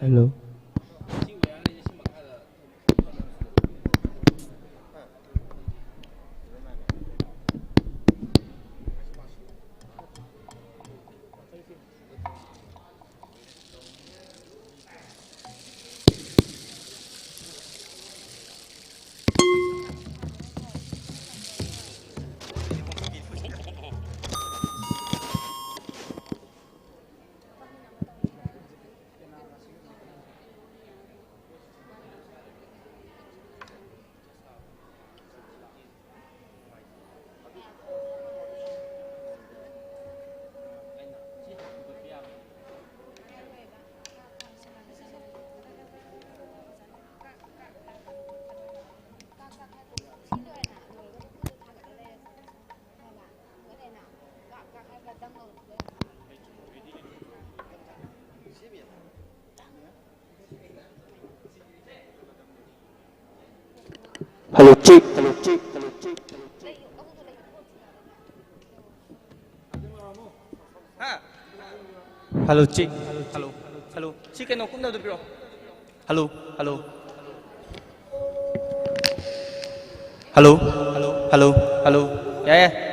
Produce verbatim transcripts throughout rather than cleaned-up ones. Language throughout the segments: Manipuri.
Hello. Hello, check. Hello, check. Hello, check. Hello, check. ꯍꯥ? Hello, check. Hello, hello. ꯁꯤ ꯀꯩꯅꯣ ꯀꯨꯞꯅꯕꯗꯣ ꯄꯤꯔꯛꯑꯣ꯫ Hello, hello. Hello, hello, hello, hello. ꯌꯥꯏ, ꯌꯥꯏ꯫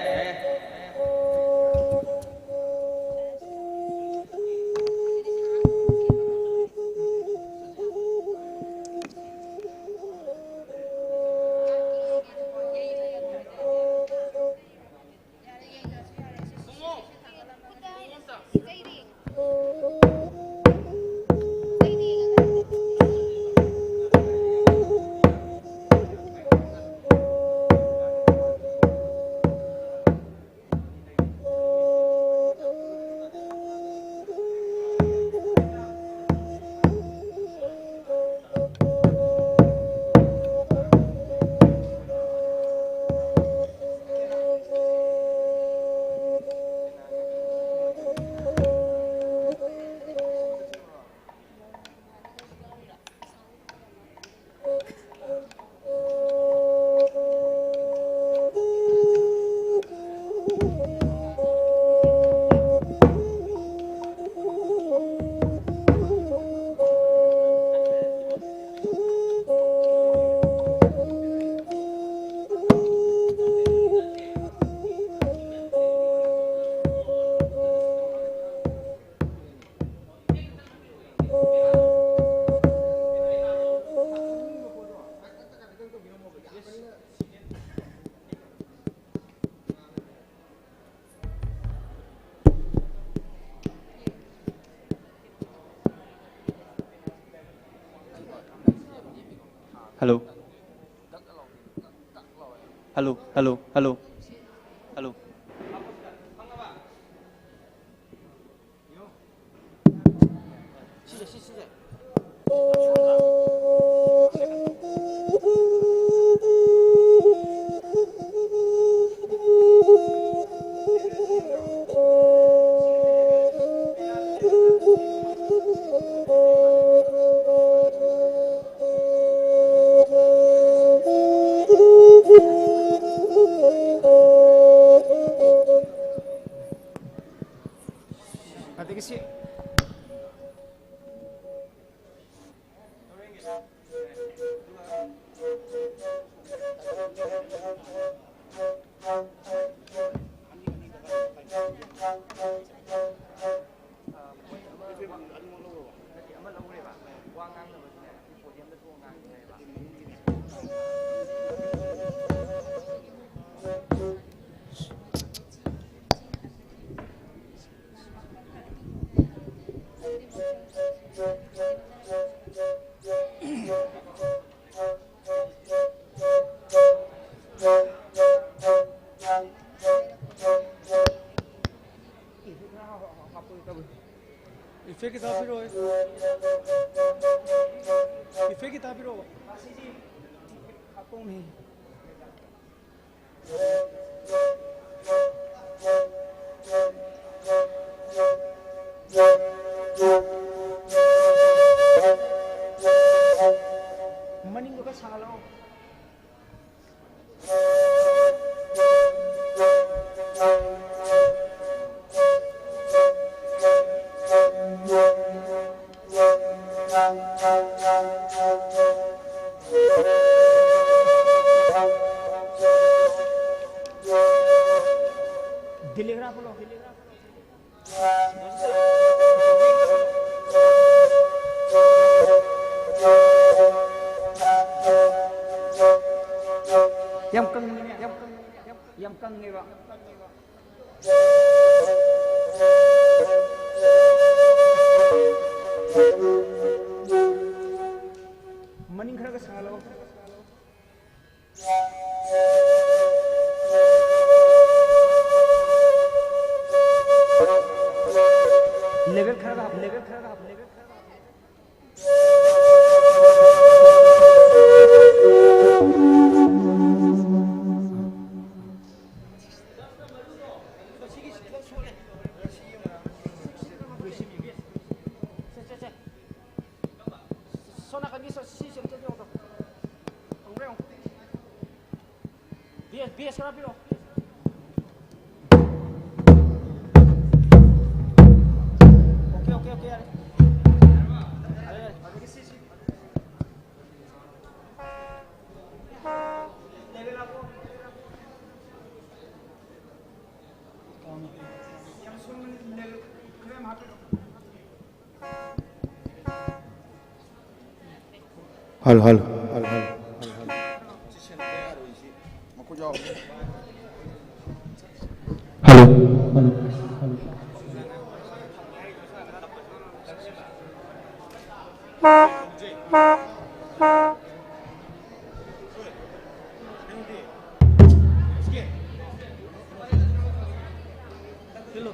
Hello. Hello, hello, hello. Hello. ꯑꯗꯒꯤ ꯁꯤ Effect ꯈꯤꯇ ꯍꯥꯞꯄꯤꯔꯛꯑꯣ꯫ Effect ꯈꯤꯇ ꯍꯥꯞꯄꯤꯔꯛꯑꯣ꯫ ꯃꯁꯤꯗꯤ ꯍꯥꯞꯄꯧꯅꯤ꯫ ꯃꯅꯤꯡꯗꯣ ꯈꯔ ꯁꯥꯡꯍꯜꯂꯛꯑꯣ꯫ Delay ꯈꯔ ꯍꯥꯞꯄꯂꯣ, delay ꯈꯔ ꯍꯥꯞꯄꯂꯣ꯫ ꯌꯥꯝ ꯀꯪꯉꯤꯅꯦ, ꯌꯥꯝ ꯀꯪꯉꯤꯅꯦ, ꯌꯥꯝ, ꯌꯥꯝ ꯀꯪꯉꯦꯕ꯫ ꯃꯅꯤꯡ ꯈꯔꯒ ꯁꯥꯍꯜꯂꯣ꯫ ꯂꯦꯚꯦꯜ ꯈꯔꯒ ꯍꯥꯞꯄꯨ, ꯂꯦꯚꯦꯜ ꯈꯔꯒ ꯍꯥꯞꯄꯨ, ꯂꯦꯚꯦꯜ ꯈꯔꯒ ꯍꯥꯞꯄꯨ꯫ ꯁꯣꯝ ꯅꯥꯀꯟꯒꯤ ꯁꯣ-, ꯁꯤ ꯁꯦꯝ ꯆꯠꯄꯤꯔꯣ ꯑꯝꯇ꯫ ꯍꯪꯕ꯭ꯔꯥ ꯌꯦꯡꯉꯣ꯫ ꯕꯦꯁ, ꯕꯦꯁ ꯈꯔ ꯄꯤꯔꯛꯑꯣ꯫ ꯑꯣꯀꯦ, ꯑꯣꯀꯦ, ꯑꯣꯀꯦ, ꯌꯥꯔꯦ꯫ ꯌꯥꯔꯦ, ꯌꯥꯔꯦ꯫ Hello, hello, hello,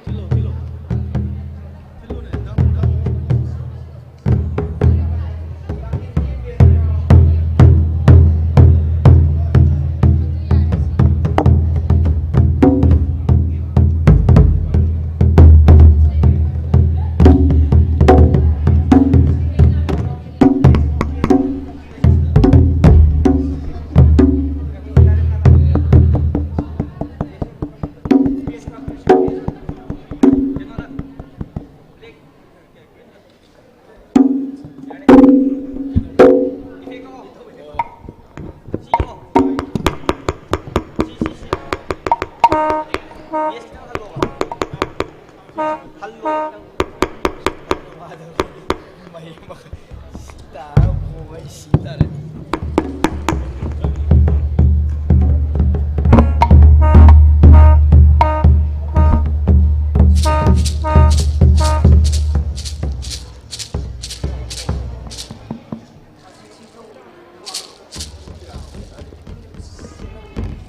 hello, hello, hello. Hello.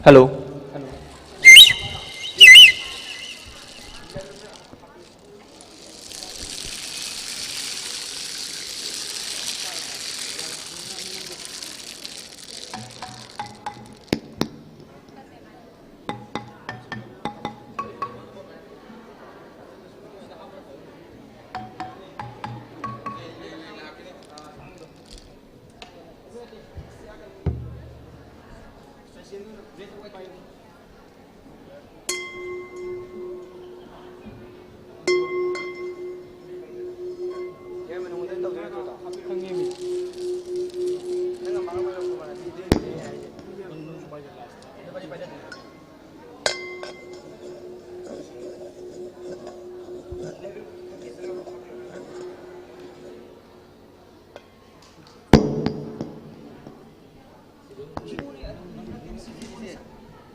Hello.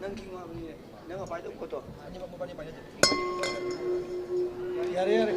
ꯅꯪ ꯈꯤꯡꯉꯣ ꯍꯥꯏꯕꯅꯤꯅꯦ꯫ ꯅꯪ ꯄꯥꯏꯗꯧ ꯄꯣꯠꯇꯣ꯫ ꯌꯥꯔꯦ, ꯌꯥꯔꯦ꯫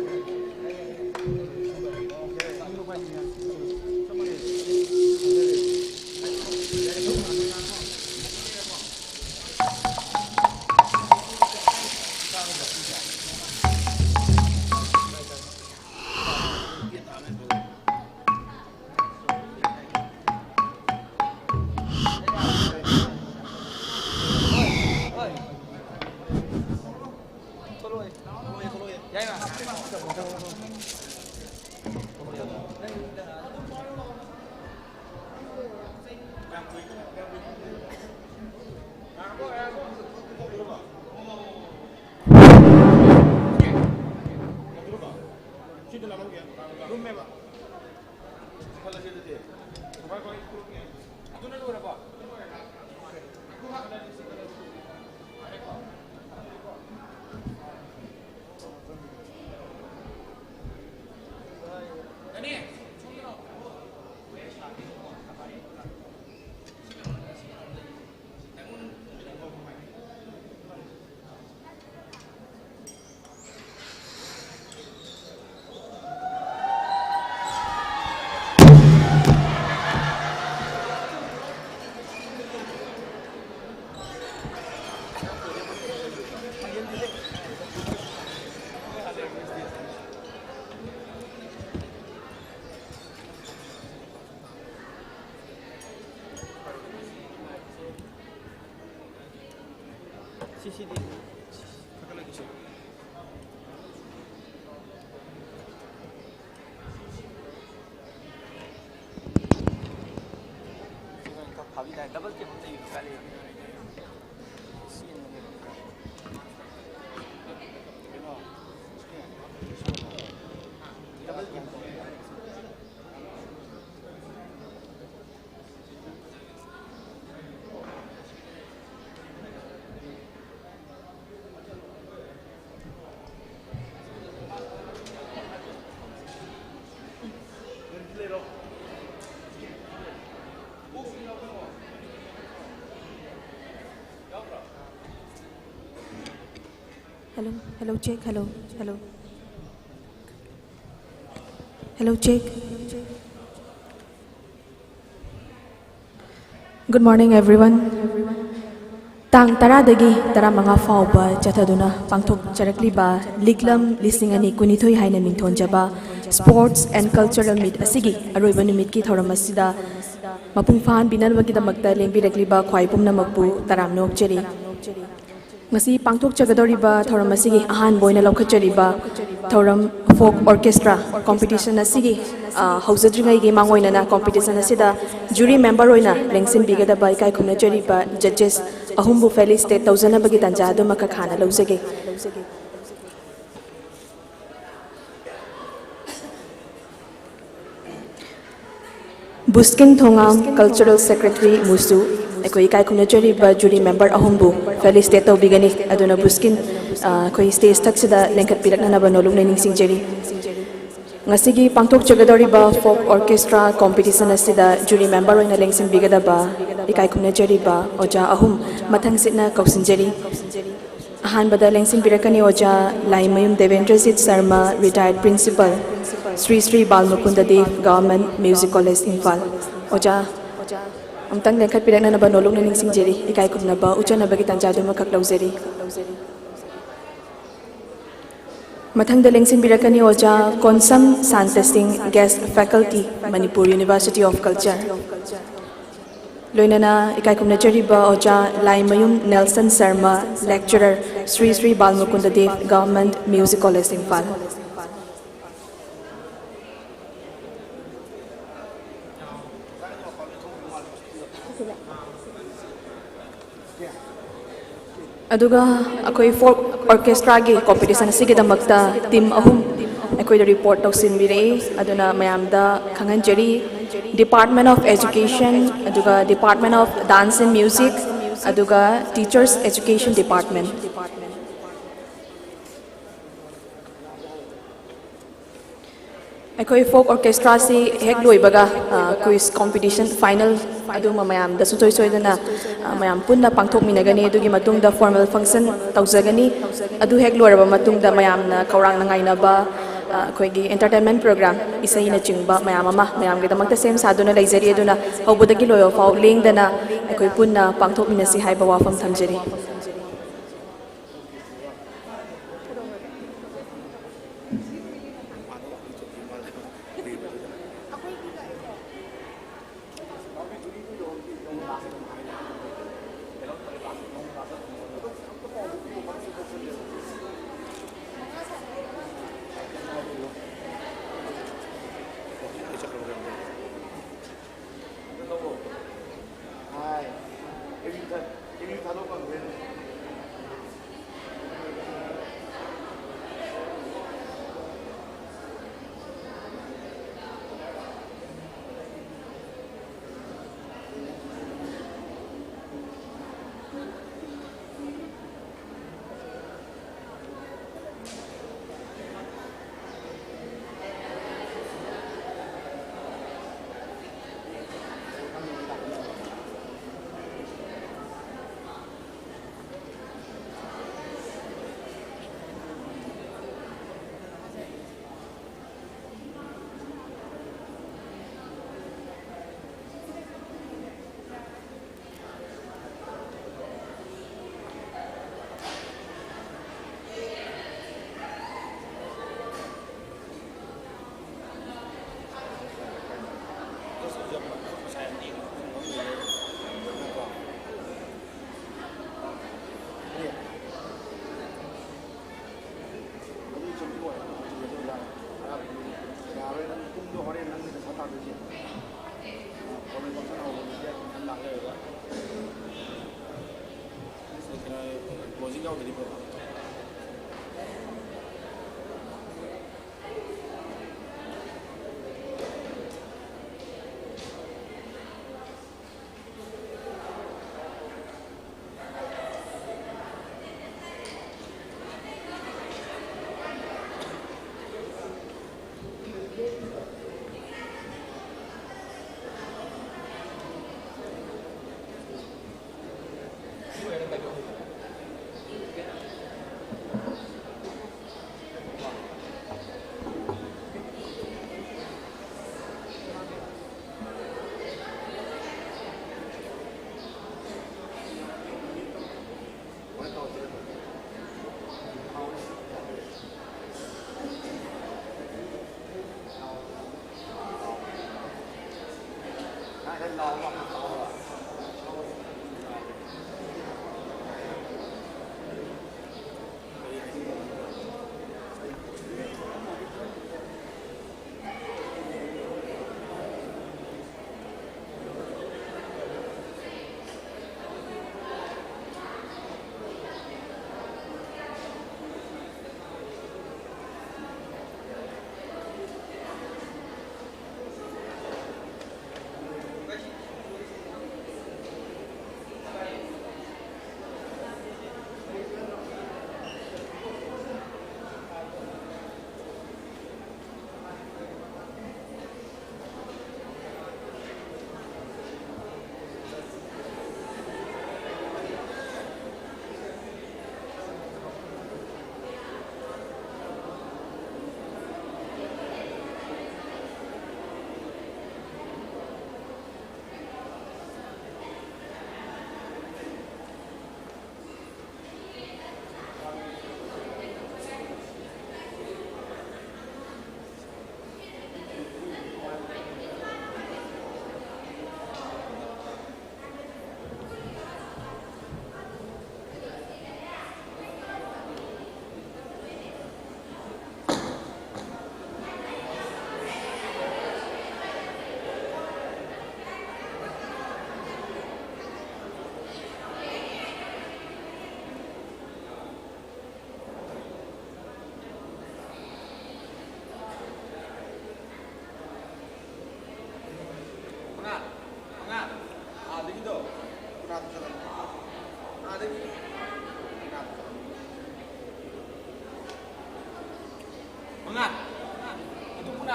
Hello, hello, check, hello, hello. Hello, check. Good morning, everyone. ꯇꯥꯡ ꯇꯔꯥꯗꯒꯤ ꯇꯔꯥꯃꯉꯥ ꯐꯥꯎꯕ ꯆꯠꯊꯗꯨꯅ ꯄꯥꯡꯊꯣꯛꯆꯔꯛꯂꯤꯕ ꯂꯤꯛꯂꯝ ꯂꯤꯁꯤꯡ ꯑꯅꯤ ꯀꯨꯟꯅꯤꯊꯣꯏ ꯍꯥꯏꯅ ꯃꯤꯡꯊꯣꯟꯖꯕ Sports and Cultural Meet ꯑꯁꯤꯒꯤ ꯑꯔꯣꯏꯕ ꯅꯨꯃꯤꯠꯀꯤ ꯊꯧꯔꯝ ꯑꯁꯤꯗ ꯃꯄꯨꯡ ꯐꯥꯍꯟꯕꯤꯅꯕꯒꯤꯗꯃꯛꯇ ꯂꯦꯡꯕꯤꯔꯛꯂꯤꯕ ꯈ꯭ꯋꯥꯏ ꯄꯨꯝꯅꯃꯛꯄꯨ ꯇꯔꯥꯝꯅ ꯑꯣꯛꯆꯔꯤ꯫ ꯉꯁꯤ ꯄꯥꯡꯊꯣꯛꯆꯒꯗꯧꯔꯤꯕ ꯊꯧꯔꯝ ꯑꯁꯤꯒꯤ ꯑꯍꯥꯟꯕ ꯑꯣꯏꯅ ꯂꯧꯈꯠꯆꯔꯤꯕ ꯊꯧꯔꯝ Folk Orchestra competition ꯑꯁꯤꯒꯤ, ꯑ, ꯍꯧꯖꯗ꯭ꯔꯤꯉꯩꯒꯤ ꯃꯥꯡꯑꯣꯏꯅꯅ competition ꯑꯁꯤꯗ jury member ꯑꯣꯏꯅ ꯂꯦꯡꯁꯤꯟꯕꯤꯒꯗꯕ ꯏꯀꯥꯏ ꯈꯨꯝꯅꯖꯔꯤꯕ judges ꯑꯍꯨꯝꯕꯨ felicitate ꯇꯧꯖꯅꯕꯒꯤ ꯇꯥꯟꯖꯥ ꯑꯗꯨꯃꯈꯛ ꯍꯥꯟꯅ ꯂꯧꯖꯒꯦ꯫ ꯕꯨꯁꯀꯤꯟ ꯊꯣꯉꯥꯝ, Cultural Secretary ꯃꯨꯁꯨ, ꯑꯩꯈꯣꯏ ꯏꯀꯥꯏ ꯈꯨꯝꯅꯖꯔꯤꯕ jury member ꯑꯍꯨꯝꯕꯨ felicitate ꯇꯧꯕꯤꯒꯅꯤ꯫ ꯑꯗꯨꯅ ꯕꯨꯁꯀꯤꯟ, ꯑ, ꯑꯩꯈꯣꯏ stage ꯊꯛꯁꯤꯗ ꯂꯦꯡꯈꯠꯄꯤꯔꯛꯅꯅꯕ ꯅꯣꯂꯨꯛꯅ ꯅꯤꯡꯁꯤꯡꯖꯔꯤ꯫ ꯉꯁꯤꯒꯤ ꯄꯥꯡꯊꯣꯛꯆꯒꯗꯧꯔꯤꯕ Folk Orchestra competition ꯑꯁꯤꯗ jury member ꯑꯣꯏꯅ ꯂꯦꯡꯁꯤꯟꯕꯤꯒꯗꯕ ꯏꯀꯥꯏ ꯈꯨꯝꯅꯖꯔꯤꯕ ꯑꯣꯖꯥ ꯑꯍꯨꯝ ꯃꯊꯪꯁꯤꯠꯅ ꯀꯧꯁꯤꯟꯖꯔꯤ꯫ ꯑꯍꯥꯟꯕꯗ ꯂꯦꯡꯁꯤꯟꯕꯤꯔꯛꯀꯅꯤ ꯑꯣꯖꯥ ꯂꯥꯏꯃꯌꯨꯝ ꯗꯦꯕꯦꯟꯗ꯭ꯔꯖꯤꯠ ꯁꯔꯃ, retired principal, ꯁ꯭ꯔꯤ ꯁ꯭ꯔꯤ ꯕꯥꯜꯃꯨꯀꯨꯟꯗ ꯗꯦꯕ Government Music College, ꯏꯝꯐꯥꯜ꯫ ꯑꯣꯖꯥ, ꯑꯃꯨꯛꯇꯪ ꯂꯦꯡꯈꯠꯄꯤꯔꯛꯅꯅꯕ ꯅꯣꯂꯨꯛꯅ ꯅꯤꯡꯁꯤꯡꯖꯔꯤ, ꯏꯀꯥꯏ ꯈꯨꯝꯅꯕ ꯎꯠꯆꯅꯕꯒꯤ ꯇꯥꯟꯖꯥꯗꯨꯃꯈꯛ ꯂꯧꯖꯔꯤ꯫ ꯃꯊꯪꯗ ꯂꯦꯡꯁꯤꯟꯕꯤꯔꯛꯀꯅꯤ ꯑꯣꯖꯥ Konsam Santa Singh, Guest Faculty, Manipur University of Culture꯫ ꯂꯣꯏꯅꯅ ꯏꯀꯥꯏ ꯈꯨꯝꯅꯖꯔꯤꯕ ꯑꯣꯖꯥ ꯂꯥꯏꯃꯌꯨꯝ ꯅꯦꯜꯁꯟ ꯁꯔꯃ, lecturer, ꯁ꯭ꯔꯤ ꯁ꯭ꯔꯤ ꯕꯥꯜꯃꯨꯀꯨꯟꯗ ꯗꯦꯕ Government Music College, ꯏꯝꯐꯥꯜ꯫ ꯑꯗꯨꯒ ꯑꯩꯈꯣꯏ folk orchestra ꯒꯤ competition ꯑꯁꯤꯒꯤꯗꯃꯛꯇ team ꯑꯍꯨꯝ ꯑꯩꯈꯣꯏꯗ report ꯇꯧꯁꯤꯟꯕꯤꯔꯛꯏ꯫ ꯑꯗꯨꯅ ꯃꯌꯥꯝꯗ ꯈꯪꯍꯟꯖꯔꯤ, Department of Education, ꯑꯗꯨꯒ Department of Dance and Music, ꯑꯗꯨꯒ Teachers Education Department꯫ ꯑꯩꯈꯣꯏ folk orchestra ꯁꯤ ꯍꯦꯛ ꯂꯣꯏꯕꯒ, ꯑ, quiz competition final ꯑꯗꯨꯃ ꯃꯌꯥꯝꯗ ꯁꯨꯡꯁꯣꯏ ꯁꯣꯏꯗꯅ, ꯑ, ꯃꯌꯥꯝ ꯄꯨꯟꯅ ꯄꯥꯡꯊꯣꯛꯃꯤꯟꯅꯒꯅꯤ꯫ ꯑꯗꯨꯒꯤ ꯃꯇꯨꯡꯗ formal function ꯇꯧꯖꯒꯅꯤ꯫ ꯑꯗꯨ ꯍꯦꯛ ꯂꯣꯏꯔꯕ ꯃꯇꯨꯡꯗ ꯃꯌꯥꯝꯅ ꯈꯧꯔꯥꯡꯅ ꯉꯥꯏꯅꯕ, ꯑ, ꯑꯩꯈꯣꯏꯒꯤ entertainment program, ꯏꯁꯩꯅꯆꯤꯡꯕ ꯃꯌꯥꯝ ꯑꯃ ꯃꯌꯥꯝꯒꯤꯗꯃꯛꯇ ꯁꯦꯝ ꯁꯥꯗꯨꯅ ꯂꯩꯖꯔꯤ꯫ ꯑꯗꯨꯅ ꯍꯧꯕꯗꯒꯤ ꯂꯣꯏꯕ ꯐꯥꯎ ꯂꯦꯡꯗꯅ ꯑꯩꯈꯣꯏ ꯄꯨꯟꯅ ꯄꯥꯡꯊꯣꯛꯃꯤꯟꯅꯁꯤ ꯍꯥꯏꯕ ꯋꯥꯐꯝ ꯊꯝꯖꯔꯤ꯫ ꯌꯥꯎꯗ꯭ꯔꯗꯤ ꯐꯕ꯫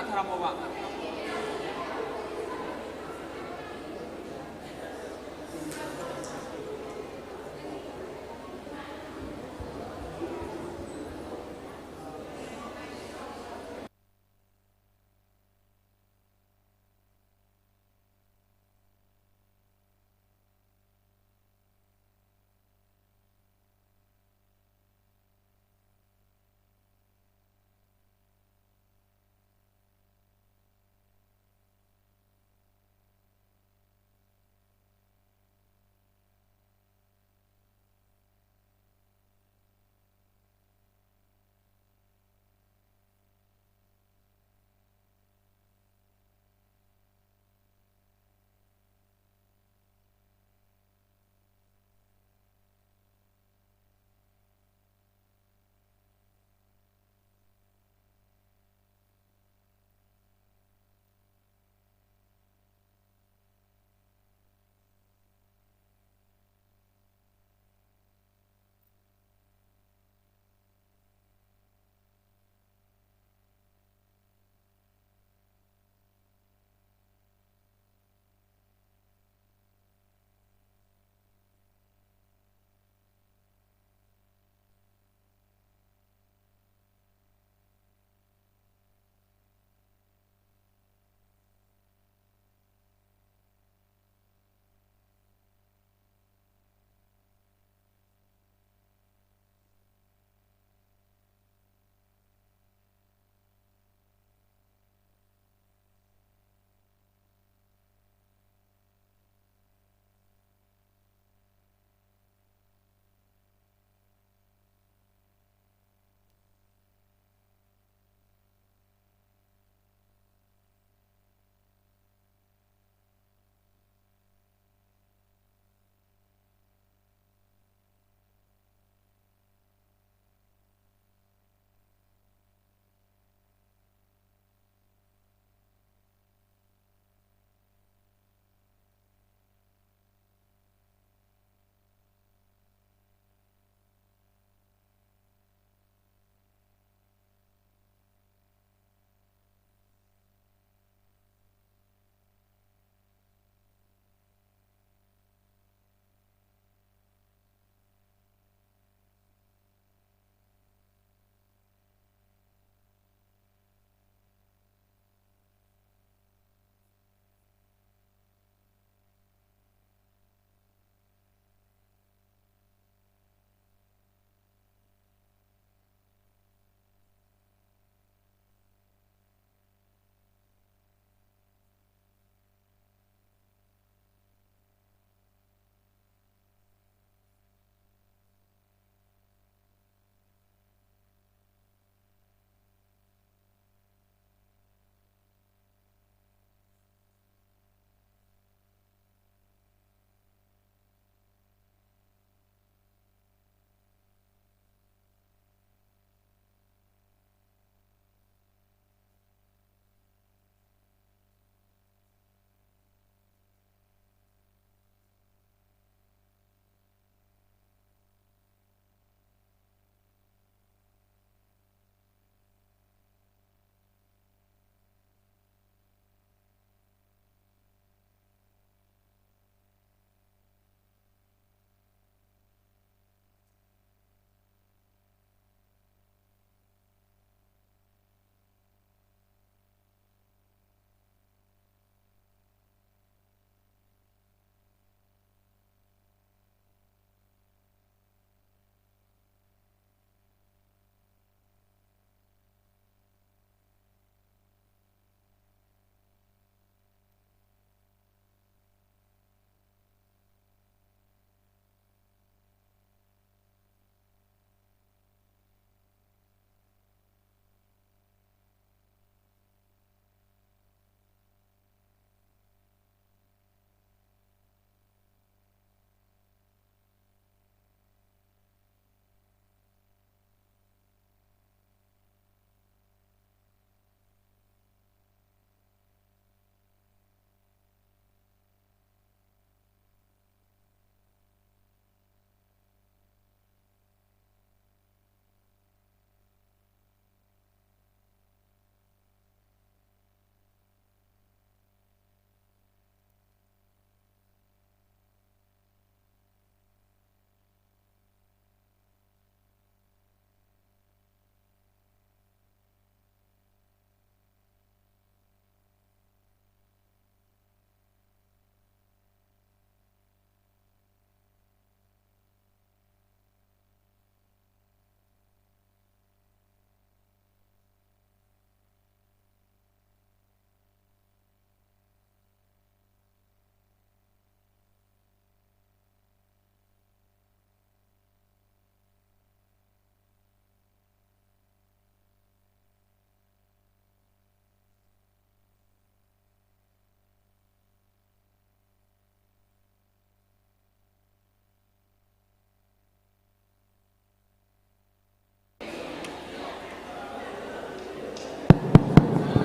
ꯊꯥꯔꯝꯃꯣꯕ꯫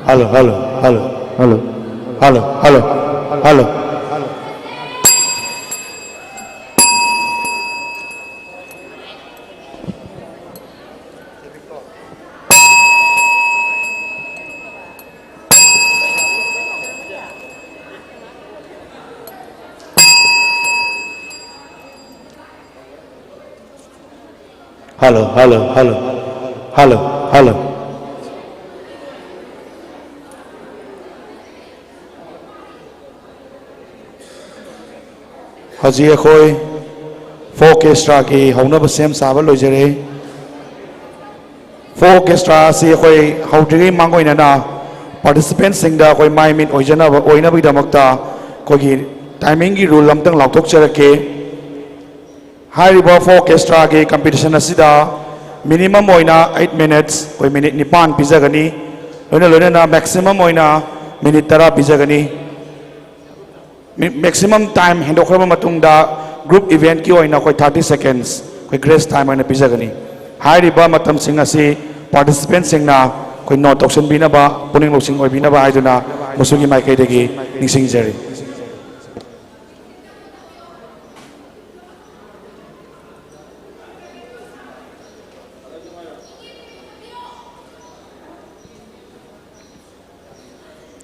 Hello, hello, hello, hello, hello, hello, hello. Hello, hello, hello, hello, hello. ꯍꯧꯖꯤꯛ ꯑꯩꯈꯣꯏ ꯐꯣꯛ ꯑꯣꯔꯀꯦꯁꯇ꯭ꯔꯥꯒꯤ ꯍꯧꯅꯕ ꯁꯦꯝ ꯁꯥꯕ ꯂꯣꯏꯖꯔꯦ꯫ ꯐꯣꯛ ꯑꯣꯔꯀꯦꯁꯇ꯭ꯔꯥ ꯑꯁꯤ ꯑꯩꯈꯣꯏ ꯍꯧꯗ꯭ꯔꯤꯉꯩ ꯃꯥꯡ ꯑꯣꯏꯅꯅ ꯄꯥꯔꯇꯤꯁꯤꯄꯦꯟꯁꯤꯡꯗ ꯑꯩꯈꯣꯏ ꯃꯥꯏ ꯃꯤꯠ ꯑꯣꯏꯖꯅꯕ, ꯑꯣꯏꯅꯕꯒꯤꯗꯃꯛꯇ ꯑꯩꯈꯣꯏꯒꯤ ꯇꯥꯏꯃꯤꯡꯒꯤ ꯔꯨꯜ ꯑꯝꯇꯪ ꯂꯥꯎꯊꯣꯛꯆꯔꯛꯀꯦ꯫ ꯍꯥꯏꯔꯤꯕ ꯐꯣꯛ ꯑꯣꯔꯀꯦꯁꯇ꯭ꯔꯥꯒꯤ ꯀꯝꯄꯤꯇꯤꯁꯟ ꯑꯁꯤꯗ ꯃꯤꯅꯤꯃꯝ ꯑꯣꯏꯅ ꯑꯩꯠ ꯃꯤꯅꯤꯠꯁ, ꯑꯩꯈꯣꯏ ꯃꯤꯅꯤꯠ ꯅꯤꯄꯥꯟ ꯄꯤꯖꯒꯅꯤ꯫ ꯂꯣꯏꯅ ꯂꯣꯏꯅꯅ ꯃꯦꯛꯁꯤꯃꯝ ꯑꯣꯏꯅ ꯃꯤꯅꯤꯠ ꯇꯔꯥ ꯄꯤꯖꯒꯅꯤ꯫ ꯃꯤ-, ꯃꯦꯛꯁꯤꯃꯝ ꯇꯥꯏꯝ ꯍꯦꯟꯗꯣꯛꯈ꯭ꯔꯕ ꯃꯇꯨꯡꯗ ꯒ꯭ꯔꯨꯞ ꯏꯚꯦꯟꯠꯀꯤ ꯑꯣꯏꯅ ꯑꯩꯈꯣꯏ ꯊꯥꯔꯇꯤ ꯁꯦꯀꯦꯟꯁ, ꯑꯩꯈꯣꯏ ꯒ꯭ꯔꯦꯁ ꯇꯥꯏꯝ ꯑꯣꯏꯅ ꯄꯤꯖꯒꯅꯤ꯫ ꯍꯥꯏꯔꯤꯕ ꯃꯇꯝꯁꯤꯡ ꯑꯁꯤ ꯄꯥꯔꯇꯤꯁꯤꯄꯦꯟꯁꯤꯡꯅ ꯑꯩꯈꯣꯏ ꯅꯣꯠ ꯇꯧꯁꯤꯟꯕꯤꯅꯕ, ꯄꯨꯛꯅꯤꯡ ꯂꯧꯁꯤꯡ ꯑꯣꯏꯕꯤꯅꯕ ꯍꯥꯏꯗꯨꯅ ꯃꯨꯁꯨꯒꯤ ꯃꯥꯏꯀꯩꯗꯒꯤ ꯅꯤꯡꯁꯤꯡꯖꯔꯤ꯫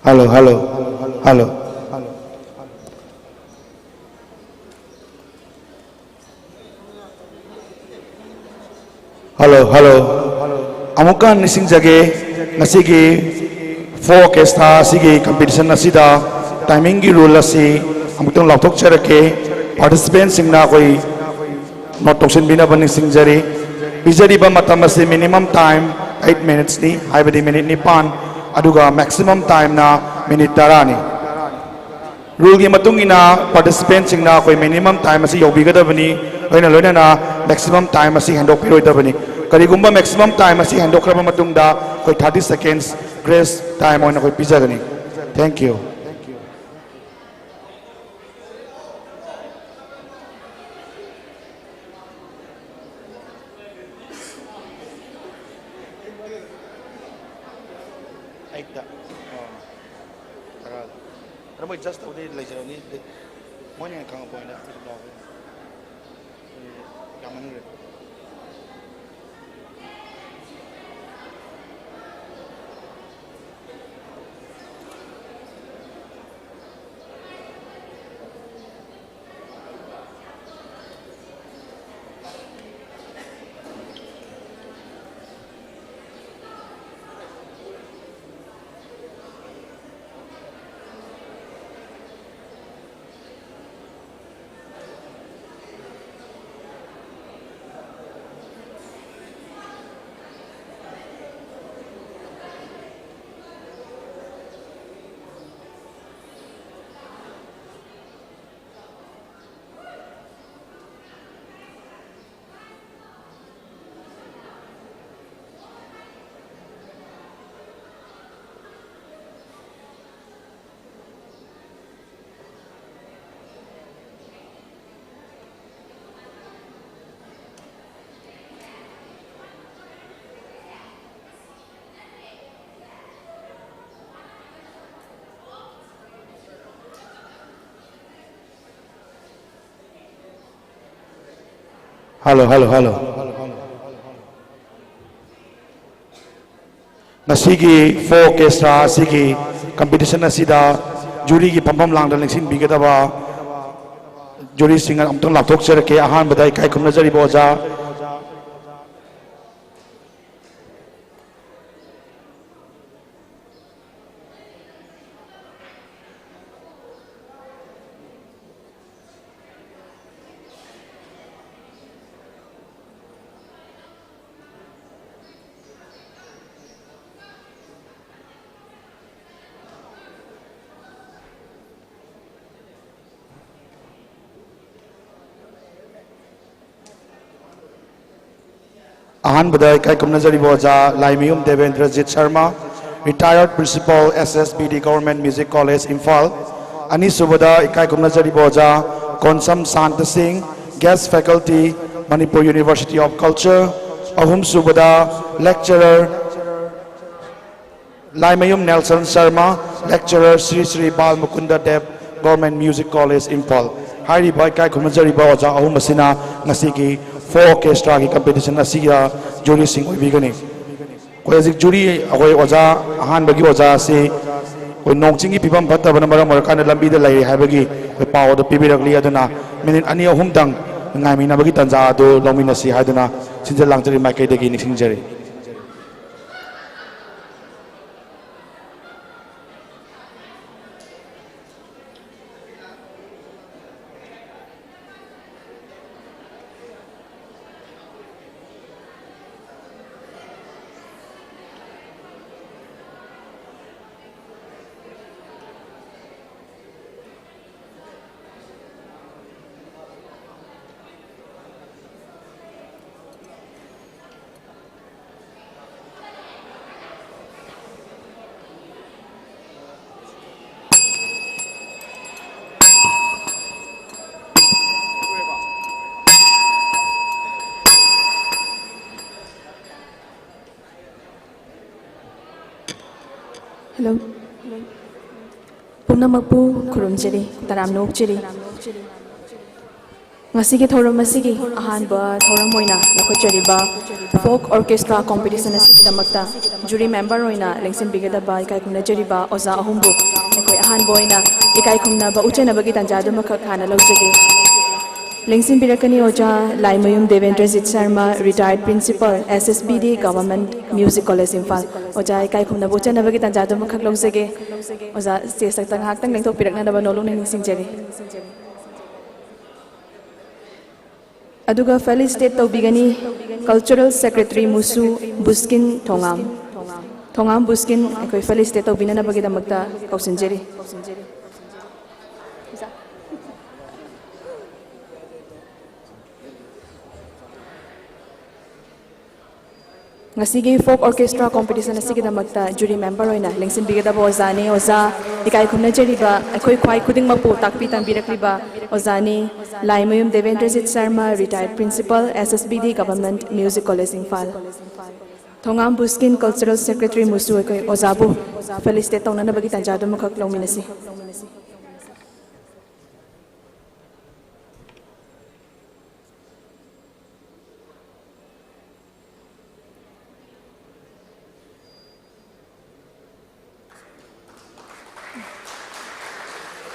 Hello, hello, hello. Hello, hello. ꯑꯃꯨꯛꯀ ꯍꯟꯅ ꯅꯤꯡꯁꯤꯡꯖꯒꯦ, ꯉꯁꯤꯒꯤ ꯐꯣꯛ ꯑꯣꯔꯀꯦꯁꯇ꯭ꯔꯥ ꯑꯁꯤꯒꯤ ꯀꯝꯄꯤꯇꯤꯁꯟ ꯑꯁꯤꯗ ꯇꯥꯏꯃꯤꯡꯒꯤ ꯔꯨꯜ ꯑꯁꯤ ꯑꯃꯨꯛꯇꯪ ꯂꯥꯎꯊꯣꯛꯆꯔꯛꯀꯦ꯫ ꯄꯥꯔꯇꯤꯁꯤꯄꯦꯟꯁꯤꯡꯅ ꯑꯩꯈꯣꯏ ꯅꯣꯠ ꯇꯧꯁꯤꯟꯕꯤꯅꯕ ꯅꯤꯡꯁꯤꯡꯖꯔꯤ꯫ ꯄꯤꯖꯔꯤꯕ ꯃꯇꯝ ꯑꯁꯤ ꯃꯤꯅꯤꯃꯝ ꯇꯥꯏꯝ ꯑꯩꯠ ꯃꯤꯅꯤꯠꯁꯅꯤ, ꯍꯥꯏꯕꯗꯤ ꯃꯤꯅꯤꯠ ꯅꯤꯄꯥꯟ, ꯑꯗꯨꯒ ꯃꯦꯛꯁꯤꯃꯝ ꯇꯥꯏꯝꯅ ꯃꯤꯅꯤꯠ ꯇꯔꯥꯅꯤ꯫ ꯔꯨꯜꯒꯤ ꯃꯇꯨꯡ ꯏꯟꯅ ꯄꯥꯔꯇꯤꯁꯤꯄꯦꯟꯁꯤꯡꯅ ꯑꯩꯈꯣꯏ ꯃꯤꯅꯤꯃꯝ ꯇꯥꯏꯝ ꯑꯁꯤ ꯌꯧꯕꯤꯒꯗꯕꯅꯤ, ꯂꯣꯏꯅ ꯂꯣꯏꯅꯅ ꯃꯦꯛꯁꯤꯃꯝ ꯇꯥꯏꯝ ꯑꯁꯤ ꯍꯦꯟꯗꯣꯛꯄꯤꯔꯣꯏꯗꯕꯅꯤ꯫ ꯀꯔꯤꯒꯨꯝꯕ ꯃꯦꯛꯁꯤꯃꯝ ꯇꯥꯏꯝ ꯑꯁꯤ ꯍꯦꯟꯗꯣꯛꯈ꯭ꯔꯕ ꯃꯇꯨꯡꯗ ꯑꯩꯈꯣꯏ ꯊꯥꯔꯇꯤ ꯁꯦꯀꯦꯟꯁ ꯒ꯭ꯔꯦꯁ ꯇꯥꯏꯝ ꯑꯣꯏꯅ ꯑꯩꯈꯣꯏ ꯄꯤꯖꯒꯅꯤ꯫ Thank you. ꯍꯣꯏ, ꯖꯁ ꯇꯧꯗꯦ, ꯂꯩꯖꯔꯅꯤ꯫ ꯃꯣꯏꯅ ꯍꯦꯟꯅ ꯈꯪꯉꯛꯄ ꯍꯥꯏꯅ ꯑꯩꯈꯣꯏꯁꯨ ꯂꯥꯎꯕ ꯌꯥꯝꯃꯟꯈ꯭ꯔꯦ꯫ Hello, hello, hello. ꯉꯁꯤꯒꯤ ꯐꯣꯛ ꯑꯣꯔꯀꯦꯁꯇ꯭ꯔꯥ ꯑꯁꯤꯒꯤ ꯀꯝꯄꯤꯇꯤꯁꯟ ꯑꯁꯤꯗ ꯖꯨꯔꯤꯒꯤ ꯐꯝꯐꯝ ꯂꯥꯡꯗ ꯂꯦꯡꯁꯤꯟꯕꯤꯒꯗꯕ ꯖꯨꯔꯤꯁꯤꯡ ꯑꯃꯨꯛꯇꯪ ꯂꯥꯎꯊꯣꯛꯆꯔꯛꯀꯦ꯫ ꯑꯍꯥꯟꯕꯗ ꯏꯀꯥꯏ ꯈꯨꯝꯅꯖꯔꯤꯕ ꯑꯣꯖꯥ ꯑꯍꯥꯟꯕꯗ ꯏꯀꯥꯏ ꯈꯨꯝꯅꯖꯔꯤꯕ ꯑꯣꯖꯥ Laimayum ꯗꯦꯕꯦꯟꯗ꯭ꯔꯖꯤꯠ Sharma, retired principal, S S B D Government Music College, Imphal. ꯑꯅꯤꯁꯨꯕꯗ ꯏꯀꯥꯏ ꯈꯨꯝꯅꯖꯔꯤꯕ ꯑꯣꯖꯥ Konsam Santa Singh, guest faculty, Manipur University of Culture꯫ ꯑꯍꯨꯝꯁꯨꯕꯗ lecturer Laimayum Nelson Sharma, lecturer, Shri Shri Bal Mukunda Dev government music college, Imphal. ꯍꯥꯏꯔꯤꯕ ꯏꯀꯥꯏ ꯈꯨꯝꯅꯖꯔꯤꯕ ꯑꯣꯖꯥ ꯑꯍꯨꯝ ꯑꯁꯤꯅ ꯉꯁꯤꯒꯤ ꯐꯣꯛ ꯑꯣꯔꯀꯦꯁꯇ꯭ꯔꯥꯒꯤ ꯀꯝꯄꯤꯇꯤꯁꯟ ꯑꯁꯤꯒ ꯖꯨꯔꯤꯁꯤꯡ ꯑꯣꯏꯕꯤꯒꯅꯤ꯫ ꯑꯩꯈꯣꯏ ꯍꯧꯖꯤꯛ ꯖꯨꯔꯤ, ꯑꯩꯈꯣꯏ ꯑꯣꯖꯥ, ꯑꯍꯥꯟꯕꯒꯤ ꯑꯣꯖꯥ ꯑꯁꯤ ꯑꯩꯈꯣꯏ ꯅꯣꯡ ꯆꯤꯡꯒꯤ ꯐꯤꯕꯝ ꯐꯠꯇꯕꯅ ꯃꯔꯝ ꯑꯣꯏꯔꯀꯥꯟꯗ ꯂꯝꯕꯤꯗ ꯂꯩꯔꯦ ꯍꯥꯏꯕꯒꯤ ꯑꯩꯈꯣꯏ ꯄꯥꯎ ꯑꯗꯨ ꯄꯤꯕꯤꯔꯛꯂꯤ꯫ ꯑꯗꯨꯅ ꯃꯤꯅꯤꯠ ꯑꯅꯤ ꯑꯍꯨꯝꯇꯪ ꯉꯥꯏꯃꯤꯟꯅꯕꯒꯤ ꯇꯥꯟꯖꯥ ꯑꯗꯨ ꯂꯧꯃꯤꯟꯅꯁꯤ ꯍꯥꯏꯗꯨꯅ ꯁꯤꯟꯖ ꯂꯥꯡꯖꯔꯤ ꯃꯥꯏꯀꯩꯗꯒꯤ ꯅꯤꯡꯁꯤꯡꯖꯔꯤ꯫ Hello. ꯄꯨꯝꯅꯃꯛꯄꯨ ꯈꯨꯔꯨꯝꯖꯔꯤ, ꯇꯔꯥꯝꯅ ꯑꯣꯛꯆꯔꯤ꯫ ꯉꯁꯤꯒꯤ ꯊꯧꯔꯝ ꯑꯁꯤꯒꯤ ꯑꯍꯥꯟꯕ ꯊꯧꯔꯝ ꯑꯣꯏꯅ ꯂꯧꯈꯠꯆꯔꯤꯕ ꯐꯣꯛ ꯑꯣꯔꯀꯦꯁꯇ꯭ꯔꯥ ꯀꯣꯝꯄꯤꯇꯤꯁꯟ ꯑꯁꯤꯒꯤꯗꯃꯛꯇ ꯖꯨꯔꯤ ꯃꯦꯝꯕꯔ ꯑꯣꯏꯅ ꯂꯦꯡꯁꯤꯟꯕꯤꯒꯗꯕ ꯏꯀꯥꯏ ꯈꯨꯝꯅꯖꯔꯤꯕ ꯑꯣꯖꯥ ꯑꯍꯨꯝꯕꯨ ꯑꯩꯈꯣꯏ ꯑꯍꯥꯟꯕ ꯑꯣꯏꯅ ꯏꯀꯥꯏ ꯈꯨꯝꯅꯕ ꯎꯠꯆꯅꯕꯒꯤ ꯇꯥꯟꯖꯥ ꯑꯗꯨꯃꯈꯛ ꯍꯥꯟꯅ ꯂꯧꯖꯒꯦ꯫ ꯂꯦꯡꯁꯤꯟꯕꯤꯔꯛꯀꯅꯤ ꯑꯣꯖꯥ Laimayum ꯗꯦꯕꯦꯟꯗ꯭ꯔꯖꯤꯠ Sharma, retired principal, S S B D Government Music College, Imphal. ꯑꯣꯖꯥ ꯏꯀꯥꯏ ꯈꯨꯝꯅꯕ ꯎꯠꯆꯅꯕꯒꯤ ꯇꯥꯟꯖꯥ ꯑꯗꯨꯃꯈꯛ ꯂꯧꯖꯒꯦ꯫ ꯑꯣꯖꯥ ꯁ꯭ꯇꯦꯖꯇ ꯉꯥꯏꯍꯥꯛꯇꯪ ꯂꯦꯡꯊꯣꯛꯄꯤꯔꯛꯅꯅꯕ ꯅꯣꯂꯨꯛꯅ ꯅꯤꯡꯁꯤꯡꯖꯔꯤ꯫ ꯑꯗꯨꯒ felicitate ꯇꯧꯕꯤꯒꯅꯤ Cultural Secretary ꯃꯨꯁꯨ ꯕꯨꯁꯀꯤꯟ ꯊꯣꯉꯥꯝ꯫ ꯊꯣꯉꯥꯝ ꯕꯨꯁꯀꯤꯟ ꯑꯩꯈꯣꯏ felicitate ꯇꯧꯕꯤꯅꯅꯕꯒꯤꯗꯃꯛꯇ ꯀꯧꯁꯤꯟꯖꯔꯤ꯫ ꯉꯁꯤꯒꯤ ꯐꯣꯛ ꯑꯣꯔꯀꯦꯁꯇ꯭ꯔꯥ ꯀꯣꯝꯄꯤꯇꯤꯁꯟ ꯑꯁꯤꯒꯤꯗꯃꯛꯇ ꯖꯨꯔꯤ ꯃꯦꯝꯕꯔ ꯑꯣꯏꯅ ꯂꯦꯡꯁꯤꯟꯕꯤꯒꯗꯕ ꯑꯣꯖꯥꯅꯤ꯫ ꯑꯣꯖꯥ, ꯏꯀꯥꯏ ꯈꯨꯝꯅꯖꯔꯤꯕ ꯑꯩꯈꯣꯏ ꯈ꯭ꯋꯥꯏ ꯈꯨꯗꯤꯡꯃꯛꯄꯨ ꯇꯥꯛꯄꯤ ꯇꯝꯕꯤꯔꯛꯂꯤꯕ ꯑꯣꯖꯥꯅꯤ Laimayum ꯗꯦꯕꯦꯟꯗ꯭ꯔꯖꯤꯠ Sharma, retired principal, S S B D Government Music College, Imphal. ꯊꯣꯉꯥꯝ ꯕꯨꯁꯀꯤꯟ, Cultural Secretary ꯃꯨꯁꯨ, ꯑꯩꯈꯣꯏ ꯑꯣꯖꯥꯕꯨ felicitate ꯇꯧꯅꯅꯕꯒꯤ ꯇꯥꯟꯖꯥꯗꯨ ꯑꯃꯈꯛ ꯂꯧꯃꯤꯟꯅꯁꯤ꯫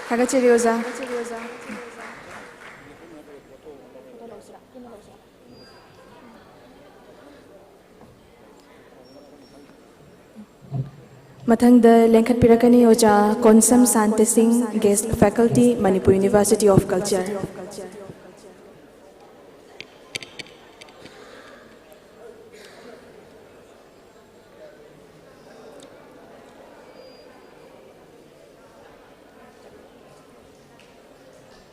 ꯊꯥꯒꯠꯆꯔꯤ ꯑꯣꯖꯥ꯫ ꯃꯊꯪꯗ ꯂꯦꯡꯈꯠꯄꯤꯔꯛꯀꯅꯤ ꯑꯣꯖꯥ Konsam Santa Singh, Guest Faculty, Manipur University of Culture꯫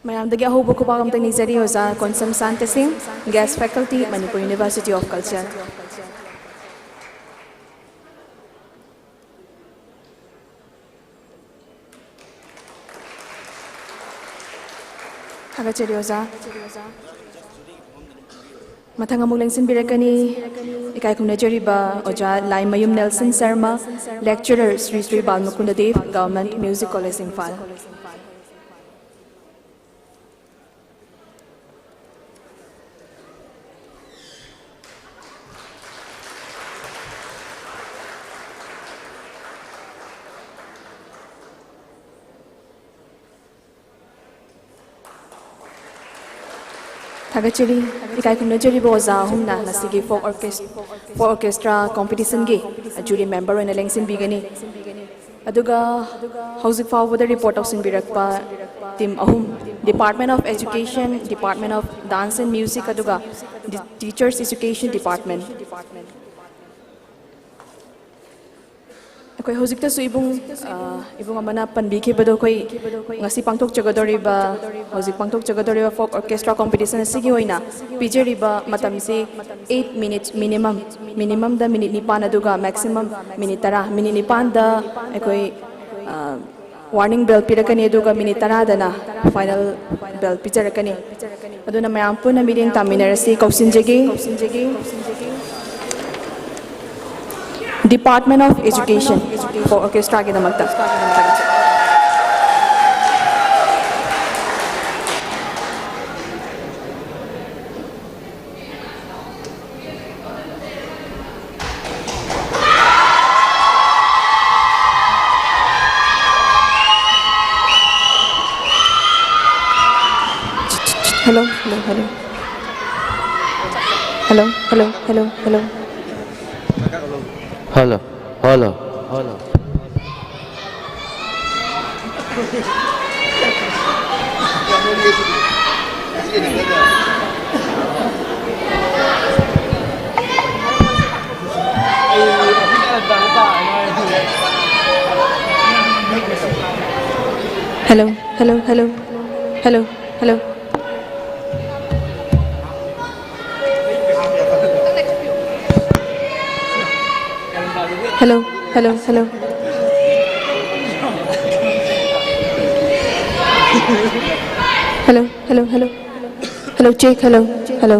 ꯃꯌꯥꯝꯗꯒꯤ ꯑꯍꯧꯕ ꯈꯨꯕꯥꯛ ꯑꯝꯇ ꯅꯤꯖꯔꯤ ꯑꯣꯖꯥ Konsam Santa Singh, Guest Faculty, Manipur University of Culture꯫ ꯊꯥꯒꯠꯆꯔꯤ ꯑꯣꯖꯥ꯫ ꯃꯊꯪ ꯑꯃꯨꯛ ꯂꯦꯡꯁꯤꯟꯕꯤꯔꯛꯀꯅꯤ ꯏꯀꯥꯏ ꯈꯨꯝꯅꯖꯔꯤꯕ ꯑꯣꯖꯥ ꯂꯥꯏꯃꯌꯨꯝ ꯅꯦꯜꯁꯟ ꯁꯔꯃ, Lecturer, ꯁ꯭ꯔꯤ ꯁ꯭ꯔꯤ ꯕꯥꯜꯃꯨꯀꯨꯟꯗ ꯗꯦꯕ Government Music College, ꯏꯝꯐꯥꯜ꯫ ꯊꯥꯒꯠꯆꯔꯤ꯫ ꯏꯀꯥꯏ ꯈꯨꯝꯅꯖꯔꯤꯕ ꯑꯣꯖꯥ ꯑꯍꯨꯝꯅ ꯉꯁꯤꯒꯤ folk orchest-, folk orchestra competition-ꯒꯤ jury member ꯑꯣꯏꯅ ꯂꯦꯡꯁꯤꯟꯕꯤꯒꯅꯤ꯫ ꯑꯗꯨꯒ ꯍꯧꯖꯤꯛ ꯐꯥꯎꯕꯗ report ꯇꯧꯁꯤꯟꯕꯤꯔꯛꯄ team ꯑꯍꯨꯝ, Department of Education, Department of Dance and Music, ꯑꯗꯨꯒ Teachers Education Department꯫ ꯑꯩꯈꯣꯏ ꯍꯧꯖꯤꯛꯇꯁꯨ ꯏꯕꯨꯡ, ꯑ, ꯏꯕꯨꯡ ꯑꯃꯅ ꯄꯟꯕꯤꯈꯤꯕꯗꯣ, ꯑꯩꯈꯣꯏ ꯉꯁꯤ ꯄꯥꯡꯊꯣꯛꯆꯒꯗꯧꯔꯤꯕ, ꯍꯧꯖꯤꯛ ꯄꯥꯡꯊꯣꯛꯆꯒꯗꯧꯔꯤꯕ folk orchestra competition ꯑꯁꯤꯒꯤ ꯑꯣꯏꯅ ꯄꯤꯖꯔꯤꯕ ꯃꯇꯝꯁꯤ eight minutes minimum, minimum-ꯗ minute ꯅꯤꯄꯥꯟ, ꯑꯗꯨꯒ maximum minute ꯇꯔꯥ꯫ Minute ꯅꯤꯄꯥꯟꯗ ꯑꯩꯈꯣꯏ, ꯑ, warning bell ꯄꯤꯔꯛꯀꯅꯤ, ꯑꯗꯨꯒ minute ꯇꯔꯥꯗꯅ final bell ꯄꯤꯖꯔꯛꯀꯅꯤ꯫ ꯑꯗꯨꯅ ꯃꯌꯥꯝ ꯄꯨꯟꯅ ꯃꯤꯠꯌꯦꯡ ꯇꯥꯃꯤꯟꯅꯔꯁꯤ, ꯀꯧꯁꯤꯟꯖꯒꯦ꯫ Department of Education for orchestra ꯒꯤꯗꯃꯛꯇ꯫ Hello, hello, hello. Hello, hello, hello, hello. Hello, hello, hello. Hello, hello, hello, hello, hello. Hello, hello, hello. Hello, hello, hello. Hello, check, hello, hello.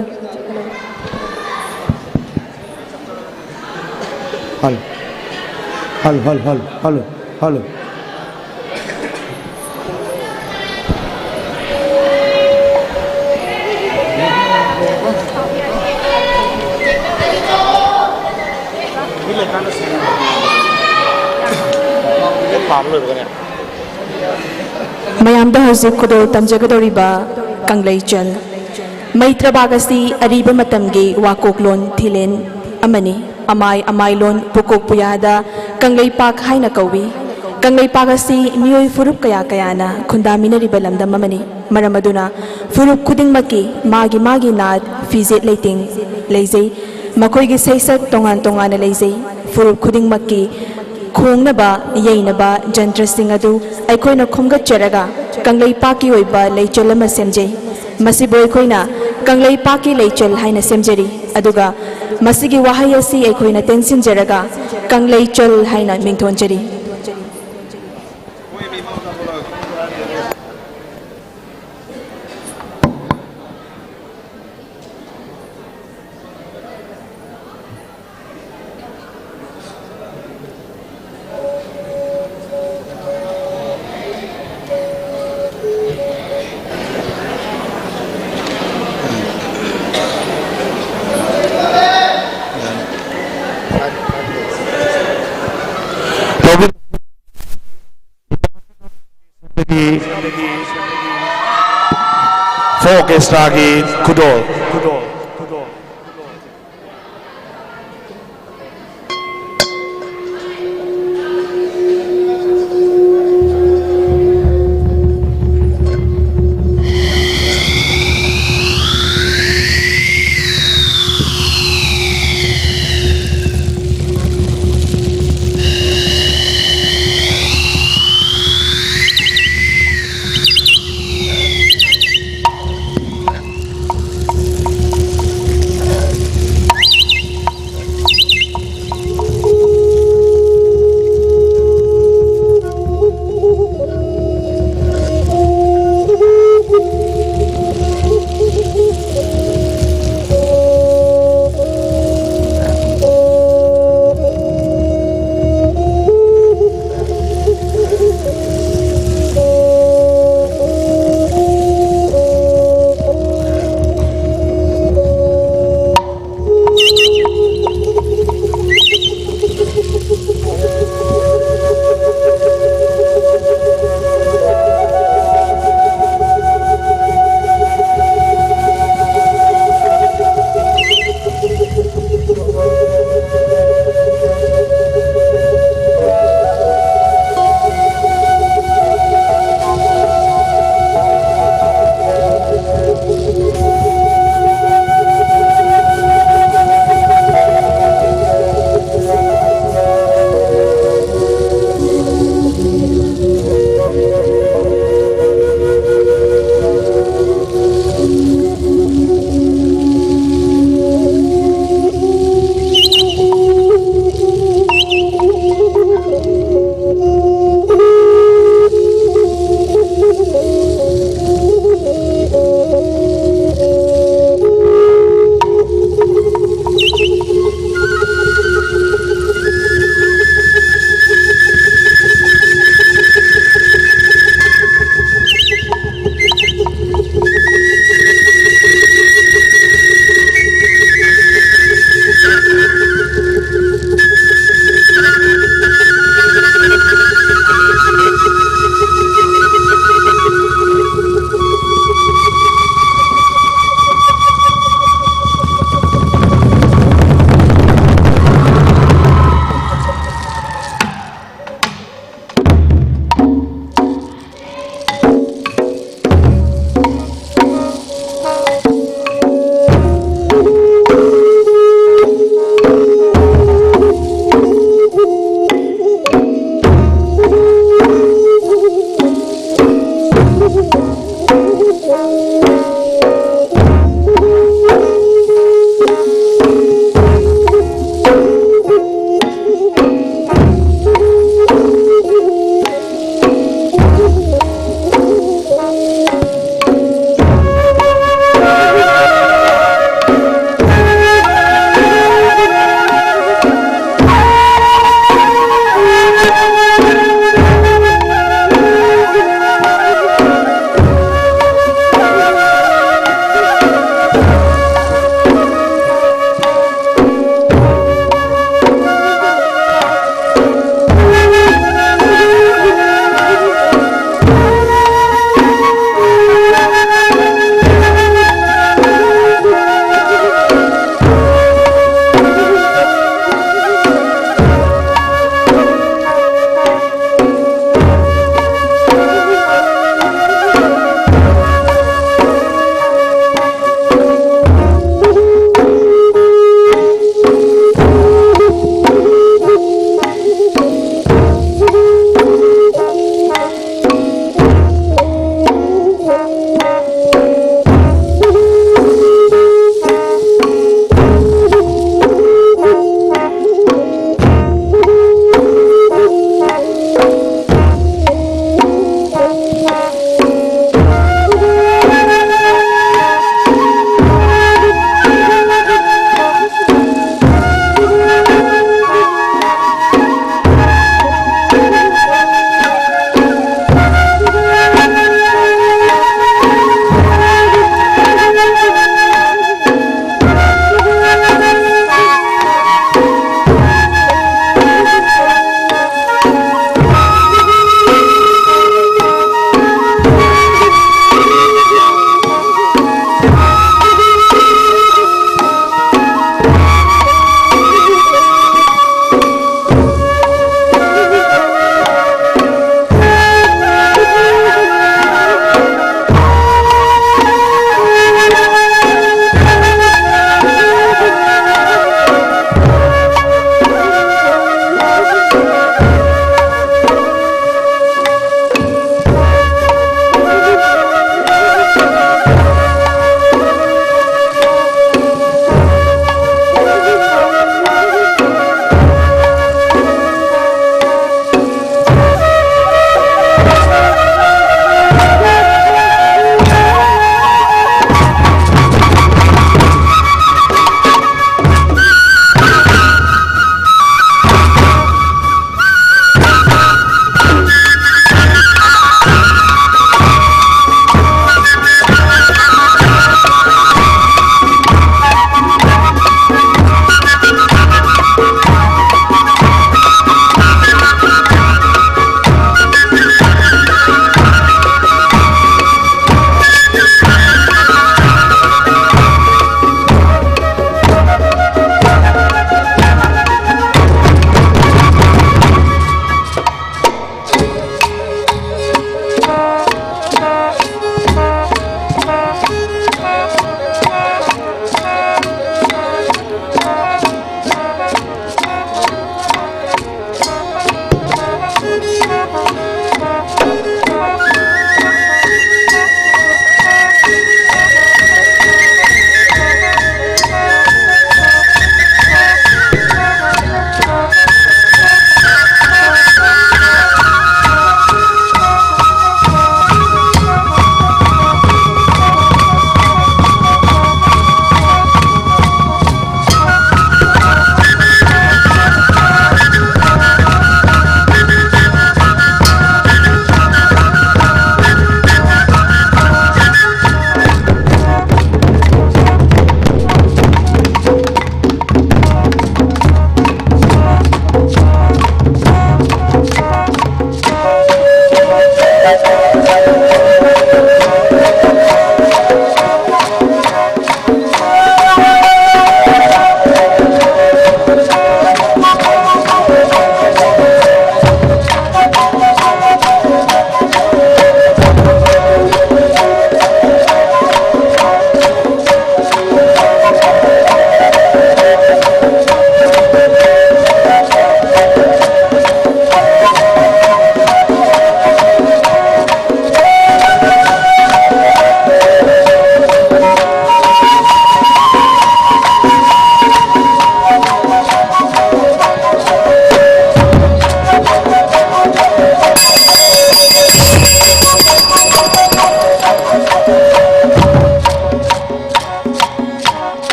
Hello. Hello, hello, hello, hello, hello. ꯃꯌꯥꯝꯗ ꯍꯧꯖꯤꯛ ꯈꯨꯗꯣꯜ ꯇꯝꯖꯒꯗꯧꯔꯤꯕ ꯀꯪꯂꯩꯆꯜ꯫ ꯃꯩꯇ꯭ꯔꯕꯥꯛ ꯑꯁꯤ ꯑꯔꯤꯕ ꯃꯇꯝꯒꯤ ꯋꯥꯀꯣꯛꯂꯣꯟ ꯊꯤꯂꯦꯟ ꯑꯃꯅꯤ꯫ ꯑꯃꯥꯏ ꯑꯃꯥꯏꯂꯣꯟ ꯄꯨꯀꯣꯛ ꯄꯨꯌꯥꯗ ꯀꯪꯂꯩꯄꯥꯛ ꯍꯥꯏꯅ ꯀꯧꯏ꯫ ꯀꯪꯂꯩꯄꯥꯛ ꯑꯁꯤ ꯃꯤꯑꯣꯏ ꯐꯨꯔꯨꯞ ꯀꯌꯥ ꯀꯌꯥꯅ ꯈꯨꯟꯗꯥꯃꯤꯟꯅꯔꯤꯕ ꯂꯝꯗꯝ ꯑꯃꯅꯤ꯫ ꯃꯔꯝ ꯑꯗꯨꯅ ꯐꯨꯔꯨꯞ ꯈꯨꯗꯤꯡꯃꯛꯀꯤ ꯃꯥꯒꯤ ꯃꯥꯒꯤ ꯅꯥꯠ, ꯐꯤꯖꯦꯠ ꯂꯩꯇꯦꯡ ꯂꯩꯖꯩ꯫ ꯃꯈꯣꯏꯒꯤ ꯁꯩꯁꯛ ꯇꯣꯉꯥꯟ ꯇꯣꯉꯥꯟꯅ ꯂꯩꯖꯩ꯫ ꯐꯨꯔꯨꯞ ꯈꯨꯗꯤꯡꯃꯛꯀꯤ ꯈꯣꯡꯅꯕ, ꯌꯩꯅꯕ ꯖꯟꯇ꯭ꯔꯁꯤꯡ ꯑꯗꯨ ꯑꯩꯈꯣꯏꯅ ꯈꯣꯝꯒꯠꯆꯔꯒ ꯀꯪꯂꯩꯄꯥꯛꯀꯤ ꯑꯣꯏꯕ ꯂꯩꯆꯜ ꯑꯃ ꯁꯦꯝꯖꯩ꯫ ꯃꯁꯤꯕꯨ ꯑꯩꯈꯣꯏꯅ ꯀꯪꯂꯩꯄꯥꯛꯀꯤ ꯂꯩꯆꯜ ꯍꯥꯏꯅ ꯁꯦꯝꯖꯔꯤ꯫ ꯑꯗꯨꯒ ꯃꯁꯤꯒꯤ ꯋꯥꯍꯩ ꯑꯁꯤ ꯑꯩꯈꯣꯏꯅ ꯇꯦꯟꯁꯤꯟꯖꯔꯒ ꯀꯪꯂꯩꯆꯜ ꯍꯥꯏꯅ ꯃꯤꯡꯊꯣꯟꯖꯔꯤ꯫ ꯐꯣꯛ ꯑꯦꯁꯇ꯭ꯔꯥꯒꯤ ꯈꯨꯗꯣꯜ꯫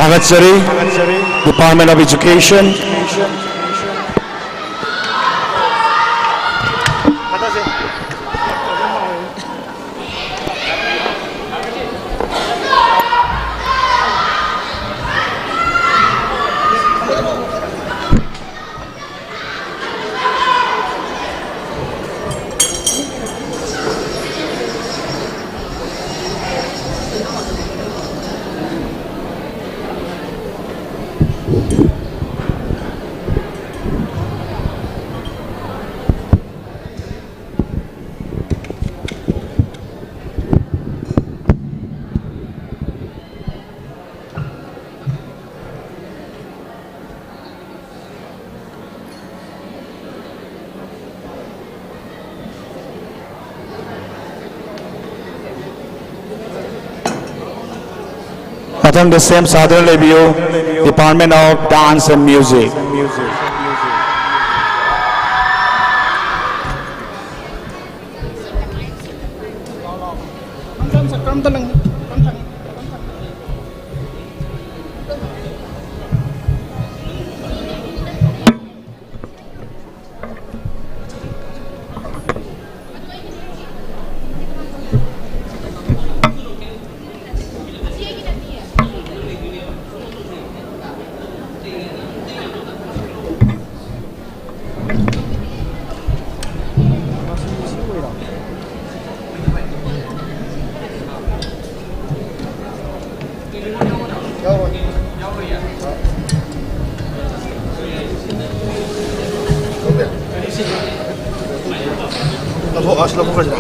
ꯊꯥꯒꯠꯆꯔꯤ꯫ Department of Education꯫ ꯃꯊꯪꯗ ꯁꯦꯝ ꯁꯥꯗꯨꯅ ꯂꯩꯕꯤꯌꯨ, Department of Dance and Music꯫ ꯂꯧꯊꯣꯛ-, ꯑꯁ, ꯂꯧꯊꯣꯛꯈ꯭ꯔꯁꯤꯔꯥ?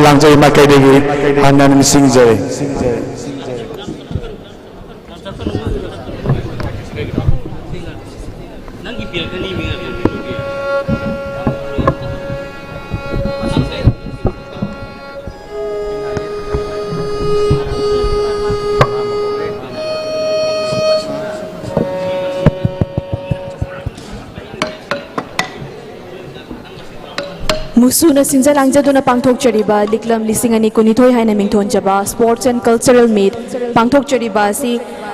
ꯇꯥꯡꯖꯩ ꯃꯥꯏꯀꯩꯗꯒꯤ ꯍꯟꯅ ꯅꯤꯡꯁꯤꯡꯖꯔꯤ꯫ ꯃꯨꯁꯨꯅ ꯁꯤꯟꯖ ꯂꯥꯡꯖꯗꯨꯅ ꯄꯥꯡꯊꯣꯛꯆꯔꯤꯕ ꯂꯤꯛꯂꯝ ꯂꯤꯁꯤꯡ ꯑꯅꯤ ꯀꯨꯟꯅꯤꯊꯣꯏ ꯍꯥꯏꯅ ꯃꯤꯡꯊꯣꯟꯖꯕ Sports and Cultural Meet ꯄꯥꯡꯊꯣꯛꯆꯔꯤꯕ ꯑꯁꯤ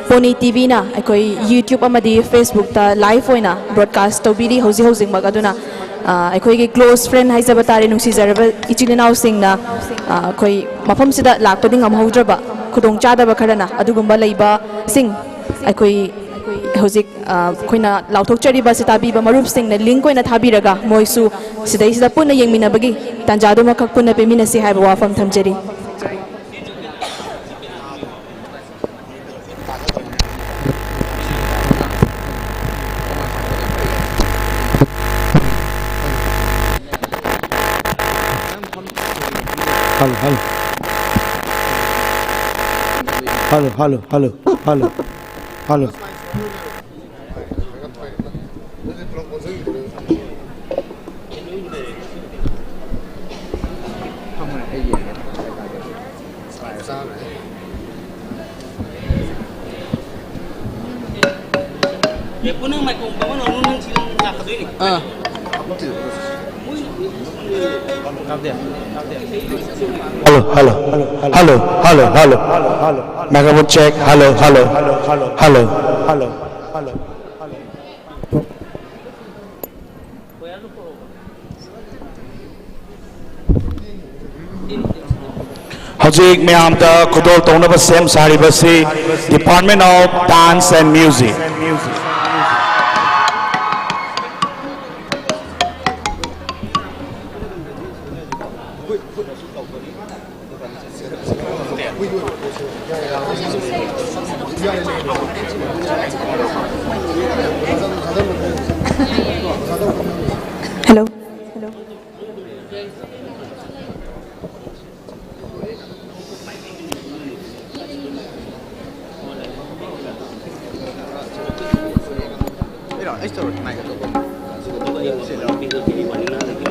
Pony T V ꯅ ꯑꯩꯈꯣꯏ YouTube ꯑꯃꯗꯤ Facebook ꯇ live ꯑꯣꯏꯅ broadcast ꯇꯧꯕꯤꯔꯤ ꯍꯧꯖꯤꯛ ꯍꯧꯖꯤꯛꯃꯛ꯫ ꯑꯗꯨꯅ, ꯑ, ꯑꯩꯈꯣꯏꯒꯤ close friend ꯍꯥꯏꯖꯕ ꯇꯥꯔꯦ, ꯅꯨꯡꯁꯤꯖꯔꯕ ꯏꯆꯤꯜ ꯏꯅꯥꯎꯁꯤꯡꯅ, ꯑ, ꯑꯩꯈꯣꯏ ꯃꯐꯝꯁꯤꯗ ꯂꯥꯛꯄꯗꯤ ꯉꯝꯍꯧꯗ꯭ꯔꯕ ꯈꯨꯗꯣꯡꯆꯥꯗꯕ ꯈꯔꯅ ꯑꯗꯨꯒꯨꯝꯕ ꯂꯩꯕꯁꯤꯡ ꯑꯩꯈꯣꯏ ꯍꯧꯖꯤꯛ ꯑ, ꯑꯩꯈꯣꯏꯅ ꯂꯥꯎꯊꯣꯛꯆꯔꯤꯕ ꯑꯁꯤ ꯇꯥꯕꯤꯕ ꯃꯔꯨꯞꯁꯤꯡꯅ link ꯑꯣꯏꯅ ꯊꯥꯕꯤꯔꯒ ꯃꯣꯏꯁꯨ ꯁꯤꯗꯩꯁꯤꯗ ꯄꯨꯟꯅ ꯌꯦꯡꯃꯤꯟꯅꯕꯒꯤ ꯇꯥꯟꯖꯥꯗꯨꯃꯈꯛ ꯄꯨꯟꯅ ꯄꯤꯃꯤꯟꯅꯁꯤ ꯍꯥꯏꯕ ꯋꯥꯐꯝ ꯊꯝꯖꯔꯤ꯫ Hello, hello. Hello, hello, hello, hello, hello. ꯑꯥ꯫ Hello, hello, hello, hello, hello, hello. Microphone check. Hello, hello, hello, hello. ꯍꯧꯖꯤꯛ ꯃꯌꯥꯝꯗ ꯈꯨꯗꯣꯜ ꯇꯧꯅꯕ ꯁꯦꯝ ꯁꯥꯔꯤꯕꯁꯤ Department of Dance and Music꯫ Hello.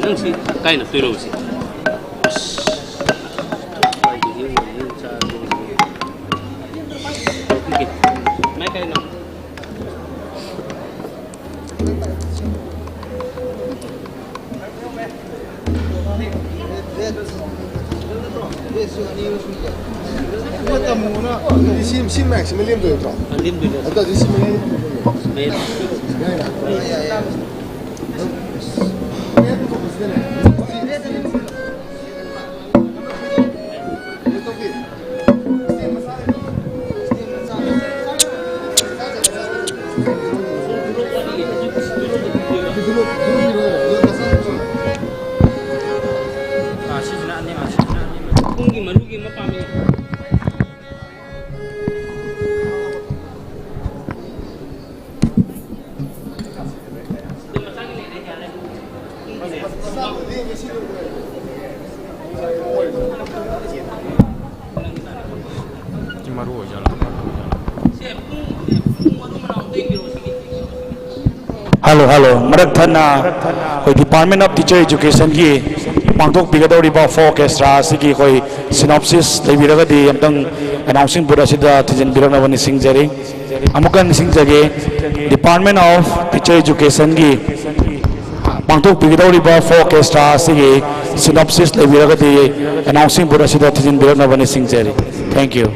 ꯅꯪꯁꯤ ꯀꯥꯏ ꯅꯞꯇꯣꯏꯅꯣ ꯁꯤ? ꯑꯁ꯫ ꯃꯥꯏ ꯀꯥꯏ ꯅꯞ-, ꯑꯗꯨꯗꯤ ꯁꯤ, ꯁꯤ ꯃꯌꯥꯝꯁꯤꯃ ꯂꯦꯝꯗꯣꯏ ꯅꯠꯇ꯭ꯔꯣ? ꯑ, ꯂꯦꯝꯗꯣꯏꯅꯦ꯫ ꯑꯗꯨ ꯇꯥꯔꯗꯤ ꯁꯤ ꯃꯌꯥꯝ ꯂꯦꯝꯗꯣꯏꯅꯦ꯫ ꯃꯌꯥꯝ꯫ ꯌꯥꯏꯅ? ꯌꯥꯏ, ꯌꯥꯏ, ꯌꯥꯏ꯫ ꯄꯨꯡꯒꯤ ꯃꯔꯨꯒꯤ ꯑꯃ ꯄꯥꯝꯃꯦ꯫ ꯁꯤ ꯃꯔꯨ ꯑꯣꯏꯖꯥꯠꯂꯣ? Hello, hello. ꯃꯔꯛ ꯊꯠꯅ ꯑꯩꯈꯣꯏ Department of Teacher Educationꯒꯤ ꯄꯥꯡꯊꯣꯛꯄꯤꯒꯗꯧꯔꯤꯕ ꯐꯣꯛ ꯑꯣꯔꯀꯦꯁꯇ꯭ꯔꯥ ꯑꯁꯤꯒꯤ ꯑꯩꯈꯣꯏ synopsis ꯂꯩꯕꯤꯔꯒꯗꯤ ꯑꯝꯇꯪ announcing booth ꯑꯁꯤꯗ ꯊꯤꯟꯖꯤꯟꯕꯤꯔꯛꯅꯕ ꯅꯤꯡꯁꯤꯡꯖꯔꯤ꯫ ꯑꯃꯨꯛꯀ ꯅꯤꯡꯁꯤꯡꯖꯒꯦ, Department of Teacher Educationꯒꯤ ꯄꯥꯡꯊꯣꯛꯄꯤꯒꯗꯧꯔꯤꯕ ꯐꯣꯛ ꯑꯣꯔꯀꯦꯁꯇ꯭ꯔꯥ ꯑꯁꯤꯒꯤ synopsis ꯂꯩꯕꯤꯔꯒꯗꯤ announcing booth ꯑꯁꯤꯗ ꯊꯤꯟꯖꯤꯟꯕꯤꯔꯛꯅꯕ ꯅꯤꯡꯁꯤꯡꯖꯔꯤ꯫ Thank you꯫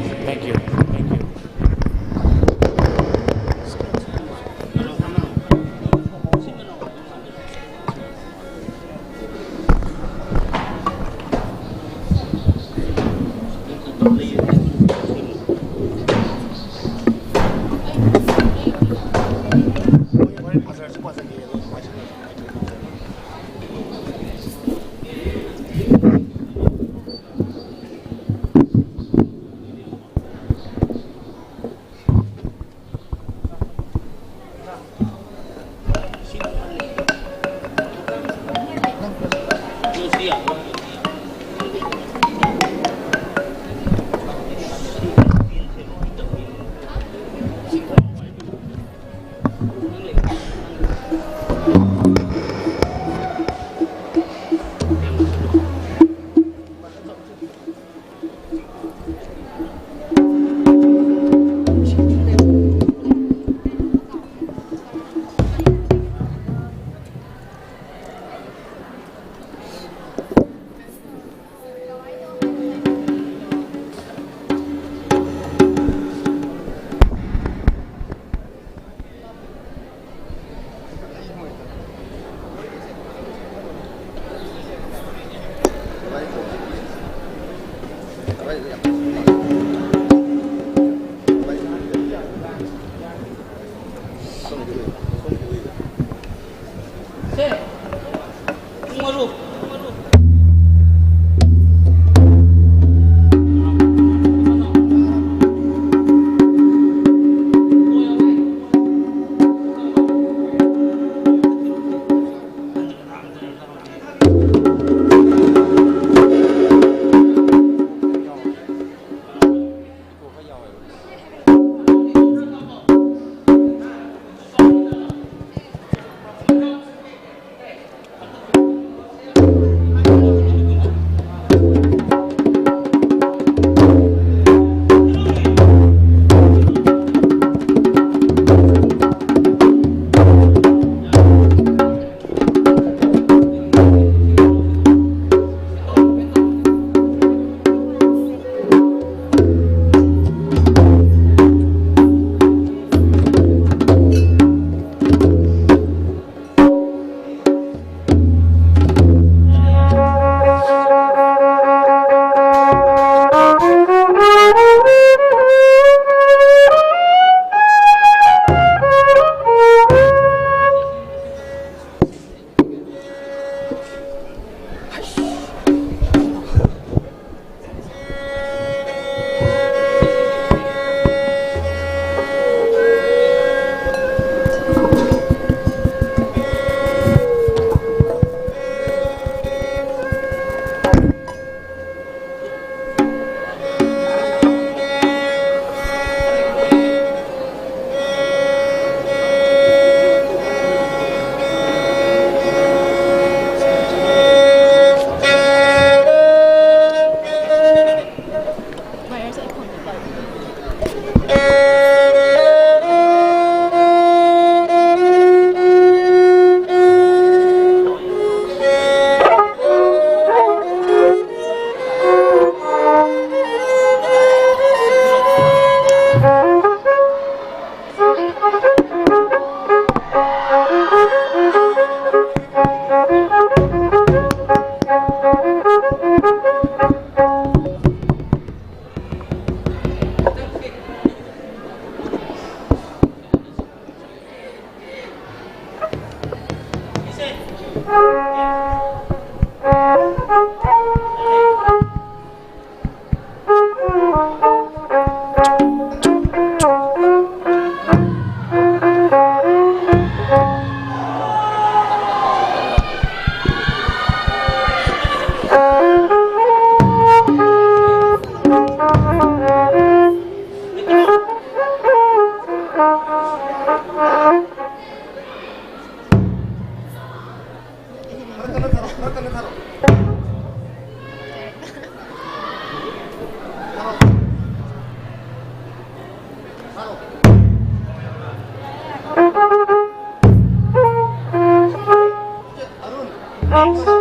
Hello,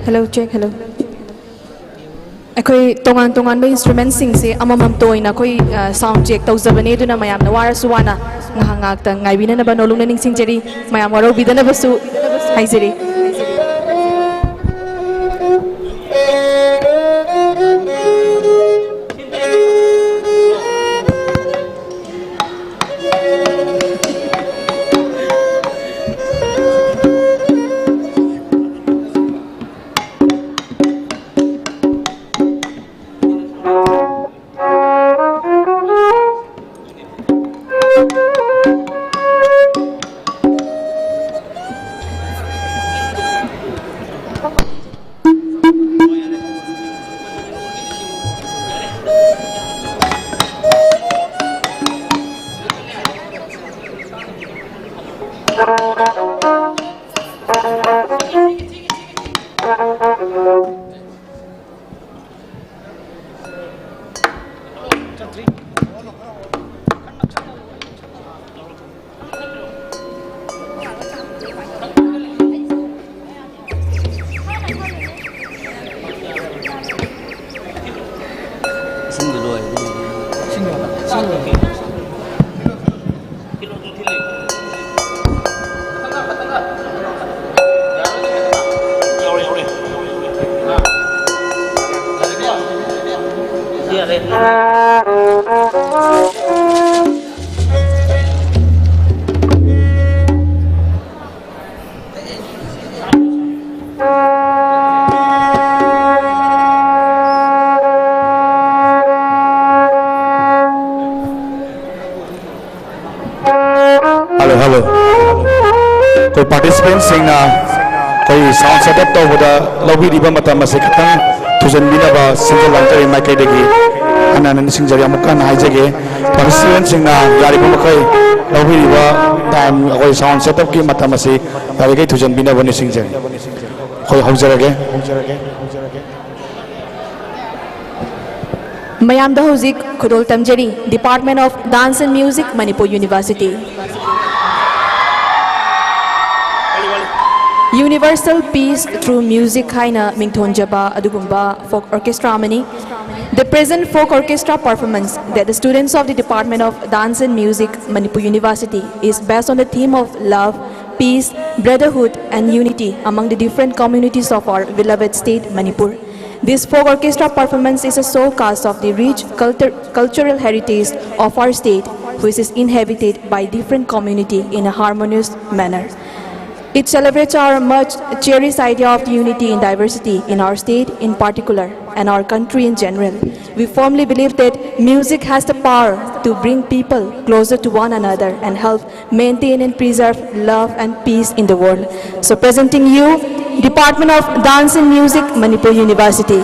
hello, check, hello. ꯑꯩꯈꯣꯏ ꯇꯣꯉꯥꯟ ꯇꯣꯉꯥꯟꯕ instrumentꯁꯤꯡꯁꯦ ꯑꯃꯃꯝꯇ ꯑꯣꯏꯅ ꯑꯩꯈꯣꯏ, ꯑ, sound check ꯇꯧꯖꯕꯅꯦ, ꯑꯗꯨꯅ ꯃꯌꯥꯝꯅ ꯋꯥꯔꯁꯨ ꯋꯥꯅ ꯉꯥꯏꯍꯥꯛ ꯉꯥꯏꯍꯥꯛꯇꯪ ꯉꯥꯏꯕꯤꯅꯅꯕ ꯅꯣꯂꯨꯛꯅ ꯅꯤꯡꯁꯤꯡꯖꯔꯤ꯫ ꯃꯌꯥꯝ ꯋꯥꯔꯧꯕꯤꯗꯅꯕꯁꯨ ꯍꯥꯏꯖꯔꯤ꯫ Hello, hello. ꯑꯩꯈꯣꯏ participantꯁꯤꯡꯅ ꯑꯩꯈꯣꯏ sound setup ꯇꯧꯕꯗ ꯂꯧꯕꯤꯔꯤꯕ ꯃꯇꯝ ꯑꯁꯤ ꯈꯤꯇꯪ ꯊꯨꯖꯟꯕꯤꯅꯕ ꯁꯤꯟꯖ ꯂꯥꯡꯖꯔꯤ ꯃꯥꯏꯀꯩꯗꯒꯤ ꯍꯟꯅ ꯍꯟꯅ ꯅꯤꯡꯁꯤꯡꯖꯔꯤ꯫ ꯑꯃꯨꯛꯀ ꯍꯟꯅ ꯍꯥꯏꯖꯒꯦ, participantꯁꯤꯡꯅ ꯌꯥꯔꯤꯕ ꯃꯈꯩ ꯂꯧꯕꯤꯔꯤꯕ time, ꯑꯩꯈꯣꯏ sound setupꯀꯤ ꯃꯇꯝ ꯑꯁꯤ ꯌꯥꯔꯤꯈꯩ ꯊꯨꯖꯟꯕꯤꯅꯕ ꯅꯤꯡꯁꯤꯡꯖꯔꯤ꯫ ꯑꯩꯈꯣꯏ ꯍꯧꯖꯔꯒꯦ꯫ ꯃꯌꯥꯝꯗ ꯍꯧꯖꯤꯛ ꯈꯨꯗꯣꯜ ꯇꯝꯖꯔꯤ, Department of Dance and Music, Manipur University꯫ Universal Peace Through Music ꯍꯥꯏꯅ ꯃꯤꯡꯊꯣꯟꯖꯕ ꯑꯗꯨꯒꯨꯝꯕ folk orchestra ꯑꯃꯅꯤ꯫ The present folk orchestra performance that the students of the Department of Dance and Music, Manipur University, is based on the theme of love, peace, brotherhood, and unity among the different communities of our beloved state, Manipur. This folk orchestra performance is a showcase of the rich culture, cultural heritage of our state, which is inhabited by different community in a harmonious manner. It celebrates our much cherished idea of unity in diversity in our state in particular and our country in general. We firmly believe that music has the power to bring people closer to one another and help maintain and preserve love and peace in the world. So presenting you, Department of Dance and Music, Manipur University.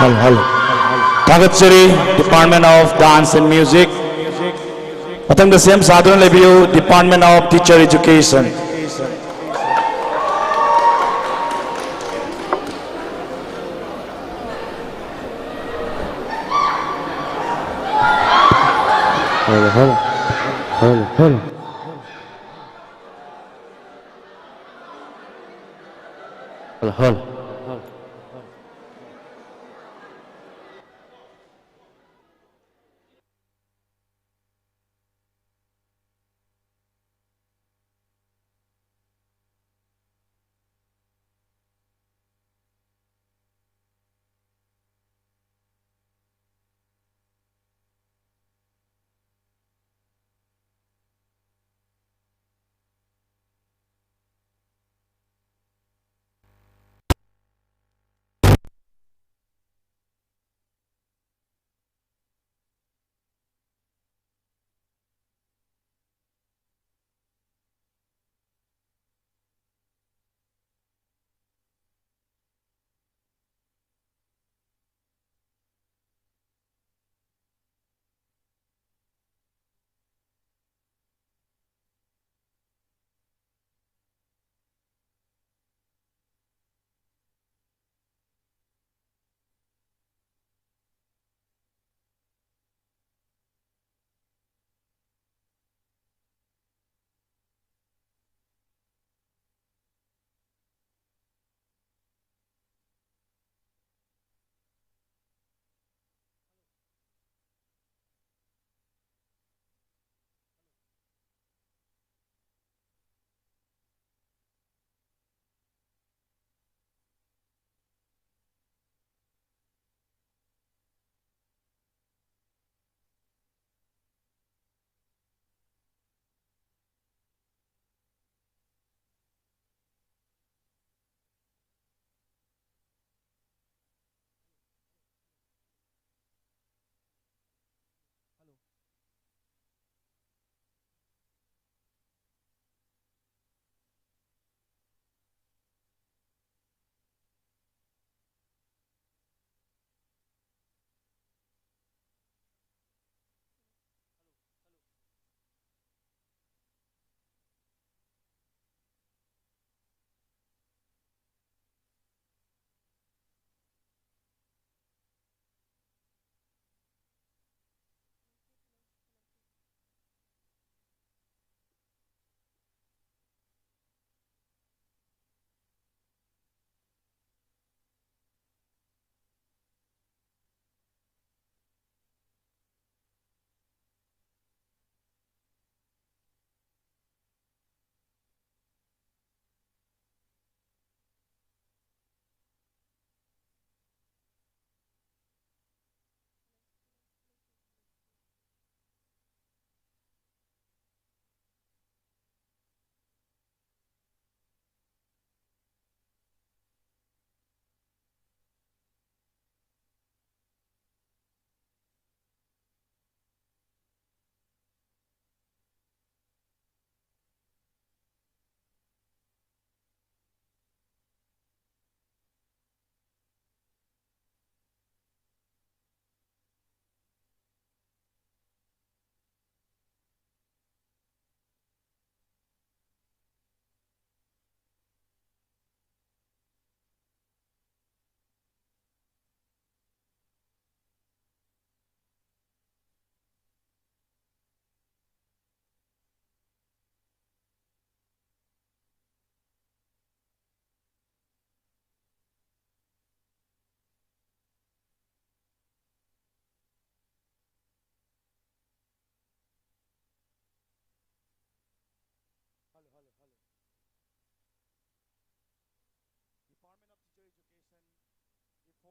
Hello, hello. ꯊꯥꯒꯠꯆꯔꯤ, Department of Dance and Music꯫ ꯃꯊꯪꯗ ꯁꯦꯝ ꯁꯥꯗꯨꯅ ꯂꯩꯕꯤꯌꯨ, Department of Teacher Education꯫ Hello, hello. Hello, hello. Hello, hello.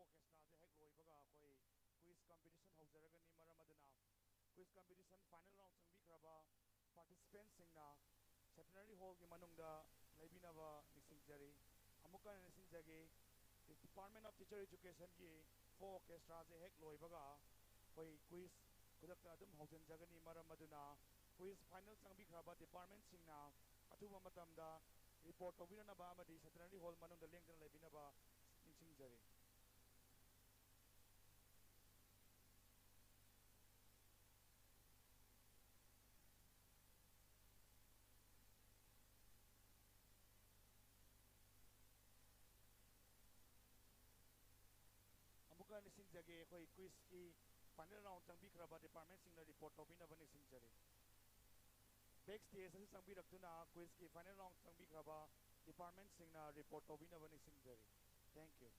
ꯑꯣꯔꯀꯦꯁꯇ꯭ꯔꯥꯁꯦ ꯍꯦꯛ ꯂꯣꯏꯕꯒ ꯑꯩꯈꯣꯏ ꯀ꯭ꯋꯤꯖ ꯀꯝꯄꯤꯇꯤꯁꯟ ꯍꯧꯖꯔꯒꯅꯤ꯫ ꯃꯔꯝ ꯑꯗꯨꯅ ꯀ꯭ꯋꯤꯖ ꯀꯝꯄꯤꯇꯤꯁꯟ ꯐꯥꯏꯅꯦꯜ ꯔꯥꯎꯟ ꯆꯪꯕꯤꯈ꯭ꯔꯕ ꯄꯥꯔꯇꯤꯁꯤꯄꯦꯟꯁꯤꯡꯅ ꯁꯦꯟꯇꯅꯔꯤ ꯍꯣꯜꯒꯤ ꯃꯅꯨꯡꯗ ꯂꯩꯕꯤꯅꯕ ꯅꯤꯡꯁꯤꯡꯖꯔꯤ꯫ ꯑꯃꯨꯛꯀ ꯍꯟꯅ ꯅꯤꯡꯁꯤꯡꯖꯒꯦ, Department of Teacher Educationꯒꯤ ꯐꯣꯛ ꯑꯣꯔꯀꯦꯁꯇ꯭ꯔꯥꯁꯦ ꯍꯦꯛ ꯂꯣꯏꯕꯒ ꯑꯩꯈꯣꯏ ꯀ꯭ꯋꯤꯖ ꯈꯨꯗꯛꯇ ꯑꯗꯨꯝ ꯍꯧꯖꯤꯟꯖꯒꯅꯤ꯫ ꯃꯔꯝ ꯑꯗꯨꯅ ꯀ꯭ꯋꯤꯖ ꯐꯥꯏꯅꯦꯜ ꯆꯪꯕꯤꯈ꯭ꯔꯕ ꯗꯤꯄꯥꯔꯠꯃꯦꯟꯁꯤꯡꯅ ꯑꯊꯨꯕ ꯃꯇꯝꯗ ꯔꯤꯄꯣꯔꯠ ꯇꯧꯕꯤꯅꯅꯕ ꯑꯃꯗꯤ ꯁꯦꯟꯇꯅꯔꯤ ꯍꯣꯜ ꯃꯅꯨꯡꯗ ꯂꯦꯡꯗꯅ ꯂꯩꯕꯤꯅꯕ ꯅꯤꯡꯁꯤꯡꯖꯔꯤ꯫ ꯑꯃꯨꯛꯀ ꯅꯤꯡꯁꯤꯡꯖꯒꯦ, ꯑꯩꯈꯣꯏ ꯀ꯭ꯋꯤꯖꯀꯤ ꯐꯥꯏꯅꯦꯜ ꯔꯥꯎꯟ ꯆꯪꯕꯤꯈ꯭ꯔꯕ ꯗꯤꯄꯥꯔꯠꯃꯦꯟꯁꯤꯡꯅ ꯔꯤꯄꯣꯔꯠ ꯇꯧꯕꯤꯅꯕ ꯅꯤꯡꯁꯤꯡꯖꯔꯤ꯫ ꯕꯦꯛ ꯁ꯭ꯇꯦꯖ ꯑꯁꯤ ꯆꯪꯕꯤꯔꯛꯇꯨꯅ ꯀ꯭ꯋꯤꯖꯀꯤ ꯐꯥꯏꯅꯦꯜ ꯔꯥꯎꯟ ꯆꯪꯕꯤꯈ꯭ꯔꯕ ꯗꯤꯄꯥꯔꯠꯃꯦꯟꯁꯤꯡꯅ ꯔꯤꯄꯣꯔꯠ ꯇꯧꯕꯤꯅꯕ ꯅꯤꯡꯁꯤꯡꯖꯔꯤ꯫ Thank you.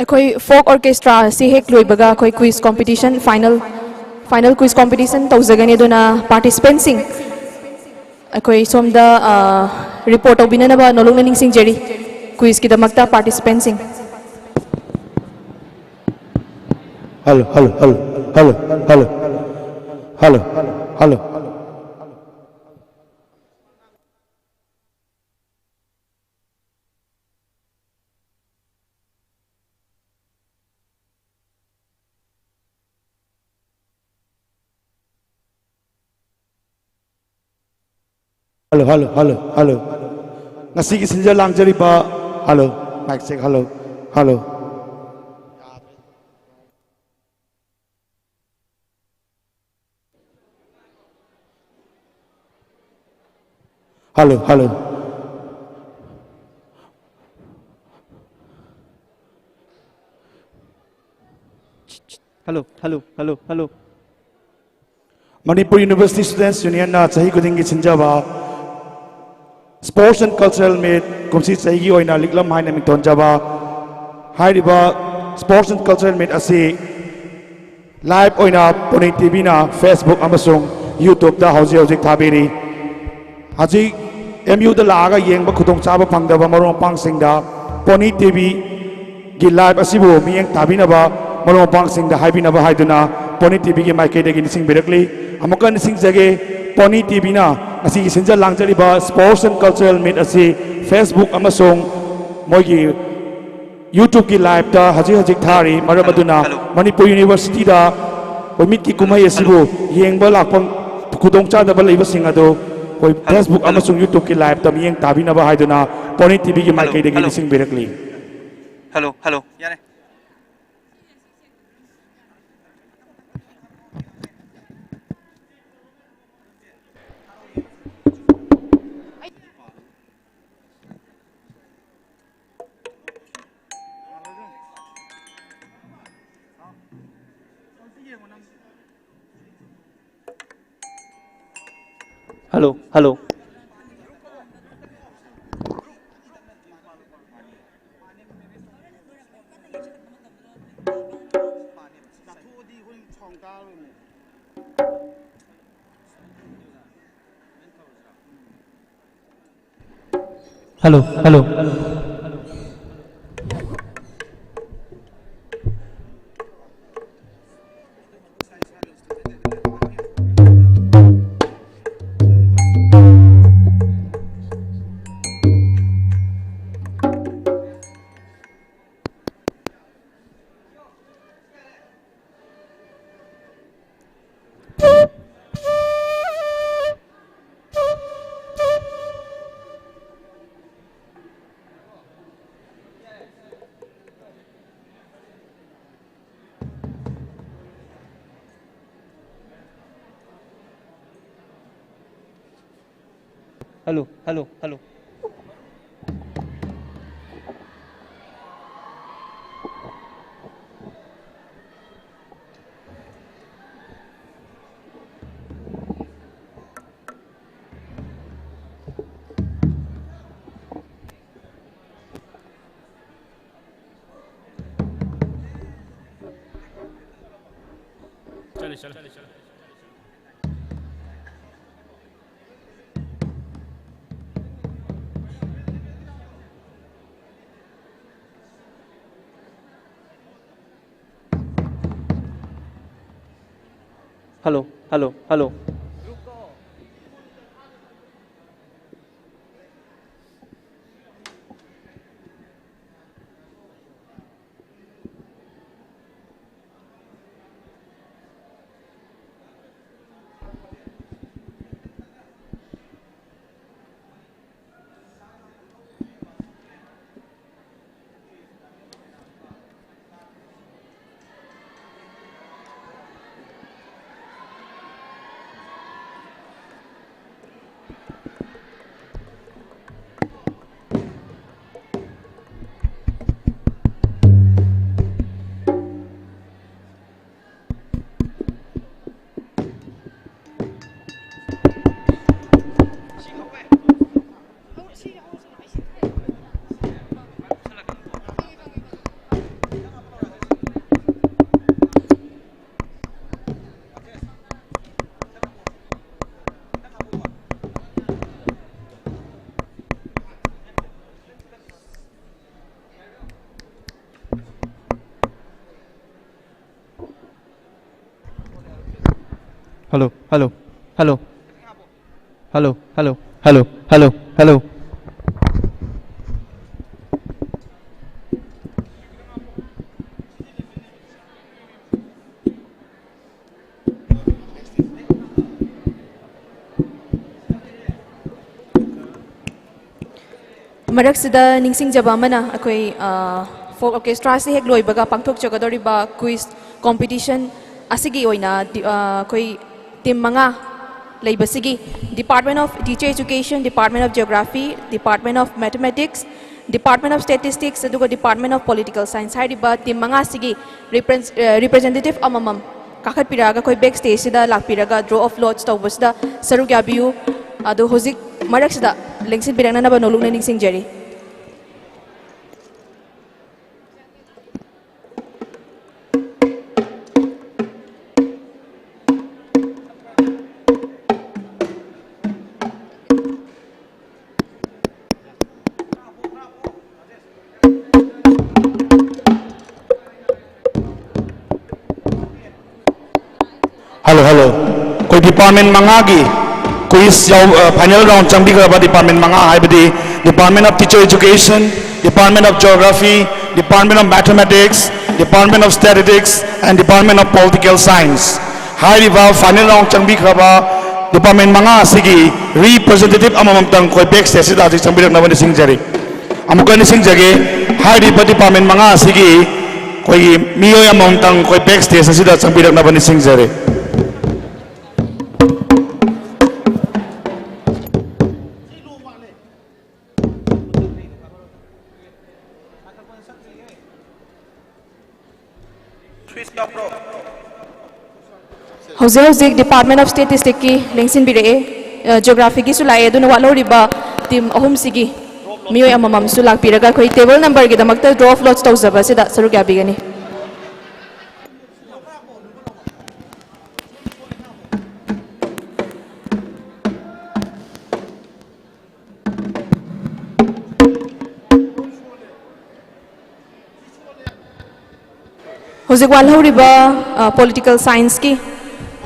ꯑꯩꯈꯣꯏ ꯐꯣꯛ ꯑꯣꯔꯀꯦꯁꯇ꯭ꯔꯥ ꯑꯁꯤ ꯍꯦꯛ ꯂꯣꯏꯕꯒ ꯑꯩꯈꯣꯏ quiz competition, final, final quiz competition ꯇꯧꯖꯒꯅꯤ꯫ ꯑꯗꯨꯅ ꯄꯥꯔꯇꯤꯁꯤꯄꯦꯟꯁꯤꯡ, ꯑꯩꯈꯣꯏ ꯁꯣꯝꯗ, ꯑ, ꯔꯤꯄꯣꯔꯠ ꯇꯧꯕꯤꯅꯅꯕ ꯅꯣꯂꯨꯛꯅ ꯅꯤꯡꯁꯤꯡꯖꯔꯤ꯫ ꯀ꯭ꯋꯤꯖꯀꯤꯗꯃꯛꯇ ꯄꯥꯔꯇꯤꯁꯤꯄꯦꯟꯁꯤꯡ꯫ Hello, hello, hello, hello, hello, hello, hello. Hello, hello, hello, hello. ꯉꯁꯤꯒꯤ ꯁꯤꯟꯖ ꯂꯥꯡꯖꯔꯤꯕ, hello, mic check, hello, hello. Hello, hello. Hello, hello, hello, hello. Manipur University Students Union ꯅ ꯆꯍꯤ ꯈꯨꯗꯤꯡꯒꯤ ꯁꯤꯟꯖꯕ Sports and Cultural Meet, ꯀꯨꯝꯁꯤ ꯆꯍꯤꯒꯤ ꯑꯣꯏꯅ ꯂꯤꯛꯂꯝ ꯍꯥꯏꯅ ꯃꯤꯡꯊꯣꯟꯖꯕ ꯍꯥꯏꯔꯤꯕ Sports and Cultural Meet ꯑꯁꯤ live ꯑꯣꯏꯅ ꯄꯣꯅꯤ ꯇꯤ ꯚꯤꯅ Facebook ꯑꯃꯁꯨꯡ YouTube ꯇ ꯍꯧꯖꯤꯛ ꯍꯧꯖꯤꯛ ꯊꯥꯕꯤꯔꯤ꯫ ꯍꯧꯖꯤꯛ ꯑꯦꯝ ꯌꯨꯗ ꯂꯥꯛꯑꯒ ꯌꯦꯡꯕ ꯈꯨꯗꯣꯡꯆꯥꯕ ꯐꯪꯗꯕ ꯃꯔꯨꯞ ꯃꯄꯥꯡꯁꯤꯡꯗ ꯄꯣꯅꯤ ꯇꯤ ꯚꯤ ꯒꯤ live ꯑꯁꯤꯕꯨ ꯃꯤꯠꯌꯦꯡ ꯇꯥꯕꯤꯅꯕ ꯃꯔꯨꯞ ꯃꯄꯥꯡꯁꯤꯡꯗ ꯍꯥꯏꯕꯤꯅꯕ ꯍꯥꯏꯗꯨꯅ ꯄꯣꯅꯤ ꯇꯤ ꯚꯤꯒꯤ ꯃꯥꯏꯀꯩꯗꯒꯤ ꯅꯤꯡꯁꯤꯡꯕꯤꯔꯛꯂꯤ꯫ ꯑꯃꯨꯛꯀ ꯅꯤꯡꯁꯤꯡꯖꯒꯦ, ꯄꯣꯅꯤ ꯇꯤ ꯚꯤꯅ ꯉꯁꯤꯒꯤ ꯁꯤꯟꯖ ꯂꯥꯡꯖꯔꯤꯕ Sports and Cultural Meet ꯑꯁꯤ Facebook ꯑꯃꯁꯨꯡ ꯃꯣꯏꯒꯤ YouTube ꯀꯤ live ꯇ ꯍꯧꯖꯤꯛ ꯍꯧꯖꯤꯛ ꯊꯥꯔꯤ꯫ ꯃꯔꯝ ꯑꯗꯨꯅ ꯃꯅꯤꯄꯨꯔ University ꯗ ꯑꯩꯈꯣꯏ ꯃꯤꯠꯀꯤ ꯀꯨꯝꯍꯩ ꯑꯁꯤꯕꯨ ꯌꯦꯡꯕ ꯂꯥꯛꯄ ꯈꯨꯗꯣꯡꯆꯥꯗꯕ ꯂꯩꯕꯁꯤꯡ ꯑꯗꯨ ꯑꯩꯈꯣꯏ Facebook ꯑꯃꯁꯨꯡ YouTube ꯀꯤ live ꯇ ꯃꯤꯠꯌꯦꯡ ꯇꯥꯕꯤꯅꯕ ꯍꯥꯏꯗꯨꯅ ꯄꯣꯅꯤ ꯇꯤ ꯚꯤꯒꯤ ꯃꯥꯏꯀꯩꯗꯒꯤ ꯅꯤꯡꯁꯤꯡꯕꯤꯔꯛꯂꯤ꯫ Hello, hello. ꯌꯥꯔꯦ꯫ Hello, hello. Hello, hello. Hello, hello, hello. ꯆꯠꯂꯦ, ꯆꯠꯂꯦ꯫ Hello, hello, hello. Hello, hello, hello. Hello, hello, hello, hello, hello. ꯃꯔꯛꯁꯤꯗ ꯅꯤꯡꯁꯤꯡꯖꯕ ꯑꯃꯅ, ꯑꯩꯈꯣꯏ, ꯑ, ꯐꯣꯛ ꯑꯣꯔꯀꯦꯁꯇ꯭ꯔꯥꯁꯤ ꯍꯦꯛ ꯂꯣꯏꯕꯒ ꯄꯥꯡꯊꯣꯛꯆꯒꯗꯧꯔꯤꯕ ꯀ꯭ꯋꯤꯖ ꯀꯣꯝꯄꯤꯇꯤꯁꯟ ꯑꯁꯤꯒꯤ ꯑꯣꯏꯅ ꯗꯤ-, ꯑ, ꯑꯩꯈꯣꯏ ꯇꯤꯝ ꯃꯉꯥ ꯂꯩꯕꯁꯤꯒꯤ Department of Teacher Education, Department of Geography, Department of Mathematics, Department of Statistics, ꯑꯗꯨꯒ Department of Political Science ꯍꯥꯏꯔꯤꯕ ꯇꯤꯝ ꯃꯉꯥꯁꯤꯒꯤ ꯔꯤꯄ꯭ꯔꯦꯟ-, ꯑ, ꯔꯤꯄ꯭ꯔꯦꯖꯦꯟꯇꯦꯇꯤꯚ ꯑꯃꯃꯝ ꯀꯥꯈꯠꯄꯤꯔꯛꯑꯒ ꯑꯩꯈꯣꯏ ꯕꯦꯛ ꯁ꯭ꯇꯦꯖꯁꯤꯗ ꯂꯥꯛꯄꯤꯔꯒ draw of lots ꯇꯧꯕꯁꯤꯗ ꯁꯔꯨꯛ ꯌꯥꯕꯤꯌꯨ꯫ ꯑꯗꯨ ꯍꯧꯖꯤꯛ ꯃꯔꯛꯁꯤꯗ ꯂꯦꯡꯁꯤꯟꯕꯤꯔꯛꯅꯅꯕ ꯅꯣꯂꯨꯛꯅ ꯅꯤꯡꯁꯤꯡꯖꯔꯤ꯫ Hello, hello. ꯑꯩꯈꯣꯏ department ꯃꯉꯥꯒꯤ quiz ꯌꯥꯎ-, ꯑ, final round ꯆꯪꯕꯤꯈ꯭ꯔꯕ department ꯃꯉꯥ ꯍꯥꯏꯕꯗꯤ Department of Teacher Education, Department of Geography, Department of Mathematics, Department of Statistics, and Department of Political Science꯫ ꯍꯥꯏꯔꯤꯕ final round ꯆꯪꯕꯤꯈ꯭ꯔꯕ department ꯃꯉꯥ ꯑꯁꯤꯒꯤ representative ꯑꯃꯃꯝꯇꯪ ꯑꯩꯈꯣꯏ back stage ꯁꯤꯗ ꯍꯧꯖꯤꯛ ꯆꯪꯕꯤꯔꯛꯅꯕ ꯅꯤꯡꯁꯤꯡꯖꯔꯤ꯫ ꯑꯃꯨꯛꯀ ꯅꯤꯡꯁꯤꯡꯖꯒꯦ, ꯍꯥꯏꯔꯤꯕ department ꯃꯉꯥ ꯑꯁꯤꯒꯤ ꯑꯩꯈꯣꯏꯒꯤ ꯃꯤꯑꯣꯏ ꯑꯃꯃꯝꯇꯪ ꯑꯩꯈꯣꯏ back stage ꯑꯁꯤꯗ ꯆꯪꯕꯤꯔꯛꯅꯕ ꯅꯤꯡꯁꯤꯡꯖꯔꯤ꯫ ꯍꯧꯖꯤꯛ ꯍꯧꯖꯤꯛ Department of Statistics ꯀꯤ ꯂꯦꯡꯁꯤꯟꯕꯤꯔꯛꯑꯦ, ꯑ, Geography ꯒꯤꯁꯨ ꯂꯥꯛꯑꯦ, ꯑꯗꯨꯅ ꯋꯥꯠꯍꯧꯔꯤꯕ ꯇꯤꯝ ꯑꯍꯨꯝꯁꯤꯒꯤ ꯃꯤꯑꯣꯏ ꯑꯃꯃꯝꯁꯨ ꯂꯥꯛꯄꯤꯔꯒ ꯑꯩꯈꯣꯏ table number ꯒꯤꯗꯃꯛꯇ draw of lots ꯇꯧꯖꯕ ꯑꯁꯤꯗ ꯁꯔꯨꯛ ꯌꯥꯕꯤꯒꯅꯤ꯫ ꯍꯧꯖꯤꯛ ꯋꯥꯠꯍꯧꯔꯤꯕ, ꯑ, Political Science ꯀꯤ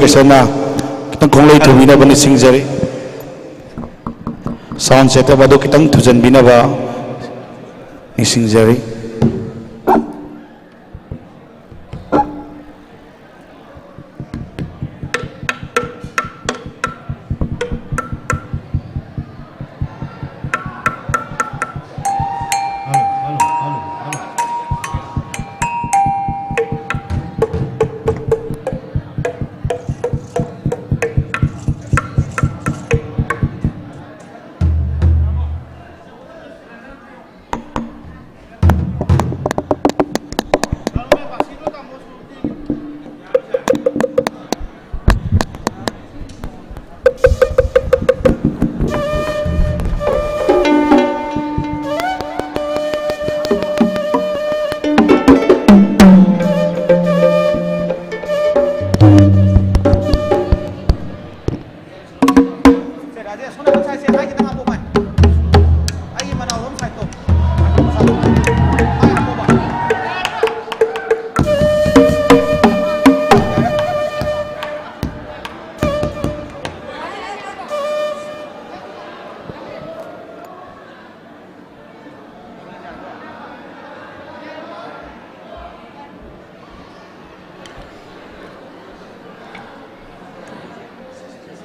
ꯀꯦꯁꯟꯅ ꯈꯤꯇꯪ ꯈꯣꯡꯂꯩ ꯊꯨꯕꯤꯅꯕ ꯅꯤꯡꯁꯤꯡꯖꯔꯤ꯫ Sound setup ꯑꯗꯨ ꯈꯤꯇꯪ ꯊꯨꯖꯟꯕꯤꯅꯕ ꯅꯤꯡꯁꯤꯡꯖꯔꯤ꯫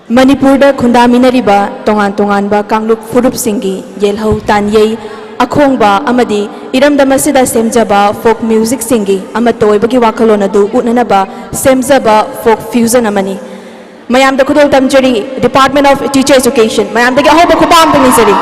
ꯃꯅꯤꯄꯨꯔꯗ ꯈꯨꯟꯗꯥꯃꯤꯟꯅꯔꯤꯕ ꯇꯣꯉꯥꯟ ꯇꯣꯉꯥꯟꯕ ꯀꯥꯡꯂꯨꯞ ꯐꯨꯔꯨꯞꯁꯤꯡꯒꯤ ꯌꯦꯜꯍꯧ ꯇꯥꯟꯌꯩ, ꯑꯈꯣꯡꯕ ꯑꯃꯗꯤ ꯏꯔꯝꯗꯝ ꯑꯁꯤꯗ ꯁꯦꯝꯖꯕ ꯐꯣꯛ ꯃ꯭ꯌꯨꯖꯤꯛꯁꯤꯡꯒꯤ ꯑꯃꯠꯇ ꯑꯣꯏꯕꯒꯤ ꯋꯥꯈꯜꯂꯣꯟ ꯑꯗꯨ ꯎꯠꯅꯅꯕ ꯁꯦꯝꯖꯕ ꯐꯣꯛ ꯐ꯭ꯌꯨꯖꯟ ꯑꯃꯅꯤ꯫ ꯃꯌꯥꯝꯗ ꯈꯨꯗꯣꯜ ꯇꯝꯖꯔꯤ, Department of Teacher Education꯫ ꯃꯌꯥꯝꯗꯒꯤ ꯑꯍꯧꯕ ꯈꯨꯄꯥꯝ ꯑꯃ ꯅꯤꯖꯔꯤ꯫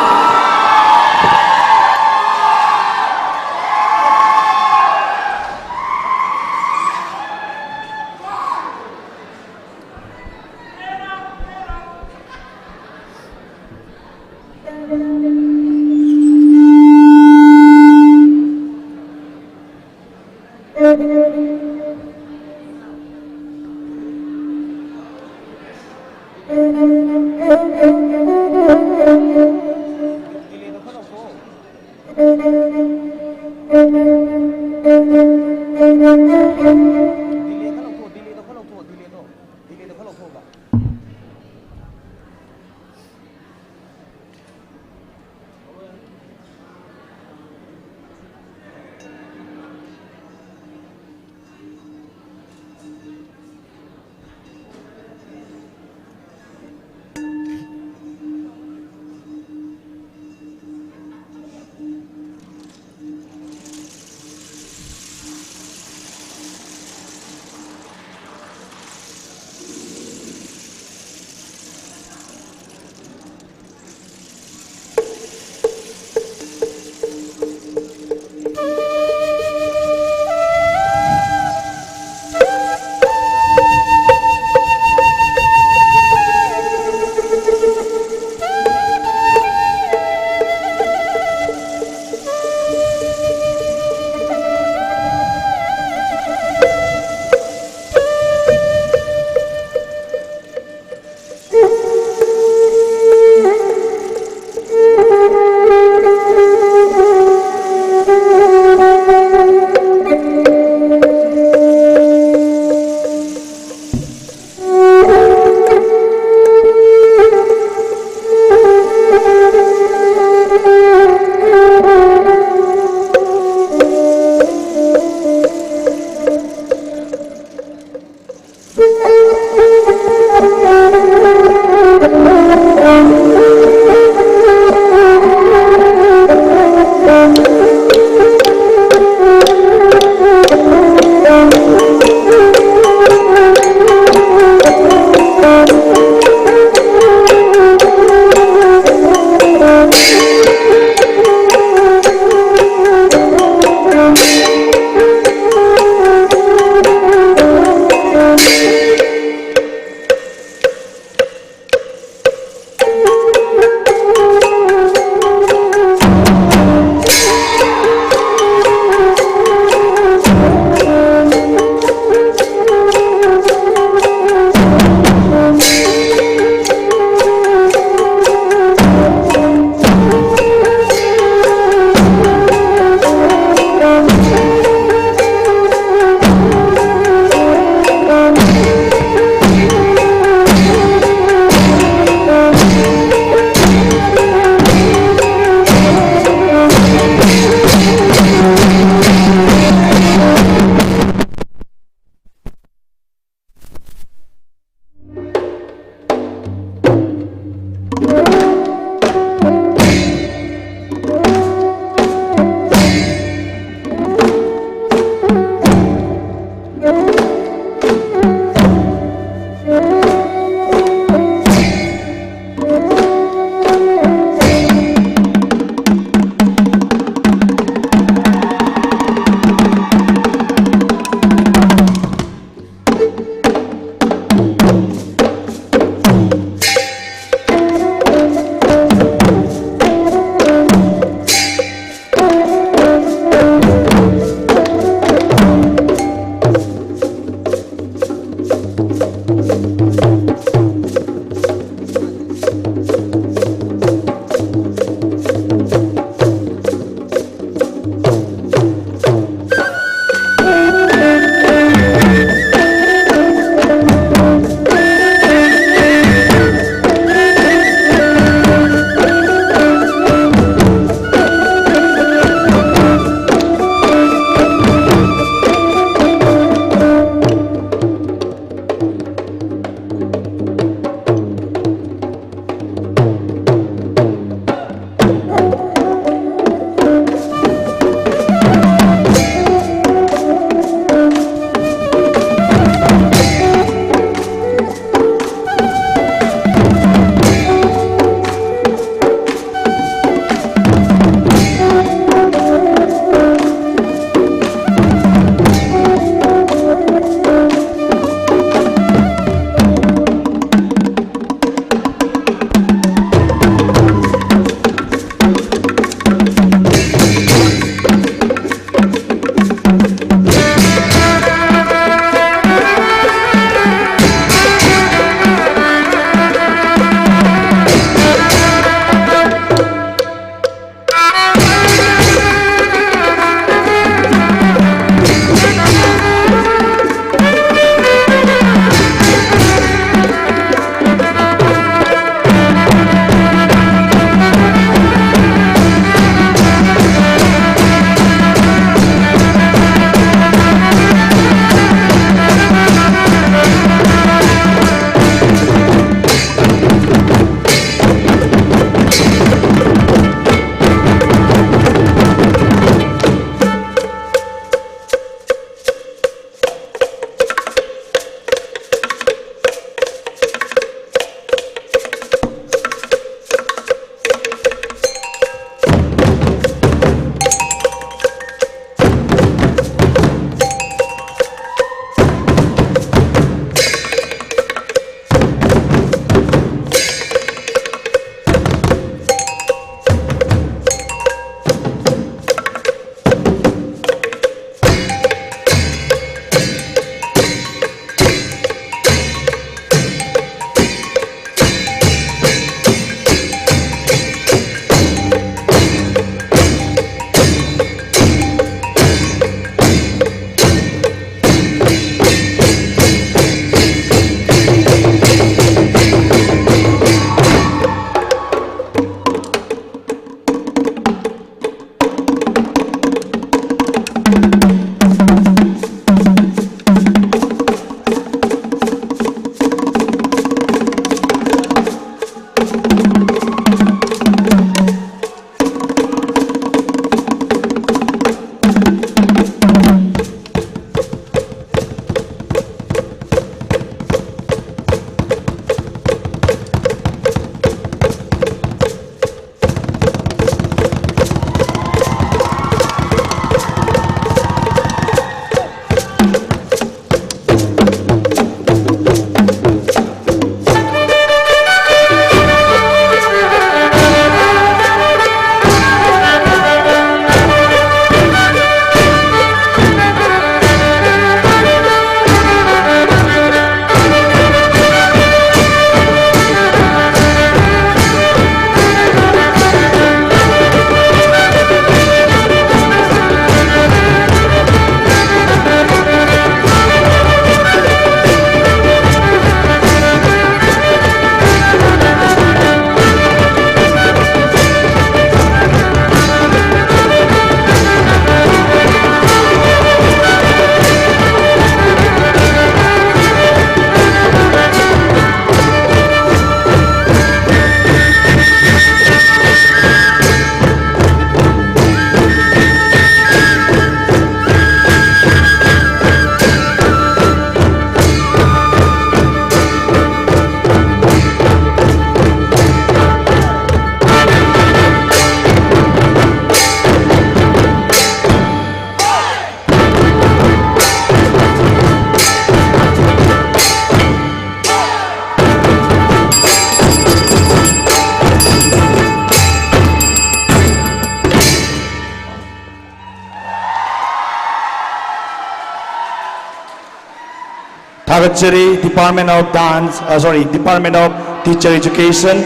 ꯊꯥꯒꯠꯆꯔꯤ Department of Dance, sorry, Department of Teacher Education꯫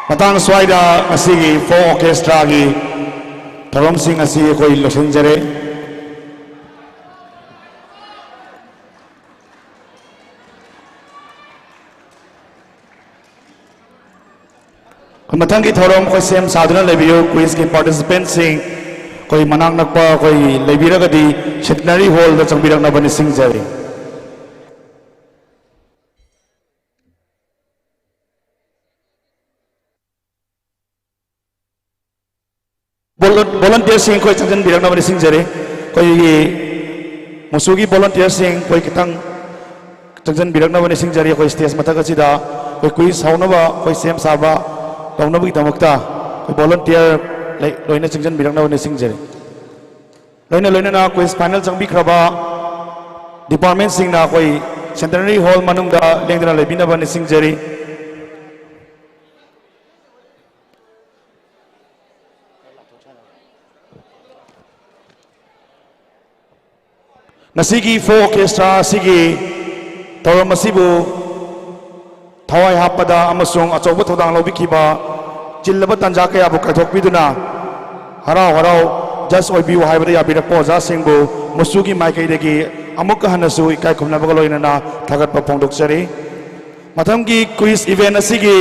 ꯃꯇꯥꯡ ꯁ꯭ꯋꯥꯏꯗ ꯉꯁꯤꯒꯤ folk orchestraꯒꯤ ꯊꯧꯔꯝꯁꯤꯡ ꯑꯁꯤ ꯑꯩꯈꯣꯏ ꯂꯣꯏꯁꯤꯟꯖꯔꯦ꯫ ꯃꯊꯪꯒꯤ ꯊꯧꯔꯝ ꯑꯩꯈꯣꯏ ꯁꯦꯝ ꯁꯥꯗꯨꯅ ꯂꯩꯕꯤꯌꯨ꯫ Quizꯀꯤ participantꯁꯤꯡ ꯑꯩꯈꯣꯏ ꯃꯅꯥꯛ ꯅꯛꯄ ꯑꯩꯈꯣꯏ ꯂꯩꯕꯤꯔꯒꯗꯤ Centenary Hallꯗ ꯆꯪꯕꯤꯔꯛꯅꯕ ꯅꯤꯡꯁꯤꯡꯖꯔꯤ꯫ Volunteerꯁꯤꯡ ꯑꯩꯈꯣꯏ ꯆꯪꯁꯤꯟꯕꯤꯔꯛꯅꯕ ꯅꯤꯡꯁꯤꯡꯖꯔꯤ꯫ ꯑꯩꯈꯣꯏꯒꯤ ꯃꯨꯁꯨꯒꯤ volunteerꯁꯤꯡ ꯑꯩꯈꯣꯏ ꯈꯤꯇꯪ ꯆꯪꯁꯤꯟꯕꯤꯔꯛꯅꯕ ꯅꯤꯡꯁꯤꯡꯖꯔꯤ꯫ ꯑꯩꯈꯣꯏ stage ꯃꯊꯛ ꯑꯁꯤꯗ ꯑꯩꯈꯣꯏ quiz ꯍꯧꯅꯕ ꯑꯩꯈꯣꯏ ꯁꯦꯝ ꯁꯥꯕ ꯇꯧꯅꯕꯒꯤꯗꯃꯛꯇ ꯑꯩꯈꯣꯏ volunteer ꯂꯩ-, ꯂꯣꯏꯅ ꯆꯪꯁꯤꯟꯕꯤꯔꯛꯅꯕ ꯅꯤꯡꯁꯤꯡꯖꯔꯤ꯫ ꯂꯣꯏꯅ ꯂꯣꯏꯅꯅ quiz final ꯆꯪꯕꯤꯈ꯭ꯔꯕ departmentꯁꯤꯡꯅ ꯑꯩꯈꯣꯏ Centenary Hall ꯃꯅꯨꯡꯗ ꯂꯦꯡꯗꯅ ꯂꯩꯕꯤꯅꯕ ꯅꯤꯡꯁꯤꯡꯖꯔꯤ꯫ ꯉꯁꯤꯒꯤ folk orchestra ꯑꯁꯤꯒꯤ ꯊꯧꯔꯝ ꯑꯁꯤꯕꯨ ꯊꯋꯥꯏ ꯍꯥꯞꯄꯗ ꯑꯃꯁꯨꯡ ꯑꯆꯧꯕ ꯊꯧꯗꯥꯡ ꯂꯧꯕꯤꯈꯤꯕ, ꯆꯤꯜꯂꯕ ꯇꯥꯟꯖꯥ ꯀꯌꯥꯕꯨ ꯀꯥꯏꯊꯣꯛꯄꯤꯗꯨꯅ ꯍꯔꯥꯎ ꯍꯔꯥꯎ judge ꯑꯣꯏꯕꯤꯌꯨ ꯍꯥꯏꯕꯗ ꯌꯥꯕꯤꯔꯛꯄ ꯑꯣꯖꯥꯁꯤꯡꯕꯨ ꯃꯨꯁꯨꯒꯤ ꯃꯥꯏꯀꯩꯗꯒꯤ ꯑꯃꯨꯛꯀ ꯍꯟꯅꯁꯨ ꯏꯀꯥꯏ ꯈꯨꯝꯅꯕꯒ ꯂꯣꯏꯅꯅ ꯊꯥꯒꯠꯄ ꯐꯣꯡꯗꯣꯛꯆꯔꯤ꯫ ꯃꯊꯪꯒꯤ quiz event ꯑꯁꯤꯒꯤ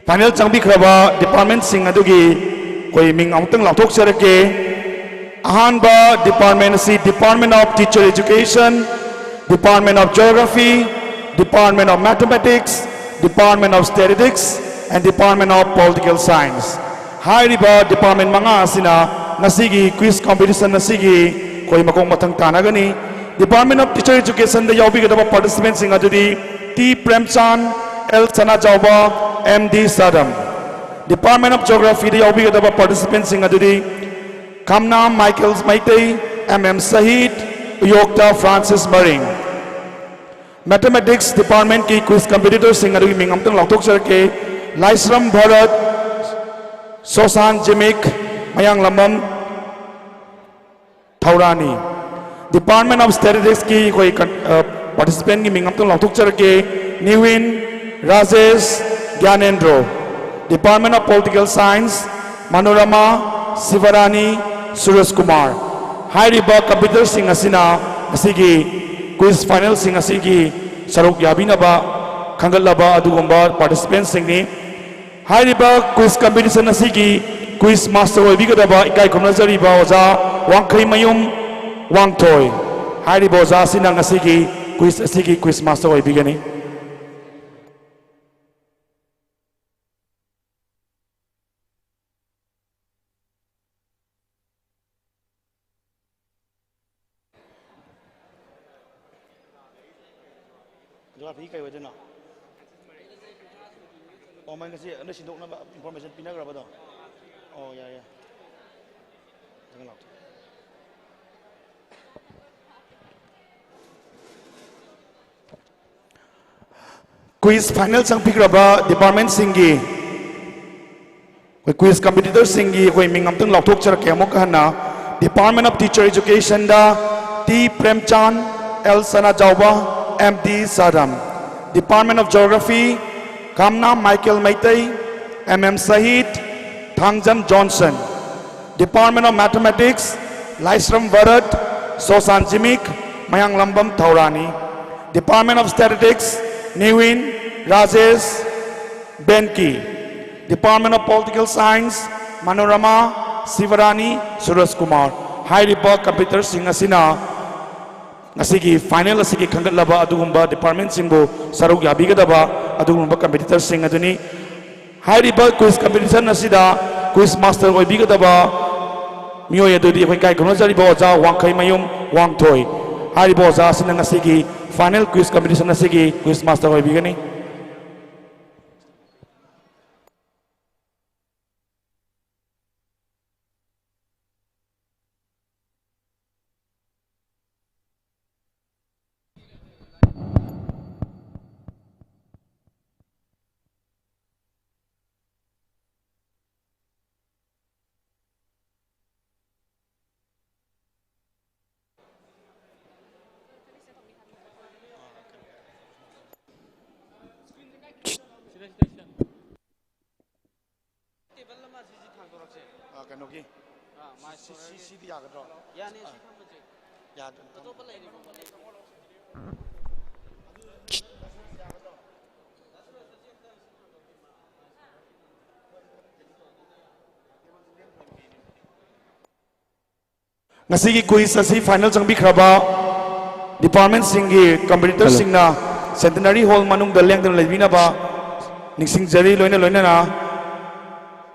final ꯆꯪꯕꯤꯈ꯭ꯔꯕ departmentꯁꯤꯡ ꯑꯗꯨꯒꯤ ꯑꯩꯈꯣꯏ ꯃꯤꯡ ꯑꯃꯨꯛꯇꯪ ꯂꯥꯎꯊꯣꯛꯆꯔꯛꯀꯦ꯫ ꯑꯍꯥꯟꯕ department ꯑꯁꯤ Department of Teacher Education, Department of Geography, Department of Mathematics, Department of Statistics, and Department of Political Science꯫ ꯍꯥꯏꯔꯤꯕ department ꯃꯉꯥ ꯑꯁꯤꯅ ꯉꯁꯤꯒꯤ quiz competition ꯑꯁꯤꯒꯤ ꯑꯩꯈꯣꯏ ꯃꯀꯣꯛ ꯃꯊꯪ ꯇꯥꯟꯅꯒꯅꯤ꯫ Department of Teacher Educationꯗ ꯌꯥꯎꯕꯤꯒꯗꯕ participantꯁꯤꯡ ꯑꯗꯨꯗꯤ T ꯄ꯭ꯔꯦꯝꯆꯥꯟ, L Sanajaoba, M D Sadam. Department of Geographyꯗ ꯌꯥꯎꯕꯤꯒꯗꯕ participantꯁꯤꯡ ꯑꯗꯨꯗꯤ Khamnam Michael Meitei, M M Sahit, Uyokta Francis Maring. Mathematics departmentꯀꯤ quiz competitorꯁꯤꯡ ꯑꯗꯨꯒꯤ ꯃꯤꯡ ꯑꯃꯇꯪ ꯂꯥꯎꯊꯣꯛꯆꯔꯛꯀꯦ꯫ ꯂꯥꯏꯁ꯭ꯔꯝ ꯚꯔꯠ, ꯁꯣꯁꯥꯟ ꯖꯤꯃꯤꯛ, ꯃꯌꯥꯡꯂꯝꯕꯝ ꯊꯧꯔꯥꯅꯤ꯫ Department of Statisticsꯀꯤ ꯑꯩꯈꯣꯏ ꯀꯟ-, ꯑ, participantꯀꯤ ꯃꯤꯡ ꯑꯝꯇꯪ ꯂꯥꯎꯊꯣꯛꯆꯔꯛꯀꯦ꯫ ꯅꯤꯋꯤꯟ Rajesh ꯒ꯭ꯌꯥꯅꯦꯟꯗ꯭ꯔꯣ꯫ Department of Political Science, Manorama Shibarani Suraj Kumar. ꯍꯥꯏꯔꯤꯕ competitorꯁꯤꯡ ꯑꯁꯤꯅ ꯉꯁꯤꯒꯤ quiz finalꯁꯤꯡ ꯑꯁꯤꯒꯤ ꯁꯔꯨꯛ ꯌꯥꯕꯤꯅꯕ ꯈꯟꯒꯠꯂꯕ ꯑꯗꯨꯒꯨꯝꯕ participantꯁꯤꯡꯅꯤ꯫ ꯍꯥꯏꯔꯤꯕ quiz competition ꯑꯁꯤꯒꯤ quiz master ꯑꯣꯏꯕꯤꯒꯗꯕ ꯏꯀꯥꯏ ꯈꯨꯝꯅꯖꯔꯤꯕ ꯑꯣꯖꯥ ꯋꯥꯡꯈꯩꯃꯌꯨꯝ ꯋꯥꯡꯊꯣꯏ꯫ ꯍꯥꯏꯔꯤꯕ ꯑꯣꯖꯥ ꯑꯁꯤꯅ ꯉꯁꯤꯒꯤ quiz ꯑꯁꯤꯒꯤ quiz master ꯑꯣꯏꯕꯤꯒꯅꯤ꯫ ꯖꯣꯒ꯭ꯔꯥꯐꯤ ꯀꯩ ꯑꯣꯏꯗꯣꯏꯅꯣ? ꯑꯣ, ꯃꯣꯏ ꯉꯁꯤ ꯅꯣꯏ ꯁꯤꯟꯗꯣꯛꯅꯕ information ꯄꯤꯅꯈ꯭ꯔꯕꯗꯣ? ꯑꯣ, ꯌꯥꯔꯦ, ꯌꯥꯔꯦ꯫ ꯆꯪꯉꯛꯑꯣ꯫ Quiz final ꯆꯪꯕꯤꯈ꯭ꯔꯕ departmentꯁꯤꯡꯒꯤ ꯑꯩꯈꯣꯏ quiz competitorꯁꯤꯡꯒꯤ ꯑꯩꯈꯣꯏ ꯃꯤꯡ ꯑꯝꯇꯪ ꯂꯥꯎꯊꯣꯛꯆꯔꯛꯀꯦ ꯑꯃꯨꯛꯀ ꯍꯟꯅ꯫ Department of Teacher Educationꯗ T Premchan, L Sanajaoba, M D Sadam. Department of Geography, Kamna Michael Meitei, M M Sahit, Thangjam Johnson. Department of Mathematics, Laishram Bharat, Sosan Jimik, Mayanglambam Thourani. Department of Statistics, Nivin Rajesh Benki. Department of Political Science, Manorama Shibarani Suraj Kumar. ꯍꯥꯏꯔꯤꯕ competitorꯁꯤꯡ ꯑꯁꯤꯅ ꯉꯁꯤꯒꯤ final ꯑꯁꯤꯒꯤ ꯈꯟꯒꯠꯂꯕ ꯑꯗꯨꯒꯨꯝꯕ departmentꯁꯤꯡꯕꯨ ꯁꯔꯨꯛ ꯌꯥꯕꯤꯒꯗꯕ ꯑꯗꯨꯒꯨꯝꯕ competitorꯁꯤꯡ ꯑꯗꯨꯅꯤ꯫ ꯍꯥꯏꯔꯤꯕ quiz competition ꯑꯁꯤꯗ quiz master ꯑꯣꯏꯕꯤꯒꯗꯕ ꯃꯤꯑꯣꯏ ꯑꯗꯨꯗꯤ ꯑꯩꯈꯣꯏ ꯏꯀꯥꯏ ꯈꯨꯝꯅꯖꯔꯤꯕ ꯑꯣꯖꯥ ꯋꯥꯡꯈꯩꯃꯌꯨꯝ ꯋꯥꯡꯊꯣꯏ꯫ ꯍꯥꯏꯔꯤꯕ ꯑꯣꯖꯥ ꯑꯁꯤꯅ ꯉꯁꯤꯒꯤ final quiz competition ꯑꯁꯤꯒꯤ quiz master ꯑꯣꯏꯕꯤꯒꯅꯤ꯫ ꯀꯩꯅꯣꯒꯤ ꯑꯥ, ꯃꯥꯏ ꯁꯤ, ꯁꯤ, ꯁ꯭ꯀꯣꯂꯔꯒꯤ꯫ ꯁꯤꯗꯤ ꯌꯥꯒꯗ꯭ꯔꯣ? ꯌꯥꯅꯤ, ꯁꯤ ꯑꯥ꯫ ꯊꯝꯃꯁꯦ꯫ ꯌꯥꯗ-, ꯑꯇꯣꯞꯄ ꯂꯩꯔꯤꯕꯣ? ꯉꯁꯤꯒꯤ quiz ꯑꯁꯤ final ꯆꯪꯕꯤꯈ꯭ꯔꯕ departmentꯁꯤꯡꯒꯤ competitorꯁꯤꯡꯅ Centenary Hall ꯃꯅꯨꯡꯗ ꯂꯦꯡꯗꯅ ꯂꯩꯕꯤꯅꯕ ꯅꯤꯡꯁꯤꯡꯖꯔꯤ꯫ ꯂꯣꯏꯅ ꯂꯣꯏꯅꯅ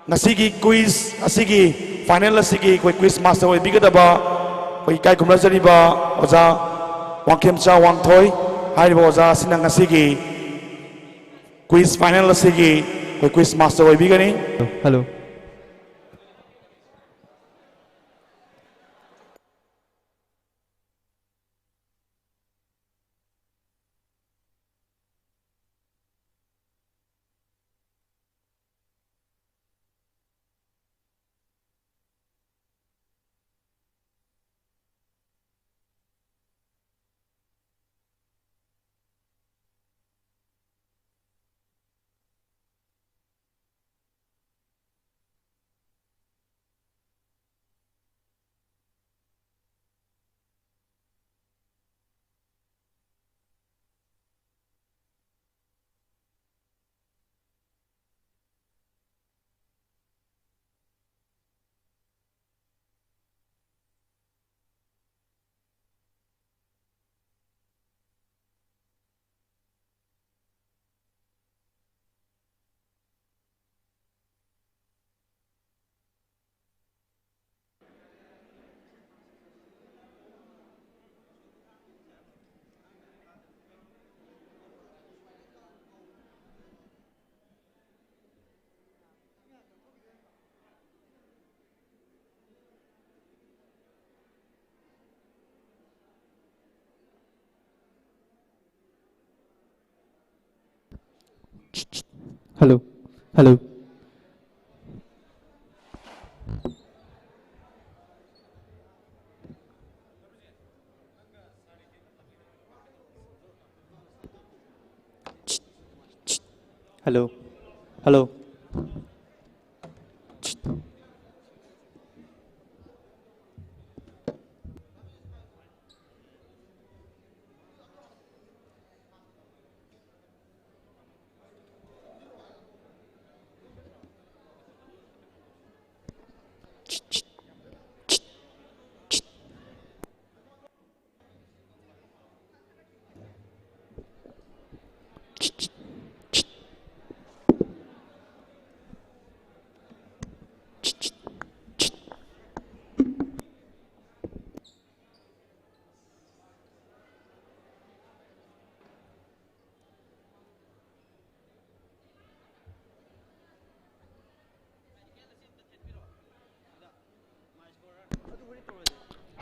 ꯉꯁꯤꯒꯤ quiz ꯑꯁꯤꯒꯤ final ꯑꯁꯤꯒꯤ ꯑꯩꯈꯣꯏ quiz master ꯑꯣꯏꯕꯤꯒꯗꯕ ꯑꯩꯈꯣꯏ ꯏꯀꯥꯏ ꯈꯨꯝꯅꯖꯔꯤꯕ ꯑꯣꯖꯥ ꯋꯥꯡꯈꯦꯝꯆꯥ ꯋꯥꯡꯊꯣꯏ ꯍꯥꯏꯔꯤꯕ ꯑꯣꯖꯥ ꯑꯁꯤꯅ ꯉꯁꯤꯒꯤ quiz final ꯑꯁꯤꯒꯤ ꯑꯩꯈꯣꯏ quiz master ꯑꯣꯏꯕꯤꯒꯅꯤ꯫ Hello. Hello. Hello. Hello. Hello.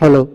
Hello.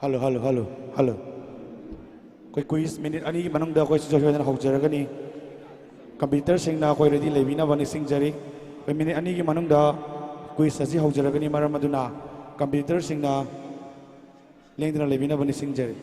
Hello, hello, hello, hello. ꯑꯩꯈꯣꯏ quiz minute ꯑꯅꯤꯒꯤ ꯃꯅꯨꯡꯗ ꯑꯩꯈꯣꯏ ꯁꯨꯡꯁꯣꯏ ꯁꯣꯏꯗꯅ ꯍꯧꯖꯔꯒꯅꯤ꯫ Competitorꯁꯤꯡꯅ ꯑꯩꯈꯣꯏ ready ꯂꯩꯕꯤꯅꯕ ꯅꯤꯡꯁꯤꯡꯖꯔꯤ꯫ ꯑꯩꯈꯣꯏ minute ꯑꯅꯤꯒꯤ ꯃꯅꯨꯡꯗ quiz ꯑꯁꯤ ꯍꯧꯖꯔꯒꯅꯤ, ꯃꯔꯝ ꯑꯗꯨꯅ competitorꯁꯤꯡꯅ ꯂꯦꯡꯗꯅ ꯂꯩꯕꯤꯅꯕ ꯅꯤꯡꯁꯤꯡꯖꯔꯤ꯫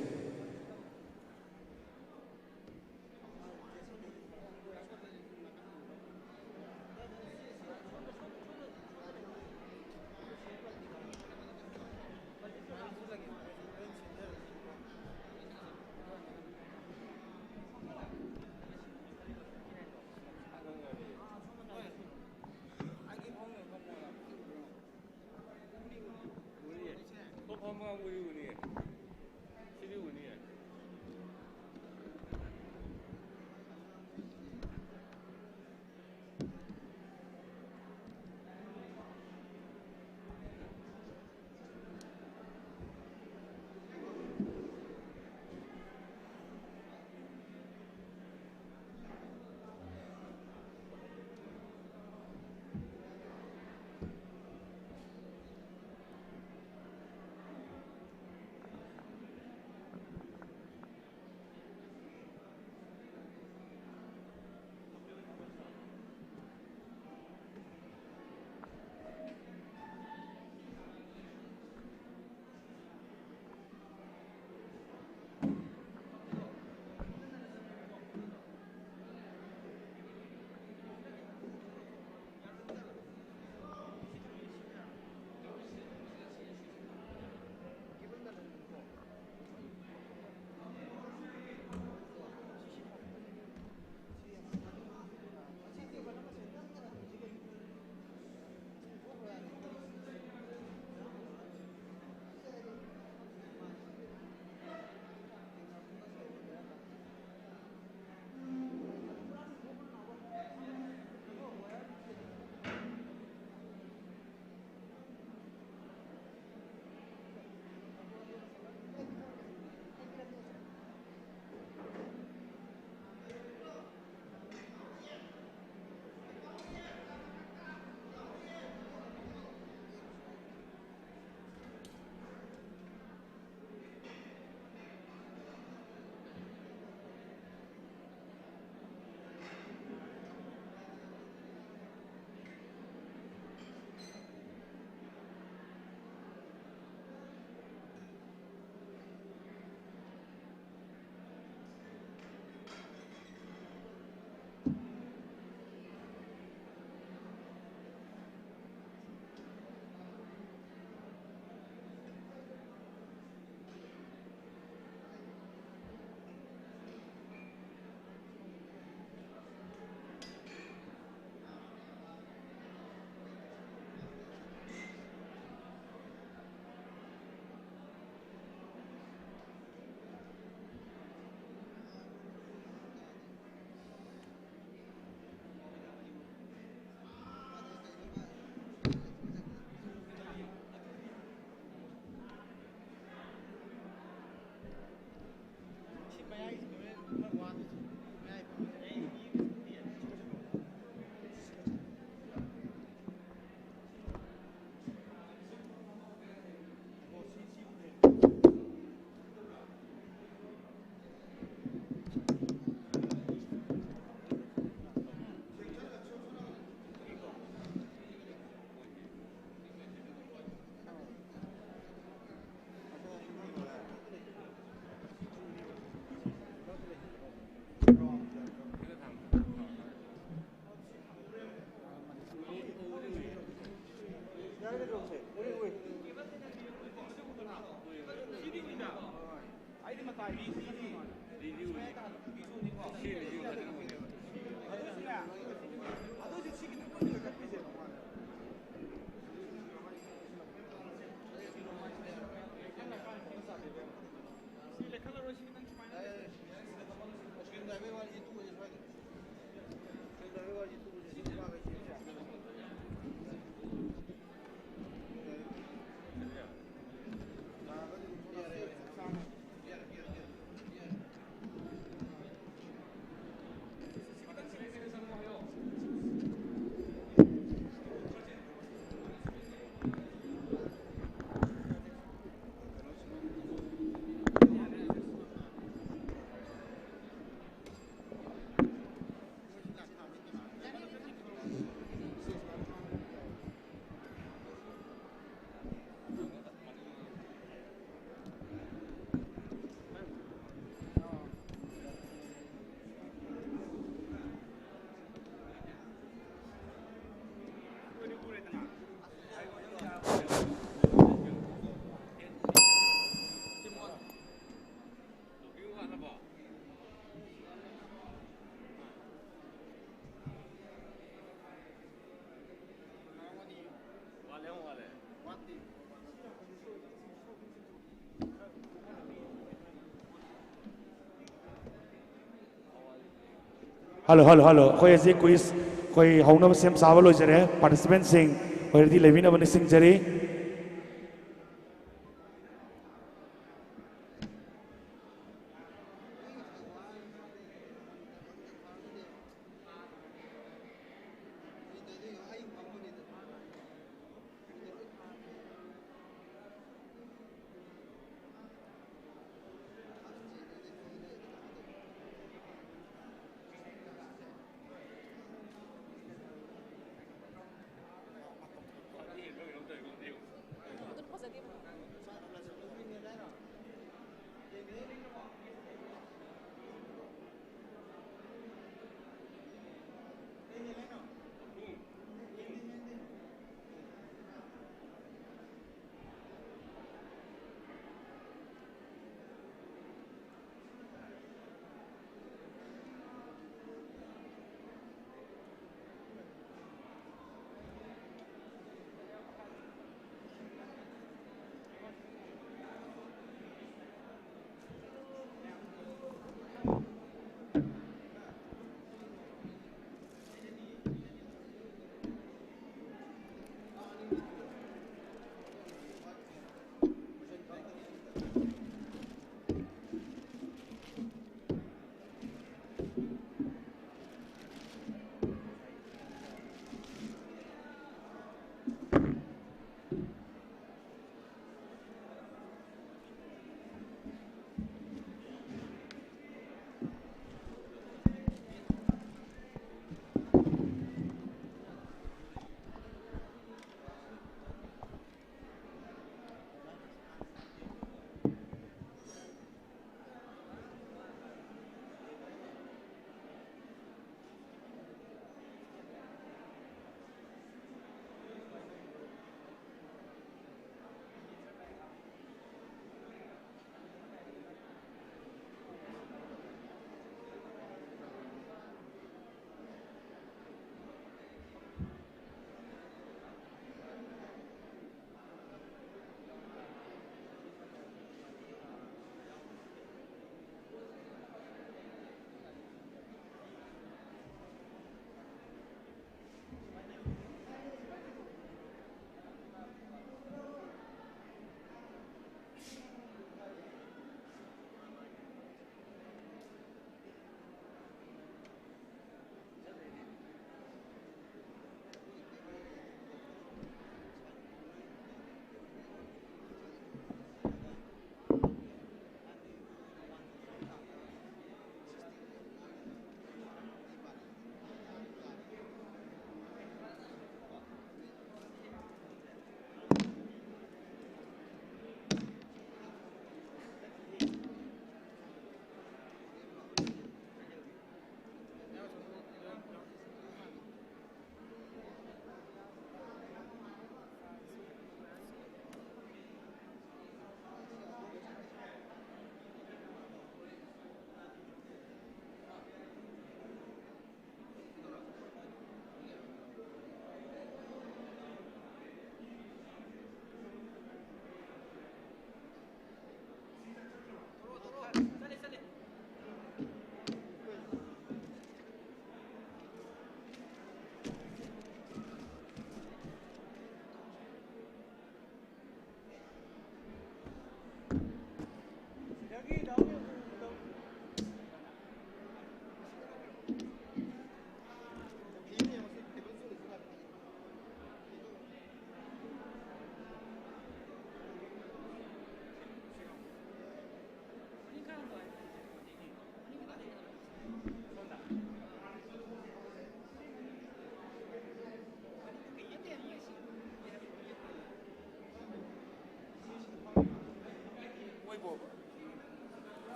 Hello, hello, hello. ꯑꯩꯈꯣꯏ ꯍꯧꯖꯤꯛ quiz ꯑꯩꯈꯣꯏ ꯍꯧꯅꯕ ꯁꯦꯝ ꯁꯥꯕ ꯂꯣꯏꯖꯔꯦ꯫ Participantꯁꯤꯡ ꯑꯩꯈꯣꯏ ready ꯂꯩꯕꯤꯅꯕ ꯅꯤꯡꯁꯤꯡꯖꯔꯤ꯫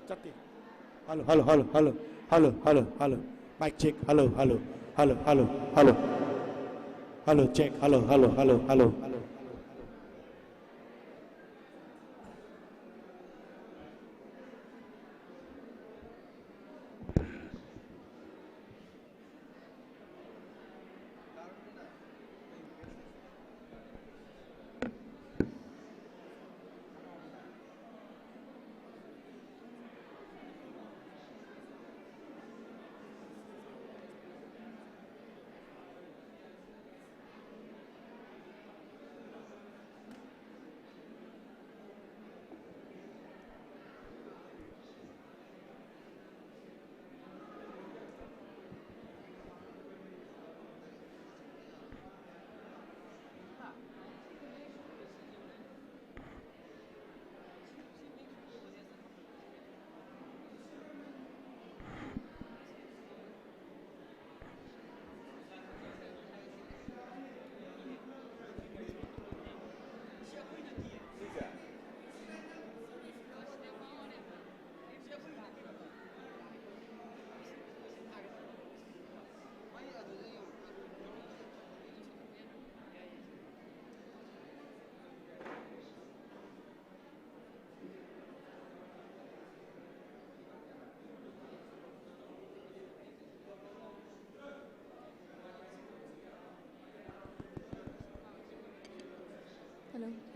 ꯆꯠꯇꯦ꯫ Hello, hello, hello, hello, hello, hello, hello. Mic check. Hello, hello, hello, hello, hello. Hello, check. Hello, hello, hello, hello.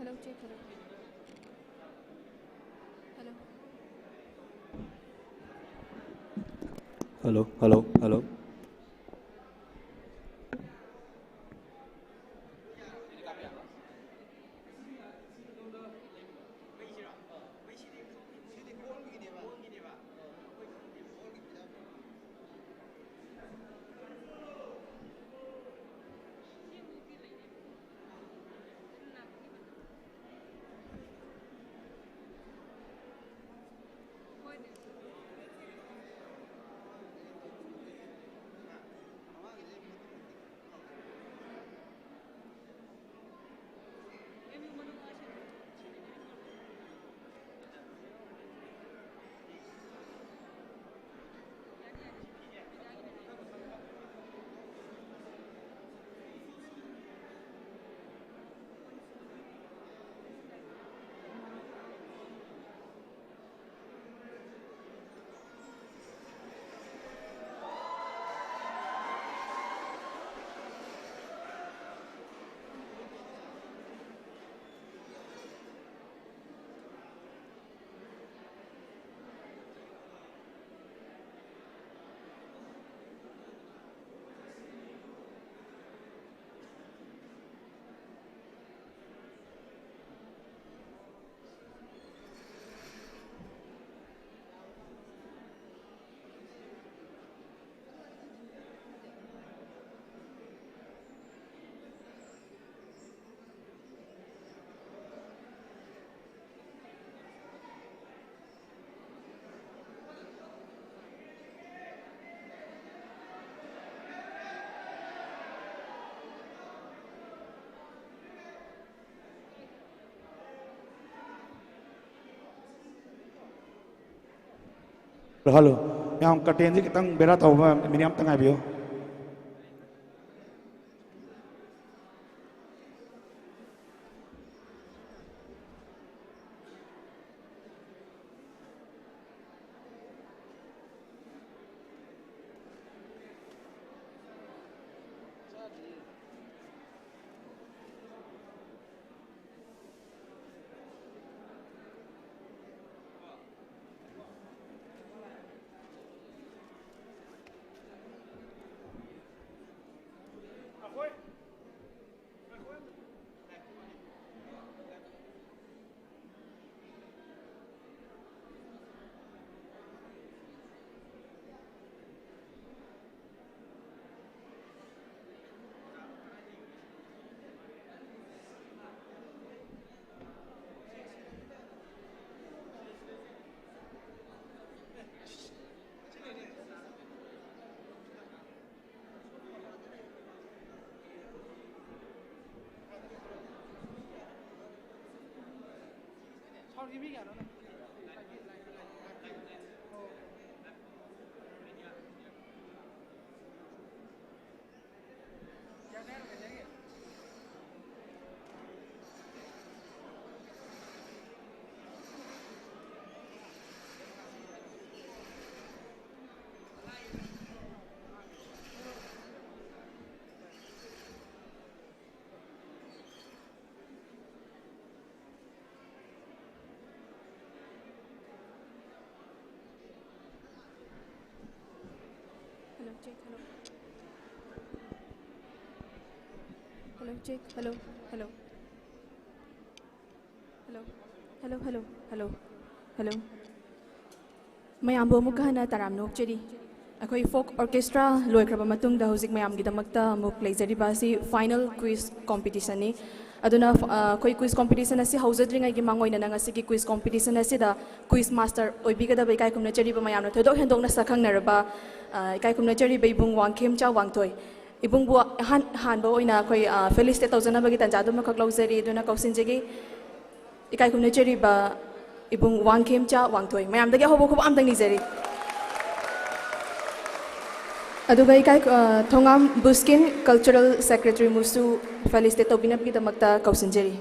Hello, check, hello. Hello. Hello, hello, hello. Hello, ꯃꯌꯥꯝ, ꯀꯔꯇꯦꯟꯁꯦ ꯈꯤꯇꯪ ꯕꯦꯔꯥ ꯇꯧꯕ, ꯃꯤꯅꯤꯠ ꯑꯃꯇ ꯉꯥꯏꯕꯤꯌꯨ꯫ Hello, check, hello. Hello, check, hello, hello. Hello, hello, hello, hello, hello. ꯃꯌꯥꯝꯕꯨ ꯑꯃꯨꯛꯀ ꯍꯟꯅ ꯇꯔꯥꯝꯅ ꯑꯣꯛꯆꯔꯤ꯫ ꯑꯩꯈꯣꯏ ꯐꯣꯛ ꯑꯣꯔꯀꯦꯁꯇ꯭ꯔꯥ ꯂꯣꯏꯈ꯭ꯔꯕ ꯃꯇꯨꯡꯗ ꯍꯧꯖꯤꯛ ꯃꯌꯥꯝꯒꯤꯗꯃꯛꯇ ꯑꯃꯨꯛ ꯂꯩꯖꯔꯤꯕ ꯑꯁꯤ ꯐꯥꯏꯅꯦꯜ ꯀ꯭ꯋꯤꯖ ꯀꯣꯝꯄꯤꯇꯤꯁꯟꯅꯤ꯫ ꯑꯗꯨꯅ, ꯑ, ꯑꯩꯈꯣꯏ ꯀ꯭ꯋꯤꯖ ꯀꯣꯝꯄꯤꯇꯤꯁꯟ ꯑꯁꯤ ꯍꯧꯖꯗ꯭ꯔꯤꯉꯩꯒꯤ ꯃꯥꯡꯑꯣꯏꯅꯅ ꯉꯁꯤꯒꯤ ꯀ꯭ꯋꯤꯖ ꯀꯣꯝꯄꯤꯇꯤꯁꯟ ꯑꯁꯤꯗ ꯀ꯭ꯋꯤꯖ ꯃꯥꯁꯇꯔ ꯑꯣꯏꯕꯤꯒꯗꯕ ꯏꯀꯥꯏ ꯈꯨꯝꯅꯖꯔꯤꯕ ꯃꯌꯥꯝꯅ ꯊꯣꯏꯗꯣꯛ ꯍꯦꯟꯗꯣꯛꯅ ꯁꯛꯈꯪꯅꯔꯕ, ꯑ, ꯏꯀꯥꯏ ꯈꯨꯝꯅꯖꯔꯤꯕ ꯏꯕꯨꯡ ꯋꯥꯡꯈꯦꯝꯆꯥ ꯋꯥꯡꯊꯣꯏ꯫ ꯏꯕꯨꯡꯕꯨ ꯑꯍꯥꯟ-, ꯑꯍꯥꯟꯕ ꯑꯣꯏꯅ ꯑꯩꯈꯣꯏ, ꯑ, ꯐꯦꯂꯤꯁꯤꯇꯦꯠ ꯇꯧꯖꯅꯕꯒꯤ ꯇꯥꯟꯖꯥꯗꯨꯃꯈꯛ ꯂꯧꯖꯔꯤ꯫ ꯑꯗꯨꯅ ꯀꯧꯁꯤꯟꯖꯒꯦ꯫ ꯏꯀꯥꯏ ꯈꯨꯝꯅꯖꯔꯤꯕ ꯏꯕꯨꯡ ꯋꯥꯡꯈꯦꯝꯆꯥ ꯋꯥꯡꯊꯣꯏ꯫ ꯃꯌꯥꯝꯗꯒꯤ ꯑꯍꯧꯕ ꯈꯨꯕꯥꯛ ꯑꯝꯇꯪ ꯅꯤꯖꯔꯤ꯫ ꯑꯗꯨꯒ ꯏꯀꯥꯏ, ꯑ, ꯊꯣꯉꯥꯝ ꯕꯨꯁꯀꯤꯟ, ꯀꯜꯆꯔꯦꯜ ꯁꯦꯀ꯭ꯔꯦꯇꯔꯤ ꯃꯨꯁꯨ ꯐꯦꯂꯤꯁꯤꯇꯦꯠ ꯇꯧꯕꯤꯅꯕꯒꯤꯗꯃꯛꯇ ꯀꯧꯁꯤꯟꯖꯔꯤ꯫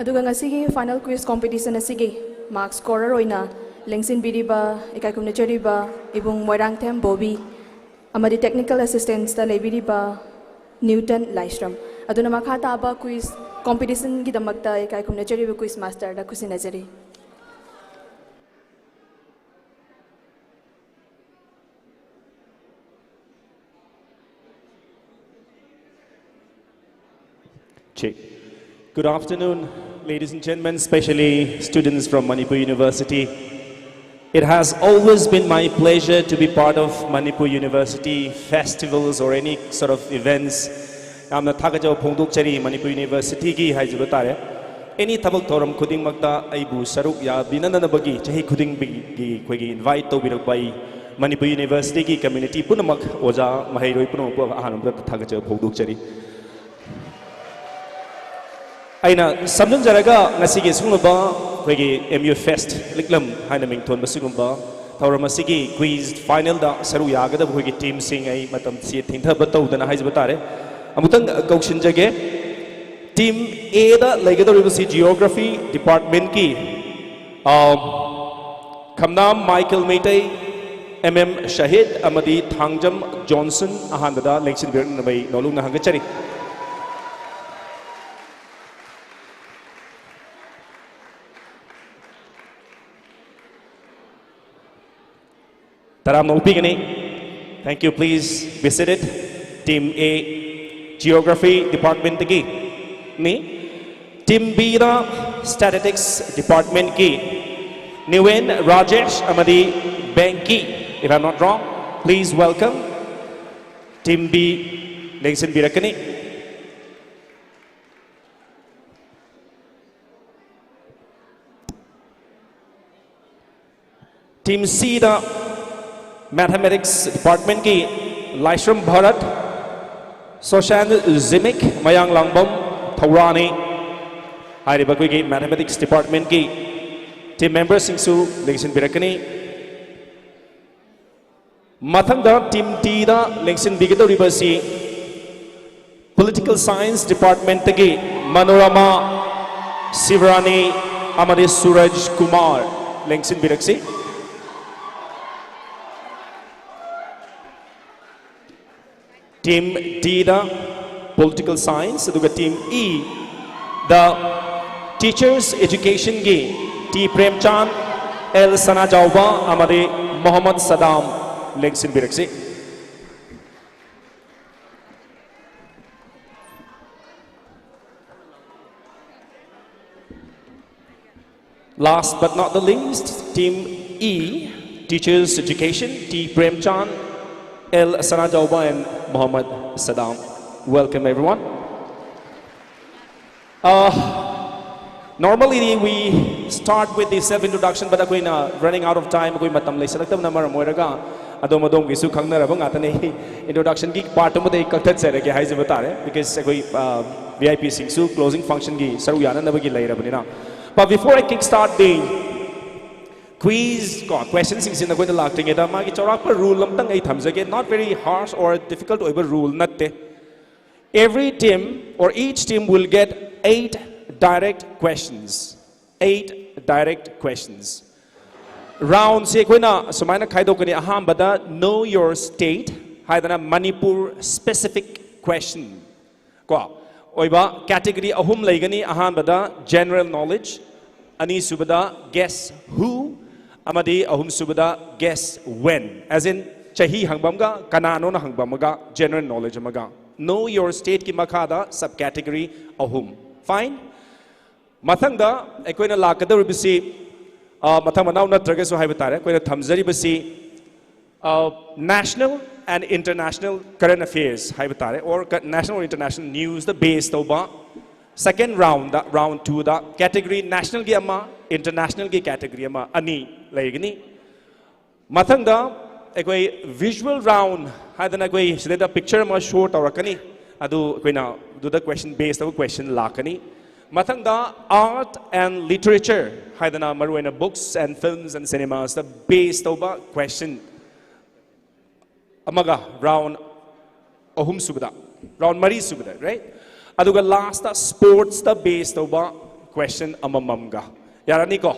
ꯑꯗꯨꯒ ꯉꯁꯤꯒꯤ ꯐꯥꯏꯅꯦꯜ ꯀ꯭ꯋꯤꯖ ꯀꯣꯝꯄꯤꯇꯤꯁꯟ ꯑꯁꯤꯒꯤ ꯃꯥꯔꯛ ꯁ꯭ꯀꯣꯔꯔ ꯑꯣꯏꯅ ꯂꯦꯡꯁꯤꯟꯕꯤꯔꯤꯕ, ꯏꯀꯥꯏ ꯈꯨꯝꯅꯖꯔꯤꯕ ꯏꯕꯨꯡ ꯃꯣꯏꯔꯥꯡꯊꯦꯝ ꯕꯣꯕꯤ ꯑꯃꯗꯤ ꯇꯦꯛꯅꯤꯀꯦꯜ ꯑꯦꯁꯤꯁꯇꯦꯟꯁꯇ ꯂꯩꯕꯤꯔꯤꯕ ꯅ꯭ꯌꯨꯇꯟ ꯂꯥꯏꯁ꯭ꯔꯝ꯫ ꯑꯗꯨꯅ ꯃꯈꯥ ꯇꯥꯕ ꯀ꯭ꯋꯤꯖ ꯀꯣꯝꯄꯤꯇꯤꯁꯟꯒꯤꯗꯃꯛꯇ ꯏꯀꯥꯏ ꯈꯨꯝꯅꯖꯔꯤꯕ quiz ꯃꯥꯁꯇꯔꯗ ꯈꯨꯠꯁꯤꯟꯅꯖꯔꯤ꯫ Check. Good afternoon, ladies and gentlemen, especially students from Manipur University. It has always been my pleasure to be part of Manipur University festivals or any sort of events. ꯌꯥꯝꯅ ꯊꯥꯒꯠꯆꯕ ꯐꯣꯡꯗꯣꯛꯆꯔꯤ ꯃꯅꯤꯄꯨꯔ ꯌꯨꯅꯤꯚꯔꯁꯤꯇꯤꯒꯤ ꯍꯥꯏꯖꯕ ꯇꯥꯔꯦ꯫ ꯑꯦꯅꯤ ꯊꯕꯛ ꯊꯧꯔꯝ ꯈꯨꯗꯤꯡꯃꯛꯇ ꯑꯩꯕꯨ ꯁꯔꯨꯛ ꯌꯥꯕꯤꯅꯅꯕꯒꯤ ꯆꯍꯤ ꯈꯨꯗꯤꯡꯒꯤ ꯑꯩꯈꯣꯏꯒꯤ ꯏꯟꯚꯥꯏꯠ ꯇꯧꯕꯤꯔꯛꯄ ꯑꯩ ꯃꯅꯤꯄꯨꯔ ꯌꯨꯅꯤꯚꯔꯁꯤꯇꯤꯒꯤ ꯀꯝꯃ꯭ꯌꯨꯅꯤꯇꯤ ꯄꯨꯝꯅꯃꯛ, ꯑꯣꯖꯥ ꯃꯍꯩꯔꯣꯏ ꯄꯨꯝꯅꯃꯛꯄꯨ ꯑꯍꯥꯟꯕꯗ ꯊꯥꯒꯠꯆꯕ ꯐꯣꯡꯗꯣꯛꯆꯔꯤ꯫ ꯑꯩꯅ ꯁꯝꯖꯤꯟꯖꯔꯒ ꯉꯁꯤꯒꯤ ꯁꯤꯒꯨꯝꯂꯕ ꯑꯩꯈꯣꯏꯒꯤ M U Fest ꯂꯤꯛꯂꯝ ꯍꯥꯏꯅ ꯃꯤꯡꯊꯣꯟꯕ ꯁꯤꯒꯨꯝꯕ ꯊꯧꯔꯝ ꯑꯁꯤꯒꯤ ꯀ꯭ꯋꯤꯖ ꯐꯥꯏꯅꯦꯜꯗ ꯁꯔꯨꯛ ꯌꯥꯒꯗꯕ ꯑꯩꯈꯣꯏꯒꯤ ꯇꯤꯝꯁꯤꯡ ꯑꯩ ꯃꯇꯝꯁꯤ ꯊꯦꯡꯊꯕ ꯇꯧꯗꯅ ꯍꯥꯏꯖꯕ ꯇꯥꯔꯦ꯫ ꯑꯃꯨꯛꯇꯪ ꯀꯧꯁꯤꯟꯖꯒꯦ꯫ ꯇꯤꯝ Aꯗ ꯂꯩꯒꯗꯧꯔꯤꯕꯁꯤ ꯖꯤꯑꯣꯒ꯭ꯔꯥꯐꯤ ꯗꯤꯄꯥꯔꯠꯃꯦꯟꯀꯤ, ꯑ, ꯈꯝꯅꯥꯝ ꯃꯥꯏꯀꯦꯜ ꯃꯩꯇꯩ, M M ꯁꯍꯤꯗ ꯑꯃꯗꯤ ꯊꯥꯡꯖꯝ ꯖꯣꯟꯁꯟ ꯑꯍꯥꯟꯕꯗ ꯂꯦꯡꯁꯤꯟꯕꯤꯔꯛꯅꯕ ꯑꯩ ꯅꯣꯂꯨꯛꯅ ꯍꯪꯒꯠꯆꯔꯤ꯫ ꯇꯔꯥꯝꯅ ꯑꯣꯛꯄꯤꯒꯅꯤ꯫ Thank you, please be seated. Team A, Geography Departmentꯇꯒꯤ ꯅꯤ꯫ Team Bꯗ Statistics Departmentꯀꯤ ꯅꯤꯋꯦꯟ ꯔꯥꯖꯦꯁ ꯑꯃꯗꯤ ꯕꯦꯡꯀꯤ, if I'm not wrong, please welcome. Team B ꯂꯦꯡꯁꯤꯟꯕꯤꯔꯛꯀꯅꯤ꯫ Team Cꯗ Mathematics Departmentꯀꯤ ꯂꯥꯏꯁ꯭ꯔꯝ ꯚꯥꯔꯠ, ꯁꯣꯁꯥꯟ ꯖꯤꯃꯤꯛ, ꯃꯌꯥꯡ ꯂꯥꯡꯕꯝ ꯊꯧꯔꯥꯅꯤ꯫ ꯍꯥꯏꯔꯤꯕ ꯑꯩꯈꯣꯏꯒꯤ Mathematics Departmentꯀꯤ team memberꯁꯤꯡꯁꯨ ꯂꯦꯡꯁꯤꯟꯕꯤꯔꯛꯀꯅꯤ꯫ ꯃꯊꯪꯗ Team Dꯗ ꯂꯦꯡꯁꯤꯟꯕꯤꯒꯗꯧꯔꯤꯕ ꯑꯁꯤ Political Science Departmentꯇꯒꯤ ꯃꯅꯣꯔꯃꯥ ꯁꯤꯕꯔꯥꯅꯤ ꯑꯃꯗꯤ ꯁꯨꯔꯖ ꯀꯨꯃꯥꯔ ꯂꯦꯡꯁꯤꯟꯕꯤꯔꯛꯁꯤ꯫ Team Dꯗ Political Science, ꯑꯗꯨꯒ Team Eꯗ Teachers Educationꯒꯤ T ꯄ꯭ꯔꯦꯝꯆꯥꯟ, L ꯁꯅꯥꯖꯥꯎꯕ ꯑꯃꯗꯤ Mohammad ꯁꯗꯥꯝ ꯂꯦꯡꯁꯤꯟꯕꯤꯔꯛꯁꯤ꯫ Last but not the least, Team E, Teachers Education, T Premchand, L Sanajaoba and Mohammad Saddam. Welcome, everyone. Uh, Normally we start with the self introduction, but ꯑꯩꯈꯣꯏꯅ running out of time, ꯑꯩꯈꯣꯏ ꯃꯇꯝ ꯂꯩꯁꯜꯂꯛꯇꯕꯅ ꯃꯔꯝ ꯑꯣꯏꯔꯒ ꯑꯗꯣꯝ ꯑꯗꯣꯝꯒꯤꯁꯨ ꯈꯪꯅꯔꯕ ꯉꯥꯛꯇꯅꯤ꯫ Introduction ꯒꯤ part ꯑꯃꯗ ꯑꯩ ꯀꯛꯊꯠꯆꯔꯒꯦ ꯍꯥꯏꯖꯕ ꯇꯥꯔꯦ, because ꯑꯩꯈꯣꯏ V I P ꯁꯤꯡꯁꯨ closing function ꯒꯤ ꯁꯔꯨꯛ ꯌꯥꯅꯅꯕꯒꯤ ꯂꯩꯔꯕꯅꯤꯅ꯫ But before I kick start the quiz ꯀꯣ, question ꯁꯤꯡꯁꯤ ꯅꯈꯣꯏꯗ ꯂꯥꯛꯇ꯭ꯔꯤꯉꯩꯗ ꯃꯥꯒꯤ ꯆꯥꯎꯔꯥꯛꯄ rule ꯑꯝꯇꯪ ꯑꯩ ꯊꯝꯖꯒꯦ꯫ Not very harsh or difficult ꯑꯣꯏꯕ rule ꯅꯠꯇꯦ꯫ Every team or each team will get eight direct questions. Eight direct questions. Round ꯁꯤ ꯑꯩꯈꯣꯏꯅ ꯁꯨꯃꯥꯏꯅ ꯈꯥꯏꯗꯣꯛꯀꯅꯤ꯫ ꯑꯍꯥꯟꯕꯗ Know Your State ꯍꯥꯏꯗꯅ Manipur specific question ꯀꯣ ꯑꯣꯏꯕ category ꯑꯍꯨꯝ ꯂꯩꯒꯅꯤ꯫ ꯑꯍꯥꯟꯕꯗ General Knowledge, ꯑꯅꯤꯁꯨꯕꯗ Guess Who, ꯑꯃꯗꯤ ꯑꯍꯨꯝꯁꯨꯕꯗ Guess When, as in ꯆꯍꯤ ꯍꯪꯕ ꯑꯃꯒ ꯀꯅꯥꯅꯣꯅ ꯍꯪꯕ ꯑꯃꯒ General Knowledge ꯑꯃꯒ꯫ Know Your State ꯀꯤ ꯃꯈꯥꯗ sub category ꯑꯍꯨꯝ꯫ Fine. ꯃꯊꯪꯗ ꯑꯩꯈꯣꯏꯅ ꯂꯥꯛꯀꯗꯧꯔꯤꯕꯁꯤ, ꯑ, ꯃꯊꯪ ꯃꯅꯥꯎ ꯅꯠꯇ꯭ꯔꯒꯁꯨ ꯍꯥꯏꯕ ꯇꯥꯔꯦ, ꯑꯩꯈꯣꯏꯅ ꯊꯝꯖꯔꯤꯕꯁꯤ, ꯑ, national and international current affairs ꯍꯥꯏꯕ ꯇꯥꯔꯦ, or ꯀ-, national or international news the base ꯇꯧꯕ second round ꯗ, round two ꯗ category national ꯒꯤ ꯑꯃ, international ꯒꯤ category ꯑꯃ, ꯑꯅꯤ ꯂꯩꯒꯅꯤ꯫ ꯃꯊꯪꯗ ꯑꯩꯈꯣꯏ visual round ꯍꯥꯏꯗꯅ ꯑꯩꯈꯣꯏ ꯁꯤꯗꯩꯗ picture ꯑꯃ show ꯇꯧꯔꯛꯀꯅꯤ꯫ ꯑꯗꯨ ꯑꯩꯈꯣꯏꯅ ꯑꯗꯨꯗ question base ꯇꯧꯕ question ꯂꯥꯛꯀꯅꯤ꯫ ꯃꯊꯪꯗ Art and Literature ꯍꯥꯏꯗꯅ ꯃꯔꯨꯑꯣꯏꯅ books and films and cinemas the base ꯇꯧꯕ question ꯑꯃꯒ, round ꯑꯍꯨꯝꯁꯨꯕꯗ, round ꯃꯔꯤꯁꯨꯕꯗ, right? ꯑꯗꯨꯒ last ꯇ sports ꯇ base ꯇꯧꯕ question ꯑꯃꯃꯝꯒ꯫ ꯌꯥꯔꯅꯤꯀꯣ?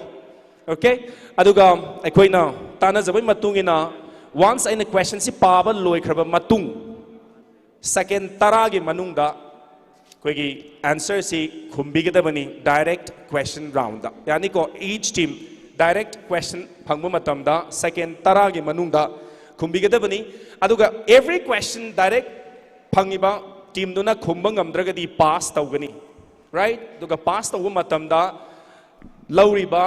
Okay? ꯑꯗꯨꯒ ꯑꯩꯈꯣꯏꯅ ꯇꯥꯟꯅꯖꯕꯒꯤ ꯃꯇꯨꯡ ꯏꯟꯅ, once ꯑꯩꯅ question ꯁꯤ ꯄꯥꯕ ꯂꯣꯏꯈ꯭ꯔꯕ ꯃꯇꯨꯡ, second ꯇꯔꯥꯒꯤ ꯃꯅꯨꯡꯗ ꯑꯩꯈꯣꯏꯒꯤ answer ꯁꯤ ꯈꯨꯝꯕꯤꯒꯗꯕꯅꯤ, direct question round ꯗ꯫ ꯌꯥꯅꯤꯀꯣ? Each team direct question ꯐꯪꯕ ꯃꯇꯝꯗ second ꯇꯔꯥꯒꯤ ꯃꯅꯨꯡꯗ ꯈꯨꯝꯕꯤꯒꯗꯕꯅꯤ꯫ ꯑꯗꯨꯒ every question direct ꯐꯪꯉꯤꯕ team ꯗꯨꯅ ꯈꯨꯝꯕ ꯉꯝꯗ꯭ꯔꯒꯗꯤ pass ꯇꯧꯒꯅꯤ, right? ꯑꯗꯨꯒ pass ꯇꯧꯕ ꯃꯇꯝꯗ ꯂꯧꯔꯤꯕ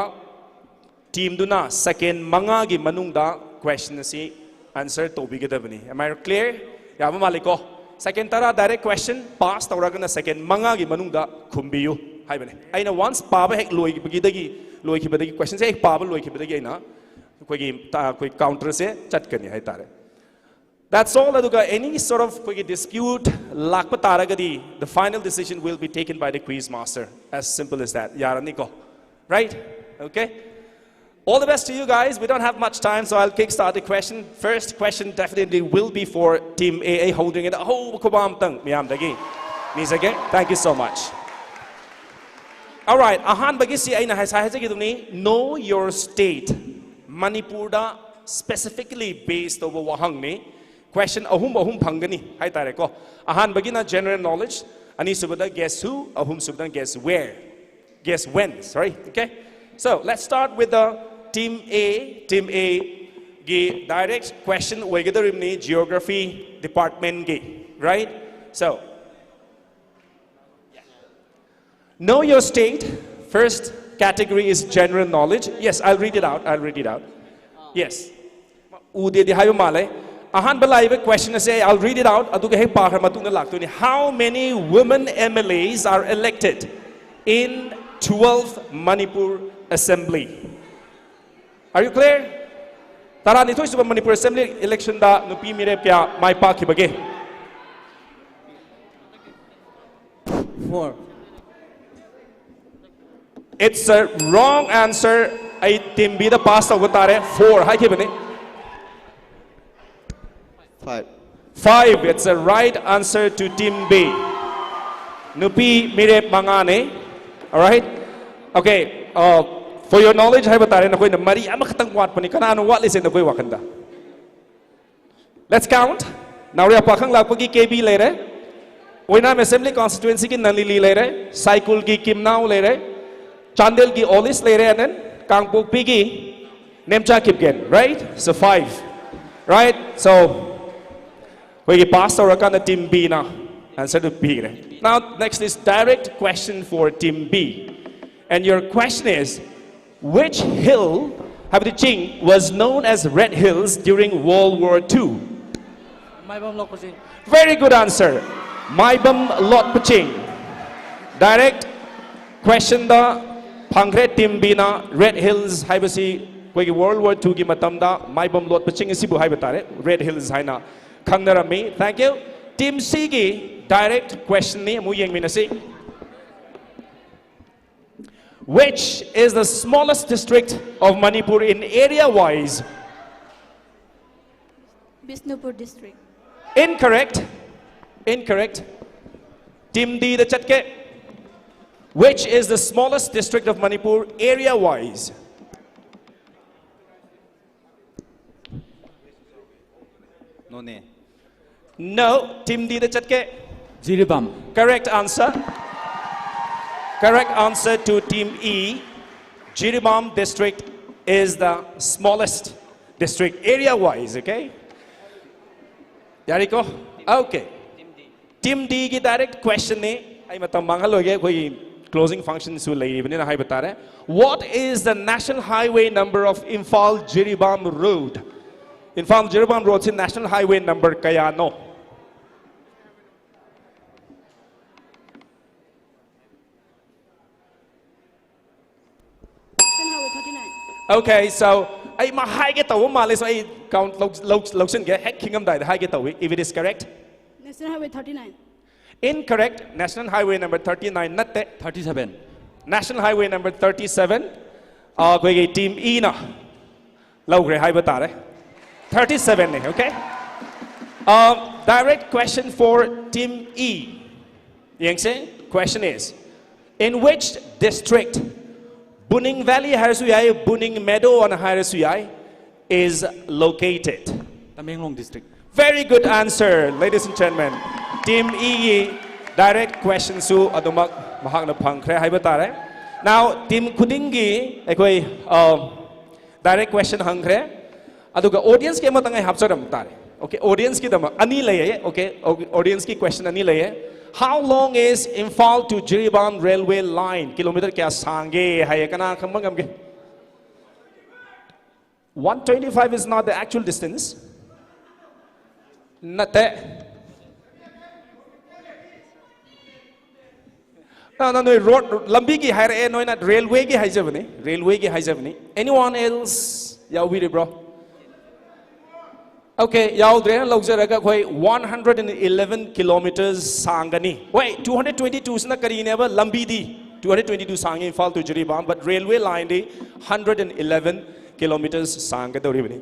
team ꯗꯨꯅ second ꯃꯉꯥꯒꯤ ꯃꯅꯨꯡꯗ question ꯑꯁꯤ answer ꯇꯧꯕꯤꯒꯗꯕꯅꯤ꯫ Am I clear? ꯌꯥꯕ ꯃꯥꯜꯂꯤꯀꯣ? Second ꯇꯔꯥ direct question, pass ꯇꯧꯔꯒꯅ second ꯃꯉꯥꯒꯤ ꯃꯅꯨꯡꯗ ꯈꯨꯝꯕꯤꯌꯨ꯫ ꯍꯥꯏꯕꯅꯦ꯫ ꯑꯩꯅ once ꯄꯥꯕ ꯍꯦꯛ ꯂꯣꯏꯈꯤꯕꯒꯤꯗꯒꯤ, ꯂꯣꯏꯈꯤꯕꯗꯒꯤ, questionꯁꯦ ꯍꯦꯛ ꯄꯥꯕ ꯂꯣꯏꯈꯤꯕꯗꯒꯤ ꯑꯩꯅ ꯑꯩꯈꯣꯏꯒꯤ ꯇ-, ꯑꯩꯈꯣꯏ counterꯁꯦ ꯆꯠꯀꯅꯤ ꯍꯥꯏꯇꯥꯔꯦ꯫ That's all. ꯑꯗꯨꯒ any sort of ꯑꯩꯈꯣꯏꯒꯤ dispute ꯂꯥꯛꯄ ꯇꯥꯔꯒꯗꯤ, the final decision will be taken by the quiz master. As simple as that. ꯌꯥꯔꯅꯤꯀꯣ? Right? Okay? All the best to you guys. We don't have much time, so I'll kickstart the question. First question definitely will be for Team A. ꯑꯩ ꯍꯧꯗ꯭ꯔꯤꯉꯩꯗ ꯑꯍꯧꯕ ꯈꯨꯕꯥꯝ ꯑꯝꯇꯪ ꯃꯌꯥꯝꯗꯒꯤ ꯅꯤꯖꯒꯦ꯫ Thank you so much. Alright, ꯑꯍꯥꯟꯕꯒꯤꯁꯤ ꯑꯩꯅ ꯉꯁꯥꯏ ꯍꯥꯏꯖꯈꯤꯗꯨꯅꯤ, know your state. ꯃꯅꯤꯄꯨꯔꯗ specifically base ꯇꯧꯕ ꯋꯥꯍꯪꯅꯤ꯫ Question ꯑꯍꯨꯝ ꯑꯍꯨꯝ ꯐꯪꯒꯅꯤ ꯍꯥꯏꯇꯥꯔꯦꯀꯣ꯫ ꯑꯍꯥꯟꯕꯒꯤꯅ general knowledge, ꯑꯅꯤꯁꯨꯕꯗ guess who, ꯑꯍꯨꯝꯁꯨꯕꯗ guess where. Guess when, sorry. Okay? So, let's start with the team A. Team A ꯒꯤ direct question ꯑꯣꯏꯒꯗꯧꯔꯤꯕꯅꯤ geography department ꯒꯤ, right? So, know your state. First category is general knowledge. Yes, I'll read it out. I'll read it out. Yes. ꯎꯗꯦꯗꯤ ꯍꯥꯏꯕ ꯃꯥꯜꯂꯦ꯫ ꯑꯍꯥꯟꯕ ꯂꯥꯛꯏꯕ question ꯑꯁꯦ, I'll read it out, ꯑꯗꯨꯒ ꯍꯦꯛ ꯄꯥꯈ꯭ꯔ ꯃꯇꯨꯡꯗ ꯂꯥꯛꯇꯣꯏꯅꯤ꯫ How many women M L As are elected in twelfth Manipur Assembly? Are you clear? ꯇꯔꯥꯅꯤꯊꯣꯏ ꯁꯨꯕ ꯃꯅꯤꯄꯨꯔ Assembly election ꯗ ꯅꯨꯄꯤ ꯃꯤꯔꯦꯞ ꯀꯌꯥ ꯃꯥꯏ ꯄꯥꯛꯈꯤꯕꯒꯦ? Four. It's a wrong answer. ꯑꯩ team B ꯗ pass ꯇꯧꯕ ꯇꯥꯔꯦ꯫ Four ꯍꯥꯏꯈꯤꯕꯅꯤ꯫ Five. Five, it's a right answer to team B. ꯅꯨꯄꯤ ꯃꯤꯔꯦꯞ ꯃꯉꯥꯅꯦ꯫ Alright? Okay, uh, for your knowledge ꯍꯥꯏꯕ ꯇꯥꯔꯦ, ꯅꯈꯣꯏꯅ ꯃꯔꯤ ꯑꯃꯈꯛꯇꯪ ꯋꯥꯠꯄꯅꯤ꯫ ꯀꯅꯥꯅꯣ ꯋꯥꯠꯂꯤꯁꯦ ꯅꯈꯣꯏ ꯋꯥꯈꯟꯗ? Let's count. ꯅꯥꯎꯔꯦꯝ ꯄꯥꯈꯪ ꯂꯥꯛꯄꯒꯤ ꯀꯦ ꯕꯤ ꯂꯩꯔꯦ, ꯑꯣꯏꯅꯥꯝ Assembly Constituency ꯒꯤ ꯅꯂꯤꯂꯤ ꯂꯩꯔꯦ, ꯁꯥꯏꯀꯨꯜꯒꯤ ꯀꯤꯝꯅꯥꯎ ꯂꯩꯔꯦ, ꯆꯥꯟꯗꯦꯜꯒꯤ ꯑꯣꯂꯤꯁ ꯂꯩꯔꯦ, and then ꯀꯥꯡꯄꯣꯛꯄꯤꯒꯤ Nemcha Kipgen, right? So five, right? So ꯑꯩꯈꯣꯏꯒꯤ pass ꯇꯧꯔꯀꯥꯟꯗ team B ꯅ answer ꯗꯨ ꯄꯤꯈ꯭ꯔꯦ꯫ Now next is direct question for team B, and your question is, which hill, ꯍꯥꯏꯕꯗꯤ ꯆꯤꯡ, was known as Red Hills during World War Two? ꯃꯥꯏꯕꯝ ꯂꯣꯛꯄ ꯆꯤꯡ꯫ Very good answer. ꯃꯥꯏꯕꯝ ꯂꯣꯠꯄ ꯆꯤꯡ. Direct Questionꯗ ꯐꯪꯈ꯭ꯔꯦ꯫ Team Bꯅ Red Hills ꯍꯥꯏꯕꯁꯤ ꯑꯩꯈꯣꯏꯒꯤ World War Twoꯒꯤ ꯃꯇꯝꯗ ꯃꯥꯏꯕꯝ ꯂꯣꯠꯄ ꯆꯤꯡ ꯑꯁꯤꯕꯨ ꯍꯥꯏꯕ ꯇꯥꯔꯦ, Red Hills ꯍꯥꯏꯅ ꯈꯪꯅꯔꯝꯃꯤ꯫ Thank you. Team Cꯒꯤ direct questionꯅꯤ, ꯑꯃꯨꯛ ꯌꯦꯡꯃꯤꯟꯅꯁꯤ꯫ Which is the smallest district of Manipur in area wise? Bishnupur district. Incorrect. Incorrect. Team Dꯗ ꯆꯠꯀꯦ꯫ Which is the smallest district of Manipur area wise? None. No. Team Dꯗ ꯆꯠꯀꯦ꯫ Jiribam. Correct answer. Correct answer to Team E. Jiribam district is the smallest district area wise, okay? ꯌꯥꯔꯤꯀꯣ? Okay. Team Dꯒꯤ direct questionꯅꯤ꯫ ꯑꯩ ꯃꯇꯝ ꯃꯥꯡꯍꯜꯂꯣꯏꯒꯦ, ꯑꯩꯈꯣꯏꯒꯤ closing functionꯁꯨ ꯂꯩꯔꯤꯕꯅꯤꯅ ꯍꯥꯏꯕ ꯇꯥꯔꯦ꯫ What is the national highway number of Imphal Jiribam road? Imphal Jiribam roadꯁꯤ national highway number ꯀꯌꯥꯅꯣ? National Highway thirty-nine. Okay, so ꯑꯩ ꯃꯥ ꯍꯥꯏꯒꯦ ꯇꯧꯕ ꯃꯥꯜꯂꯦ, so ꯑꯩ count ꯂꯧ- ꯂꯧ- ꯂꯧꯁꯤꯟꯒꯦ꯫ ꯍꯦꯛ ꯈꯤꯡꯉꯝꯗꯥꯏꯗ ꯍꯥꯏꯒꯦ ꯇꯧꯏ, if it is correct. National Highway thirty-nine. Incorrect. National Highway number thirty-nine ꯅꯠꯇꯦ꯫ Thirty-seven. National Highway number thirty-seven ꯑꯩꯈꯣꯏꯒꯤ Team Eꯅ ꯂꯧꯈ꯭ꯔꯦ ꯍꯥꯏꯕ ꯇꯥꯔꯦ꯫ Thirty-sevenꯅꯤ, okay? Uh, direct question for Team E. ꯌꯦꯡꯁꯦ, question is, in which district, Buning Valley ꯍꯥꯏꯔꯁꯨ ꯌꯥꯏ, Buning Meadow ꯑꯅ ꯍꯥꯏꯔꯁꯨ ꯌꯥꯏ, is located? Tamenglong district. Very good answer, ladies and gentlemen. Team Eꯒꯤ direct questionꯁꯨ ꯑꯗꯨꯃꯛ ꯃꯍꯥꯛꯅ ꯐꯪꯈ꯭ꯔꯦ ꯍꯥꯏꯕ ꯇꯥꯔꯦ꯫ Now, team ꯈꯨꯗꯤꯡꯒꯤ ꯑꯩꯈꯣꯏ ꯑ, direct question ꯍꯪꯈ꯭ꯔꯦ꯫ ꯑꯗꯨꯒ audienceꯀꯤ ꯑꯃꯇꯪ ꯑꯩ ꯍꯥꯞꯆꯔꯝ ꯇꯥꯔꯦ꯫ Okay, audienceꯀꯤꯗꯃꯛ ꯑꯅꯤ ꯂꯩꯌꯦ꯫ Okay, audienceꯀꯤ question ꯑꯅꯤ ꯂꯩꯌꯦ꯫ How long is Imphal to Jiribam railway line? Kilometer ꯀꯌꯥ ꯁꯥꯡꯒꯦ ꯍꯥꯏꯌꯦ, ꯀꯅꯥ ꯈꯪꯕ ꯉꯝꯒꯦ? One twenty-five is not the actual distance. ꯅꯠꯇꯦ꯫ ꯅ ꯅꯣꯏ ꯔꯣꯗ ꯂꯝꯕꯤꯒꯤ ꯍꯥꯏꯔꯛꯑꯦ, ꯅꯣꯏꯅ ꯔꯦꯜꯋꯦꯒꯤ ꯍꯥꯏꯖꯕꯅꯤ, ꯔꯦꯜꯋꯦꯒꯤ ꯍꯥꯏꯖꯕꯅꯤ꯫ Anyone else? ꯌꯥꯎꯕꯤꯔꯤꯕ꯭ꯔꯣ? Okay, ꯌꯥꯎꯗ꯭ꯔꯦꯅ ꯂꯧꯖꯔꯒ ꯑꯩꯈꯣꯏ one hundred eleven kilometers ꯁꯥꯡꯒꯅꯤ꯫ Wait, two hundred twenty two ꯁꯤꯅ ꯀꯔꯤꯅꯦꯕ? ꯂꯝꯕꯤꯗꯤ two hundred twenty two ꯁꯥꯡꯉꯤ, Imphal to Jiribam, but railway line D hundred and eleven kilometers ꯁꯥꯡꯒꯗꯧꯔꯤꯕꯅꯤ꯫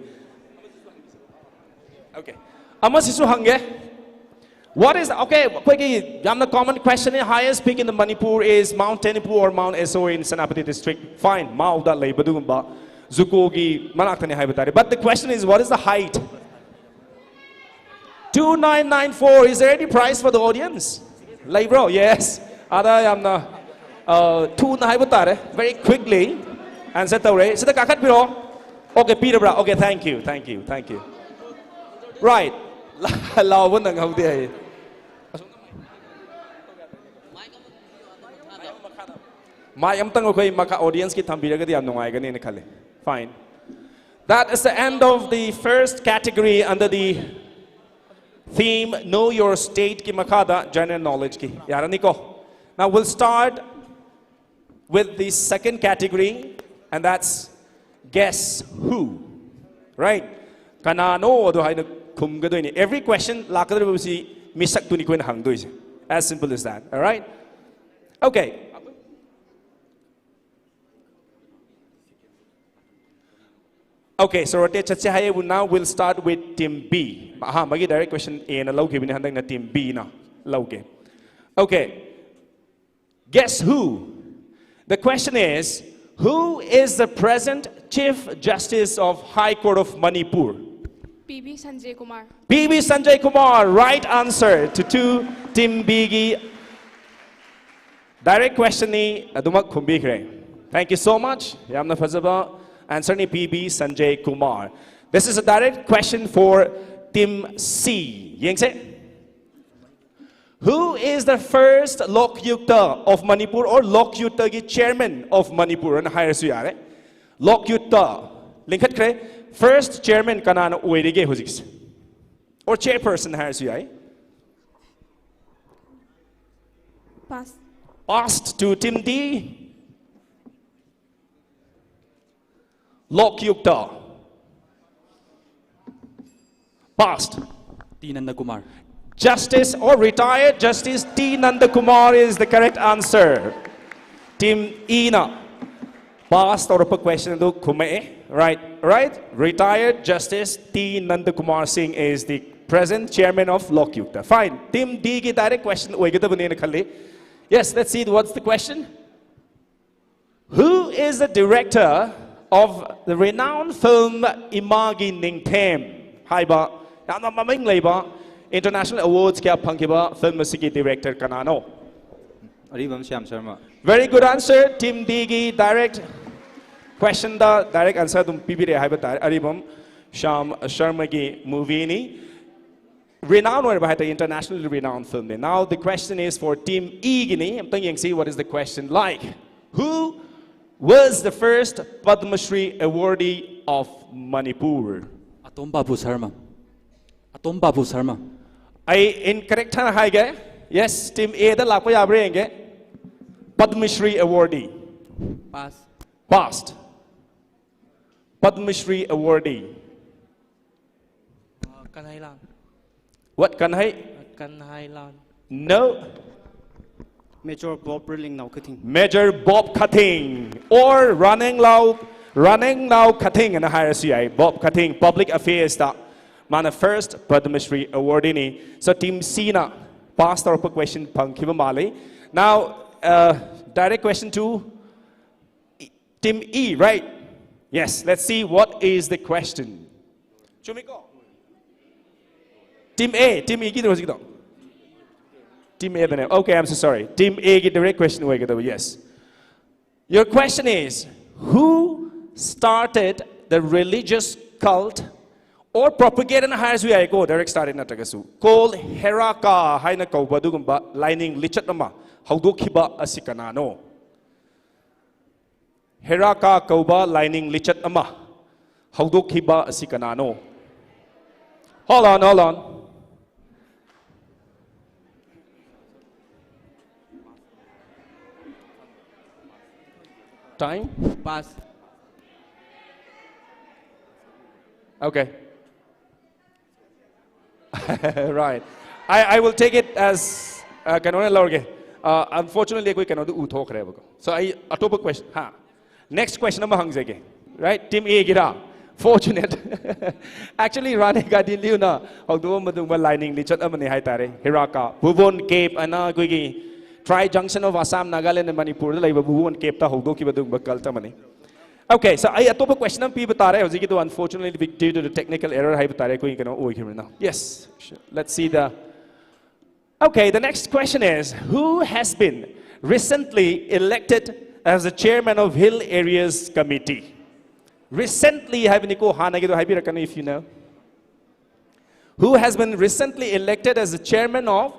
Okay, ꯑꯃꯁꯤꯁꯨ ꯍꯪꯒꯦ꯫ What is, okay, ꯑꯩꯈꯣꯏꯒꯤ ꯌꯥꯝꯅ common question ꯅꯤ, highest peak in the Manipur is Mount Tenipu or Mount Eso in Senapati district. Fine, ꯃꯥꯎꯗ ꯂꯩꯕꯗꯨꯒꯨꯝꯕ ꯖꯨꯀꯣꯒꯤ ꯃꯅꯥꯛꯇꯅꯤ ꯍꯥꯏꯕ ꯇꯥꯔꯦ꯫ But the question is, what is the height? Two nine nine four. Is there any prize for the audience? ꯂꯩꯕ꯭ꯔꯣ? Yes. ꯑꯗ ꯌꯥꯝꯅ, uh, ꯊꯨꯅ ꯍꯥꯏꯕ ꯇꯥꯔꯦ, very quickly answer ꯇꯧꯔꯦ꯫ ꯁꯤꯗ ꯀꯥꯈꯠꯄꯤꯔꯣ꯫ Okay, ꯄꯤꯔꯕ꯭ꯔꯥ? Okay, thank you, thank you, thank you. Right. ꯂꯥꯎꯕ ꯅꯪꯍꯧꯗꯦ ꯍꯥꯏꯌꯦ꯫ ꯃꯥꯏꯛ ꯑꯝꯇꯪ ꯑꯩꯈꯣꯏ ꯃꯈꯥ audience ꯀꯤ ꯊꯝꯕꯤꯔꯒꯗꯤ ꯌꯥꯝ ꯅꯨꯡꯉꯥꯏꯒꯅꯤꯅ ꯈꯜꯂꯤ꯫ Fine. That is the end of the first category under the theme Know Your State ꯀꯤ ꯃꯈꯥꯗ general knowledge ꯀꯤ꯫ ꯌꯥꯔꯅꯤꯀꯣ? Now we'll start with the second category, and that's guess who, right? ꯀꯅꯥꯅꯣ ꯑꯗꯣ ꯍꯥꯏꯅ ꯈꯨꯝꯒꯗꯣꯏꯅꯤ꯫ Every question ꯂꯥꯛꯀꯗꯧꯔꯤꯕꯁꯤ ꯃꯤꯁꯛꯇꯨꯅꯤ ꯑꯩꯈꯣꯏꯅ ꯍꯪꯗꯣꯏꯁꯦ꯫ As simple as that, all right? Okay. Okay, so rotate ꯆꯠꯁꯦ ꯍꯥꯏꯌꯦ꯫ Now we'll start with team B. ꯑꯍꯥꯟꯕꯒꯤ direct question A ꯅ ꯂꯧꯈꯤꯕꯅꯤ, ꯍꯟꯗꯛꯅ team B ꯅ ꯂꯧꯒꯦ꯫ Okay. Guess who? The question is, who is the present Chief Justice of High Court of Manipur? P B Sanjay Kumar. P B Sanjay Kumar, right answer to two, team B ꯒꯤ direct question ꯅꯤ, ꯑꯗꯨꯃꯛ ꯈꯨꯝꯕꯤꯈ꯭ꯔꯦ꯫ Thank you so much. ꯌꯥꯝꯅ ꯐꯖꯕ answer ꯅꯤ, P B Sanjay Kumar. This is a direct question for team C. ꯌꯦꯡꯁꯦ꯫ Who is the first ꯂꯣꯛꯌꯨꯛꯇ of Manipur or ꯂꯣꯛꯌꯨꯛꯇꯒꯤ chairman of Manipur ꯑꯅ ꯍꯥꯏꯔꯁꯨ ꯌꯥꯔꯦ꯫ ꯂꯣꯛꯌꯨꯛꯇ ꯂꯤꯡꯈꯠꯈ꯭ꯔꯦ꯫ First chairman ꯀꯅꯥꯅ ꯑꯣꯏꯔꯤꯒꯦ ꯍꯧꯖꯤꯛꯁꯦ? Or chairperson ꯍꯥꯏꯔꯁꯨ ꯌꯥꯏ꯫ Pass. Passed to Team D. Lokyukta. Passed. T Nandakumar. Justice or retired Justice T Nandakumar is the correct answer. Team E na pass ꯇꯧꯔꯛꯄ question ꯑꯗꯨ ꯈꯨꯝꯃꯛꯑꯦ꯫ Right, right. Retired Justice T Nandakumar Singh is the present chairman of Lokyukta. Fine. Team D ꯒꯤ direct question ꯑꯣꯏꯒꯗꯕꯅꯦꯅ ꯈꯜꯂꯤ꯫ Yes, let's see what's the question. Who is the director of the renowned film ꯏꯃꯥꯒꯤ ꯅꯤꯡꯊꯦꯝ ꯍꯥꯏꯕ ꯌꯥꯝꯅ ꯃꯃꯤꯡ ꯂꯩꯕ, international awards ꯀꯌꯥ ꯐꯪꯈꯤꯕ film ꯑꯁꯤꯒꯤ director ꯀꯅꯥꯅꯣ? ꯑꯔꯤꯕꯝ Shyam Sharma. Very good answer. Team D ꯒꯤ direct question ꯗ direct answer ꯑꯗꯨꯝ ꯄꯤꯕꯤꯔꯦ ꯍꯥꯏꯕ ꯇꯥꯔꯦ꯫ ꯑꯔꯤꯕꯝ ꯁ꯭ꯌꯥꯝ ꯁꯔꯃꯒꯤ movie ꯅꯤ꯫ Renowned ꯑꯣꯏꯔꯕ ꯍꯥꯏꯇꯥꯔꯦ, internationally renowned film ꯅꯤ꯫ Now the question is for Team E Guinea. ꯑꯝꯇꯪ ꯌꯦꯡꯁꯤ, what is the question like? Who was the first Padma Shri awardee of Manipur? Atom Babu Sharma. Atom Babu Sharma. ꯑꯩ incorrect ꯍꯥꯏꯅ ꯍꯥꯏꯒꯦ꯫ Yes, Team A ꯗ ꯂꯥꯛꯄ ꯌꯥꯕ꯭ꯔꯥ ꯌꯦꯡꯒꯦ꯫ Padma Shri awardee. Pass. Passed. Padma Shri awardee. Uh, Kanhailan. What, Kanhai? Kanhailan. No. Major Bob Rilingnaw Khathing. Major Bob Khathing or Ranenglao, Ranenglao Khathing ꯅ ꯍꯥꯏꯔꯁꯨ ꯌꯥꯏ꯫ Bob Khathing, Public Affairs ꯇ ꯃꯥꯅ first Padma Shri awardee ꯅꯤ꯫ So Team C ꯅ pass ꯇꯧꯔꯛꯄ question ꯐꯪꯈꯤꯕ ꯃꯥꯜꯂꯤ꯫ Now, uh, direct question to Team E, right? Yes, let's see what is the question. ꯆꯨꯝꯃꯤꯀꯣ? Team A, Team E ꯒꯤꯗꯣ ꯍꯧꯖꯤꯛꯀꯤꯗꯣ꯫ Team A ꯗꯅꯦ꯫ Okay, I'm so sorry. Team A ꯒꯤ direct question ꯑꯣꯏꯒꯗꯕ, yes. Your question is, who started the religious cult or propagate ꯅ ꯍꯥꯏꯔꯁꯨ ꯌꯥꯏꯀꯣ, direct started ꯅꯠꯇ꯭ꯔꯒꯁꯨ, called Heraka ꯍꯥꯏꯅ ꯀꯧꯕ ꯑꯗꯨꯒꯨꯝꯕ ꯂꯥꯏꯅꯤꯡ ꯂꯤꯆꯠ ꯑꯃ ꯍꯧꯗꯣꯛꯈꯤꯕ ꯑꯁꯤ ꯀꯅꯥꯅꯣ? Heraka ꯀꯧꯕ ꯂꯥꯏꯅꯤꯡ ꯂꯤꯆꯠ ꯑꯃ ꯍꯧꯗꯣꯛꯈꯤꯕ ꯑꯁꯤ ꯀꯅꯥꯅꯣ? Hold on, hold on. Time? Pass. Okay. Right. I, I will take it as uh, ꯀꯩꯅꯣꯅ ꯂꯧꯔꯒꯦ꯫ Uh, unfortunately ꯑꯩꯈꯣꯏ ꯀꯩꯅꯣꯗꯨ ꯎꯊꯣꯛꯈ꯭ꯔꯦꯕꯀꯣ꯫ So ꯑꯩ ꯑꯇꯣꯞꯄ question, ꯍꯥ, next question ꯑꯃ ꯍꯪꯖꯒꯦ꯫ Right? Team A ꯒꯤꯔꯥ? Fortunate. Actually ꯔꯥꯅꯤ ꯒꯥꯏꯗꯤꯟꯂꯤꯌꯨꯅ ꯍꯧꯗꯣꯛꯑꯝꯕ ꯑꯗꯨꯒꯨꯝꯕ ꯂꯥꯏꯅꯤꯡ ꯂꯤꯆꯠ ꯑꯃꯅꯤ ꯍꯥꯏꯇꯥꯔꯦ꯫ ꯍꯤꯔꯥꯀꯥ, ꯚꯨꯕꯣꯟ ꯀꯦꯞ ꯑꯅ ꯑꯩꯈꯣꯏꯒꯤ Tri Junction of Assam, Nagaland and ꯃꯅꯤꯄꯨꯔꯗ ꯂꯩꯕ ꯚꯨꯕꯣꯟ ꯀꯦꯞꯇ ꯍꯧꯗꯣꯛꯈꯤꯕ ꯑꯗꯨꯒꯨꯝꯕ cult ꯑꯃꯅꯤ꯫ Okay, so ꯑꯩ ꯑꯇꯣꯞꯄ question ꯑꯃ ꯄꯤꯕ ꯇꯥꯔꯦ꯫ ꯍꯧꯖꯤꯛꯀꯤꯗꯣ unfortunately due to the technical error ꯍꯥꯏꯕ ꯇꯥꯔꯦ, ꯑꯩꯈꯣꯏꯒꯤ ꯀꯩꯅꯣ ꯑꯣꯏꯈꯤꯕꯅꯤꯅ꯫ Yes, let's see the, okay, the next question is, who has been recently elected as the chairman of Hill Areas Committee? Recently ꯍꯥꯏꯕꯅꯤꯀꯣ, ꯍꯥꯟꯅꯒꯤꯗꯣ ꯍꯥꯏꯕꯤꯔꯛꯀꯅꯨ if you know. Who has been recently elected as the chairman of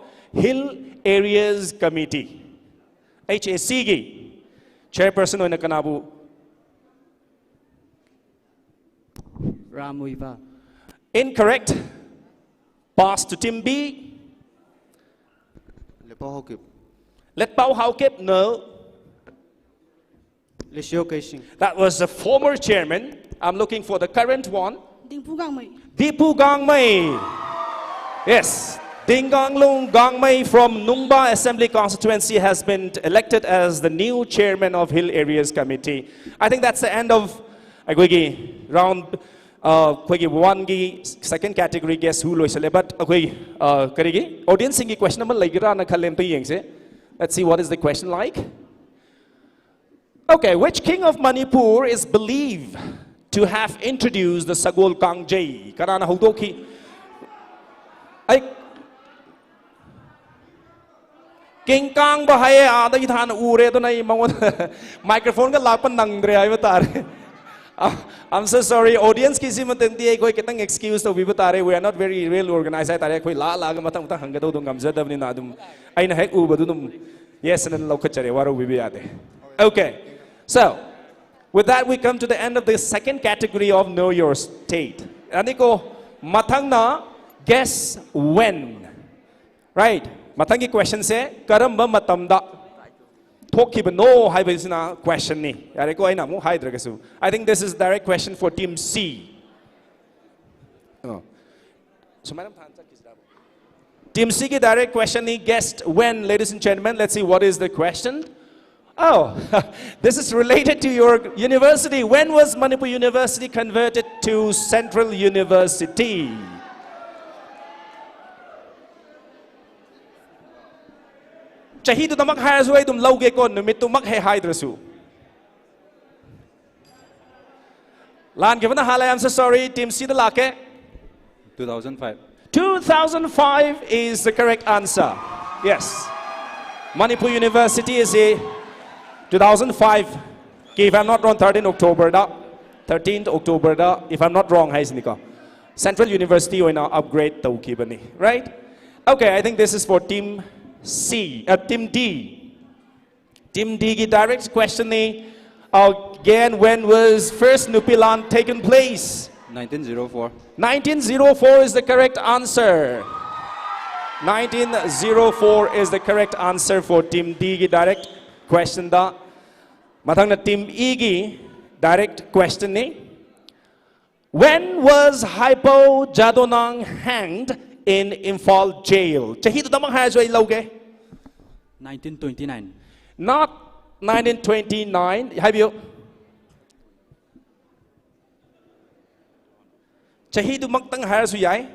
Hill Areas Committee? H A C ꯒꯤ chairperson ꯑꯣꯏꯅ ꯀꯅꯥꯕꯨ? Ram Uiva. Incorrect. Pass to Team B. Letpao Haokip. Letpao Haokip, no. Lisio Keishing. That was the former chairman. I'm looking for the current one. Dingpu Gangmei. Dipu Gangmei. Yes. Dinganglung Gangmei from Nungba Assembly Constituency has been elected as the new chairman of Hill Areas Committee. I think that's the end of ꯑꯩꯈꯣꯏꯒꯤ round, ꯑꯩꯈꯣꯏꯒꯤ one ꯒꯤ second category, guess who ꯂꯣꯏꯁꯜꯂꯦ꯫ But ꯑꯩꯈꯣꯏ, uh, ꯀꯔꯤꯒꯤ, audience ꯁꯤꯡꯒꯤ question ꯑꯃ ꯂꯩꯒꯗ꯭ꯔꯥꯅ ꯈꯜꯂꯦ, ꯑꯝꯇ ꯌꯦꯡꯁꯦ꯫ Let's see what is the question like. Okay, which king of Manipur is believed to have introduced the Sagol Kangjei? ꯀꯅꯥꯅ ꯍꯧꯗꯣꯛꯈꯤ? ꯑꯩ ꯀꯤꯡ ꯀꯥꯡꯕ ꯍꯥꯏꯌꯦ, ꯑꯥꯗꯒꯤ ꯍꯥꯟꯅ ꯎꯔꯦ, ꯑꯗꯨꯅ ꯑꯩ ꯃꯉꯣꯟꯗ microphone ꯒ ꯂꯥꯛꯄ ꯅꯪꯗ꯭ꯔꯦ ꯍꯥꯏꯕ ꯇꯥꯔꯦ꯫ I'm so sorry, audience ꯀꯤꯁꯤ ꯃꯇꯪꯗꯤ ꯑꯩꯈꯣꯏ ꯈꯤꯇꯪ excuse ꯇꯧꯕꯤꯕ ꯇꯥꯔꯦ꯫ We are not very well organized ꯍꯥꯏ ꯇꯥꯔꯦ꯫ ꯑꯩꯈꯣꯏ ꯂꯥꯛ ꯂꯥꯛꯑꯒ ꯃꯊꯪ ꯃꯊꯪ ꯍꯪꯒꯗꯧꯗꯣ ꯉꯝꯖꯗꯕꯅꯤꯅ ꯑꯗꯨꯝ ꯑꯩꯅ ꯍꯦꯛ ꯎꯕꯗꯨ ꯑꯗꯨꯝ yes ꯑꯅ ꯂꯧꯈꯠꯆꯔꯦ, ꯋꯥꯔꯧꯕꯤꯕ ꯌꯥꯗꯦ꯫ Okay, so with that we come to the end of the second category of Know Your State. ꯑꯅꯤꯀꯣ, ꯃꯊꯪꯅ guess when, right? ꯃꯊꯪꯒꯤ question ꯁꯦ ꯀꯔꯝꯕ ꯃꯇꯝꯗ? ꯊꯣꯛꯈꯤꯕꯅꯣ ꯍꯥꯏꯕꯁꯤꯅ question ꯅꯤ꯫ ꯌꯥꯔꯦꯀꯣ, ꯑꯩꯅ ꯑꯃꯨꯛ ꯍꯥꯏꯗ꯭ꯔꯒꯁꯨ꯫ I think this is direct question for team C. ꯑ꯫ ꯁꯨꯃꯥꯏꯅ ꯍꯥꯟꯅ ꯆꯠꯈꯤꯁꯤꯔꯕ? Team C ꯒꯤ direct question ꯅꯤ, guessed when, ladies and gentlemen. Let's see what is the question. Oh, this is related to your university. When was Manipur University converted to Central University? ꯆꯍꯤꯗꯨꯗꯃꯛ ꯍꯥꯏꯔꯁꯨ ꯑꯩ ꯑꯗꯨꯝ ꯂꯧꯒꯦꯀꯣ, ꯅꯨꯃꯤꯠꯇꯨꯃꯛ ꯍꯦꯛ ꯍꯥꯏꯗ꯭ꯔꯁꯨ꯫ ꯂꯥꯟꯈꯤꯕꯅ ꯍꯥꯜꯂꯦ, I'm so sorry. Team C ꯗ ꯂꯥꯛꯀꯦ꯫ Two thousand five. Two thousand five is the correct answer. Yes. Manipur University ꯑꯁꯤ two thousand five ꯒꯤ, if I'm not wrong, thirteen October the, thirteenth October the, if I'm not wrong ꯍꯥꯏꯁꯤꯅꯤꯀꯣ, Central University ꯑꯣꯏꯅ upgrade ꯇꯧꯈꯤꯕꯅꯤ, right? Okay, I think this is for team C, uh, team D. Team D ꯒꯤ direct question ꯅꯤ꯫ Again, when was first ꯅꯨꯄꯤ ꯂꯥꯟ taken place? Nineteen zero four. Nineteen zero four is the correct answer. Nineteen zero four is the correct answer for team D ꯒꯤ direct question ꯗ꯫ ꯃꯊꯪꯅ team E ꯒꯤ direct question ꯅꯤ꯫ When was Haipo Jadonang hanged in Imphal jail? ꯆꯍꯤꯗꯨꯗꯃꯛ ꯍꯥꯏꯔꯁꯨ ꯑꯩ ꯂꯧꯒꯦ꯫ Nineteen twenty-nine. Not nineteen twenty-nine. ꯍꯥꯏꯕꯤꯌꯨ꯫ ꯆꯍꯤꯗꯨꯃꯛꯇꯪ ꯍꯥꯏꯔꯁꯨ ꯌꯥꯏ꯫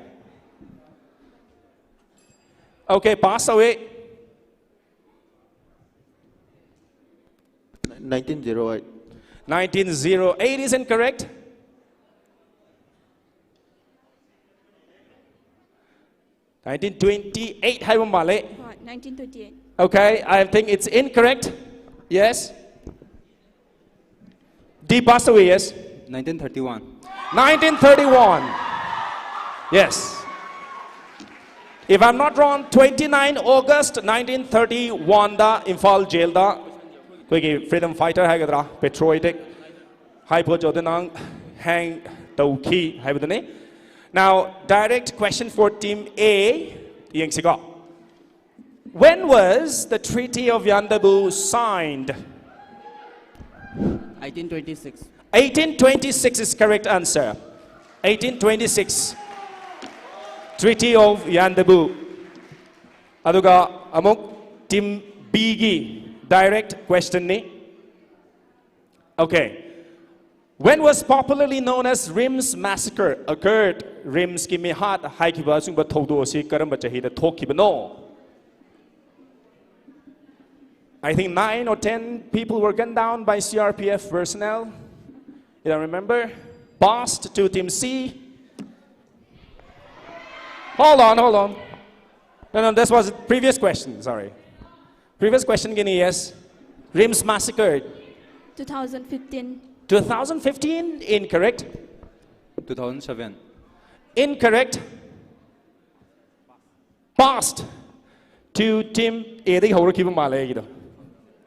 Okay, pass ꯇꯧꯋꯦ꯫ Nineteen zero eight. Nineteen zero eight is incorrect. Nineteen twenty-eight ꯍꯥꯏꯕ ꯃꯥꯜꯂꯦ꯫ ꯍꯣꯏ, nineteen twenty-eight. Okay, I think it's incorrect. Yes. D, pass away, yes. Nineteen thirty-one. Nineteen thirty-one. Yes. If I'm not wrong, twenty-nine August nineteen thirty-one ꯗ ꯏꯝꯐꯥꯜ ꯖꯦꯜꯗ ꯑꯩꯈꯣꯏꯒꯤ freedom fighter ꯍꯥꯏꯒꯗ꯭ꯔꯥ, patriotic, Haipo Jadonang hang ꯇꯧꯈꯤ ꯍꯥꯏꯕꯗꯨꯅꯤ꯫ Now, direct question for team A. ꯌꯦꯡꯁꯤꯀꯣ꯫ When was the Treaty of Yandabu signed? eighteen twenty-six. eighteen twenty-six is correct answer. eighteen twenty-six. Treaty of Yandabu. ꯑꯗꯨꯒ ꯑꯃꯨꯛ team B ꯒꯤ direct question ꯅꯤ. Okay. When was popularly known as RIMS massacre occurred? RIMS ꯀꯤ ꯃꯤꯍꯥꯠ ꯍꯥꯏꯈꯤꯕ ꯑꯁꯤꯒꯨꯝꯕ ꯊꯧꯗꯣꯛ ꯑꯁꯤ ꯀꯔꯝꯕ ꯆꯍꯤꯗ ꯊꯣꯛꯈꯤꯕꯅꯣ? I think nine or ten people were gunned down by C R P F personnel. You don't remember? Passed to Team C. Hold on, hold on. No, no, this was a previous question, sorry. Previous question, Guinea, yes. RIMS massacre. two thousand fifteen. two thousand fifteen, incorrect. two thousand seven. Incorrect. Passed to Team A ꯗꯒꯤ ꯍꯧꯔꯛꯈꯤꯕ ꯃꯥꯜꯂꯦ ꯑꯩꯒꯤꯗꯣ.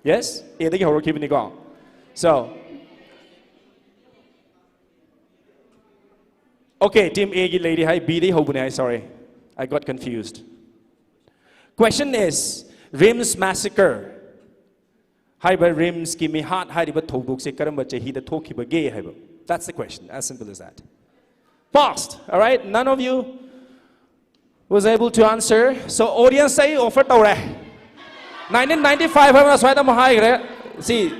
Yes? A ꯗꯒꯤ ꯍꯧꯔꯛꯈꯤꯕꯅꯤꯀꯣ. So, okay, Team A ꯒꯤ ꯂꯩꯔꯤ ꯍꯥꯏ, B ꯗꯒꯤ ꯍꯧꯕꯅꯦ ꯍꯥꯏ, sorry. I got confused. Question is, RIMS massacre ꯍꯥꯏꯕ RIMS ꯀꯤ ꯃꯤꯍꯥꯠ ꯍꯥꯏꯔꯤꯕ ꯊꯧꯗꯣꯛꯁꯦ ꯀꯔꯝꯕ ꯆꯍꯤꯗ ꯊꯣꯛꯈꯤꯕꯒꯦ ꯍꯥꯏꯕ. That's the question, as simple as that. Passed, all right? None of you was able to answer. So audience ꯑꯩ offer ꯇꯧꯔꯦ. nineteen ninety-five ꯍꯥꯏꯕꯅ ꯁ꯭ꯋꯥꯏꯗ ꯑꯃ ꯍꯥꯏꯈ꯭ꯔꯦ. ꯁꯤ,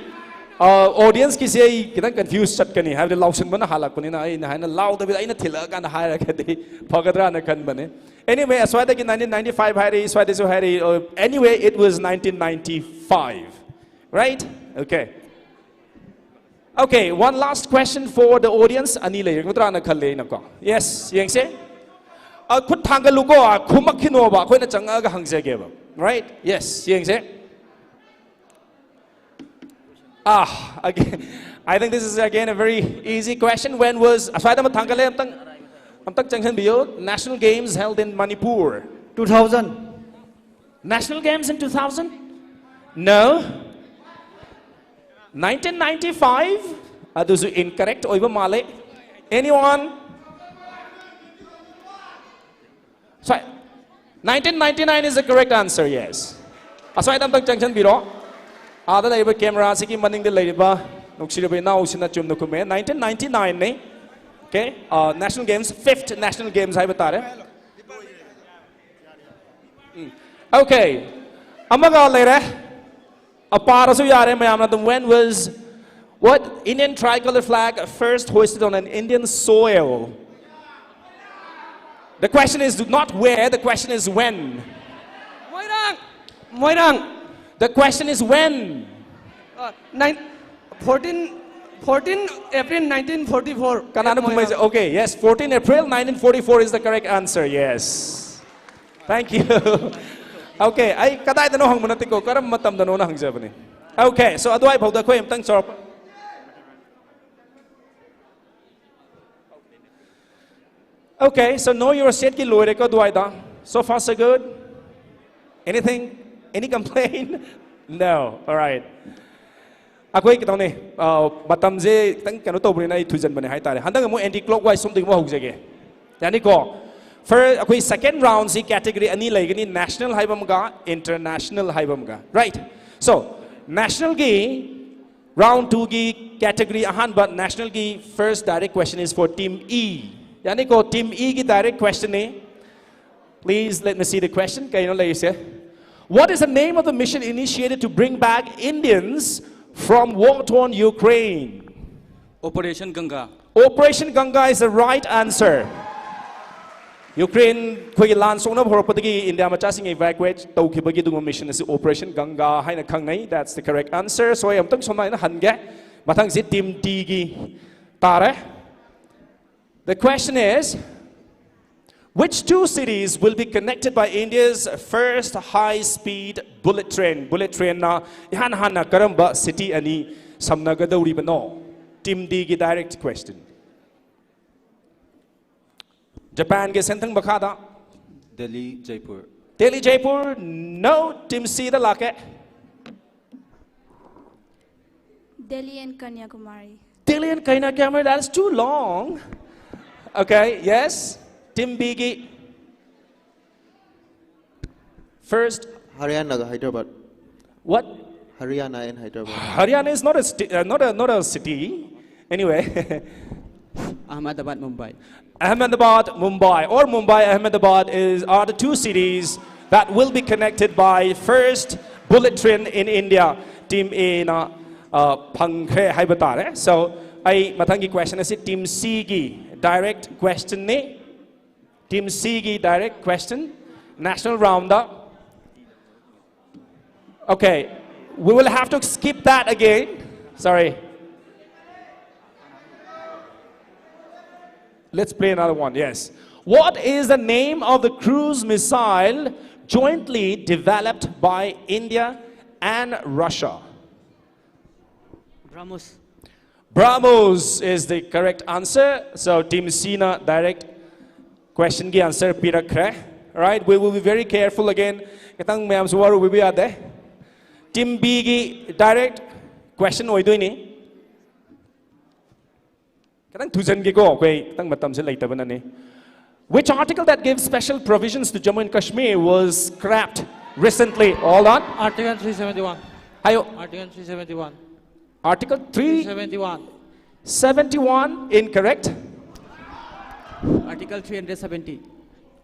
ꯑ, audience ꯀꯤꯁꯦ ꯑꯩ ꯈꯤꯇꯪ confuse ꯆꯠꯀꯅꯤ, ꯍꯥꯏꯕꯗꯤ ꯂꯥꯎꯁꯟꯕꯅ ꯍꯥꯜꯂꯛꯄꯅꯤꯅ ꯑꯩꯅ ꯍꯥꯏꯅ ꯂꯥꯎꯗꯕꯤꯗ ꯑꯩꯅ ꯊꯤꯜꯂꯛꯑꯀꯥꯟꯗ ꯍꯥꯏꯔꯒꯗꯤ ꯐꯒꯗ꯭ꯔꯥꯅ ꯈꯟꯕꯅꯦ. Anyway, ꯑꯁ꯭ꯋꯥꯏꯗꯒꯤ nineteen ninety-five ꯍꯥꯏꯔꯤ, ꯁ꯭ꯋꯥꯏꯗꯁꯨ ꯍꯥꯏꯔꯤ. Uh, anyway, it was nineteen ninety-five. Right? Okay. Okay, one last question for the audience. ꯑꯅꯤ ꯂꯩꯔꯒꯗ꯭ꯔꯥꯅ ꯈꯜꯂꯦ ꯑꯩꯅꯀꯣ. Yes, ꯌꯦꯡꯁꯦ. ꯑ, ꯈꯨꯠ ꯊꯥꯡꯒꯠꯂꯨꯀꯣ, ꯑ, ꯈꯨꯝꯃꯛꯈꯤꯅꯣꯕ, ꯑꯩꯈꯣꯏꯅ ꯆꯪꯉꯛꯑꯒ ꯍꯪꯖꯒꯦꯕ. Right? Yes, ꯌꯦꯡꯁꯦ. Ah, again, I think this is again a very easy question. When was, ꯑꯁ꯭ꯋꯥꯏꯗ ꯑꯃ ꯊꯥꯡꯒꯠꯂꯦ, ꯑꯝꯇꯪ, ꯑꯝꯇꯪ ꯆꯪꯁꯤꯟꯕꯤꯌꯨ. National Games held in Manipur. two thousand. National Games in two thousand? No. nineteen ninety-five? ꯑꯗꯨꯁꯨ incorrect ꯑꯣꯏꯕ ꯃꯥꯜꯂꯦ. Anyone? ꯁ꯭ꯋꯥꯏ, Nineteen ninety-nine is the correct answer, yes. ꯑꯁ꯭ꯋꯥꯏꯗ ꯑꯝꯇꯪ ꯆꯪꯁꯤꯟꯕꯤꯔꯣ꯫ ꯑꯥꯗ ꯂꯩꯔꯤꯕ camera ꯑꯁꯤꯒꯤ ꯃꯅꯤꯡꯗ ꯂꯩꯔꯤꯕ ꯅꯨꯡꯁꯤꯔꯕ ꯏꯅꯥꯎꯁꯤꯅ ꯆꯨꯝꯅ ꯈꯨꯝꯃꯦ꯫ Nineteen ninety-nine ꯅꯤ꯫ Okay? Uh, National Games, fifth National Games ꯍꯥꯏꯕ ꯇꯥꯔꯦ꯫ ꯎꯝ꯫ Okay. ꯑꯃꯒ ꯂꯩꯔꯦ꯫ ꯑꯄꯥꯔꯁꯨ ꯌꯥꯔꯦ ꯃꯌꯥꯝꯅ ꯑꯗꯨꯝ, when was what Indian tricolor flag first hoisted on an Indian soil? The question is not where, the question is when. Moirang Moirang The question is when. Nine fourteen fourteen April nineteen forty four ꯀꯅꯥꯅꯣ ꯈꯨꯝꯃꯩꯁꯦ? Okay, yes, fourteen April nineteen forty-four is the correct answer. Yes. Thank you. Okay, ꯑꯩ ꯀꯗꯥꯏꯗꯅꯣ ꯍꯪꯕ ꯅꯠꯇꯦꯀꯣ, ꯀꯔꯝꯕ ꯃꯇꯝꯗꯅꯣꯅ ꯍꯪꯖꯕꯅꯤ꯫ Okay, so ꯑꯗꯨꯋꯥꯏ ꯐꯥꯎꯗ ꯑꯩꯈꯣꯏ ꯑꯝꯇꯪ ꯆꯥꯎꯔꯛꯄ꯫ Okay, so know your stateꯀꯤ ꯂꯣꯏꯔꯦꯀꯣ ꯑꯗꯨꯋꯥꯏꯗ꯫ So far so good. Anything? Any complaint? No. All right. ꯑꯩꯈꯣꯏ ꯀꯩꯗꯧꯅꯤ? ꯑ, ꯃꯇꯝꯁꯦ ꯈꯤꯇꯪ ꯀꯩꯅꯣ ꯇꯧꯕꯅꯤꯅ ꯑꯩ ꯊꯨꯖꯟꯕꯅꯦ ꯍꯥꯏꯇꯥꯔꯦ꯫ ꯍꯟꯗꯛ ꯑꯃꯨꯛ anti clockwise ꯁꯣꯝꯗꯒꯤ ꯑꯃꯨꯛ ꯍꯧꯖꯒꯦ꯫ ꯌꯥꯅꯤꯀꯣ? First, ꯑꯩꯈꯣꯏ second roundꯁꯤ category ꯑꯅꯤ ꯂꯩꯒꯅꯤ, national ꯍꯥꯏꯕ ꯑꯃꯒ international ꯍꯥꯏꯕ ꯑꯃꯒ, right? So, nationalꯒꯤ round twoꯒꯤ category ꯑꯍꯥꯟꯕ, nationalꯒꯤ first direct question is for team E. ꯌꯥꯅꯤꯀꯣ? Team Eꯒꯤ direct questionꯅꯤ꯫ Please let me see the question. ꯀꯩꯅꯣ ꯂꯩꯔꯤꯁꯦ? What is the name of the mission initiated to bring back Indians from war-torn Ukraine? Operation Ganga. Operation Ganga is the right answer. Ukraine ꯑꯩꯈꯣꯏꯒꯤ ꯂꯥꯟ ꯁꯣꯛꯅꯕ ꯍꯧꯔꯛꯄꯗꯒꯤ ꯏꯟꯗꯤꯌꯥ ꯃꯆꯥꯁꯤꯡ evacuate ꯇꯧꯈꯤꯕꯒꯤ ꯑꯗꯨꯒꯨꯝꯕ mission ꯑꯁꯤ Operation Ganga ꯍꯥꯏꯅ ꯈꯪꯅꯩ꯫ That's the correct answer. So ꯑꯩ ꯑꯃꯨꯛꯇꯪ ꯁꯨꯃꯥꯏꯅ ꯍꯟꯒꯦ꯫ ꯃꯊꯪꯁꯤ team Dꯒꯤ ꯇꯥꯔꯦ꯫ The question is, which two cities will be connected by India's first high-speed bullet train? Bullet trainꯅ ꯏꯍꯥꯟ ꯍꯥꯟꯅ ꯀꯔꯝꯕ city ꯑꯅꯤ ꯁꯝꯅꯒꯗꯧꯔꯤꯕꯅꯣ? Team Dꯒꯤ direct question. ꯖꯄꯥꯟꯒꯤ ꯁꯦꯟꯊꯪ ꯃꯈꯥꯗ꯫ Delhi, Jaipur. Delhi, Jaipur, no. Team Cꯗ ꯂꯥꯛꯀꯦ꯫ Delhi and Kanyakumari. Delhi and Kanyakumari, that's too long. Okay, yes. Team Bꯒꯤ. First, Haryana, Hyderabad. What? Haryana and Hyderabad. Haryana is not a, sti- uh, not a, not a city. Anyway, Ahmedabad, Mumbai. Ahmedabad, Mumbai, or Mumbai, Ahmedabad is, are the two cities that will be connected by first bullet train in India. Team A na uh, ꯐꯪꯈ꯭ꯔꯦ ꯍꯥꯏꯕ ꯇꯥꯔꯦ. So ꯑꯩ ꯃꯊꯪꯒꯤ question ꯑꯁꯤ Team C ꯒꯤ direct question ꯅꯤ. Team C ꯒꯤ direct question, national round the. Okay, we will have to skip that again. Sorry. Let's play another one, yes. What is the name of the cruise missile jointly developed by India and Russia? BrahMos. BrahMos is the correct answer. So Team C na direct question ꯒꯤ answer ꯄꯤꯔꯛꯈ꯭ꯔꯦ. Right, we will be very careful again. ꯈꯤꯇꯪ ꯃꯌꯥꯝꯁꯨ ꯋꯥꯔꯨꯕꯤꯕ ꯌꯥꯗꯦ. Team B ꯒꯤ direct question ꯑꯣꯏꯗꯣꯏꯅꯤ. ꯈꯤꯇꯪ ꯊꯨꯖꯟꯒꯦꯀꯣ, ꯑꯩꯈꯣꯏ ꯈꯤꯇꯪ ꯃꯇꯝꯁꯦ ꯂꯩꯇꯕꯅꯅꯤ. Which article that gives special provisions to Jammu and Kashmir was scrapped recently? Hold on. Article three seventy-one. ꯍꯥꯏꯌꯣ. Article three seventy-one. Article three seventy-one. seventy-one, incorrect. Article three hundred seventy.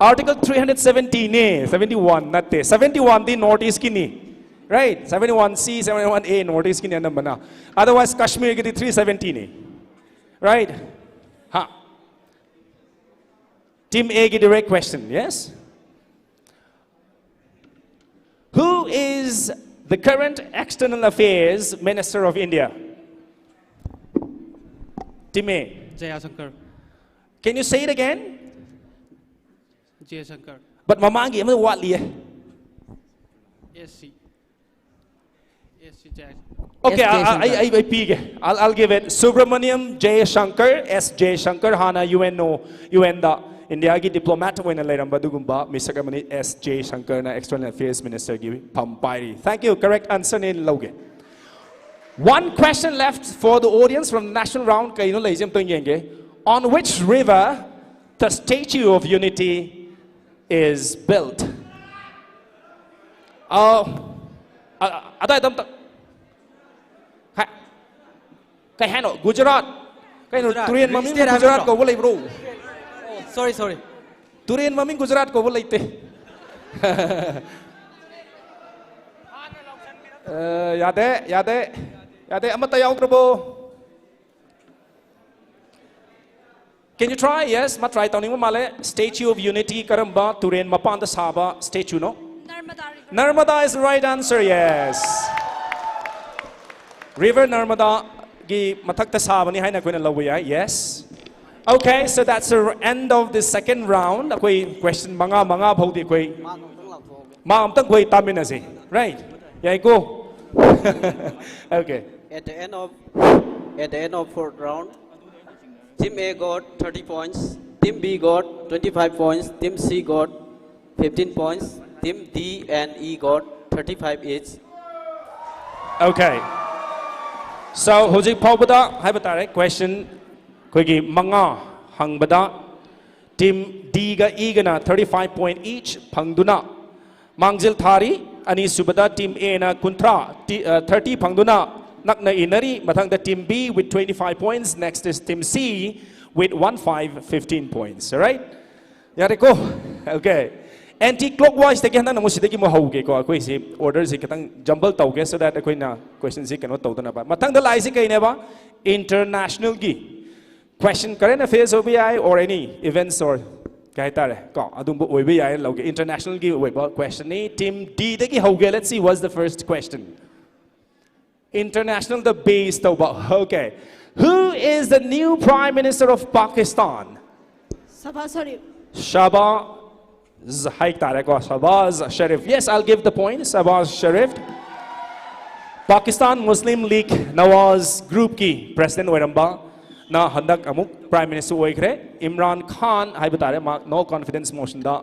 Article three hundred seventy ꯅꯦ, seventy-one ꯅꯠꯇꯦ. Seventy-one D North East ꯀꯤꯅꯤ. Right? Seventy-one C, seventy-one A North East ꯀꯤꯅꯤ ꯑꯅꯝꯕꯅ. Otherwise, Kashmir ꯒꯤꯗꯤ three seventy ꯅꯤ. Right? ꯍꯥ. Team A ꯒꯤ direct question, yes? Who is the current External Affairs Minister of India? Team A. Jayashankar. Can you say it again? Jayashankar. But ꯃꯃꯥꯡꯒꯤ ꯑꯃ ꯋꯥꯠꯂꯤꯌꯦ. S C. S C Jayashankar. Okay, S I, I, Jaishankar. I, I ꯄꯤꯒꯦ. I'll, I'll give it. Subramaniam Jayashankar, S Jaishankar, ꯍꯥꯟꯅ U N O, U N ꯗ India ꯒꯤ diplomat ꯑꯣꯏꯅ ꯂꯩꯔꯝꯕ ꯑꯗꯨꯒꯨꯝꯕ ꯃꯤꯁꯛ ꯑꯃꯅꯤ. S Jaishankar ꯅ External Affairs Minister ꯒꯤ ꯐꯝ ꯄꯥꯏꯔꯤ. Thank you. Correct answer ꯅꯤ, ꯂꯧꯒꯦ. One question left for the audience from the national round. ꯀꯩꯅꯣ ꯂꯩꯁꯦ ꯑꯝꯇꯪ ꯌꯦꯡꯒꯦ. On which river the Statue of Unity is built? ꯑꯥꯎ꯫ ꯑ- ꯑꯗꯥꯏꯗ ꯑꯝꯇ꯫ ꯍꯥꯏ꯫ ꯀꯩ ꯍꯥꯏꯅꯣ? ꯒꯨꯖꯔꯥꯠ꯫ ꯀꯩꯅꯣ, ꯒꯨꯖꯔꯥꯠ꯫ ꯇꯨꯔꯦꯟ ꯃꯃꯤꯡ ꯁ꯭ꯇꯦꯠ ꯍꯥꯏꯕ ꯒꯨꯖꯔꯥꯠ ꯅꯠꯇ꯭ꯔꯣ? ꯀꯧꯕ ꯂꯩꯕ꯭ꯔꯣ? ꯑꯣ, ꯁꯣꯔꯤ, ꯁꯣꯔꯤ꯫ ꯇꯨꯔꯦꯟ ꯃꯃꯤꯡ ꯒꯨꯖꯔꯥꯠ ꯀꯧꯕ ꯂꯩꯇꯦ꯫ ꯑ, ꯌꯥꯗꯦ, ꯌꯥꯗꯦ, ꯌꯥꯗꯦ꯫ ꯑꯃꯠꯇ ꯌꯥꯎꯗ꯭ꯔꯕꯣ? Can you try? Yes, ꯃꯥ try ꯇꯧꯅꯤꯡꯕ ꯃꯥꯜꯂꯦ꯫ Statue of Unity ꯀꯔꯝꯕ ꯇꯨꯔꯦꯟ ꯃꯄꯥꯟꯗ ꯁꯥꯕ statue no? Narmada River. Narmada is the right answer, yes. River Narmada ꯒꯤ ꯃꯊꯛꯇ ꯁꯥꯕꯅꯤ ꯍꯥꯏꯅ ꯑꯩꯈꯣꯏꯅ ꯂꯧꯕ ꯌꯥꯏ, yes. Okay, so that's the end of the second round. ꯑꯩꯈꯣꯏ question ꯃꯉꯥ, ꯃꯉꯥ ꯐꯥꯎꯗꯤ ꯑꯩꯈꯣꯏ ꯃꯥ ꯑꯝꯇꯪ ꯑꯩꯈꯣꯏ ꯇꯥꯃꯤꯟꯅꯁꯤ, right? ꯌꯥꯏꯀꯣ? Okay. At the end of at the end of fourth round, Team A got thirty points, Team B got twenty-five points, Team C got fifteen points, Team D and E got thirty-five each. Okay. So ꯍꯧꯖꯤꯛ ꯐꯥꯎꯕꯗ ꯍꯥꯏꯕ ꯇꯥꯔꯦ, question ꯑꯩꯈꯣꯏꯒꯤ ꯃꯉꯥ ꯍꯪꯕꯗ Team D ꯒ E ꯒꯅ thirty five point each ꯐꯪꯗꯨꯅ ꯃꯥꯡꯖꯤꯜ ꯊꯥꯔꯤ꯫ ꯑꯅꯤꯁꯨꯕꯗ Team A ꯅ ꯀꯨꯟꯊ꯭ꯔꯥ, ꯇꯤ- ꯑ, thirty ꯐꯪꯗꯨꯅ ꯅꯛꯅ ꯏꯟꯅꯔꯤ꯫ ꯃꯊꯪꯗ Team B with twenty five points, next is Team C with one five fifteen points, right? ꯌꯥꯔꯦꯀꯣ? Okay. Anti clockwise ꯗꯒꯤ ꯍꯟꯗꯛ ꯑꯃꯨꯛ ꯁꯤꯗꯒꯤ ꯑꯃꯨꯛ ꯍꯧꯒꯦꯀꯣ꯫ ꯑꯩꯈꯣꯏꯁꯤ order ꯁꯤ ꯈꯤꯇꯪ jumble ꯇꯧꯒꯦ, so that ꯑꯩꯈꯣꯏꯅ question ꯁꯤ ꯀꯩꯅꯣ ꯇꯧꯗꯅꯕ꯫ ꯃꯊꯪꯗ ꯂꯥꯛꯏꯁꯤ ꯀꯩꯅꯦꯕ? International ꯒꯤ question, current affairs ꯑꯣꯏꯕ ꯌꯥꯏ, or any events or ꯀꯩ ꯍꯥꯏꯇꯥꯔꯦ ꯀꯣ, ꯑꯗꯨꯝꯕ ꯑꯣꯏꯕ ꯌꯥꯏ ꯂꯧꯒꯦ꯫ International ꯒꯤ ꯑꯣꯏꯕ question ꯅꯤ꯫ Team D ꯗꯒꯤ ꯍꯧꯒꯦ꯫ Let's see, what's the first question? International the base ꯇꯧꯕ꯫ Okay. Who is the new Prime Minister of Pakistan? Shehbaz Sharif. Shehbaz ꯍꯥꯏ ꯇꯥꯔꯦꯀꯣ, Shehbaz Sharif. Yes, I'll give the point. Shehbaz Sharif. Pakistan Muslim League Nawaz group ꯀꯤ president ꯑꯣꯏꯔꯝꯕ ꯅ ꯍꯟꯗꯛ ꯑꯃꯨꯛ Prime Minister ꯑꯣꯏꯈ꯭ꯔꯦ꯫ Imran Khan ꯍꯥꯏꯕ ꯇꯥꯔꯦ, ꯃꯥ no confidence motion ꯗ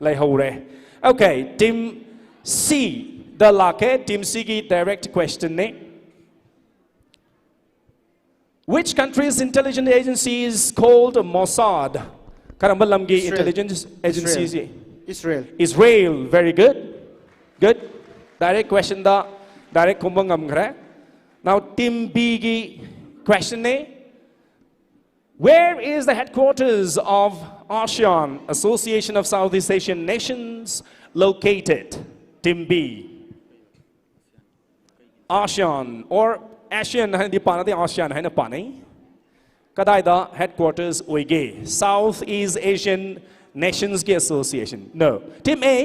ꯂꯩꯍꯧꯔꯦ꯫ Okay, Team C ꯗ ꯂꯥꯛꯀꯦ꯫ Team C ꯒꯤ direct question ꯅꯤ꯫ Which country's intelligence agency is called Mossad? ꯀꯔꯝꯕ ꯂꯝꯒꯤ Israel. intelligence agency Israel. Israel. Israel, very good. Good. Direct question ꯗ direct ꯈꯨꯝꯕ ꯉꯝꯈ꯭ꯔꯦ. Now team B ꯒꯤ question ꯅꯦ. Where is the headquarters of ASEAN, Association of Southeast Asian Nations, located? Team B. ASEAN or ASEAN ꯍꯥꯏꯅꯗꯤ ꯄꯥꯅꯗꯦ, ASEAN ꯍꯥꯏꯅ ꯄꯥꯅꯩ꯫ ꯀꯗꯥꯏꯗ headquarters ꯑꯣꯏꯒꯦ? South East Asian Nations ꯒꯤ Association. No. Team A.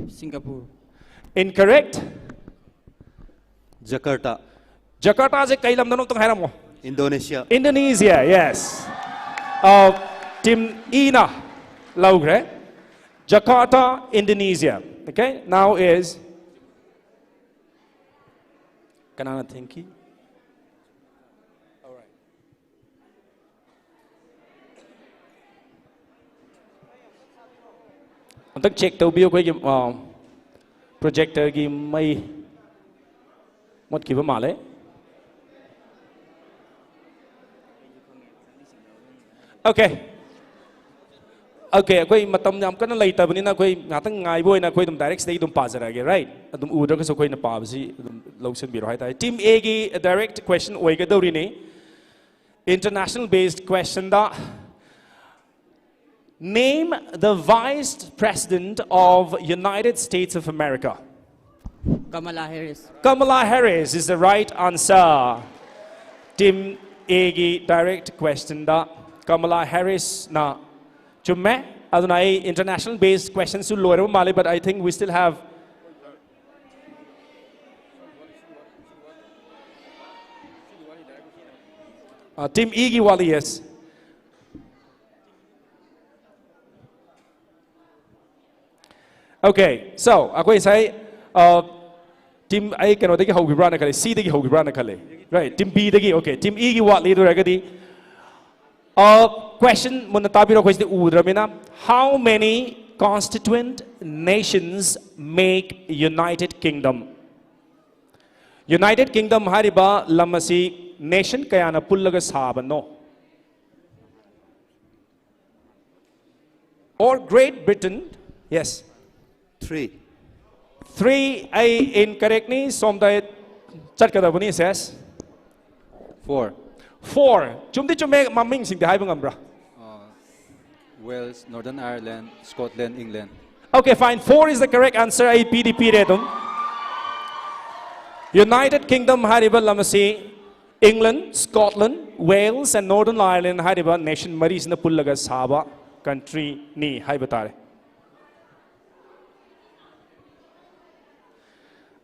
Singapore. Incorrect. Jakarta. Jakarta ꯁꯦ ꯀꯩ ꯂꯝꯗꯅꯣ ꯑꯝꯇꯪ ꯍꯥꯏꯔꯝꯃꯣ? Indonesia. Indonesia, yes. Uh, team E ꯅ ꯂꯧꯈ꯭ꯔꯦ. Jakarta, Indonesia. Okay, now is ꯀꯅꯥꯅ ꯊꯦꯡꯈꯤ? ꯑꯝꯇꯪ check ꯇꯧꯕꯤꯌꯨ, ꯑꯩꯈꯣꯏꯒꯤ projector ꯒꯤ ꯃꯩ ꯃꯨꯠꯈꯤꯕ ꯃꯥꯜꯂꯦ꯫ Okay. Okay, ꯑꯩꯈꯣꯏ ꯃꯇꯝ ꯌꯥꯝ ꯀꯟꯅ ꯂꯩꯇꯕꯅꯤꯅ ꯑꯩꯈꯣꯏ ꯉꯥꯛꯇꯪ ꯉꯥꯏꯕ ꯑꯣꯏꯅ ꯑꯩꯈꯣꯏ ꯑꯗꯨꯝ direct ꯁꯤꯗꯩ ꯑꯗꯨꯝ ꯄꯥꯖꯔꯛꯑꯒꯦ, right? ꯑꯗꯨꯝ ꯎꯗ꯭ꯔꯒꯁꯨ ꯑꯩꯈꯣꯏꯅ ꯄꯥꯕꯁꯤ ꯑꯗꯨꯝ ꯂꯧꯁꯤꯟꯕꯤꯔꯣ ꯍꯥꯏꯇꯥꯔꯦ꯫ Team A ꯒꯤ direct question ꯑꯣꯏꯒꯗꯧꯔꯤꯅꯤ꯫ International based question the, name the vice president of United States of America. Kamala Harris. Kamala Harris is the right answer. Team A ꯒꯤ direct question ꯗ Kamala Harris ꯅ ꯆꯨꯝꯃꯦ꯫ ꯑꯗꯨꯅ ꯑꯩ international based question ꯁꯨ ꯂꯣꯏꯔꯕ ꯃꯥꯜꯂꯤ, but I think we still have uh, team E ꯒꯤ ꯋꯥꯠꯂꯤ, yes. Okay, so ꯑꯩꯈꯣꯏ ꯉꯁꯥꯏ uh, team, ꯑꯩ ꯀꯩꯅꯣꯗꯒꯤ ꯍꯧꯈꯤꯕ꯭ꯔꯥꯅ ꯈꯜꯂꯦ, C ꯗꯒꯤ ꯍꯧꯈꯤꯕ꯭ꯔꯥꯅ ꯈꯜꯂꯦ, right? Team B ꯗꯒꯤ, okay, team E ꯒꯤ ꯋꯥꯠꯂꯤ꯫ ꯑꯗꯨ ꯑꯣꯏꯔꯒꯗꯤ uh, question ꯃꯨꯟꯅ ꯇꯥꯕꯤꯔꯣ, ꯑꯩꯈꯣꯏ ꯁꯤꯗꯤ ꯎꯗ꯭ꯔꯕꯅꯤꯅ. How many constituent nations make United Kingdom? United Kingdom ꯍꯥꯏꯔꯤꯕ ꯂꯝ ꯑꯁꯤ nation ꯀꯌꯥꯅ ꯄꯨꯜꯂꯒ ꯁꯥꯕꯅꯣ? Or Great Britain? Yes. Three. Three ꯑꯩ incorrect ꯅꯤ, ꯁꯣꯝꯗ ꯆꯠꯀꯗꯕꯅꯤ, ꯁꯦꯁ꯫ Four. Four. ꯆꯨꯝꯗꯤ ꯆꯨꯝꯃꯦ, ꯃꯃꯤꯡꯁꯤꯡꯗꯤ ꯍꯥꯏꯕ ꯉꯝꯕ꯭ꯔꯥ? Uh, Wales, Northern Ireland, Scotland, England. Okay, fine. Four is the correct answer. ꯑꯩ ꯄꯤꯗꯤ ꯄꯤꯔꯦ ꯑꯗꯨꯝ꯫ United Kingdom ꯍꯥꯏꯔꯤꯕ ꯂꯝ ꯑꯁꯤ England, Scotland, Wales and Northern Ireland ꯍꯥꯏꯔꯤꯕ nation ꯃꯔꯤꯁꯤꯅ ꯄꯨꯜꯂꯒ ꯁꯥꯕ country ꯅꯤ ꯍꯥꯏꯕ ꯇꯥꯔꯦ꯫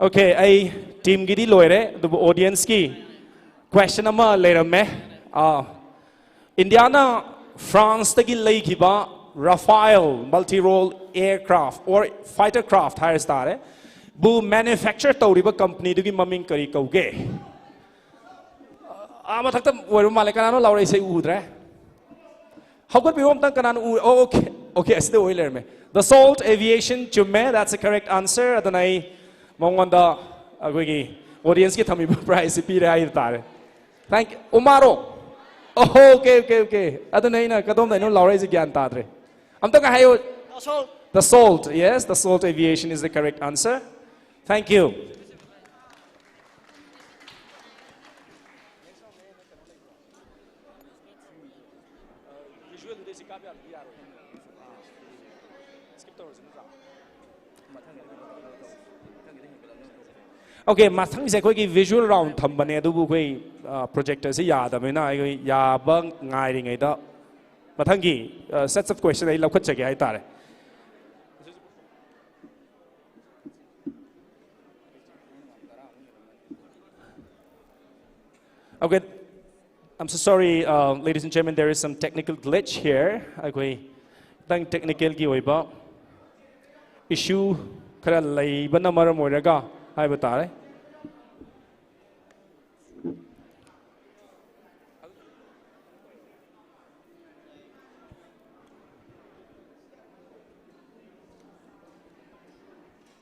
Okay, ꯑꯩ team ꯒꯤꯗꯤ ꯂꯣꯏꯔꯦ, ꯑꯗꯨꯕꯨ audience ꯀꯤ question ꯑꯃ ꯂꯩꯔꯝꯃꯦ꯫ ꯑꯥ, ꯏꯟꯗꯤꯌꯥꯅ ꯐ꯭ꯔꯥꯟꯁꯇꯒꯤ ꯂꯩꯈꯤꯕ Rafale multi-role aircraft or fighter craft ꯍꯥꯏꯔꯁꯨ ꯇꯥꯔꯦ, ꯕꯨ manufacture ꯇꯧꯔꯤꯕ company ꯗꯨꯒꯤ ꯃꯃꯤꯡ ꯀꯔꯤ ꯀꯧꯒꯦ? ꯑꯥ, ꯃꯊꯛꯇ ꯑꯣꯏꯔꯕ ꯃꯥꯜꯂꯦ, ꯀꯅꯥꯅꯣ ꯂꯥꯎꯔꯛꯏꯁꯦ? ꯑꯩ ꯎꯗ꯭ꯔꯦ꯫ ꯍꯧꯒꯠꯄꯤꯔꯣ ꯑꯝꯇꯪ, ꯀꯅꯥꯅꯣ ꯎ? ꯑꯣ, okay, okay, ꯑꯁꯤꯗ ꯑꯣꯏ ꯂꯩꯔꯝꯃꯦ꯫ Dassault Aviation ꯆꯨꯝꯃꯦ, that's the correct answer꯫ ꯑꯗꯨꯅ ꯑꯩ ꯃꯉꯣꯟꯗ ꯑꯩꯈꯣꯏꯒꯤ audience ꯀꯤ ꯊꯝꯃꯤꯕ prize ꯁꯤ ꯄꯤꯔꯦ ꯍꯥꯏꯕ ꯇꯥꯔꯦ꯫ Thank you. ꯎꯃꯥꯔꯣ? Oh, okay, okay, okay. ꯑꯗꯨꯅ ꯑꯩꯅ ꯀꯗꯣꯝꯗꯩꯅꯣ ꯂꯥꯎꯔꯛꯏꯁꯦ ꯒ꯭ꯌꯥꯟ ꯇꯥꯗ꯭ꯔꯦ꯫ ꯑꯝꯇꯒ ꯍꯥꯏꯌꯨ꯫ Dassault. Yes, Dassault Aviation is the correct answer. Thank you. Okay, ꯃꯊꯪꯁꯦ ꯑꯩꯈꯣꯏꯒꯤ visual round ꯊꯝꯕꯅꯦ, ꯑꯗꯨꯕꯨ ꯑꯩꯈꯣꯏ projector ꯁꯤ ꯌꯥꯗꯕꯅꯤꯅ ꯑꯩꯈꯣꯏ ꯌꯥꯕ ꯉꯥꯏꯔꯤꯉꯩꯗ ꯃꯊꯪꯒꯤ sets of question ꯑꯩ ꯂꯧꯈꯠꯆꯒꯦ ꯍꯥꯏꯇꯥꯔꯦ꯫ Okay, I'm so sorry, uh, ladies and gentlemen, there is some technical glitch here. ꯑꯩꯈꯣꯏ ꯈꯤꯇꯪ technical ꯒꯤ ꯑꯣꯏꯕ issue ꯈꯔ ꯂꯩꯕꯅ ꯃꯔꯝ ꯑꯣꯏꯔꯒ ꯍꯥꯏꯕ ꯇꯥꯔꯦ꯫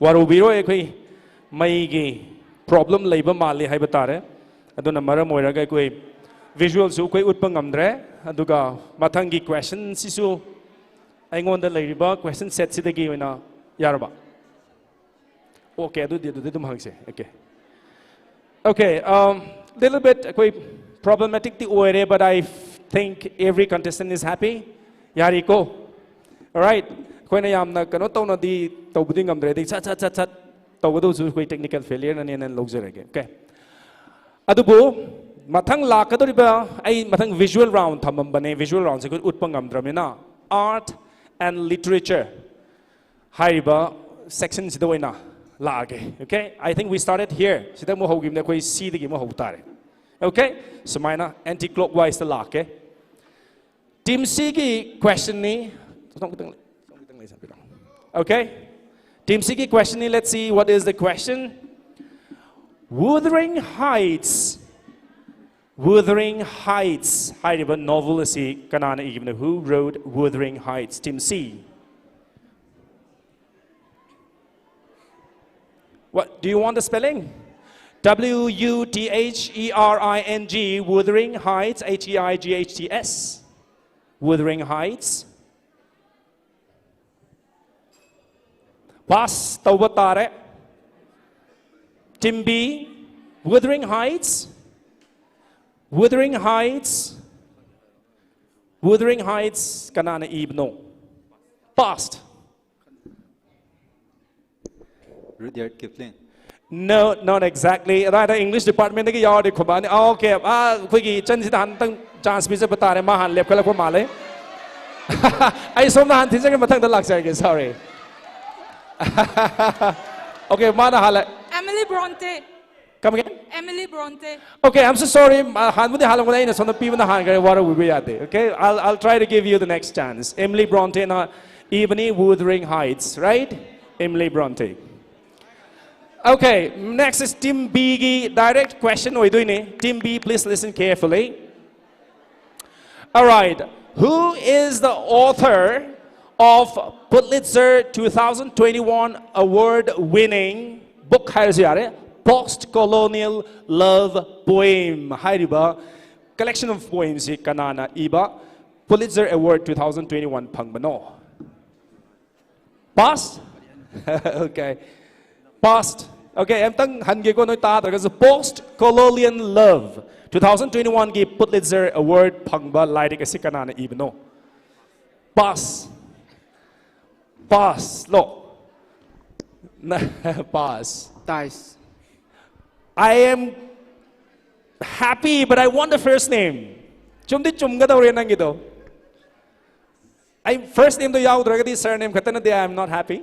ꯋꯥꯔꯧꯕꯤꯔꯣꯏ, ꯑꯩꯈꯣꯏ ꯃꯩꯒꯤ problem ꯂꯩꯕ ꯃꯥꯜꯂꯤ ꯍꯥꯏꯕ ꯇꯥꯔꯦ꯫ ꯑꯗꯨꯅ ꯃꯔꯝ ꯑꯣꯏꯔꯒ ꯑꯩꯈꯣꯏ visual ꯁꯨ ꯑꯩꯈꯣꯏ ꯎꯠꯄ ꯉꯝꯗ꯭ꯔꯦ꯫ ꯑꯗꯨꯒ ꯃꯊꯪꯒꯤ question ꯁꯤꯁꯨ ꯑꯩꯉꯣꯟꯗ ꯂꯩꯔꯤꯕ question set ꯁꯤꯗꯒꯤ ꯑꯣꯏꯅ ꯌꯥꯔꯕ? Okay, ꯑꯗꯨꯗꯤ ꯑꯗꯨꯗꯤ ꯑꯗꯨꯝ ꯍꯪꯁꯦ꯫ Okay. Okay, um, little bit ꯑꯩꯈꯣꯏ problematic ꯇꯤ ꯑꯣꯏꯔꯦ, but I think every contestant is happy. ꯌꯥꯔꯤꯀꯣ? Alright. ꯑꯩꯈꯣꯏꯅ ꯌꯥꯝꯅ ꯀꯩꯅꯣ ꯇꯧꯅꯗꯤ ꯇꯧꯕꯗꯤ ꯉꯝꯗ꯭ꯔꯦ, ꯑꯗꯩ ꯁꯠ ꯁꯠ ꯁꯠ ꯁꯠ ꯇꯧꯒꯗꯧꯕꯁꯨ ꯑꯩꯈꯣꯏ technical failure ꯅꯅꯦꯅ ꯂꯧꯖꯔꯒꯦ꯫ Okay. ꯑꯗꯨꯕꯨ ꯃꯊꯪ ꯂꯥꯛꯀꯗꯧꯔꯤꯕ, ꯑꯩ ꯃꯊꯪ visual round ꯊꯝꯃꯝꯕꯅꯦ, visual round ꯁꯦ ꯑꯩꯈꯣꯏ ꯎꯠꯄ ꯉꯝꯗ꯭ꯔꯕꯅꯤꯅ, Art and Literature ꯍꯥꯏꯔꯤꯕ section ꯁꯤꯗ ꯑꯣꯏꯅ ꯂꯥꯛꯑꯒꯦ꯫ Okay, I think we started here. ꯁꯤꯗ ꯑꯃꯨꯛ ꯍꯧꯈꯤꯕꯅꯦ, ꯑꯩꯈꯣꯏ C ꯗꯒꯤ ꯑꯃꯨꯛ ꯍꯧꯕ ꯇꯥꯔꯦ꯫ Okay, ꯁꯨꯃꯥꯏꯅ anti clockwise ꯇ ꯂꯥꯛꯀꯦ꯫ Team C ꯒꯤ question ꯅꯤ꯫ ꯁꯣꯝ ꯈꯤꯇꯪ, ꯁꯣꯝ ꯈꯤꯇꯪ ꯂꯩꯁꯟꯕꯤꯔꯣ꯫ Okay, Team C ꯒꯤ question ꯅꯤ, let's see what is the question. Wuthering Heights, Wuthering Heights ꯍꯥꯏꯔꯤꯕ novel ꯑꯁꯤ ꯀꯅꯥꯅ ꯏꯈꯤꯕꯅꯣ? Who wrote Wuthering Heights? Team C. What, do you want the spelling? W U T H E R I N G, Wuthering Heights, H E I G H T S. Wuthering Heights. Pass ꯇꯧꯕ ꯇꯥꯔꯦ꯫ Team B, Wuthering Heights. Wuthering Heights. Wuthering Heights ꯀꯅꯥꯅ ꯏꯕꯅꯣ? Passed. Rudyard Kipling. No, not exactly. ꯑꯗꯥꯏꯗ English department ꯇꯒꯤ ꯌꯥꯎꯔꯗꯤ ꯈꯨꯝꯃꯛꯑꯅꯤ꯫ ꯑꯥ, okay. ꯑꯥ, ꯑꯩꯈꯣꯏꯒꯤ ꯏꯆꯟꯁꯤꯗ ꯍꯟꯇꯪ chance ꯄꯤꯖꯕ ꯇꯥꯔꯦ꯫ ꯃꯥ ꯍꯥꯟꯅ ꯂꯦꯞꯈꯠꯂꯛꯄ ꯃꯥꯜꯂꯦ꯫ ꯑꯩ ꯁꯣꯝꯗ ꯍꯥꯟꯅ ꯊꯤꯟꯖꯒꯦ, ꯃꯊꯪꯗ ꯂꯥꯛꯆꯔꯒꯦ꯫ Sorry. Okay, ꯃꯥꯅ ꯍꯥꯜꯂꯦ꯫ Emily Bronte. Come again? Emily Bronte. Okay, I'm so sorry. Uh, ꯍꯥꯟꯕꯨꯗꯤ ꯍꯥꯜꯂꯝꯒꯅꯤ, ꯑꯩꯅ ꯁꯣꯝꯗ ꯄꯤꯕꯅ ꯍꯥꯟꯈ꯭ꯔꯦ, ꯋꯥꯔꯧꯕꯤꯕ ꯌꯥꯗꯦ꯫ Okay, I'll, I'll try to give you the next chance. Emily Bronte ꯅ ꯏꯕꯅꯤ Wuthering Heights, right? Emily Bronte. Okay, next is Team B ꯒꯤ direct question ꯑꯣꯏꯗꯣꯏꯅꯦ꯫ Team B, please listen carefully. All right. Who is the author of Pulitzer two thousand twenty-one award winning book ꯍꯥꯏꯔꯁꯨ ꯌꯥꯔꯦ, Post Colonial Love Poem ꯍꯥꯏꯔꯤꯕ collection of poems ꯁꯤ ꯀꯅꯥꯅ ꯏꯕ Pulitzer Award two thousand twenty-one ꯐꯪꯕꯅꯣ? Pass? Okay. Past. Okay, ꯑꯝꯇꯪ ꯍꯟꯒꯦꯀꯣ, ꯅꯣꯏ ꯇꯥꯗ꯭ꯔꯒꯁꯨ꯫ Post Colonial Love, two thousand twenty-one ꯒꯤ Pulitzer Award ꯐꯪꯕ ꯂꯥꯏꯔꯤꯛ ꯑꯁꯤ ꯀꯅꯥꯅ ꯏꯕꯅꯣ? Pass. Pass low? Pass. ꯇꯥꯏꯁ꯫ I am happy, but I want the first name. ꯆꯨꯝꯗꯤ ꯆꯨꯝꯒꯗꯧꯔꯦ ꯅꯪꯒꯤꯗꯣ꯫ ꯑꯩ first nameꯗꯣ ꯌꯥꯎꯗ꯭ꯔꯒꯗꯤ surname ꯈꯛꯇꯅꯗꯤ I am not happy.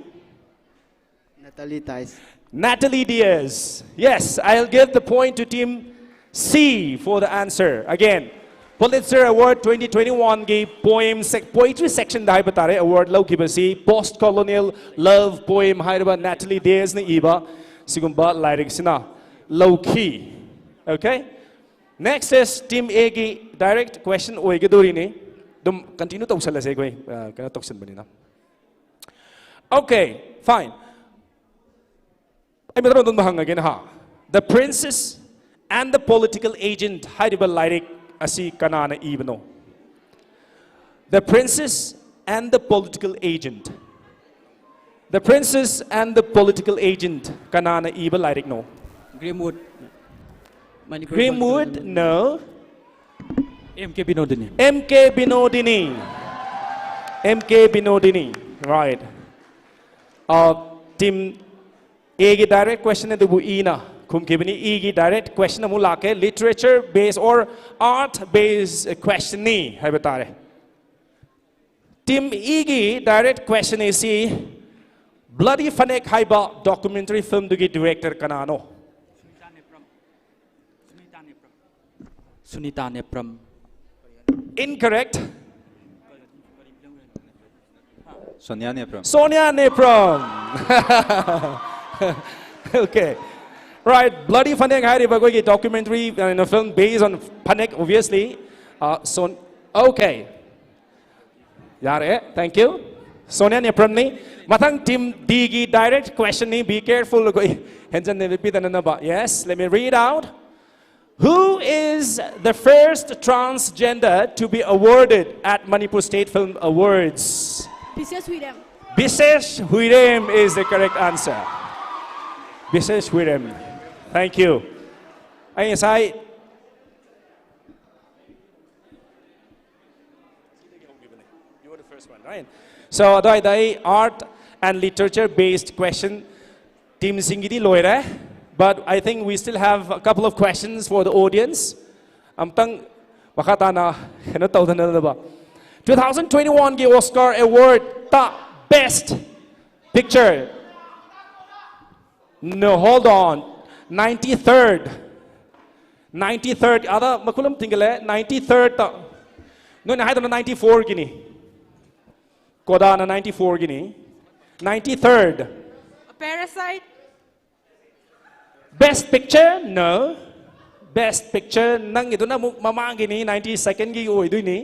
ꯅꯇꯥꯂꯤ ꯇꯥꯏꯁ꯫ Natalie Diaz. Yes, I'll give the point to team C for the answer. Again, Pulitzer Award twenty twenty-one ꯒꯤ poem sec- poetry sectionꯗ ꯍꯥꯏꯕ ꯇꯥꯔꯦ, award ꯂꯧꯈꯤꯕꯁꯤ Post Colonial Love Poem ꯍꯥꯏꯔꯤꯕ Natalie Diazꯅ ꯏꯕ ꯁꯤꯒꯨꯝꯕ ꯂꯥꯏꯔꯤꯛꯁꯤꯅ ꯂꯧꯈꯤ꯫ Okay? Next is team Aꯒꯤ direct question ꯑꯣꯏꯒꯗꯧꯔꯤꯅꯤ꯫ ꯑꯗꯨꯝ continue ꯇꯧꯁꯜꯂꯁꯦ ꯑꯩꯈꯣꯏ, ꯑ, ꯀꯩꯅꯣ ꯇꯧꯁꯟꯕꯅꯤꯅ꯫ Okay, fine. ꯑꯩ ꯃꯊꯪ ꯑꯗꯨꯝ ꯍꯪꯉꯒꯦꯅꯦ ꯍꯥ꯫ The Princess and the Political Agent ꯍꯥꯏꯔꯤꯕ ꯂꯥꯏꯔꯤꯛ ꯑꯁꯤ ꯀꯅꯥꯅ ꯏꯕꯅꯣ? The Princess and the Political Agent. The Princess and the Political Agent ꯀꯅꯥꯅ ꯏꯕ ꯂꯥꯏꯔꯤꯛꯅꯣ? ꯒ꯭ꯔꯤꯝꯋꯨꯗ꯫ Manipur Greenwood, no. M K Binodini. M K Binodini. M K Binodini. Right. Uh, team Aꯒꯤ direct question ꯑꯗꯨꯕꯨ Eꯅ ꯈꯨꯝꯈꯤꯕꯅꯤ꯫ Eꯒꯤ direct question ꯑꯃꯨꯛ ꯂꯥꯛꯀꯦ꯫ Literature based or art based questionꯅꯤ ꯍꯥꯏꯕ ꯇꯥꯔꯦ꯫ Team Eꯒꯤ direct question ꯑꯁꯤ Bloody Phanek ꯍꯥꯏꯕ documentary filmꯗꯨꯒꯤ director ꯀꯅꯥꯅꯣ? Sunita Nepram. Incorrect. Sonia Nepram. Sonia Nepram. Okay. Right. Bloody Phanek ꯍꯥꯏꯔꯤꯕ ꯑꯩꯈꯣꯏꯒꯤ documentary, uh, film based on Phanek, obviously. Uh, so, okay. ꯌꯥꯔꯦ꯫ Thank you. Sonia Nepramꯅꯤ꯫ ꯃꯊꯪ team Dꯒꯤ direct questionꯅꯤ꯫ Be careful. ꯑꯩꯈꯣꯏ ꯍꯦꯟꯖꯟꯅ ꯄꯤꯗꯅꯅꯕ꯫ Yes, let me read out. Who is the first transgender to be awarded at Manipur State Film Awards? Bises Huirem. Bisesh Huirem is the correct answer. Bishesh Wirem. Thank you. ꯑꯩ ꯉꯁꯥꯏ You were the first one, right? So, ꯑꯗꯨꯋꯥꯏꯗ ꯑꯩ art and literature based question team ꯁꯤꯡꯒꯤꯗꯤ ꯂꯣꯏꯔꯦ, but I think we still have a couple of questions for the audience. ꯑꯝꯇꯪ ꯃꯈꯥ ꯇꯥꯅ ꯀꯩꯅꯣ ꯇꯧꯗꯅꯕ. Two thousand twenty-one ꯒꯤ Oscar Award ꯇ Best Picture. No, hold on. Ninety-third. Ninety-third. ꯑꯥꯗ ꯃꯈꯨꯠ ꯑꯃ ꯊꯤꯡꯒꯠꯂꯦ. Ninety-third ꯇ. ꯅꯣꯏꯅ ꯍꯥꯏꯗꯧꯅ ninety-four ꯒꯤꯅꯤ. ꯀꯣꯗꯥꯅ ninety-four ꯒꯤꯅꯤ. Ninety-third. Parasite. Best Picture? No. Best Picture ꯅꯪꯒꯤꯗꯨꯅ ꯑꯃꯨꯛ ꯃꯃꯥꯡꯒꯤꯅꯤ, ninety-second ꯒꯤ ꯑꯣꯏꯗꯣꯏꯅꯤ.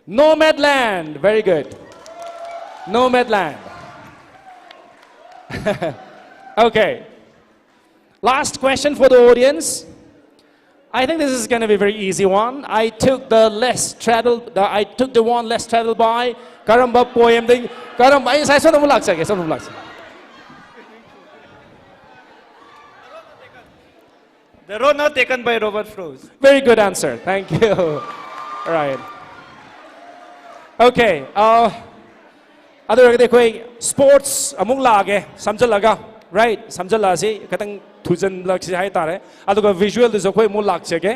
Nomadland. Very good. Nomadland. Okay. Last question for the audience. I think this is going to be a very easy one. I took the less traveled, the, I took the one less traveled by. ꯀꯔꯝꯕ poem ꯗꯒꯤ, ꯀꯔꯝꯕ, ꯑꯩ ꯉꯁꯥꯏ ꯁꯣꯝꯗ ꯑꯃꯨꯛ ꯂꯥꯛꯆꯒꯦ, ꯁꯣꯝꯗ ꯑꯃꯨꯛ ꯂꯥꯛꯆꯒꯦ. The road not taken by Robert Frost. Very good answer. Thank you. All right. Okay. Uh, ꯑꯗꯨ ꯑꯣꯏꯔꯒꯗꯤ ꯑꯩꯈꯣꯏ sports ꯑꯃꯨꯛ ꯂꯥꯛꯑꯒꯦ ꯁꯝꯖꯜꯂꯒ, right? ꯁꯝꯖꯜꯂꯛꯑꯁꯤ, ꯈꯤꯇꯪ ꯊꯨꯖꯜꯂꯛꯁꯤ ꯍꯥꯏꯇꯥꯔꯦ. ꯑꯗꯨꯒ visual ꯗꯨꯁꯨ ꯑꯩꯈꯣꯏ ꯑꯃꯨꯛ ꯂꯥꯛꯆꯒꯦ.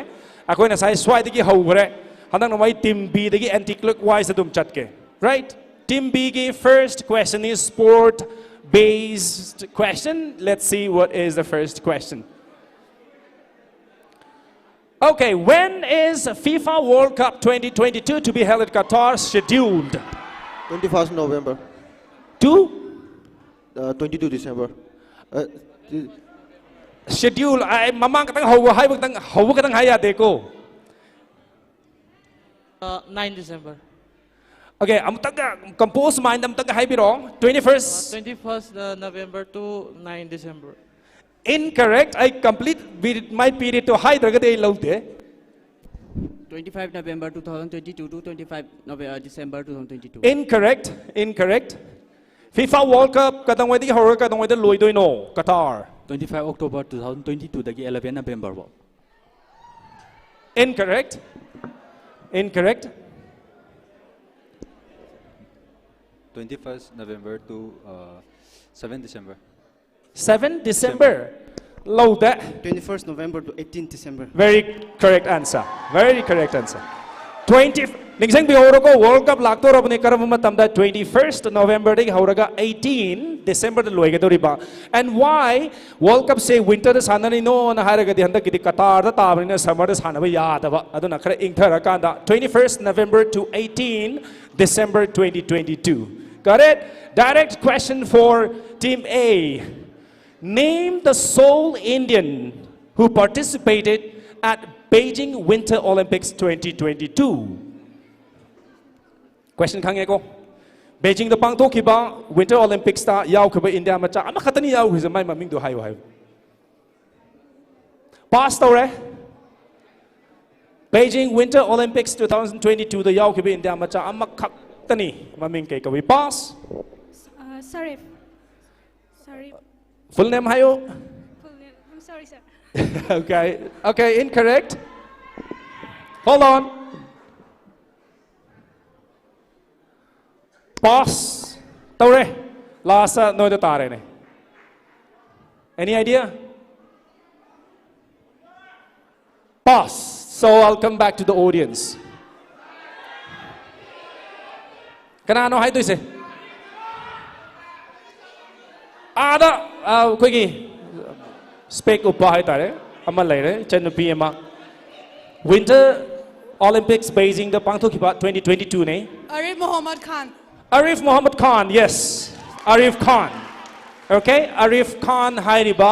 ꯑꯩꯈꯣꯏ ꯉꯁꯥꯏ ꯁ꯭ꯋꯥꯏꯗꯒꯤ ꯍꯧꯈ꯭ꯔꯦ, ꯍꯟꯗꯛꯅ ꯃꯣꯏ team B ꯗꯒꯤ anti clockwise ꯑꯗꯨꯝ ꯆꯠꯀꯦ, right? Team B ꯒꯤ first question is sport based question. Let's see what is the first question. Okay, when is FIFA World Cup twenty twenty-two to be held at Qatar scheduled? Twenty-first November To uh, twenty-two December. Uh, schedule, ꯑꯩ ꯃꯃꯥꯡ ꯈꯛꯇꯪ ꯍꯧꯕ ꯍꯥꯏꯕ ꯈꯛꯇꯪ, ꯍꯧꯕ ꯈꯛꯇꯪ ꯍꯥꯏ ꯌꯥꯗꯦꯀꯣ. Uh, nine December. Okay, ꯑꯃꯨꯛꯇꯪꯒ compose mind ꯑꯃꯨꯛꯇꯪꯒ ꯍꯥꯏꯕꯤꯔꯛꯑꯣ. Uh, Twenty-first. twenty-first uh, November to nine December. Incorrect. I complete period, my period ꯇꯣ ꯍꯥꯏꯗ꯭ꯔꯒꯗꯤ ꯑꯩ ꯂꯧꯗꯦ. Twenty-five November two thousand twenty-two to twenty-five November, uh, December two thousand twenty-two. Incorrect. Incorrect. FIFA World Cup ꯀꯩꯗꯧꯉꯩꯗꯒꯤ ꯍꯧꯔꯒ ꯀꯩꯗꯧꯉꯩꯗ ꯂꯣꯏꯗꯣꯏꯅꯣ? Qatar. Twenty five October two thousand twenty two ꯗꯒꯤ eleven November ꯐꯥꯎ. Incorrect. Incorrect. Twenty first November to uh, seven December. Seven December. ꯂꯧꯗꯦ. Twenty first November to eighteen December. Very correct answer. Very correct answer. Twenty. ꯅꯤꯡꯁꯤꯡꯕꯤꯍꯧꯔꯣꯀꯣ, World Cup ꯂꯥꯛꯇꯧꯔꯕꯅꯤ ꯀꯔꯝꯕ ꯃꯇꯝꯗ? Twenty first November ꯗꯒꯤ ꯍꯧꯔꯒ eighteen December the ꯂꯣꯏꯒꯗꯧꯔꯤꯕ. And why World Cup say winter ꯗ ꯁꯥꯟꯅꯔꯤꯅꯣꯅ ꯍꯥꯏꯔꯒꯗꯤ, ꯍꯟꯗꯛꯀꯤꯗꯤ Qatar ꯗ ꯇꯥꯕꯅꯤꯅ summer ꯗ ꯁꯥꯟꯅꯕ ꯌꯥꯗꯕ, ꯑꯗꯨꯅ ꯈꯔ ꯏꯪꯊꯔꯀꯥꯟꯗ. Twenty first November to eighteen December twenty twenty two. Got it? Direct question for Team A. Name the sole Indian who participated at Beijing Winter Olympics twenty twenty two. Question ꯈꯪꯉꯦꯀꯣ? Beijing ꯗ ꯄꯥꯡꯊꯣꯛꯈꯤꯕ Winter Olympics ꯇ ꯌꯥꯎꯈꯤꯕ ꯏꯟꯗꯤꯌꯥ ꯃꯆꯥ ꯑꯃꯈꯛꯇꯅꯤ ꯌꯥꯎꯈ꯭ꯔꯤꯁꯦ, ꯃꯥꯏ ꯃꯃꯤꯡꯗꯣ ꯍꯥꯏꯌꯨ ꯍꯥꯏꯌꯨ꯫ Pass ꯇꯧꯔꯦ꯫ Beijing Winter Olympics two thousand twenty two ꯗ ꯌꯥꯎꯈꯤꯕ ꯏꯟꯗꯤꯌꯥ ꯃꯆꯥ ꯑꯃꯈꯛꯇꯅꯤ꯫ ꯃꯃꯤꯡ ꯀꯩ ꯀꯧꯏ? Pass. Uh, Sarif. Sarif. Full name ꯍꯥꯏꯌꯨ꯫ Full name. I'm sorry, sir. Okay. Okay, incorrect. Hold on. Pass. ꯇꯧꯔꯦ꯫ Last ꯅꯣꯏꯗ ꯇꯥꯔꯦꯅꯦ꯫ Any idea? Pass. So I'll come back to the audience. ꯀꯅꯥꯅꯣ ꯍꯥꯏꯗꯣꯏꯁꯦ? ꯑꯥꯗ ꯑ, ꯑꯩꯈꯣꯏꯒꯤ spec ꯎꯞꯄ ꯍꯥꯏꯇꯥꯔꯦ, ꯑꯃ ꯂꯩꯔꯦ, ꯏꯆꯟꯅꯨꯄꯤ ꯑꯃ꯫ Winter Olympics Beijing ꯗ ꯄꯥꯡꯊꯣꯛꯈꯤꯕ twenty twenty two ꯅꯦ꯫ Arif Muhammad Khan. Arif Muhammad Khan, yes. Arif Khan. Okay, Arif Khan ꯍꯥꯏꯔꯤꯕ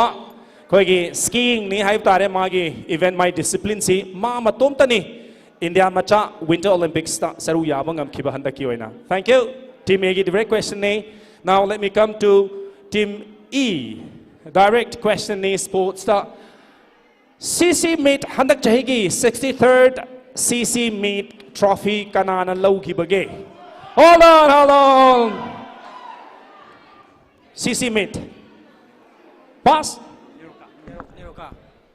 ꯑꯩꯈꯣꯏꯒꯤ skiing ꯅꯤ ꯍꯥꯏꯕ ꯇꯥꯔꯦ, ꯃꯥꯒꯤ event, ꯃꯥꯒꯤ discipline ꯁꯤ ꯃꯥ ꯃꯇꯣꯝꯇꯅꯤ ꯏꯟꯗꯤꯌꯥ ꯃꯆꯥ Winter Olympics ꯇ ꯁꯔꯨꯛ ꯌꯥꯕ ꯉꯝꯈꯤꯕ ꯍꯟꯗꯛꯀꯤ ꯑꯣꯏꯅ꯫ Thank you. Team A ꯒꯤ direct question ꯅꯤ꯫ Now let me come to Team E. Direct question ꯅꯤ sports ꯇ꯫ C C meet, ꯍꯟꯗꯛ ꯆꯍꯤꯒꯤ sixty third C C meet trophy ꯀꯅꯥꯅ ꯂꯧꯈꯤꯕꯒꯦ? Hold on, hold on. C C meet. Pass. Niroka. Niroka.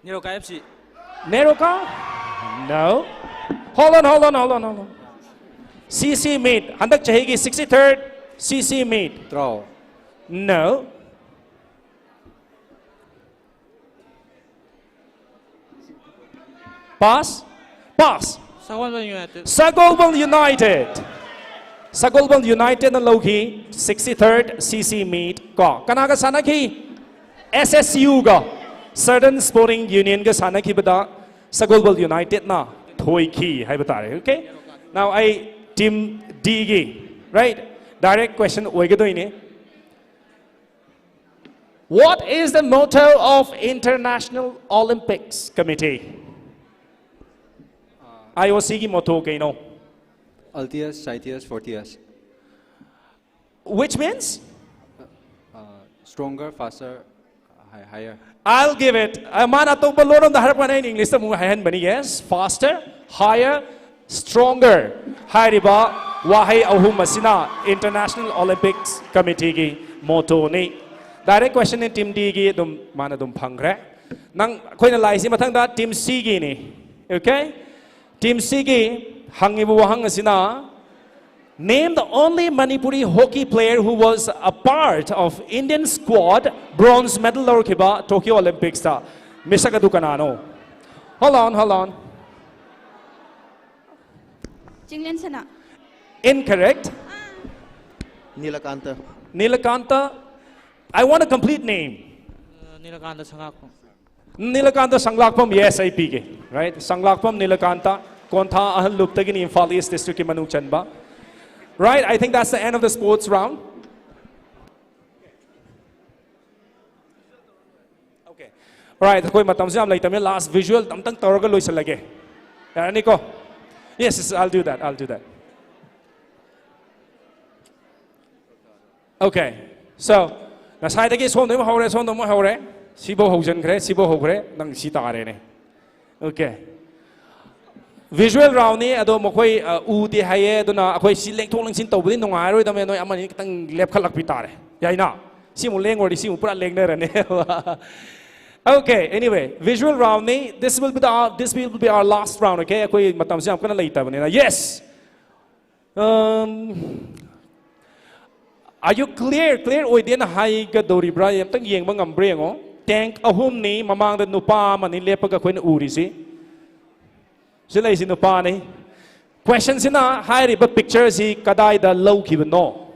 Niroka F C. Neroka? No. Hold on, hold on, hold on, hold on. C C meet. ꯍꯟꯗꯛ ꯆꯍꯤꯒꯤ sixty-third C C meet. Draw. No. Pass. Pass. ꯁꯒꯣꯜꯕꯟ United. ꯁꯒꯣꯜꯕꯟ United. ꯁꯒꯣꯜꯕꯟ Unitedꯅ ꯂꯧꯈꯤ sixty-third C C meet ꯀꯣ꯫ ꯀꯅꯥꯒ ꯁꯥꯟꯅꯈꯤ? S S Uꯒ, Southern Sporting Unionꯒ ꯁꯥꯟꯅꯈꯤꯕꯗ ꯁꯒꯣꯜꯕꯟ Unitedꯅ ꯊꯣꯏꯈꯤ ꯍꯥꯏꯕ ꯇꯥꯔꯦ꯫ Okay? Now ꯑꯩ team Dꯒꯤ, right? Direct question ꯑꯣꯏꯒꯗꯣꯏꯅꯦ꯫ What is the motto of International Olympics Committee? IOCꯒꯤ motto ꯀꯩꯅꯣ? Altius, Citius, Fortius. Which means? Uh, stronger, faster, high, higher. I'll give it. Uh, ꯃꯥꯅ ꯑꯇꯣꯞꯄ ꯂꯣꯟ ꯑꯃꯗ ꯍꯥꯏꯔꯛꯄꯅ ꯑꯩꯅ Englishꯇ ꯑꯃꯨꯛ ꯍꯥꯏꯍꯟꯕꯅꯤ꯫ Yes, faster, higher, stronger ꯍꯥꯏꯔꯤꯕ ꯋꯥꯍꯩ ꯑꯍꯨꯝ ꯑꯁꯤꯅ International Olympics Committeeꯒꯤ mottoꯅꯤ꯫ Direct questionꯅꯤ, team Dꯒꯤ ꯑꯗꯨꯝ ꯃꯥꯅ ꯑꯗꯨꯝ ꯐꯪꯈ꯭ꯔꯦ꯫ ꯅꯪ ꯑꯩꯈꯣꯏꯅ ꯂꯥꯛꯏꯁꯤ ꯃꯊꯪꯗ team Cꯒꯤꯅꯤ꯫ Okay? Team Cꯒꯤ ꯍꯪꯉꯤꯕ ꯋꯥꯍꯪ ꯑꯁꯤꯅ, Name the only Manipuri hockey player who was a part of Indian squad bronze medal ꯂꯧꯔꯛꯈꯤꯕ Tokyo Olympicsꯇ꯫ ꯃꯤꯁꯛ ꯑꯗꯨ ꯀꯅꯥꯅꯣ? Hold on, hold on. Chinglen ꯁꯅꯥ꯫ Incorrect. Nilakanta. Nilakanta. I want a complete name. Nilakanta ꯁꯉꯥꯛꯄꯝ. Nilakanta Sanglakpam, yes, ꯑꯩ ꯄꯤꯒꯦ꯫ Right? Sanglakpam Nilakanta, Kontha ꯑꯍꯜ ꯂꯨꯞꯇꯒꯤꯅꯤ, Imphal East Districtꯀꯤ ꯃꯅꯨꯡ ꯆꯟꯕ꯫ Right, I think that's the end of the sports round. Okay. Alright, ꯑꯩꯈꯣꯏ ꯃꯇꯝꯁꯨ ꯌꯥꯝ ꯂꯩꯇꯕꯅꯤꯅ last visual ꯑꯝꯇꯪ ꯇꯧꯔꯒ ꯂꯣꯏꯁꯤꯜꯂꯒꯦ꯫ ꯌꯥꯔꯅꯤꯀꯣ? Yes, yes, I'll do that, I'll do that. Okay. So, ꯉꯁꯥꯏꯗꯒꯤ ꯁꯣꯝꯗꯩ ꯑꯃꯨꯛ ꯍꯧꯔꯦ, ꯁꯣꯝꯗ ꯑꯃꯨꯛ ꯍꯧꯔꯦ꯫ ꯁꯤꯐꯧ ꯍꯧꯖꯤꯟꯈ꯭ꯔꯦ, ꯁꯤꯐꯧ ꯍꯧꯈ꯭ꯔꯦ, ꯅꯪ ꯁꯤ ꯇꯥꯔꯦꯅꯦ꯫ Okay. Visual roundꯅꯤ, ꯑꯗꯣ ꯃꯈꯣꯏ ꯑ, ꯎꯗꯦ ꯍꯥꯏꯌꯦ, ꯑꯗꯨꯅ ꯑꯩꯈꯣꯏ ꯁꯤ ꯂꯦꯡꯊꯣꯛ ꯂꯦꯡꯁꯤꯟ ꯇꯧꯕꯗꯤ ꯅꯨꯡꯉꯥꯏꯔꯣꯏꯗꯕꯅꯦ, ꯅꯣꯏ ꯑꯃꯅꯤ ꯈꯤꯇꯪ ꯂꯦꯞꯈꯠꯂꯛꯄꯤ ꯇꯥꯔꯦ꯫ ꯌꯥꯏꯅ? ꯁꯤꯃꯨꯛ ꯂꯦꯡꯉꯨꯔꯗꯤ ꯁꯤꯃꯨꯛ ꯄꯨꯔꯥ ꯂꯦꯡꯅꯔꯅꯦꯕ. Okay, anyway, visual round ꯅꯤ. This will be the, this will be our last round, okay? ꯑꯩꯈꯣꯏ ꯃꯇꯝꯁꯦ ꯌꯥꯝ ꯀꯟꯅ ꯂꯩꯇꯕꯅꯤꯅ. Yes. Um, are you clear? Clear ꯑꯣꯏꯗꯦꯅ ꯍꯥꯏꯒꯗꯧꯔꯤꯕ꯭ꯔꯥ? ꯑꯝꯇꯪ ꯌꯦꯡꯕ ꯉꯝꯕ꯭ꯔꯥ ꯌꯦꯡꯉꯣ. Tank ꯑꯍꯨꯝꯅꯤ, ꯃꯃꯥꯡꯗ ꯅꯨꯄꯥ ꯑꯃꯅꯤ ꯂꯦꯞꯄꯒ ꯑꯩꯈꯣꯏꯅ ꯎꯔꯤꯁꯤ. ꯁꯤ ꯂꯩꯁꯤ ꯅꯨꯄꯥꯅꯤ. Questionꯁꯤꯅ ꯍꯥꯏꯔꯤꯕ pictureꯁꯤ ꯀꯗꯥꯏꯗ ꯂꯧꯈꯤꯕꯅꯣ?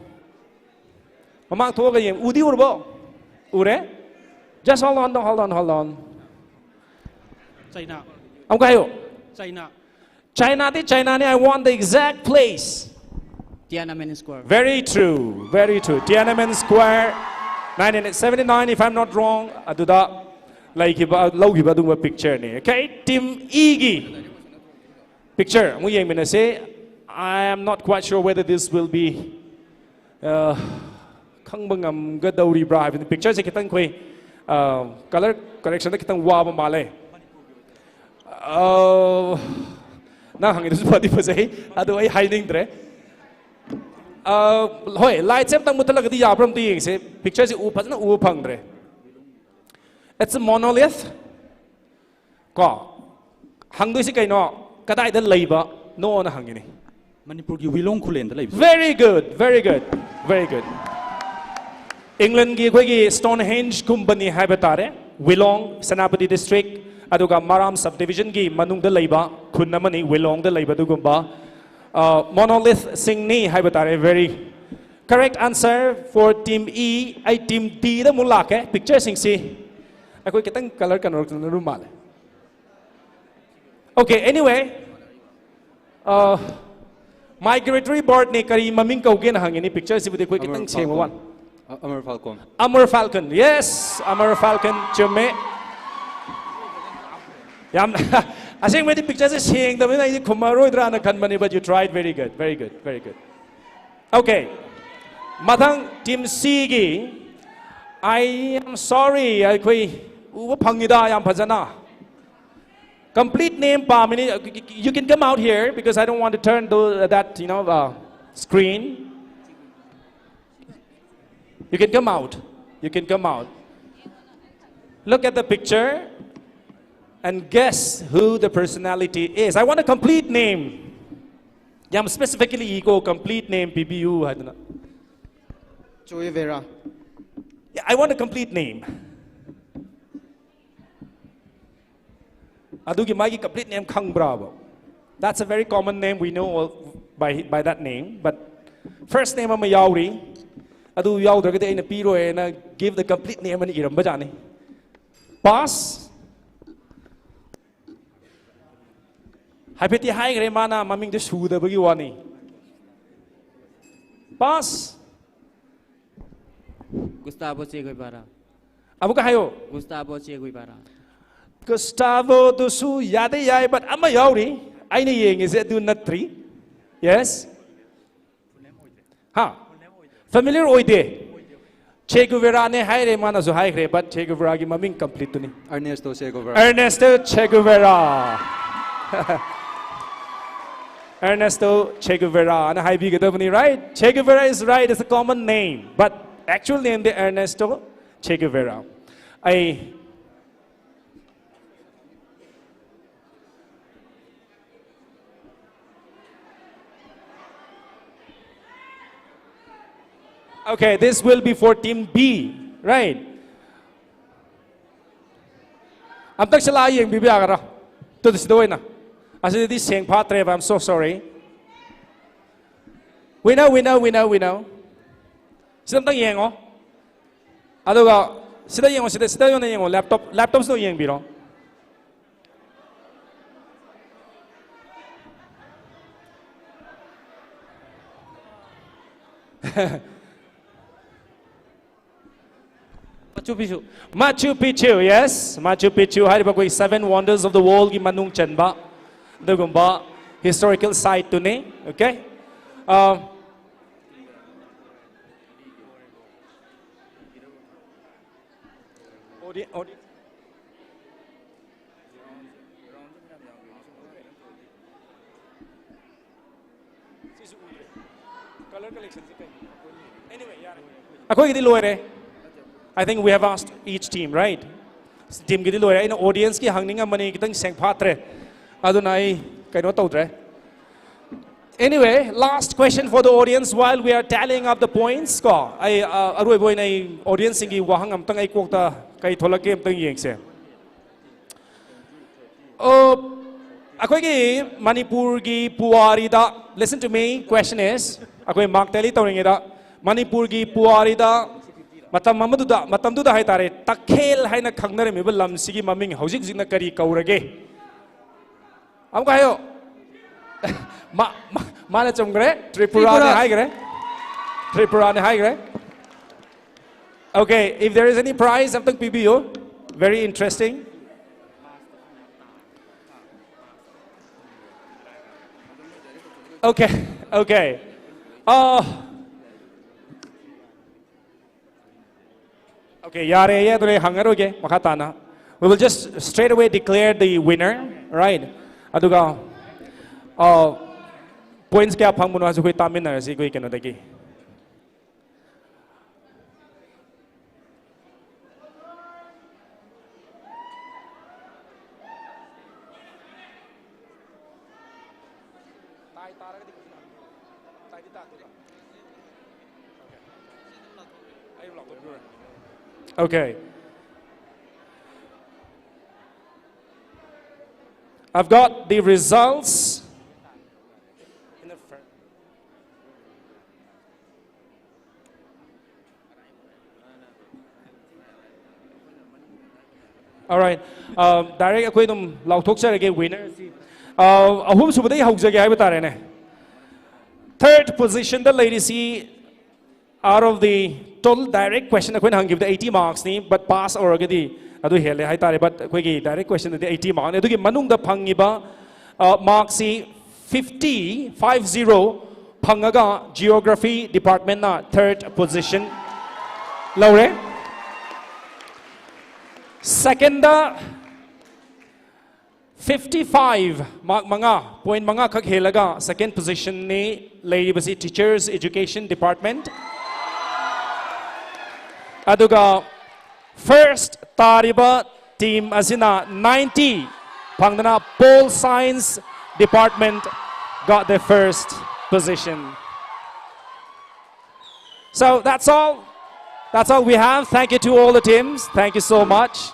ꯃꯃꯥꯡ ꯊꯣꯛꯑꯒ ꯌꯦꯡ. ꯎꯗꯤ ꯎꯔꯕꯣ? ꯎꯔꯦ? Just hold on, hold on, hold on. China. ꯑꯃꯨꯛꯀ ꯍꯥꯏꯌꯨ. China. Chinaꯗꯤ Chinaꯅꯤ. I want the exact place. Tiananmen Square. Very true, very true. Tiananmen Square, nineteen seventy-nine, if I'm not wrong, ꯑꯗꯨꯗ ꯂꯩꯈꯤꯕ, ꯂꯧꯈꯤꯕ ꯑꯗꯨꯒꯨꯝꯕ pictureꯅꯤ. Okay, Team Eꯒꯤ picture ꯑꯃꯨꯛ ꯌꯦꯡꯃꯤꯟꯅꯁꯦ. I am not quite sure whether this will be, uh, ꯈꯪꯕ ꯉꯝꯒꯗꯧꯔꯤꯕ꯭ꯔꯥ ꯍꯥꯏꯕꯅꯤ. Pictureꯁꯦ ꯈꯤꯇꯪ ꯑꯩꯈꯣꯏ, uh, color correctionꯗ ꯈꯤꯇꯪ ꯋꯥꯕ ꯃꯥꯜꯂꯦ. Uh, ꯅꯪ ꯍꯪꯉꯤꯗꯨꯁꯨ ꯐꯗꯤ ꯐꯖꯩ, ꯑꯗꯨ ꯑꯩ ꯍꯥꯏꯅꯤꯡꯗ꯭ꯔꯦ. Uh, ꯍꯣꯏ, lightꯁꯦ ꯑꯝꯇꯪ ꯃꯨꯠꯊꯠꯂꯒꯗꯤ ꯌꯥꯕ꯭ꯔꯥ? ꯑꯝꯇ ꯌꯦꯡꯁꯦ. Pictureꯁꯦ ꯎ, ꯐꯖꯅ ꯎꯕ ꯐꯪꯗ꯭ꯔꯦ. It's a monolith. ꯀꯣ, ꯍꯪꯗꯣꯏꯁꯤ ꯀꯩꯅꯣ? ꯀꯗꯥꯏꯗ ꯂꯩꯕꯅꯣꯅ ꯍꯪꯉꯤꯅꯤ. ꯃꯅꯤꯄꯨꯔꯒꯤ ꯋꯤꯂꯣꯡ ꯈꯨꯂꯦꯟꯗ ꯂꯩꯕꯁꯦ. Very good, very good, very good. Englandꯒꯤ ꯑꯩꯈꯣꯏꯒꯤ Stonehenge ꯒꯨꯝꯕꯅꯤ ꯍꯥꯏꯕ ꯇꯥꯔꯦ. ꯋꯤꯂꯣꯡ, ꯁꯦꯅꯥꯄꯇꯤ district, ꯑꯗꯨꯒ ꯃꯔꯥꯝ subdivisionꯒꯤ ꯃꯅꯨꯡꯗ ꯂꯩꯕ ꯈꯨꯟ ꯑꯃꯅꯤ, ꯋꯤꯂꯣꯡꯗ ꯂꯩꯕ ꯑꯗꯨꯒꯨꯝꯕ. Uh, monolithꯁꯤꯡꯅꯤ ꯍꯥꯏꯕ ꯇꯥꯔꯦ. Very correct answer for Team E. ꯑꯩ Team Dꯗ ꯑꯃꯨꯛ ꯂꯥꯛꯀꯦ. Pictureꯁꯤꯡꯁꯤ ꯑꯩꯈꯣꯏ ꯈꯤꯇꯪ color ꯀꯩꯅꯣ ꯃꯥꯜꯂꯦ. Okay, anyway. Uh, migratory birdꯅꯤ, ꯀꯔꯤ ꯃꯃꯤꯡ ꯀꯧꯒꯦꯅ ꯍꯪꯉꯤꯅꯤ. Pictureꯁꯤꯕꯨꯗꯤ ꯑꯩꯈꯣꯏ ꯈꯤꯇꯪ ꯁꯦꯡꯕ ꯋꯥꯅꯤ. Amur Falcon. Amur Falcon. Yes, Amur Falcon. ꯆꯨꯝꯃꯦ. ꯌꯥꯝ ꯑꯁꯦꯡꯕꯗꯤ pictureꯁꯦ ꯁꯦꯡꯗꯕꯅꯤꯅ ꯑꯩꯗꯤ ꯈꯨꯝꯃꯔꯣꯏꯗ꯭ꯔꯥꯅ ꯈꯟꯕꯅꯤ, but you tried. Very good, very good, very good. Okay. ꯃꯊꯪ Team Cꯒꯤ. I am sorry, ꯑꯩꯈꯣꯏ ꯎꯕ ꯐꯪꯉꯤꯗ ꯌꯥꯝ ꯐꯖꯅ. Complete name ꯄꯥꯝꯃꯤꯅꯤ. You can come out here because I don't want to turn those, that, you know, uh, screen. You can come out. You can come out. Look at the picture and guess who the personality is. I want a complete name. ꯌꯥꯝ specifically ꯏꯀꯣ, complete name ꯄꯤꯕꯤꯌꯨ ꯍꯥꯏꯗꯅ. Che Guevara. Yeah, I want a complete name. ꯑꯗꯨꯒꯤ ꯃꯥꯒꯤ complete name ꯈꯪꯕ꯭ꯔꯥꯕ? That's a very common name, we know all by, by that name. But first name ꯑꯃ ꯌꯥꯎꯔꯤ. ꯑꯗꯨ ꯌꯥꯎꯗ꯭ꯔꯒꯗꯤ ꯑꯩꯅ ꯄꯤꯔꯣꯏꯅ give the complete name ꯑꯅ ꯏꯔꯝꯕ ꯖꯥꯠꯅꯤ. Pass. ꯍꯥꯏꯐꯦꯠꯇꯤ ꯍꯥꯏꯈ꯭ꯔꯦ ꯃꯥꯅ, ꯃꯃꯤꯡꯗꯨ ꯁꯨꯗꯕꯒꯤ ꯋꯥꯅꯤ. Pass. Gustavo Che Guevara. ꯑꯃꯨꯛꯀ ꯍꯥꯏꯌꯣ. Gustavo Che Guevara. Gustavo ꯗꯨꯁꯨ ꯌꯥꯗꯤ ꯌꯥꯏ, but ꯑꯃ ꯌꯥꯎꯔꯤ. ꯑꯩꯅ ꯌꯦꯡꯉꯤꯁꯦ ꯑꯗꯨ ꯅꯠꯇ꯭ꯔꯤ. Yes? ꯍꯥ? Familiar ꯑꯣꯏꯗꯦ. Che Guevara ꯅꯦ ꯍꯥꯏꯔꯦ, ꯃꯥꯅꯁꯨ ꯍꯥꯏꯈ꯭ꯔꯦ, but Che Guevara ꯒꯤ ꯃꯃꯤꯡ complete ꯇꯨꯅꯤ. Ernesto Che Guevara. Ernesto Che Guevara. Ernesto Che Guevara ꯅ ꯍꯥꯏꯕꯤꯒꯗꯕꯅꯤ, right? Che Guevara is right, it's a common name, but actual name D Ernesto Che Guevara. ꯑꯩ Okay, this will be for team B, right? ꯑꯝꯇꯪ ꯁꯤꯂꯥ ꯌꯦꯡꯕꯤꯕ ꯌꯥꯒꯗ꯭ꯔꯥ? ꯇꯨ ꯁꯤꯗ ꯑꯣꯏꯅ. ꯑꯁꯤꯗꯗꯤ ꯁꯦꯡ ꯐꯥꯠꯇ꯭ꯔꯦꯕ, I'm so sorry. Winner, winner, winner, winner. ꯁꯤꯗ ꯑꯝꯇꯪ ꯌꯦꯡꯉꯣ. ꯑꯗꯨꯒ ꯁꯤꯗ ꯌꯦꯡꯉꯣ, ꯁꯤꯗ, ꯁꯤꯗ ꯑꯣꯏꯅ ꯌꯦꯡꯉꯣ, laptop, laptop ꯁꯤꯗ ꯑꯣꯏꯅ ꯌꯦꯡꯕꯤꯔꯣ. Machu Picchu. Machu Picchu, yes. Machu Picchu ꯍꯥꯏꯔꯤꯕ ꯑꯩꯈꯣꯏ Seven Wonders of the World ꯒꯤ ꯃꯅꯨꯡ ꯆꯟꯕ ꯑꯗꯨꯒꯨꯝꯕ historical site ꯇꯨꯅꯤ. Okay? Uh, audi- audi- ꯑꯩꯈꯣꯏꯒꯤꯗꯤ ꯂꯣꯏꯔꯦ. I think we have asked each team, right? Teamꯒꯤꯗꯤ ꯂꯣꯏꯔꯦ. ꯑꯩꯅ audienceꯀꯤ ꯍꯪꯅꯤꯡꯉꯝꯕꯅꯤ, ꯈꯤꯇꯪ ꯁꯦꯡꯐꯥꯠꯇ꯭ꯔꯦ. ꯑꯗꯨꯅ ꯑꯩ ꯀꯩꯅꯣ ꯇꯧꯗ꯭ꯔꯦ. Anyway, last question for the audience while we are tallying up the points. ꯀꯣ, ꯑꯩ ꯑ, ꯑꯔꯣꯏꯕ ꯑꯣꯏꯅ ꯑꯩ audienceꯁꯤꯡꯒꯤ ꯋꯥꯍꯪ ꯑꯝꯇꯪ ꯑꯩ ꯀꯣꯛꯇ ꯀꯩ ꯊꯣꯛꯂꯛꯀꯦ ꯑꯝꯇꯪ ꯌꯦꯡꯁꯦ. ꯑꯣ, ꯑꯩꯈꯣꯏꯒꯤ ꯃꯅꯤꯄꯨꯔꯒꯤ ꯄꯨꯋꯥꯔꯤꯗ, listen to me, question is, ꯑꯩꯈꯣꯏ mock tally ꯇꯧꯔꯤꯉꯩꯗ ꯃꯅꯤꯄꯨꯔꯒꯤ ꯄꯨꯋꯥꯔꯤꯗ ꯃꯇꯝ ꯑꯃꯗꯨꯗ, ꯃꯇꯝꯗꯨꯗ ꯍꯥꯏꯇꯥꯔꯦ, ꯇꯈꯦꯜ ꯍꯥꯏꯅ ꯈꯪꯅꯔꯝꯃꯤꯕ ꯂꯝꯁꯤꯒꯤ ꯃꯃꯤꯡ ꯍꯧꯖꯤꯛ ꯍꯧꯖꯤꯛꯅ ꯀꯔꯤ ꯀꯧꯔꯒꯦ? ꯑꯃꯨꯛꯀ ꯍꯥꯏꯌꯣ. ꯃꯥ, ꯃꯥ, ꯃꯥꯅ ꯆꯨꯝꯈ꯭ꯔꯦ. ꯇ꯭ꯔꯤꯄꯨꯔꯥꯅꯤ ꯇ꯭ꯔꯤꯄꯨꯔꯥ. ꯍꯥꯏꯈ꯭ꯔꯦ. ꯇ꯭ꯔꯤꯄꯨꯔꯥꯅꯤ ꯍꯥꯏꯈ꯭ꯔꯦ. Okay, if there is any prize, ꯑꯝꯇꯪ ꯄꯤꯕꯤꯌꯨ. Very interesting. Okay, okay. Uh, okay, ꯌꯥꯔꯦ, ꯑꯗꯨꯗꯤ ꯍꯪꯉꯔꯣꯏꯒꯦ ꯃꯈꯥ ꯇꯥꯅ. We will just straight away declare the winner, right? ꯑꯗꯨꯒ, uh, points ꯀꯌꯥ ꯐꯪꯕꯅꯣ ꯍꯥꯏꯁꯨ ꯑꯩꯈꯣꯏ ꯇꯥꯃꯤꯟꯅꯔꯁꯤ ꯑꯩꯈꯣꯏ ꯀꯩꯅꯣꯗꯒꯤ. Okay. I've got the results. Alright. Uh, direct ꯑꯩꯈꯣꯏ ꯑꯗꯨꯝ ꯂꯥꯎꯊꯣꯛꯆꯔꯒꯦ winner ꯑꯁꯤ. Uh, ꯑꯍꯨꯝꯁꯨꯕꯗꯒꯤ ꯍꯧꯖꯒꯦ ꯍꯥꯏꯕ ꯇꯥꯔꯦꯅꯦ. Third positionꯗ ꯂꯩꯔꯤꯁꯤ, out of the total direct question ꯑꯩꯈꯣꯏꯅ ꯍꯪꯈꯤꯕꯗ eighty marksꯅꯤ, but pass ꯑꯣꯏꯔꯒꯗꯤ ꯑꯗꯨ ꯍꯦꯜꯂꯦ ꯍꯥꯏꯇꯥꯔꯦ. But ꯑꯩꯈꯣꯏꯒꯤ direct questionꯗꯗꯤ eighty markꯅꯤ. ꯑꯗꯨꯒꯤ ꯃꯅꯨꯡꯗ ꯐꯪꯉꯤꯕ, uh, markꯁꯤ fifty, five zero ꯐꯪꯉꯒ Geography departmentꯅ third position ꯂꯧꯔꯦ. Secondꯗ ꯐꯤꯐꯇꯤ ꯐꯥꯏꯚ, mark ꯃꯉꯥ, point ꯃꯉꯥ ꯈꯛ ꯍꯦꯜꯂꯒ second positionꯅꯤ ꯂꯩꯔꯤꯕꯁꯤ Teachers Education Department꯫ ꯑꯗꯨꯒ first ꯇꯥꯔꯤꯕ team ꯑꯁꯤꯅ ninety ꯐꯪꯗꯅ Pol Science Department got the first position. So that's all. That's all we have. Thank you to all the teams. Thank you so much.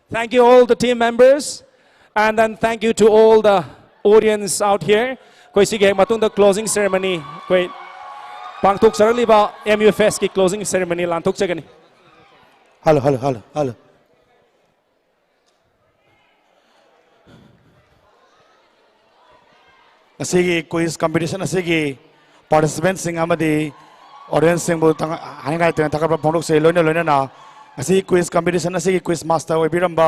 Thank you all the team members, and then thank you to all the audience out here. ꯑꯩꯈꯣꯏ ꯁꯤꯒꯤ ꯍꯦꯛ ꯃꯇꯨꯡꯗ closing ceremony ꯑꯩꯈꯣꯏ ꯄꯥꯡꯊꯣꯛꯆꯔꯛꯂꯤꯕ M U Festꯀꯤ closing ceremony ꯂꯥꯟꯊꯣꯛꯆꯒꯅꯤ꯫ Hello, hello, hello, hello. ꯉꯁꯤꯒꯤ quiz competition ꯑꯁꯤꯒꯤ participantꯁꯤꯡ ꯑꯃꯗꯤ audienceꯁꯤꯡꯕꯨ ꯇꯉꯥ-, ꯍꯥꯏꯅꯤꯡꯉꯥꯏ ꯂꯩꯇꯅ ꯊꯥꯒꯠꯄ ꯐꯣꯡꯗꯣꯛꯆꯔꯤ꯫ ꯂꯣꯏꯅ ꯂꯣꯏꯅꯅ ꯉꯁꯤꯒꯤ quiz competition ꯑꯁꯤꯒꯤ quiz master ꯑꯣꯏꯕꯤꯔꯝꯕ,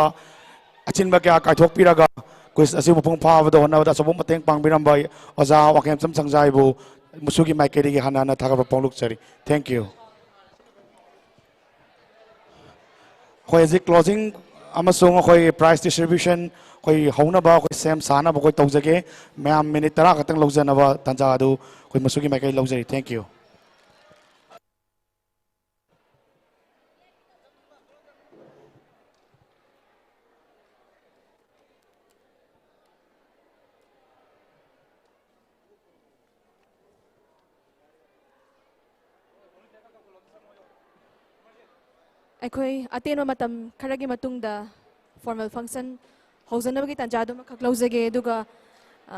ꯑꯆꯤꯟꯕ ꯀꯌꯥ ꯀꯥꯏꯊꯣꯛꯄꯤꯔꯒ quiz ꯑꯁꯤꯕꯨ ꯃꯄꯨꯡ ꯐꯥꯕꯗ ꯍꯣꯠꯅꯕꯗ ꯑꯆꯧꯕ ꯃꯇꯦꯡ ꯄꯥꯡꯕꯤꯔꯝꯕ ꯑꯣꯖꯥ ꯋꯥꯡꯈꯦꯝꯆꯝ ꯁꯪꯖꯥꯏꯕꯨ ꯃꯨꯁꯨꯒꯤ ꯃꯥꯏꯀꯩꯗꯒꯤ ꯍꯟꯅ ꯍꯟꯅ ꯊꯥꯒꯠꯄ ꯐꯣꯡꯗꯣꯛꯆꯔꯤ꯫ Thank you꯫ ꯑꯩꯈꯣꯏ ꯍꯧꯖꯤꯛ closing ꯑꯃꯁꯨꯡ ꯑꯩꯈꯣꯏ prize distribution ꯑꯩꯈꯣꯏ ꯍꯧꯅꯕ ꯑꯩꯈꯣꯏ ꯁꯦꯝ ꯁꯥꯅꯕ ꯑꯩꯈꯣꯏ ꯇꯧꯖꯒꯦ꯫ ꯃꯌꯥꯝ minute ꯇꯔꯥ ꯈꯛꯇꯪ ꯂꯧꯖꯅꯕ ꯇꯥꯟꯖꯥ ꯑꯗꯨ ꯑꯩꯈꯣꯏ ꯃꯨꯁꯨꯒꯤ ꯃꯥꯏꯀꯩ ꯂꯧꯖꯔꯤ꯫ Thank you꯫ ꯑꯩꯈꯣꯏ ꯑꯇꯦꯟꯕ ꯃꯇꯝ ꯈꯔꯒꯤ ꯃꯇꯨꯡꯗ formal function ꯍꯧꯖꯅꯕꯒꯤ ꯇꯥꯟꯖꯥ ꯑꯗꯨꯃꯈꯛ ꯂꯧꯖꯒꯦ꯫ ꯑꯗꯨꯒ, ꯑ,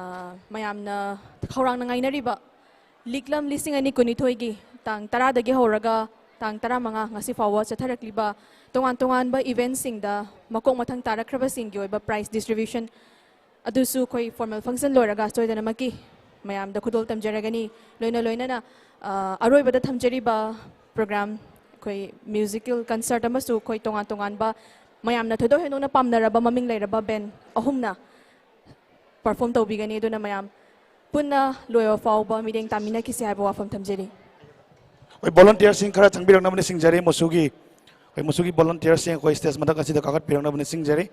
ꯃꯌꯥꯝꯅ ꯈꯧꯔꯥꯡꯅ ꯉꯥꯏꯅꯔꯤꯕ ꯂꯤꯛꯂꯝ ꯂꯤꯁꯤꯡ ꯑꯅꯤ ꯀꯨꯟꯅꯤꯊꯣꯏꯒꯤ ꯇꯥꯡ ꯇꯔꯥꯗꯒꯤ ꯍꯧꯔꯒ ꯇꯥꯡ ꯇꯔꯥꯃꯉꯥ ꯉꯁꯤ ꯐꯥꯎꯕ ꯆꯠꯊꯔꯛꯂꯤꯕ ꯇꯣꯉꯥꯟ ꯇꯣꯉꯥꯟꯕ eventꯁꯤꯡꯗ ꯃꯀꯣꯛ ꯃꯊꯪ ꯇꯥꯔꯛꯈ꯭ꯔꯕꯁꯤꯡꯒꯤ ꯑꯣꯏꯕ prize distribution ꯑꯗꯨꯁꯨ ꯑꯩꯈꯣꯏ formal function ꯂꯣꯏꯔꯒ ꯁꯣꯏꯗꯅꯃꯛꯀꯤ ꯃꯌꯥꯝꯗ ꯈꯨꯗꯣꯜ ꯇꯝꯖꯔꯒꯅꯤ꯫ ꯂꯣꯏꯅ ꯂꯣꯏꯅꯅ, ꯑ, ꯑꯔꯣꯏꯕꯗ ꯊꯝꯖꯔꯤꯕ program, ꯑꯩꯈꯣꯏ musical concert ꯑꯃꯁꯨ ꯑꯩꯈꯣꯏ ꯇꯣꯉꯥꯟ ꯇꯣꯉꯥꯟꯕ ꯃꯌꯥꯝꯅ ꯊꯣꯏꯗꯣꯛ ꯍꯦꯟꯗꯣꯛꯅ ꯄꯥꯝꯅꯔꯕ ꯃꯃꯤꯡ ꯂꯩꯔꯕ band ꯑꯍꯨꯝꯅ perform ꯇꯧꯕꯤꯒꯅꯤ꯫ ꯑꯗꯨꯅ ꯃꯌꯥꯝ ꯄꯨꯟꯅ ꯂꯣꯏꯕ ꯐꯥꯎꯕ ꯃꯤꯠꯌꯦꯡ ꯇꯥꯃꯤꯟꯅꯈꯤꯁꯤ ꯍꯥꯏꯕ ꯋꯥꯐꯝ ꯊꯝꯖꯔꯤ꯫ ꯑꯩꯈꯣꯏ volunteerꯁꯤꯡ ꯈꯔ ꯆꯪꯕꯤꯔꯛꯅꯕ ꯅꯤꯡꯁꯤꯡꯖꯔꯤ꯫ ꯃꯨꯁꯨꯒꯤ, ꯑꯩꯈꯣꯏ ꯃꯨꯁꯨꯒꯤ volunteerꯁꯤꯡ ꯑꯩꯈꯣꯏ stage ꯃꯊꯛ ꯑꯁꯤꯗ ꯀꯥꯈꯠꯄꯤꯔꯛꯅꯕ ꯅꯤꯡꯁꯤꯡꯖꯔꯤ꯫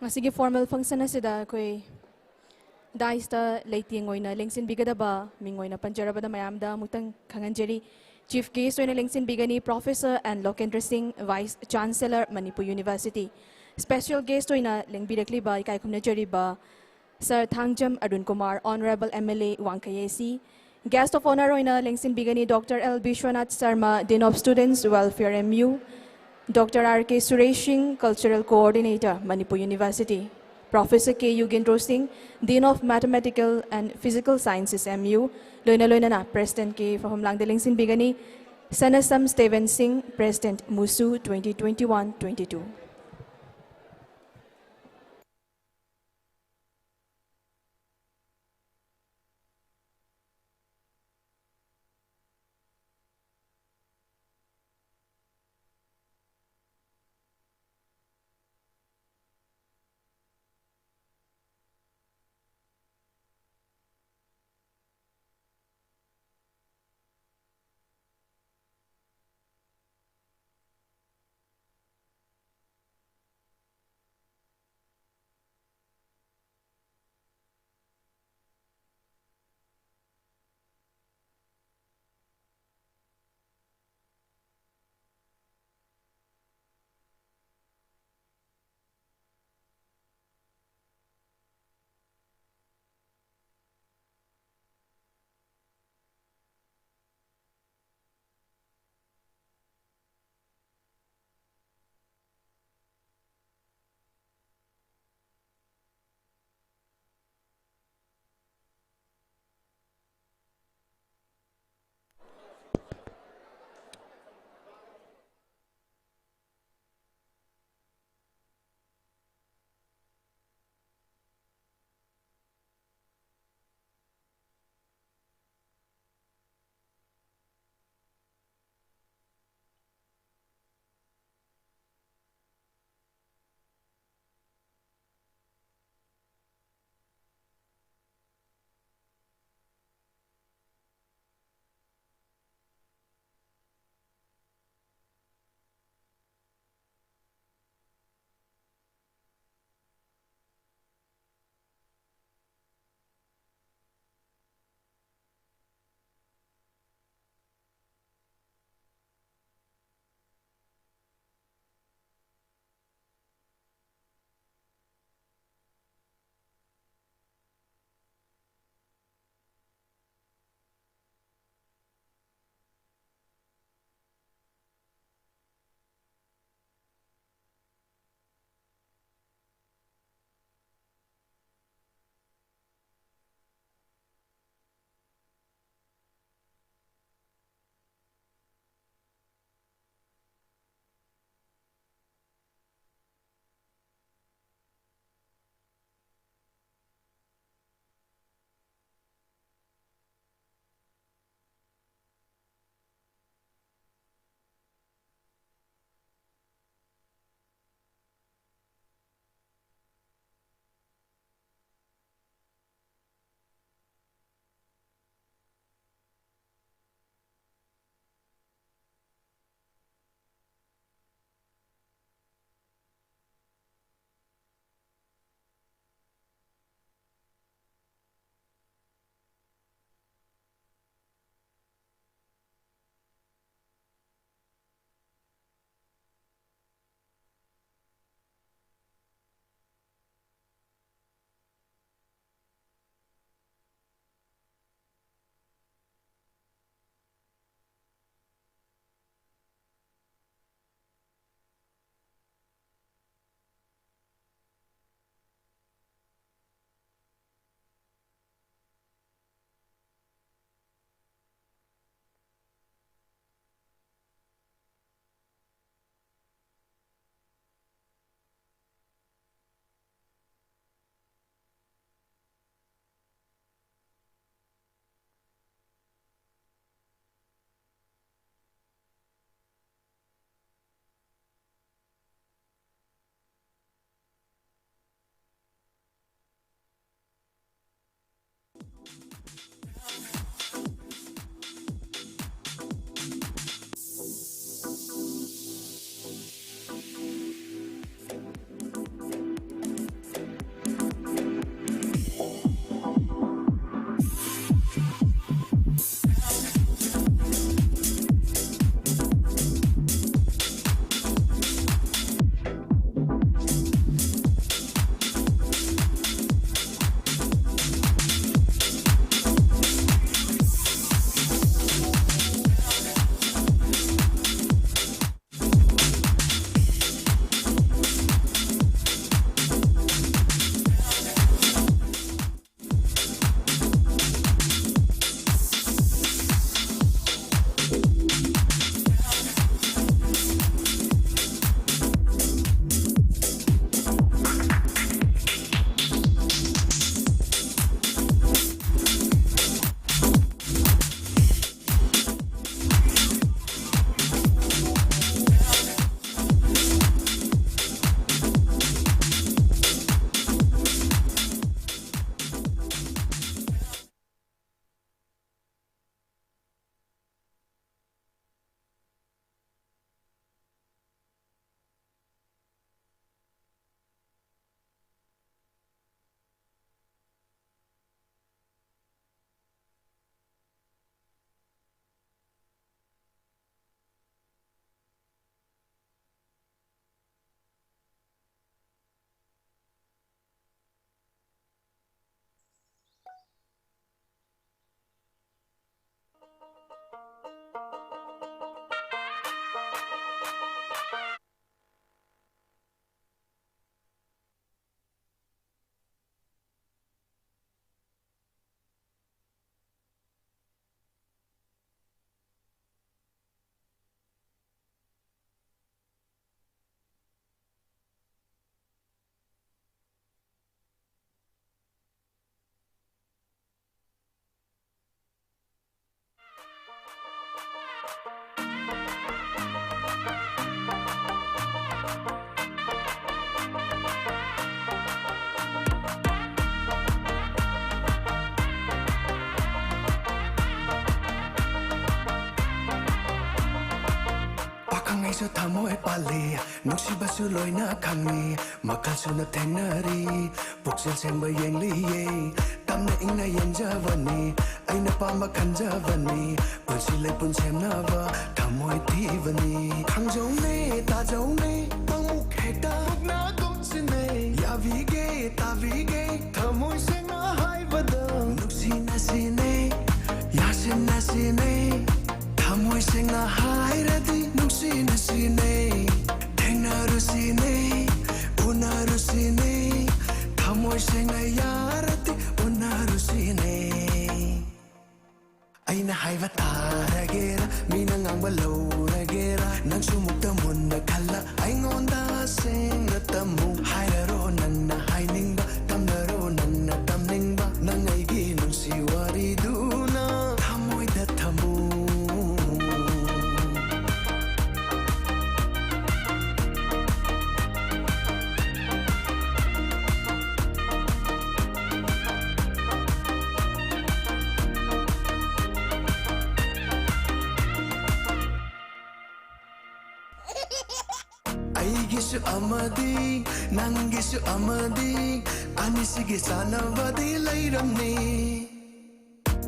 ꯉꯁꯤꯒꯤ formal function ꯑꯁꯤꯗ ꯑꯩꯈꯣꯏ dais ꯇ ꯂꯩꯇꯦꯡ ꯑꯣꯏꯅ ꯂꯦꯡꯁꯤꯟꯕꯤꯒꯗꯕ ꯃꯤꯡ ꯑꯣꯏꯅ ꯄꯟꯖꯔꯕꯗ ꯃꯌꯥꯝꯗ ꯑꯃꯨꯛꯇꯪ ꯈꯪꯍꯟꯖꯔꯤ꯫ Chief guest ꯑꯣꯏꯅ ꯂꯦꯡꯁꯤꯟꯕꯤꯒꯅꯤ Professor N ꯂꯣꯀꯦꯟꯗ꯭ꯔ ꯁꯤꯡ, Vice Chancellor, Manipur University꯫ Special guest ꯑꯣꯏꯅ ꯂꯦꯡꯕꯤꯔꯛꯂꯤꯕ, ꯏꯀꯥꯏ ꯈꯨꯝꯅꯖꯔꯤꯕ Sir Thangjam Arun Kumar, Honourable M L A, Wangkhei A C꯫ Guest of honour ꯑꯣꯏꯅ ꯂꯦꯡꯁꯤꯟꯕꯤꯒꯅꯤ Doctor L Vishwanath Sharma, Dean of Students Welfare, M U, Doctor R K Suresh Singh, Cultural Coordinator, Manipur University, Professor K ꯌꯨꯒꯦꯟꯗ꯭ꯔꯣ ꯁꯤꯡ, Dean of Mathematical and Physical Sciences, M U, ꯂꯣꯏꯅ ꯂꯣꯏꯅꯅ President ꯀꯦ ꯐꯝꯐꯝꯂꯥꯡꯗ ꯂꯦꯡꯁꯤꯟꯕꯤꯒꯅꯤ ꯁꯅꯁꯝ ꯁ꯭ꯇꯦꯚꯦꯟ ꯁꯤꯡ, President, ꯃꯨꯁꯨ twenty twenty-one twenty-two꯫ ꯊꯃꯣꯏ ꯄꯥꯜꯂꯤ, ꯅꯨꯡꯁꯤꯕꯁꯨ ꯂꯣꯏꯅ ꯈꯪꯉꯤ, ꯃꯈꯜ ꯁꯨꯅ ꯊꯦꯡꯅꯔꯤ, ꯄꯨꯛꯆꯦꯜ ꯁꯦꯡꯕ ꯌꯦꯡꯂꯤꯌꯦ, ꯇꯞꯅ ꯏꯪꯅ ꯌꯦꯡꯖꯕꯅꯤ, ꯑꯩꯅ ꯄꯥꯝꯕ ꯈꯟꯖꯕꯅꯤ, ꯄꯨꯟꯁꯤ ꯂꯩꯄꯨꯟ ꯁꯦꯝꯅꯕ ꯊꯃꯣꯏ ꯊꯤꯕꯅꯤ꯫ ꯈꯪꯖꯧꯅꯦ, ꯇꯥꯖꯧꯅꯦ, ꯄꯥꯡꯃꯨꯛ ꯍꯦꯛꯇ ꯃꯨꯛꯅꯥꯒꯨꯝꯁꯤꯅꯦ, ꯌꯥꯕꯤꯒꯦ, ꯇꯥꯕꯤꯒꯦ, ꯊꯃꯣꯏ ꯁꯦꯡꯅ ꯍꯥꯏꯕꯗ ꯅꯨꯡꯁꯤꯅꯁꯤꯅꯦ, ꯌꯥꯁꯤꯟꯅꯁꯤꯅꯦ꯫ ꯊꯃꯣꯏ ꯁꯦꯡꯅ ꯍꯥꯏꯔꯗꯤ ꯅꯨꯡꯁꯤꯅꯁꯤꯅꯦ, ꯊꯦꯡꯅꯔꯨꯁꯤꯅꯦ, ꯎꯅꯔꯨꯁꯤꯅꯦ꯫ ꯊꯃꯣꯏ ꯁꯦꯡꯅ ꯌꯥꯔꯗꯤ ꯎꯅꯔꯨꯁꯤꯅꯦ꯫ ꯑꯩꯅ ꯍꯥꯏꯕ ꯇꯥꯔꯒꯦꯔꯥ, ꯃꯤꯅ ꯉꯥꯡꯕ ꯂꯧꯔꯒꯦꯔꯥ, ꯅꯪꯁꯨ ꯃꯨꯛꯇ ꯃꯨꯟꯅ ꯈꯜꯂ ꯑꯩꯉꯣꯟꯗ ꯁꯦꯡꯅ ꯇꯝꯃꯨ꯫ ꯍꯥꯏꯔꯔꯣ ꯅꯪꯅ ꯍꯥꯏꯅꯤꯡꯕ, ꯇꯝꯅꯔꯣ ꯅꯪꯅ ꯇꯝꯅꯤꯡꯕ, ꯅꯪ ꯑꯩꯒꯤ ꯅꯨꯡꯁꯤ ꯋꯥꯔꯤꯗꯨꯅ ꯊꯃꯣꯏꯗ ꯊꯝꯃꯨ꯫ ꯑꯩꯒꯤꯁꯨ ꯑꯃꯗꯤ ꯅꯪꯒꯤꯁꯨ ꯑꯃꯗꯤ ꯑꯅꯤꯁꯤꯒꯤ ꯆꯥꯟꯅꯕꯗꯤ ꯂꯩꯔꯝꯅꯤ꯫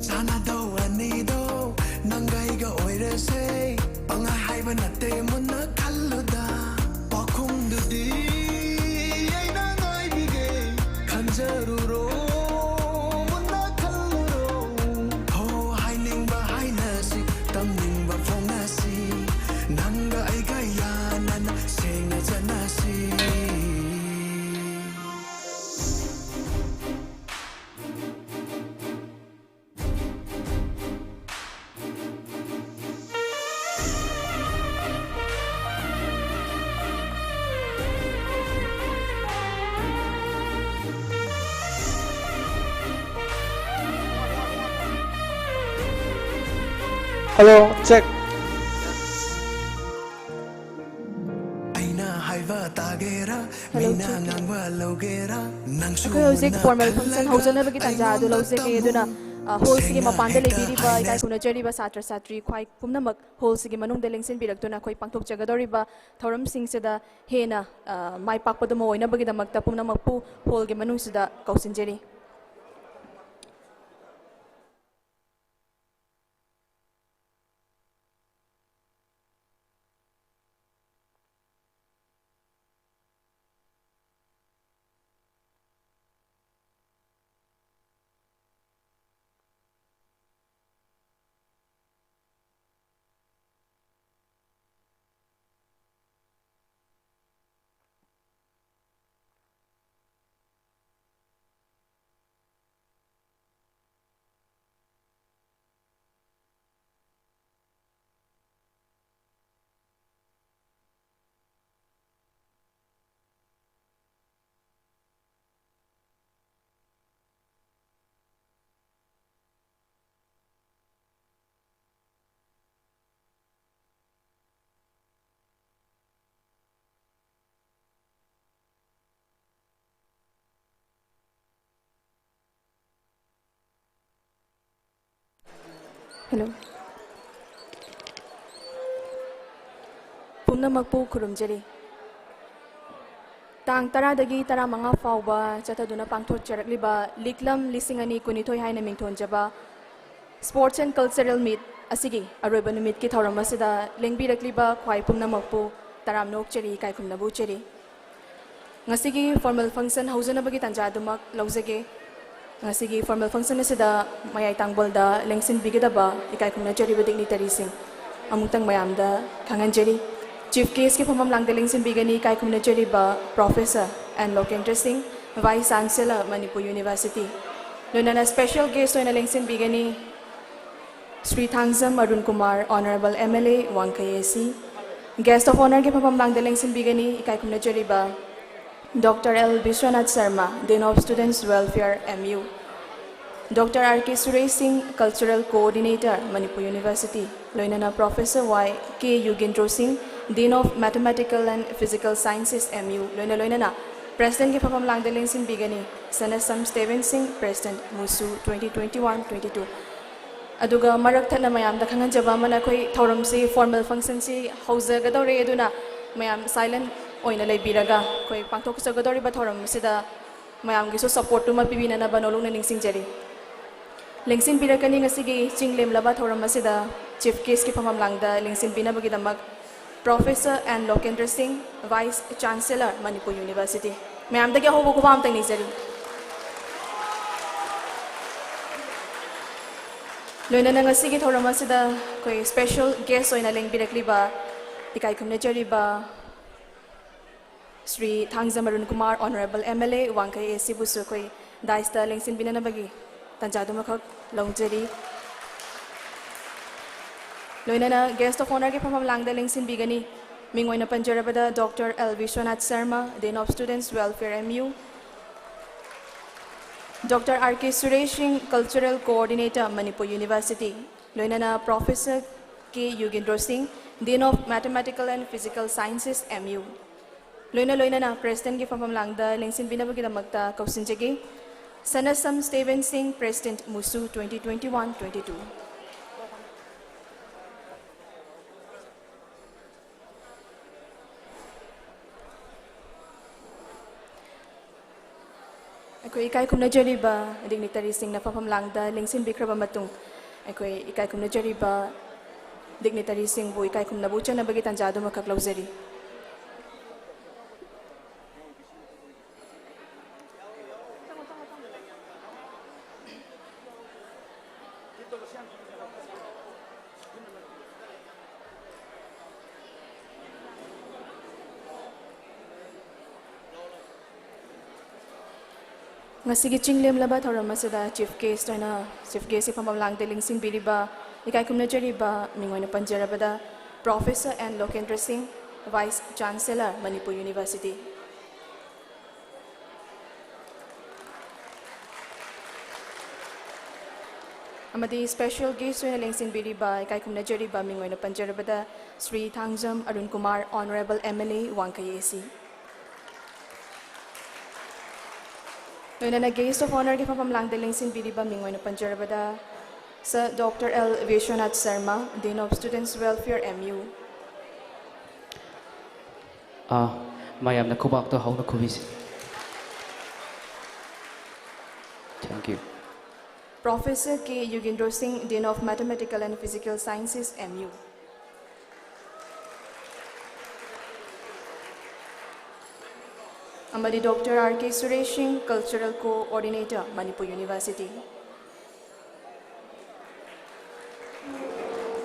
ꯆꯥꯟꯅꯗꯧ ꯑꯅꯤꯗꯣ ꯅꯪꯒ ꯑꯩꯒ ꯑꯣꯏꯔꯁꯦ꯫ ꯄꯪꯍꯥꯏ ꯍꯥꯏꯕ ꯅꯠꯇꯦ, ꯃꯨꯟꯅ ꯈꯜꯂꯨꯗ꯫ ꯄꯥꯎꯈꯨꯝꯗꯨꯗꯤ ꯑꯩꯅ ꯉꯥꯏꯕꯤꯒꯦ꯫ ꯈꯟꯖꯔꯨꯔꯣ, ꯃꯨꯟꯅ ꯈꯜꯂꯨꯔꯣ꯫ ꯍꯣ, ꯍꯥꯏꯅꯤꯡꯕ ꯍꯥꯏꯅꯁꯤ, ꯇꯝꯅꯤꯡꯕ ꯐꯣꯡꯅꯁꯤ꯫ ꯅꯪꯒ ꯑꯩꯒ ꯌꯥꯅꯅ ꯁꯦꯡꯅ ꯆꯠꯅꯁꯤ꯫ Hello, check. ꯑꯩꯅ ꯍꯥꯏꯕ ꯇꯥꯒꯦꯔꯥ, ꯃꯤꯅ ꯉꯥꯡꯕ ꯂꯧꯒꯦꯔꯥ, ꯅꯪꯁꯨ ꯑꯩꯈꯣꯏ ꯍꯧꯖꯤꯛ ꯃꯨꯟꯅ formal function ꯈꯜꯂꯒ ꯍꯧꯖꯅꯕꯒꯤ ꯇꯥꯟꯖꯥ ꯑꯗꯨ ꯑꯩꯉꯣꯟꯗ ꯂꯧꯖꯒꯦ꯫ ꯑꯗꯨꯅ ꯇꯝꯃꯨ꯫ ꯍꯣꯜꯁꯤꯒꯤ ꯃꯄꯥꯟꯗ ꯂꯩꯕꯤꯔꯤꯕ ꯏꯀꯥꯏ ꯈꯨꯝꯅꯖꯔꯤꯕ ꯁꯥꯇ꯭ꯔ ꯁꯥꯇ꯭ꯔꯤ ꯈ꯭ꯋꯥꯏ ꯄꯨꯝꯅꯃꯛ ꯍꯣꯜꯁꯤꯒꯤ ꯃꯅꯨꯡꯗ ꯂꯦꯡꯁꯤꯟꯕꯤꯔꯛꯇꯨꯅ ꯑꯩꯈꯣꯏ ꯄꯥꯡꯊꯣꯛꯆꯒꯗꯧꯔꯤꯕ ꯊꯧꯔꯝꯁꯤꯡꯁꯤꯗ ꯍꯦꯟꯅ, ꯑ, ꯃꯥꯏ ꯄꯥꯛꯄꯗꯨꯃ ꯑꯣꯏꯅꯕꯒꯤꯗꯃꯛꯇ ꯄꯨꯝꯅꯃꯛꯄꯨ ꯍꯣꯜꯒꯤ ꯃꯅꯨꯡꯁꯤꯗ ꯀꯧꯁꯤꯟꯖꯔꯤ꯫ Hello. ꯄꯨꯝꯅꯃꯛꯄꯨ ꯈꯨꯔꯨꯝꯖꯔꯤ꯫ ꯇꯥꯡ ꯇꯔꯥꯗꯒꯤ ꯇꯔꯥꯃꯉꯥ ꯐꯥꯎꯕ ꯆꯠꯊꯗꯨꯅ ꯄꯥꯡꯊꯣꯛꯆꯔꯛꯂꯤꯕ ꯂꯤꯛꯂꯝ ꯂꯤꯁꯤꯡ ꯑꯅꯤ ꯀꯨꯟꯅꯤꯊꯣꯏ ꯍꯥꯏꯅ ꯃꯤꯡꯊꯣꯟꯖꯕ Sports and Cultural Meet ꯑꯁꯤꯒꯤ ꯑꯔꯣꯏꯕ ꯅꯨꯃꯤꯠꯀꯤ ꯊꯧꯔꯝ ꯑꯁꯤꯗ ꯂꯦꯡꯕꯤꯔꯛꯂꯤꯕ ꯈ꯭ꯋꯥꯏ ꯄꯨꯝꯅꯃꯛꯄꯨ ꯇꯔꯥꯝꯅ ꯑꯣꯛꯆꯔꯤ, ꯏꯀꯥꯏ ꯈꯨꯝꯅꯕ ꯎꯠꯆꯔꯤ꯫ ꯉꯁꯤꯒꯤ formal function ꯍꯧꯖꯅꯕꯒꯤ ꯇꯥꯟꯖꯥ ꯑꯗꯨꯃꯛ ꯂꯧꯖꯒꯦ꯫ ꯉꯁꯤꯒꯤ formal function ꯑꯁꯤꯗ ꯃꯌꯥꯏ ꯇꯥꯡꯕꯣꯜꯗ ꯂꯦꯡꯁꯤꯟꯕꯤꯒꯗꯕ ꯏꯀꯥꯏ ꯈꯨꯝꯅꯖꯔꯤꯕ dignitaryꯁꯤꯡ ꯑꯃꯨꯛꯇꯪ ꯃꯌꯥꯝꯗ ꯈꯪꯍꯟꯖꯔꯤ꯫ Chief guestꯀꯤ ꯐꯝꯐꯝ ꯂꯥꯡꯗ ꯂꯦꯡꯁꯤꯟꯕꯤꯒꯅꯤ ꯏꯀꯥꯏ ꯈꯨꯝꯅꯖꯔꯤꯕ Professor ꯑꯦꯟ ꯂꯣꯀꯦꯟꯗ꯭ꯔ ꯁꯤꯡ, Vice Chancellor, ꯃꯅꯤꯄꯨꯔ University꯫ ꯂꯣꯏꯅꯅ special guest ꯑꯣꯏꯅ ꯂꯦꯡꯁꯤꯟꯕꯤꯒꯅꯤ Shri Thangjam Arun Kumar, Honourable M L A, Wangkhei A C꯫ Guest of Honourꯒꯤ ꯐꯝꯐꯝ ꯂꯥꯡꯗ ꯂꯦꯡꯁꯤꯟꯕꯤꯒꯅꯤ ꯏꯀꯥꯏ ꯈꯨꯝꯅꯖꯔꯤꯕ Doctor L Vishwanath Sharma, Dean of Students Welfare, M U꯫ Doctor R K Suresh Singh, Cultural Coordinator, Manipur University, ꯂꯣꯏꯅꯅ Professor Y K ꯌꯨꯒꯦꯟꯗ꯭ꯔꯣ ꯁꯤꯡ, Dean of Mathematical and Physical Sciences, M U, ꯂꯣꯏꯅ ꯂꯣꯏꯅꯅ Presidentꯀꯤ ꯐꯝꯐꯝ ꯂꯥꯡꯗ ꯂꯦꯡꯁꯤꯟꯕꯤꯒꯅꯤ ꯁꯅꯁꯝ ꯁ꯭ꯇꯦꯕꯦꯟ ꯁꯤꯡ, President MUSU twenty twenty-one twenty-two꯫ ꯑꯗꯨꯒ ꯃꯔꯛ ꯊꯠꯅ ꯃꯌꯥꯝꯗ ꯈꯪꯍꯟꯖꯕ ꯑꯃꯅ, ꯑꯩꯈꯣꯏ ꯊꯧꯔꯝꯁꯤ formal functionꯁꯤ ꯍꯧꯖꯒꯗꯧꯔꯦ, ꯑꯗꯨꯅ ꯃꯌꯥꯝ silent ꯑꯣꯏꯅ ꯂꯩꯕꯤꯔꯒ ꯑꯩꯈꯣꯏ ꯄꯥꯡꯊꯣꯛꯆꯒꯗꯧꯔꯤꯕ ꯊꯧꯔꯝ ꯑꯁꯤꯗ ꯃꯌꯥꯝꯒꯤꯁꯨ supportꯇꯨꯃ ꯄꯤꯕꯤꯅꯅꯕ ꯅꯣꯂꯨꯛꯅ ꯅꯤꯡꯁꯤꯡꯖꯔꯤ꯫ ꯂꯦꯡꯁꯤꯟꯕꯤꯔꯛꯀꯅꯤ ꯉꯁꯤꯒꯤ ꯆꯤꯡ ꯂꯦꯝꯂꯕ ꯊꯧꯔꯝ ꯑꯁꯤꯗ Chief Guestꯀꯤ ꯐꯝꯐꯝ ꯂꯥꯡꯗ ꯂꯦꯡꯁꯤꯟꯕꯤꯅꯕꯒꯤꯗꯃꯛ Professor N ꯂꯣꯀꯦꯟꯗ꯭ꯔ ꯁꯤꯡ, Vice Chancellor ꯃꯅꯤꯄꯨꯔ University꯫ ꯃꯌꯥꯝꯗꯒꯤ ꯑꯍꯧꯕ ꯈꯨꯕꯥꯛ ꯑꯝꯇꯪ ꯅꯤꯖꯔꯤ꯫ ꯂꯣꯏꯅꯅ ꯉꯁꯤꯒꯤ ꯊꯧꯔꯝ ꯑꯁꯤꯗ ꯑꯩꯈꯣꯏ special guest ꯑꯣꯏꯅ ꯂꯦꯡꯕꯤꯔꯛꯂꯤꯕ ꯏꯀꯥꯏ ꯈꯨꯝꯅꯖꯔꯤꯕ ꯁ꯭ꯔꯤ ꯊꯥꯡꯖꯝ ꯑꯔꯨꯟ ꯀꯨꯃꯥꯔ, Honourable MLA ꯋꯥꯡꯈꯩ ACꯕꯨꯁꯨ ꯑꯩꯈꯣꯏ daisꯇ ꯂꯦꯡꯁꯤꯟꯕꯤꯅꯅꯕꯒꯤ ꯇꯥꯟꯖꯥꯗꯨꯃꯈꯛ ꯂꯧꯖꯔꯤ꯫ ꯂꯣꯏꯅꯅ Guest of Honourꯒꯤ ꯐꯝꯐꯝ ꯂꯥꯡꯗ ꯂꯦꯡꯁꯤꯟꯕꯤꯒꯅꯤ꯫ ꯃꯤꯡ ꯑꯣꯏꯅ ꯄꯟꯖꯔꯕꯗ Doctor L Vishwanath Sharma, Dean of Students Welfare MU, Doctor R K Suresh Singh, Cultural Coordinator Manipur University, ꯂꯣꯏꯅꯅ Professor ꯀꯦ ꯌꯨꯒꯦꯟꯗ꯭ꯔꯣ ꯁꯤꯡ, Dean of Mathematical and Physical Sciences MU, ꯂꯣꯏꯅ ꯂꯣꯏꯅꯅ Presidentꯀꯤ ꯐꯝꯐꯝ ꯂꯥꯡꯗ ꯂꯦꯡꯁꯤꯟꯕꯤꯅꯕꯒꯤꯗꯃꯛꯇ ꯀꯧꯁꯤꯟꯖꯒꯦ꯫ ꯁꯅꯁꯝ ꯁ꯭ꯇꯦꯕꯦꯟ ꯁꯤꯡ, President MUSU twenty twenty-one twenty-two꯫ ꯑꯩꯈꯣꯏ ꯏꯀꯥꯏ ꯈꯨꯝꯅꯖꯔꯤꯕ dignitaryꯁꯤꯡꯅ ꯐꯝꯐꯝ ꯂꯥꯡꯗ ꯂꯦꯡꯁꯤꯟꯕꯤꯈ꯭ꯔꯕ ꯃꯇꯨꯡ, ꯑꯩꯈꯣꯏ ꯏꯀꯥꯏ ꯈꯨꯝꯅꯖꯔꯤꯕ dignitaryꯁꯤꯡꯕꯨ ꯏꯀꯥꯏ ꯈꯨꯝꯅꯕ ꯎꯠꯆꯅꯕꯒꯤ ꯇꯥꯟꯖꯥ ꯑꯗꯨꯃꯈꯛ ꯂꯧꯖꯔꯤ꯫ ꯉꯁꯤꯒꯤ ꯆꯤꯡ ꯂꯦꯝꯂꯕ ꯊꯧꯔꯝ ꯑꯁꯤꯗ Chief Guest ꯑꯣꯏꯅ, Chief Guestꯀꯤ ꯐꯝꯐꯝ ꯂꯥꯡꯗ ꯂꯦꯡꯁꯤꯟꯕꯤꯔꯤꯕ, ꯏꯀꯥꯏ ꯈꯨꯝꯅꯖꯔꯤꯕ, ꯃꯤꯡ ꯑꯣꯏꯅ ꯄꯟꯖꯔꯕꯗ Professor N ꯂꯣꯀꯦꯟꯗ꯭ꯔ ꯁꯤꯡ, Vice Chancellor ꯃꯅꯤꯄꯨꯔ University꯫ ꯑꯃꯗꯤ special guest ꯑꯣꯏꯅ ꯂꯦꯡꯁꯤꯟꯕꯤꯔꯤꯕ, ꯏꯀꯥꯏ ꯈꯨꯝꯅꯖꯔꯤꯕ, ꯃꯤꯡ ꯑꯣꯏꯅ ꯄꯟꯖꯔꯕꯗ ꯁ꯭ꯔꯤ ꯊꯥꯡꯖꯝ ꯑꯔꯨꯟ ꯀꯨꯃꯥꯔ, Honourable MLA ꯋꯥꯡꯈꯩ AC꯫ ꯂꯣꯏꯅꯅ Guest of Honourꯒꯤ ꯐꯝꯐꯝ ꯂꯥꯡꯗ ꯂꯦꯡꯁꯤꯟꯕꯤꯔꯤꯕ ꯃꯤꯡ ꯑꯣꯏꯅ ꯄꯟꯖꯔꯕꯗ, Sir Doctor L Vishwanath Sharma, Dean of Students Welfare, M U꯫ ꯑꯥ, ꯃꯌꯥꯝꯅ ꯈꯨꯕꯥꯛꯇꯣ ꯍꯧꯅ ꯈꯨꯕꯤꯁꯤ꯫ Thank you꯫ Professor K ꯌꯨꯒꯦꯟꯗ꯭ꯔꯣ ꯁꯤꯡ, Dean of Mathematical and Physical Sciences, M U꯫ ꯑꯃꯗꯤ Doctor R K Suresh Singh, Cultural Coordinator, Manipur University꯫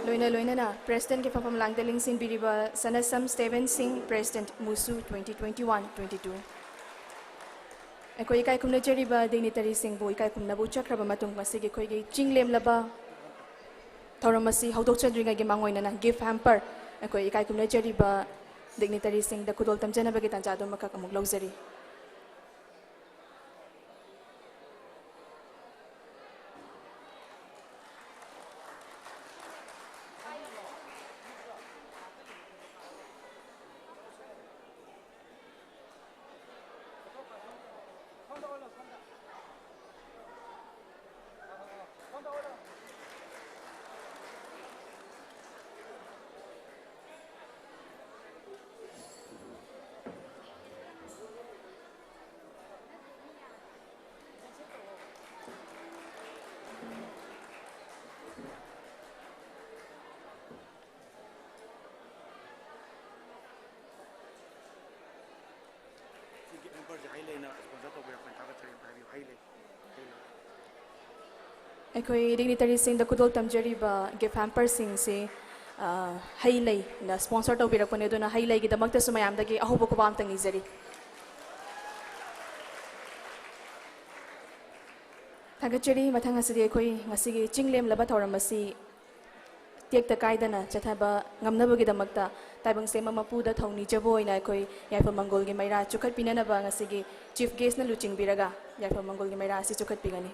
ꯂꯣꯏꯅ ꯂꯣꯏꯅꯅ Presidentꯀꯤ ꯐꯝꯐꯝ ꯂꯥꯡꯗ ꯂꯦꯡꯁꯤꯟꯕꯤꯔꯤꯕ ꯁꯅꯁꯝ ꯁ꯭ꯇꯦꯕꯟ ꯁꯤꯡ, President, ꯃꯨꯁꯨ twenty twenty-one twenty-two꯫ ꯑꯩꯈꯣꯏ ꯏꯀꯥꯏ ꯈꯨꯝꯅꯖꯔꯤꯕ dignitaryꯁꯤꯡꯕꯨ ꯏꯀꯥꯏ ꯈꯨꯝꯅꯕ ꯎꯠꯆꯈ꯭ꯔꯕ ꯃꯇꯨꯡ, ꯉꯁꯤꯒꯤ ꯑꯩꯈꯣꯏꯒꯤ ꯆꯤꯡꯂꯦꯝꯂꯕ ꯊꯧꯔꯝ ꯑꯁꯤ ꯍꯧꯗꯣꯛꯆꯗ꯭ꯔꯤꯉꯩꯒꯤ ꯃꯥꯡꯑꯣꯏꯅꯅ gift hamper ꯑꯩꯈꯣꯏ ꯏꯀꯥꯏ ꯈꯨꯝꯅꯖꯔꯤꯕ dignitaryꯁꯤꯡꯗ ꯈꯨꯗꯣꯜ ꯇꯝꯖꯅꯕꯒꯤ ꯇꯥꯟꯖꯥ ꯑꯗꯨꯃꯈꯛ ꯑꯃꯨꯛ ꯂꯧꯖꯔꯤ꯫ ꯁꯤ gift hamperꯁꯦ ꯍꯩ ꯂꯩꯅ sponsor ꯇꯧꯕꯤꯔꯛꯄꯅꯤ, ꯊꯥꯒꯠꯆꯔꯤ ꯑꯝꯇ ꯍꯥꯏꯕꯤꯌꯨ, ꯍꯩ ꯂꯩ, ꯍꯩ ꯂꯩ꯫ ꯑꯩꯈꯣꯏ dignitaryꯁꯤꯡꯗ ꯈꯨꯗꯣꯜ ꯇꯝꯖꯔꯤꯕ gift hamperꯁꯤꯡꯁꯤ, ꯑ, ꯍꯩ ꯂꯩꯅ sponsor ꯇꯧꯕꯤꯔꯛꯄꯅꯤ, ꯑꯗꯨꯅ ꯍꯩ ꯂꯩꯒꯤꯗꯃꯛꯇꯁꯨ ꯃꯌꯥꯝꯗꯒꯤ ꯑꯍꯧꯕ ꯈꯨꯕꯥꯛ ꯑꯝꯇ ꯅꯤꯖꯔꯤ꯫ ꯊꯥꯒꯠꯆꯔꯤ꯫ ꯃꯊꯪ ꯑꯁꯤꯗꯤ ꯑꯩꯈꯣꯏ ꯉꯁꯤꯒꯤ ꯆꯤꯡ ꯂꯦꯝꯂꯕ ꯊꯧꯔꯝ ꯑꯁꯤ ꯇꯦꯛꯇ ꯀꯥꯏꯗꯅ ꯆꯠꯊꯕ ꯉꯝꯅꯕꯒꯤꯗꯃꯛꯇ ꯇꯥꯏꯕꯪ ꯁꯦꯝꯕ ꯃꯄꯨꯗ ꯊꯧꯅꯤꯖꯕ ꯑꯣꯏꯅ ꯑꯩꯈꯣꯏ ꯌꯥꯏꯐ ꯃꯪꯒꯣꯜꯒꯤ ꯃꯩꯔꯥ ꯆꯨꯈꯠꯄꯤꯅꯅꯕ ꯉꯁꯤꯒꯤ chief guestꯅ ꯂꯨꯆꯤꯡꯕꯤꯔꯒ ꯌꯥꯏꯐ ꯃꯪꯒꯣꯜꯒꯤ ꯃꯩꯔꯥ ꯑꯁꯤ ꯆꯨꯈꯠꯄꯤꯒꯅꯤ꯫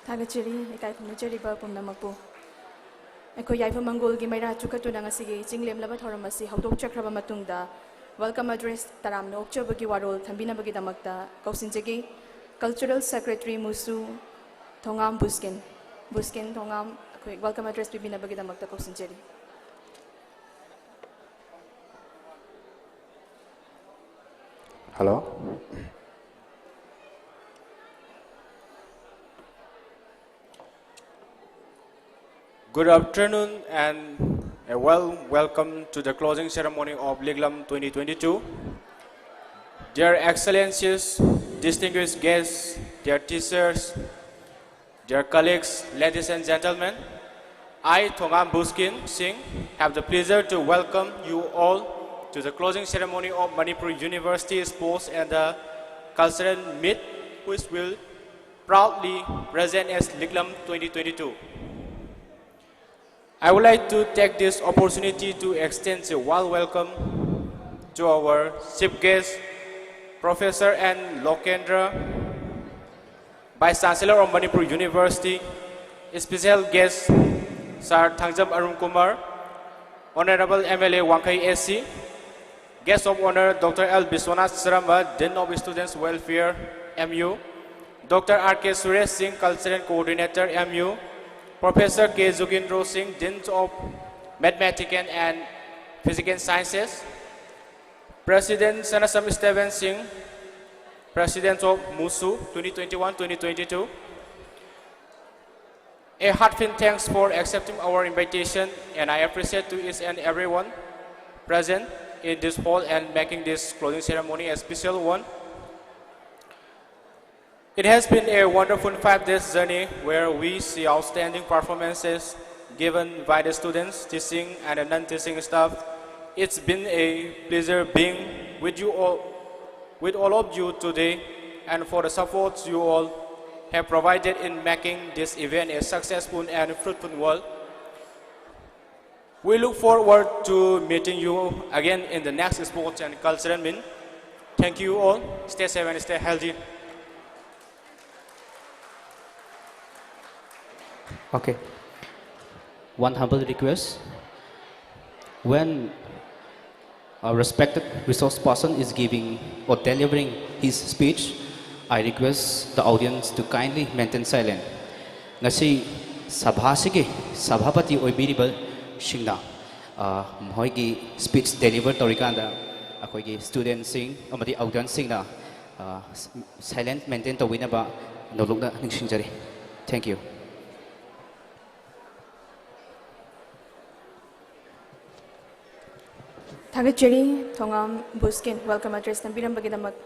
ꯊꯥꯒꯠꯆꯔꯤ ꯏꯀꯥꯏ ꯈꯨꯝꯅꯖꯔꯤꯕ ꯄꯨꯝꯅꯃꯛꯄꯨ꯫ ꯑꯩꯈꯣꯏ ꯌꯥꯏꯐ ꯃꯪꯒꯣꯜꯒꯤ ꯃꯩꯔꯥ ꯆꯨꯈꯠꯇꯨꯅ ꯉꯁꯤꯒꯤ ꯆꯤꯡ ꯂꯦꯝꯂꯕ ꯊꯧꯔꯝ ꯑꯁꯤ ꯍꯧꯗꯣꯛꯆꯈ꯭ꯔꯕ ꯃꯇꯨꯡꯗ, welcome address ꯇꯔꯥꯝꯅ ꯑꯣꯛꯆꯕꯒꯤ ꯋꯥꯔꯣꯜ ꯊꯝꯕꯤꯅꯕꯒꯤꯗꯃꯛꯇ ꯀꯧꯁꯤꯟꯖꯒꯦ꯫ Cultural Secretary ꯃꯨꯁꯨ ꯊꯣꯉꯥꯝ ꯕꯨꯁꯀꯤꯟ, ꯕꯨꯁꯀꯤꯟ ꯊꯣꯉꯥꯝ, ꯑꯩꯈꯣꯏ welcome address ꯄꯤꯕꯤꯅꯕꯒꯤꯗꯃꯛꯇ ꯀꯧꯁꯤꯟꯖꯔꯤ꯫ Hello. Good afternoon and a warm welcome to the closing ceremony of Liklam twenty twenty-two. Dear Excellencies, distinguished guests, dear teachers, dear colleagues, ladies and gentlemen, I, Thongam Buskin Singh, have the pleasure to welcome you all to the closing ceremony of Manipur University Sports and the Cultural Meet, which will proudly present as Liklam twenty twenty-two. I would like to take this opportunity to extend a warm welcome to our chief guest, Professor N Lokendra, Vice Chancellor of Manipur University, special guest, Sir Thangjam Arun Kumar, Honorable M L A Wangkhei A C, Guest of Honor, Doctor L Biswanath Sarama, Dean of Students Welfare, M U, Doctor R K Suresh Singh, Cultural Coordinator, M U, Professor K Jugindro Singh, Dean of Mathematical and Physical Sciences, President Sanasam Steven Singh, President of MUSU twenty twenty-one twenty twenty-two. A heartfelt thanks for accepting our invitation, and I appreciate to each and everyone present in this hall and making this closing ceremony a special one. It has been a wonderful five days journey where we see outstanding performances given by the students, teaching, and the non-teaching staff. It's been a pleasure being with you all, with all of you today, and for the support you all have provided in making this event a successful and fruitful one. We look forward to meeting you again in the next sports and cultural meet. Thank you all. Stay safe and stay healthy. Okay. One humble request. When a respected resource person is giving or delivering his speech, I request the audience to kindly maintain silence. ꯉꯁꯤ ꯁꯚꯥꯁꯤꯒꯤ ꯁꯚꯥꯄꯇꯤ ꯑꯣꯏꯕꯤꯔꯤꯕꯁꯤꯡꯅ, ꯑ, ꯃꯈꯣꯏꯒꯤ speech deliver ꯇꯧꯔꯤꯀꯥꯟꯗ ꯑꯩꯈꯣꯏꯒꯤ studentꯁꯤꯡ ꯑꯃꯗꯤ audienceꯁꯤꯡꯅ, ꯑ, silence maintain ꯇꯧꯕꯤꯅꯕ ꯅꯣꯂꯨꯛꯅ ꯅꯤꯡꯁꯤꯡꯖꯔꯤ꯫ Thank you. ꯊꯥꯒꯠꯆꯔꯤ, ꯊꯣꯉꯥꯝ ꯕꯨꯁꯀꯤꯟ welcome address ꯇꯝꯕꯤꯔꯝꯕꯒꯤꯗꯃꯛ꯫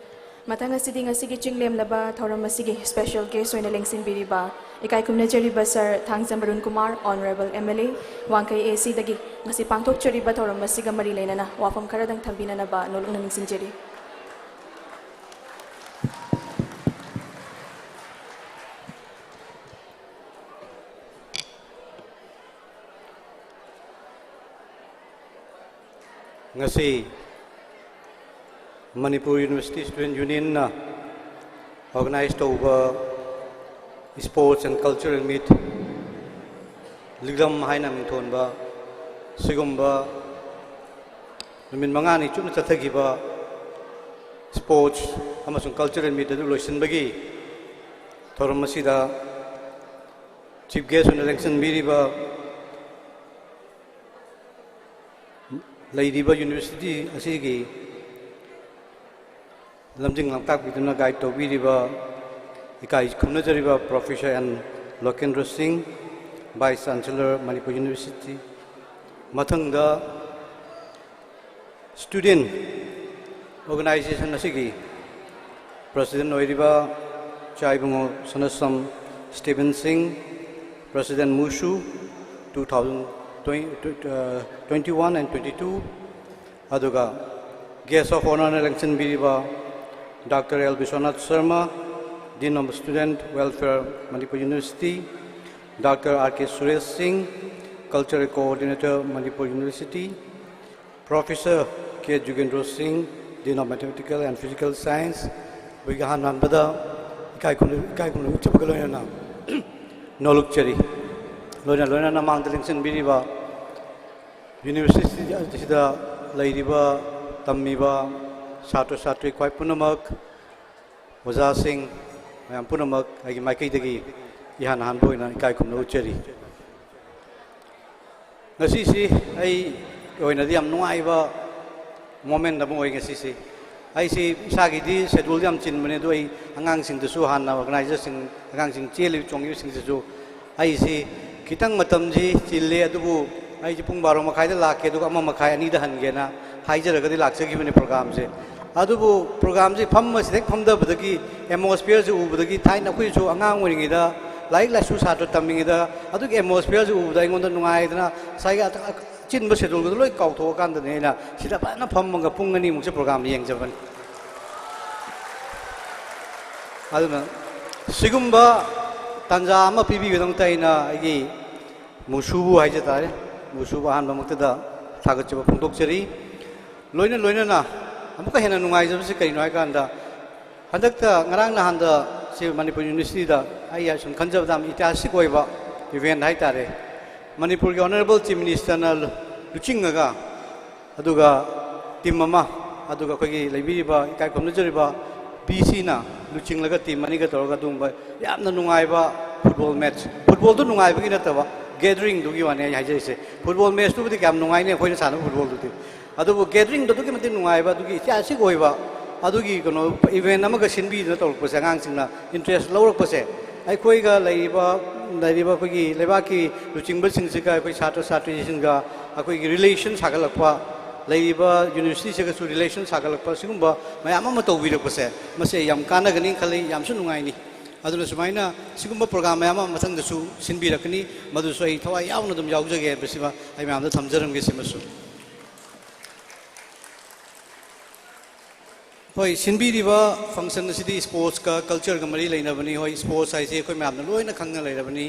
ꯃꯊꯪ ꯑꯁꯤꯗꯤ ꯉꯁꯤꯒꯤ ꯆꯤꯡꯂꯦꯝꯂꯕ ꯊꯧꯔꯝ ꯑꯁꯤꯒꯤ special guest ꯑꯣꯏꯅ ꯂꯦꯡꯁꯤꯟꯕꯤꯔꯤꯕ ꯏꯀꯥꯏ ꯈꯨꯝꯅꯖꯔꯤꯕ sir Thangjam Arun Kumar, Honourable M L A, Wangkhei A Cꯗꯒꯤ ꯉꯁꯤ ꯄꯥꯡꯊꯣꯛꯆꯔꯤꯕ ꯊꯧꯔꯝ ꯑꯁꯤꯒ ꯃꯔꯤ ꯂꯩꯅꯅ ꯋꯥꯐꯝ ꯈꯔꯗꯪ ꯊꯝꯕꯤꯅꯅꯕ ꯅꯣꯂꯨꯛꯅ ꯅꯤꯡꯁꯤꯡꯖꯔꯤ꯫ ꯉꯁꯤ ꯃꯅꯤꯄꯨꯔ University Student Unionꯅ organize ꯇꯧꯕ Sports and Cultural Meet, ꯂꯤꯛꯂꯝ ꯍꯥꯏꯅ ꯃꯤꯡꯊꯣꯟꯕ ꯁꯤꯒꯨꯝꯕ ꯅꯨꯃꯤꯠ ꯃꯉꯥꯅꯤ ꯆꯨꯞꯅ ꯆꯠꯊꯈꯤꯕ Sports ꯑꯃꯁꯨꯡ Cultural Meet ꯑꯗꯨ ꯂꯣꯏꯁꯤꯟꯕꯒꯤ ꯊꯧꯔꯝ ꯑꯁꯤꯗ chief guest ꯑꯣꯏꯅ ꯂꯦꯡꯁꯤꯟꯕꯤꯔꯤꯕ ꯂꯩꯔꯤꯕ university ꯑꯁꯤꯒꯤ ꯂꯝꯖꯤꯡ ꯂꯝꯇꯥꯛꯄꯤꯗꯨꯅ guide ꯇꯧꯕꯤꯔꯤꯕ ꯏꯀꯥꯏ ꯈꯨꯝꯅꯖꯔꯤꯕ Professor N ꯂꯣꯀꯦꯟꯗ꯭ꯔ ꯁꯤꯡ, Vice Chancellor ꯃꯅꯤꯄꯨꯔ University, ꯃꯊꯪꯗ student organization ꯑꯁꯤꯒꯤ president ꯑꯣꯏꯔꯤꯕ ꯏꯆꯥ ꯏꯕꯨꯡꯉꯣ ꯁꯅꯥꯁꯝ ꯁ꯭ꯇꯤꯕꯟ ꯁꯤꯡ, President ꯃꯨꯁꯨ, two thousand twenty, uh, twenty-one and twenty-two, ꯑꯗꯨꯒ guest of honourꯅ ꯂꯦꯡꯁꯤꯟꯕꯤꯔꯤꯕ Doctor L Vishwanath Sharma, Dean of Student Welfare, Manipur University, Doctor R K Suresh Singh, Cultural Coordinator, Manipur University, Professor K ꯖꯨꯒꯦꯟꯗ꯭ꯔꯣ ꯁꯤꯡ, Dean of Mathematical and Physical Science, ꯕꯨꯒꯤ ꯑꯍꯥꯟ ꯍꯥꯟꯕꯗ ꯏꯀꯥꯏ ꯈꯨꯝꯅ-, ꯏꯀꯥꯏ ꯈꯨꯝꯅꯕ ꯎꯠꯆꯕꯒ ꯂꯣꯏꯅꯅ ꯅꯣꯂꯨꯛꯆꯔꯤ꯫ ꯂꯣꯏꯅ ꯂꯣꯏꯅꯅ ꯃꯥꯡꯗ ꯂꯦꯡꯁꯤꯟꯕꯤꯔꯤꯕ ꯌꯨꯅꯤꯚꯔꯁꯤꯇꯤ ꯑꯁꯤꯗ ꯂꯩꯔꯤꯕ, ꯇꯝꯃꯤꯕ ꯁꯥꯇ꯭ꯔ ꯁꯥꯇ꯭ꯔꯤ ꯈ꯭ꯋꯥꯏ ꯄꯨꯝꯅꯃꯛ, ꯑꯣꯖꯥꯁꯤꯡ ꯃꯌꯥꯝ ꯄꯨꯝꯅꯃꯛ ꯑꯩꯒꯤ ꯃꯥꯏꯀꯩꯗꯒꯤ ꯏꯍꯥꯟ ꯍꯥꯟꯕ ꯑꯣꯏꯅ ꯏꯀꯥꯏ ꯈꯨꯝꯅꯕ ꯎꯠꯆꯔꯤ꯫ ꯉꯁꯤꯁꯤ ꯑꯩ ꯑꯣꯏꯅꯗꯤ ꯌꯥꯝ ꯅꯨꯡꯉꯥꯏꯕ moment ꯑꯃ ꯑꯣꯏ ꯉꯁꯤꯁꯤ꯫ ꯑꯩꯁꯤ ꯏꯁꯥꯒꯤꯗꯤ schedule ꯌꯥꯝ ꯆꯤꯟꯕꯅꯦ, ꯑꯗꯨ ꯑꯩ ꯑꯉꯥꯡꯁꯤꯡꯗꯁꯨ, ꯍꯥꯟꯅ organizerꯁꯤꯡ, ꯑꯉꯥꯡꯁꯤꯡ ꯆꯦꯜꯂꯤꯕ ꯆꯣꯡꯂꯤꯕꯁꯤꯡꯗꯁꯨ ꯑꯩꯁꯤ ꯈꯤꯇꯪ ꯃꯇꯝꯁꯤ ꯆꯤꯜꯂꯦ, ꯑꯗꯨꯕꯨ ꯑꯩꯁꯤ ꯄꯨꯡ ꯕꯥꯔꯣ ꯃꯈꯥꯏꯗ ꯂꯥꯛꯀꯦ, ꯑꯗꯨꯒ ꯑꯃ ꯃꯈꯥꯏ, ꯑꯅꯤꯗ ꯍꯟꯒꯦꯅ ꯍꯥꯏꯖꯔꯒꯗꯤ ꯂꯥꯛꯆꯈꯤꯕꯅꯤ programꯁꯦ꯫ ꯑꯗꯨꯕꯨ programꯁꯤ ꯐꯝꯕꯁꯤꯗ ꯍꯦꯛ ꯐꯝꯗꯕꯗꯒꯤ atmosphereꯁꯤ ꯎꯕꯗꯒꯤ, ꯊꯥꯏꯅ ꯑꯩꯈꯣꯏꯁꯨ ꯑꯉꯥꯡ ꯑꯣꯏꯔꯤꯉꯩꯗ ꯂꯥꯏꯔꯤꯛ ꯂꯥꯏꯁꯨ ꯁꯥꯇ꯭ꯔ ꯇꯝꯃꯤꯉꯩꯗ ꯑꯗꯨꯒꯤ atmosphereꯁꯤ ꯎꯕꯗ ꯑꯩꯉꯣꯟꯗ ꯅꯨꯡꯉꯥꯏꯗꯅ, ꯉꯁꯥꯏꯒꯤ ꯑ-, ꯑ-, ꯑꯆꯤꯟꯕ scheduleꯒꯗꯣ ꯂꯣꯏ ꯀꯥꯎꯊꯣꯛꯑꯀꯥꯟꯗꯅꯦ ꯑꯩꯅ ꯁꯤꯗ ꯐꯖꯅ ꯐꯝꯃꯒ ꯄꯨꯡ ꯑꯅꯤꯃꯨꯛꯁꯦ program ꯌꯦꯡꯖꯕꯅꯤ꯫ ꯑꯗꯨꯅ ꯁꯤꯒꯨꯝꯕ ꯇꯥꯟꯖꯥ ꯑꯃ ꯄꯤꯕꯤꯕꯒꯤꯗꯃꯛꯇ ꯑꯩꯅ ꯑꯩꯒꯤ ꯃꯨꯁꯨꯕꯨ ꯍꯥꯏꯖ ꯇꯥꯔꯦ, ꯃꯨꯁꯨꯕꯨ ꯑꯍꯥꯟꯕꯃꯛꯇꯗ ꯊꯥꯒꯠꯆꯕ ꯐꯣꯡꯗꯣꯛꯆꯔꯤ꯫ ꯂꯣꯏꯅ ꯂꯣꯏꯅꯅ ꯑꯃꯨꯛꯀ ꯍꯦꯟꯅ ꯅꯨꯡꯉꯥꯏꯖꯕꯁꯤ ꯀꯔꯤꯅꯣ ꯍꯥꯏ ꯀꯥꯟꯗ, ꯍꯟꯗꯛꯇ ꯉꯔꯥꯡ ꯅꯍꯥꯟꯗ ꯁꯤ ꯃꯅꯤꯄꯨꯔ ꯌꯨꯅꯤꯚꯔꯁꯤꯇꯤꯗ ꯑꯩ ꯑꯁꯨꯝ ꯈꯟꯖꯕꯗ ꯌꯥꯝ ꯏꯇꯤꯍꯥꯁꯤꯛ ꯑꯣꯏꯕ event ꯍꯥꯏ ꯇꯥꯔꯦ, ꯃꯅꯤꯄꯨꯔꯒꯤ Honourable Chief Ministerꯅ ꯂꯨꯆꯤꯡꯉꯒ, ꯑꯗꯨꯒ team ꯑꯃ, ꯑꯗꯨꯒ ꯑꯩꯈꯣꯏꯒꯤ ꯂꯩꯕꯤꯔꯤꯕ ꯏꯀꯥꯏ ꯈꯨꯝꯅꯖꯔꯤꯕ VCꯅ ꯂꯨꯆꯤꯡꯂꯒ team ꯑꯅꯤꯒ ꯇꯧꯔꯒ ꯑꯗꯨꯒꯨꯝꯕ ꯌꯥꯝꯅ ꯅꯨꯡꯉꯥꯏꯕ football match, footballꯗꯨ ꯅꯨꯡꯉꯥꯏꯕꯒꯤ ꯅꯠꯇꯕ, gatheringꯗꯨꯒꯤ ꯋꯥꯅꯤ ꯑꯩ ꯍꯥꯏꯖꯔꯤꯁꯦ꯫ Football matchꯇꯨꯕꯨꯗꯤ ꯀꯌꯥꯝ ꯅꯨꯡꯉꯥꯏꯅꯤ ꯑꯩꯈꯣꯏꯅ ꯁꯥꯟꯅꯕ footballꯗꯨꯗꯤ, ꯑꯗꯨꯕꯨ gatheringꯗꯨ ꯑꯗꯨꯛꯀꯤ ꯃꯇꯤꯛ ꯅꯨꯡꯉꯥꯏꯕ, ꯑꯗꯨꯒꯤ ꯏꯇꯤꯍꯥꯁꯤꯛ ꯑꯣꯏꯕ ꯑꯗꯨꯒꯤ ꯀꯩꯅꯣ event ꯑꯃꯒ ꯁꯤꯟꯕꯤꯗꯨꯅ ꯇꯧꯔꯛꯄꯁꯦ, ꯑꯉꯥꯡꯁꯤꯡꯅ interest ꯂꯧꯔꯛꯄꯁꯦ, ꯑꯩꯈꯣꯏꯒ ꯂꯩꯔꯤꯕ, ꯂꯩꯔꯤꯕ ꯑꯩꯈꯣꯏꯒꯤ ꯂꯩꯕꯥꯛꯀꯤ ꯂꯨꯆꯤꯡꯕꯁꯤꯡꯁꯤꯒ, ꯑꯩꯈꯣꯏ ꯁꯥꯇ꯭ꯔ ꯁꯥꯇ꯭ꯔꯤꯁꯤꯡꯒ ꯑꯩꯈꯣꯏꯒꯤ relation ꯁꯥꯒꯠꯂꯛꯄ, ꯂꯩꯔꯤꯕ universityꯁꯤꯒꯁꯨ relation ꯁꯥꯒꯠꯂꯛꯄ, ꯁꯤꯒꯨꯝꯕ ꯃꯌꯥꯝ ꯑꯃ ꯇꯧꯕꯤꯔꯛꯄꯁꯦ, ꯃꯁꯤ ꯑꯩ ꯌꯥꯝ ꯀꯥꯟꯅꯒꯅꯤ ꯈꯜꯂꯤ, ꯌꯥꯝꯁꯨ ꯅꯨꯡꯉꯥꯏꯅꯤ꯫ ꯑꯗꯨꯅ ꯁꯨꯃꯥꯏꯅ ꯁꯤꯒꯨꯝꯕ program ꯃꯌꯥꯝ ꯑꯃ ꯃꯊꯪꯗꯁꯨ ꯁꯤꯟꯕꯤꯔꯛꯀꯅꯤ, ꯃꯗꯨꯁꯨ ꯑꯩ ꯊꯋꯥꯏ ꯌꯥꯎꯅ ꯑꯗꯨꯝ ꯌꯥꯎꯖꯒꯦ ꯍꯥꯏꯕꯁꯤꯃ ꯑꯩ ꯃꯌꯥꯝꯗ ꯊꯝꯖꯔꯝꯒꯦ꯫ ꯁꯤꯃꯁꯨ ꯍꯣꯏ, ꯁꯤꯟꯕꯤꯔꯤꯕ function ꯑꯁꯤꯗꯤ sportsꯀ cultureꯒ ꯃꯔꯤ ꯂꯩꯅꯕꯅꯤ꯫ ꯍꯣꯏ, sports ꯍꯥꯏꯁꯦ ꯑꯩꯈꯣꯏ ꯃꯌꯥꯝꯅ ꯂꯣꯏꯅ ꯈꯪꯅ ꯂꯩꯔꯕꯅꯤ꯫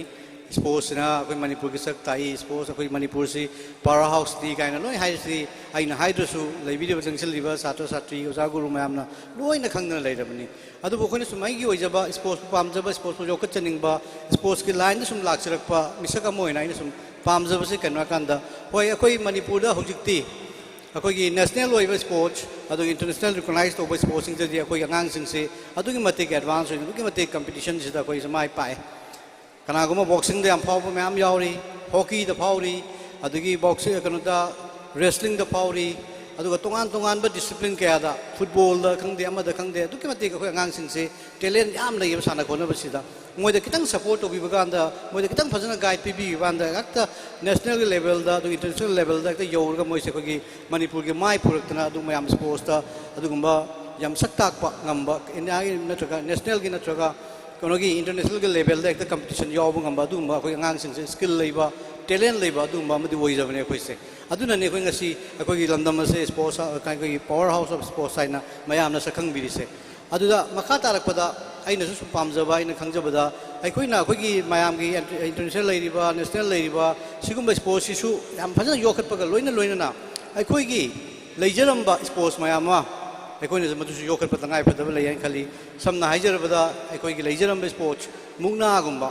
ꯏꯁꯄꯣꯔꯠꯁꯤꯅ ꯑꯩꯈꯣꯏ ꯃꯅꯤꯄꯨꯔꯒꯤ ꯁꯛ ꯇꯥꯛꯏ, ꯏꯁꯄꯣꯔꯠꯁ ꯑꯩꯈꯣꯏ ꯃꯅꯤꯄꯨꯔꯁꯤ ꯄꯋꯥꯔ ꯍꯥꯎꯁꯅꯤ ꯀꯥꯏꯅ ꯂꯣꯏ ꯍꯥꯏꯔꯤꯁꯤ ꯑꯩꯅ ꯍꯥꯏꯗ꯭ꯔꯁꯨ ꯂꯩꯕꯤꯔꯤꯕ ꯆꯪꯁꯤꯜꯂꯤꯕ ꯁꯥꯇ꯭ꯔ ꯁꯥꯇ꯭ꯔꯤ ꯑꯣꯖꯥ ꯒꯨꯔꯨ ꯃꯌꯥꯝꯅ ꯂꯣꯏꯅ ꯈꯪꯗꯅ ꯂꯩꯔꯕꯅꯤ꯫ ꯑꯗꯨꯕꯨ ꯑꯩꯈꯣꯏꯅ ꯁꯨꯝ ꯑꯩꯒꯤ ꯑꯣꯏꯖꯕ ꯏꯁꯄꯣꯔꯠꯁꯄꯨ ꯄꯥꯝꯖꯕ, ꯏꯁꯄꯣꯔꯠꯁꯄꯨ ꯌꯣꯛꯈꯠꯆꯅꯤꯡꯕ, ꯏꯁꯄꯣꯔꯠꯁꯀꯤ ꯂꯥꯏꯟꯗ ꯁꯨꯝ ꯂꯥꯛꯆꯔꯛꯄ ꯃꯤꯁꯛ ꯑꯃ ꯑꯣꯏꯅ ꯑꯩꯅ ꯁꯨꯝ ꯄꯥꯝꯖꯕꯁꯦ ꯀꯩꯅꯣ ꯍꯥꯏꯀꯥꯟꯗ, ꯍꯣꯏ, ꯑꯩꯈꯣꯏ ꯃꯅꯤꯄꯨꯔꯗ ꯍꯧꯖꯤꯛꯇꯤ ꯑꯩꯈꯣꯏꯒꯤ ꯅꯦꯁꯅꯦꯜ ꯑꯣꯏꯕ ꯏꯁꯄꯣꯔꯠꯁ ꯑꯗꯨꯒ ꯏꯟꯇꯔꯅꯦꯁꯅꯦꯜ ꯔꯤꯀꯣꯛꯅꯥꯏꯁ ꯇꯧꯕ ꯏꯁꯄꯣꯔꯠꯁꯤꯡꯗꯗꯤ ꯑꯩꯈꯣꯏꯒꯤ ꯑꯉꯥꯡꯁꯤꯡꯁꯤ ꯑꯗꯨꯛꯀꯤ ꯃꯇꯤꯛ ꯑꯦꯗꯚꯥꯟꯁ ꯑꯣꯏꯅ ꯑꯗꯨꯛꯀꯤ ꯃꯇꯤꯛ ꯀꯝꯄꯤꯇꯤꯁꯟꯁꯤꯗ ꯑꯩꯈꯣꯏꯁꯦ ꯃꯥꯏ ꯄꯥꯛꯑꯦ꯫ ꯀꯅꯥꯒꯨꯝꯕ ꯕꯣꯛꯁꯤꯡꯗ ꯌꯥꯝ ꯐꯥꯎꯕ ꯃꯌꯥꯝ ꯌꯥꯎꯔꯤ, ꯍꯣꯀꯤꯗ ꯐꯥꯎꯔꯤ, ꯑꯗꯒꯤ ꯕꯣꯛꯁꯤꯡ, ꯀꯩꯅꯣꯗ, ꯔꯦꯁꯂꯤꯡꯗ ꯐꯥꯎꯔꯤ, ꯑꯗꯨꯒ ꯇꯣꯉꯥꯟ ꯇꯣꯉꯥꯟꯕ ꯗꯤꯁꯤꯄ꯭ꯂꯤꯟ ꯀꯌꯥꯗ, ꯐꯨꯠꯕꯣꯜꯗ ꯈꯪꯗꯦ, ꯑꯃꯗ ꯈꯪꯗꯦ, ꯑꯗꯨꯛꯀꯤ ꯃꯇꯤꯛ ꯑꯩꯈꯣꯏ ꯑꯉꯥꯡꯁꯤꯡꯁꯦ ꯇꯦꯂꯦꯟ ꯌꯥꯝ ꯂꯩꯌꯦꯕ ꯁꯥꯟꯅ ꯈꯣꯠꯅꯕꯁꯤꯗ꯫ ꯃꯣꯏꯗ ꯈꯤꯇꯪ ꯁꯄꯣꯔꯠ ꯇꯧꯕꯤꯕ ꯀꯥꯟꯗ, ꯃꯣꯏꯗ ꯈꯤꯇꯪ ꯐꯖꯅ ꯒꯥꯏꯗ ꯄꯤꯕꯤꯕ ꯀꯥꯟꯗ, ꯍꯦꯛꯇ ꯅꯦꯁꯅꯦꯜꯒꯤ ꯂꯦꯚꯦꯜꯗ ꯑꯗꯨꯒ ꯏꯟꯇꯔꯅꯦꯁꯅꯦꯜ ꯂꯦꯚꯦꯜꯗ ꯍꯦꯛꯇ ꯌꯧꯔꯒ ꯃꯣꯏꯁꯦ ꯑꯩꯈꯣꯏꯒꯤ ꯃꯅꯤꯄꯨꯔꯒꯤ ꯃꯥꯏ ꯄꯨꯔꯛꯇꯅ ꯑꯗꯨ ꯃꯌꯥꯝ ꯏꯁꯄꯣꯔꯠꯁꯇ ꯑꯗꯨꯒꯨꯝꯕ ꯌꯥꯝ ꯁꯛ ꯇꯥꯛꯄ ꯉꯝꯕ, ꯏꯟꯗꯤꯌꯥꯒꯤ ꯅꯠꯇ꯭ꯔꯒ ꯅꯦꯁꯅꯦꯜꯒꯤ ꯅꯠꯇ꯭ꯔꯒ ꯀꯩꯅꯣꯒꯤ ꯏꯟꯇꯔꯅꯦꯁꯅꯦꯜꯒꯤ ꯂꯦꯚꯦꯜꯗ ꯍꯦꯛꯇ ꯀꯝꯄꯤꯇꯤꯁꯟ ꯌꯥꯎꯕ ꯉꯝꯕ ꯑꯗꯨꯒꯨꯝꯕ ꯑꯩꯈꯣꯏ ꯑꯉꯥꯡꯁꯤꯡꯁꯦ ꯁ꯭ꯀꯤꯜ ꯂꯩꯕ, ꯇꯦꯂꯦꯟ ꯂꯩꯕ ꯑꯗꯨꯒꯨꯝꯕ ꯑꯃꯗꯤ ꯑꯣꯏꯖꯕꯅꯦ ꯑꯩꯈꯣꯏꯁꯦ꯫ ꯑꯗꯨꯅꯅꯦ ꯑꯩꯈꯣꯏ ꯉꯁꯤ ꯑꯩꯈꯣꯏꯒꯤ ꯂꯝꯗꯝ ꯑꯁꯦ ꯏꯁꯄꯣꯔꯠꯁ, ꯑꯩꯈꯣꯏꯒꯤ ꯄꯋꯥꯔ ꯍꯥꯎꯁ ꯑꯣꯐ ꯏꯁꯄꯣꯔꯠꯁ ꯍꯥꯏꯅ ꯃꯌꯥꯝꯅ ꯁꯛꯈꯪꯕꯤꯔꯤꯁꯦ꯫ ꯑꯗꯨꯗ ꯃꯈꯥ ꯇꯥꯔꯛꯄꯗ ꯑꯩꯅꯁꯨ ꯁꯨꯝ ꯄꯥꯝꯖꯕ, ꯑꯩꯅ ꯈꯪꯖꯕꯗ, ꯑꯩꯈꯣꯏꯅ ꯑꯩꯈꯣꯏꯒꯤ ꯃꯌꯥꯝꯒꯤ ꯏꯟꯇꯔꯅꯦꯁꯅꯦꯜ ꯂꯩꯔꯤꯕ, ꯅꯦꯁꯅꯦꯜ ꯂꯩꯔꯤꯕ, ꯁꯤꯒꯨꯝꯕ ꯏꯁꯄꯣꯔꯠꯁꯤꯁꯨ ꯌꯥꯝ ꯐꯖꯅ ꯌꯣꯛꯈꯠꯄꯒ ꯂꯣꯏꯅ ꯂꯣꯏꯅꯅ ꯑꯩꯈꯣꯏꯒꯤ ꯂꯩꯖꯔꯝꯕ ꯏꯁꯄꯣꯔꯠꯁ ꯃꯌꯥꯝ ꯑꯃ ꯑꯩꯈꯣꯏꯅꯁꯨ ꯃꯗꯨꯁꯨ ꯌꯣꯛꯈꯠꯄ ꯇꯉꯥꯏ ꯐꯗꯕ ꯂꯩ ꯍꯥꯏꯅ ꯈꯜꯂꯤ꯫ ꯁꯝꯅ ꯍꯥꯏꯖꯔꯕꯗ, ꯑꯩꯈꯣꯏꯒꯤ ꯂꯩꯖꯔꯝꯕ ꯏꯁꯄꯣꯔꯠꯁ ꯃꯨꯛꯅꯥꯒꯨꯝꯕ,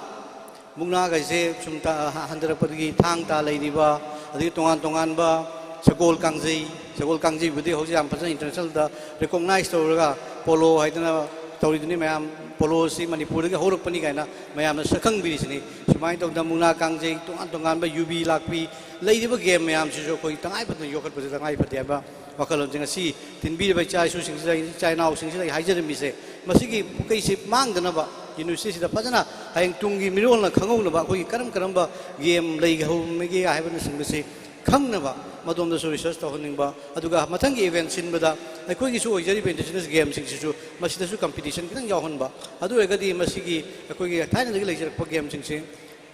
ꯃꯨꯛꯅꯥꯒꯩꯁꯦ ꯁꯨꯝ ꯇ-, ꯍ-, ꯍꯟꯊꯔꯛꯄꯗꯒꯤ ꯊꯥꯡ ꯇꯥ ꯂꯩꯔꯤꯕ, ꯑꯗꯒꯤ ꯇꯣꯉꯥꯟ ꯇꯣꯉꯥꯟꯕ ꯁꯒꯣꯜ ꯀꯥꯡꯖꯩ, ꯁꯒꯣꯜ ꯀꯥꯡꯖꯩꯕꯨꯗꯤ ꯍꯧꯖꯤꯛ ꯌꯥꯝ ꯐꯖꯅ ꯏꯟꯇꯔꯅꯦꯁꯅꯦꯜꯗ ꯔꯤꯀꯣꯛꯅꯥꯏꯁ ꯇꯧꯔꯒ ꯄꯣꯂꯣ ꯍꯥꯏꯗꯅ ꯇꯧꯔꯤꯗꯨꯅꯤ ꯃꯌꯥꯝ, ꯄꯣꯂꯣꯁꯤ ꯃꯅꯤꯄꯨꯔꯗꯒꯤ ꯍꯧꯔꯛꯄꯅꯤ ꯀꯥꯏꯅ ꯃꯌꯥꯝꯅ ꯁꯛꯈꯪꯕꯤꯔꯤꯁꯤꯅꯤ꯫ ꯁꯨꯃꯥꯏꯅ ꯇꯧꯗꯅ ꯃꯨꯛꯅꯥ ꯀꯥꯡꯖꯩ, ꯇꯣꯉꯥꯟ ꯇꯣꯉꯥꯟꯕ ꯌꯨꯕꯤ ꯂꯥꯛꯄꯤ, ꯂꯩꯔꯤꯕ ꯒꯦꯝ ꯃꯌꯥꯝꯁꯤꯁꯨ ꯑꯩꯈꯣꯏ ꯇꯉꯥꯏ ꯐꯗꯅ ꯌꯣꯛꯈꯠꯄꯁꯦ ꯇꯉꯥꯏ ꯐꯗꯦ ꯍꯥꯏꯕ ꯋꯥꯈꯜꯂꯣꯟꯁꯦ ꯉꯁꯤ ꯇꯤꯟꯕꯤꯔꯤꯕ ꯏꯆꯥ ꯏꯁꯨꯁꯤꯡꯁꯤꯗ, ꯏꯆꯥ ꯏꯅꯥꯎꯁꯤꯡꯁꯤꯗ ꯑꯩ ꯍꯥꯏꯖꯔꯝꯃꯤꯁꯦ, ꯃꯁꯤꯒꯤ ꯄꯨꯀꯩꯁꯤ ꯃꯥꯡꯗꯅꯕ, ꯌꯨꯅꯤꯚꯔꯁꯤꯇꯤꯁꯤꯗ ꯐꯖꯅ ꯍꯌꯦꯡ ꯇꯨꯡꯒꯤ ꯃꯤꯔꯣꯜꯅ ꯈꯪꯍꯧꯅꯕ ꯑꯩꯈꯣꯏꯒꯤ ꯀꯔꯝ ꯀꯔꯝꯕ ꯒꯦꯝ ꯂꯩꯍꯧꯔꯝꯃꯤꯒꯦ ꯍꯥꯏꯕꯅꯆꯤꯡꯕꯁꯤ ꯈꯪꯅꯕ ꯃꯗꯣꯝꯗꯁꯨ ꯔꯤꯁꯔꯁ ꯇꯧꯍꯟꯅꯤꯡꯕ, ꯑꯗꯨꯒ ꯃꯊꯪꯒꯤ ꯏꯚꯦꯟ ꯁꯤꯟꯕꯗ ꯑꯩꯈꯣꯏꯒꯤꯁꯨ ꯑꯣꯏꯖꯔꯤꯕ ꯏꯟꯗꯤꯖꯤꯅꯁ ꯒꯦꯝꯁꯤꯡꯁꯤꯁꯨ ꯃꯁꯤꯗꯁꯨ ꯀꯝꯄꯤꯇꯤꯁꯟ ꯈꯤꯇꯪ ꯌꯥꯎꯍꯟꯕ, ꯑꯗꯨ ꯑꯣꯏꯔꯒꯗꯤ ꯃꯁꯤꯒꯤ ꯑꯩꯈꯣꯏꯒꯤ ꯊꯥꯏꯅꯗꯒꯤ ꯂꯩꯖꯔꯛꯄ ꯒꯦꯝꯁꯤꯡꯁꯤ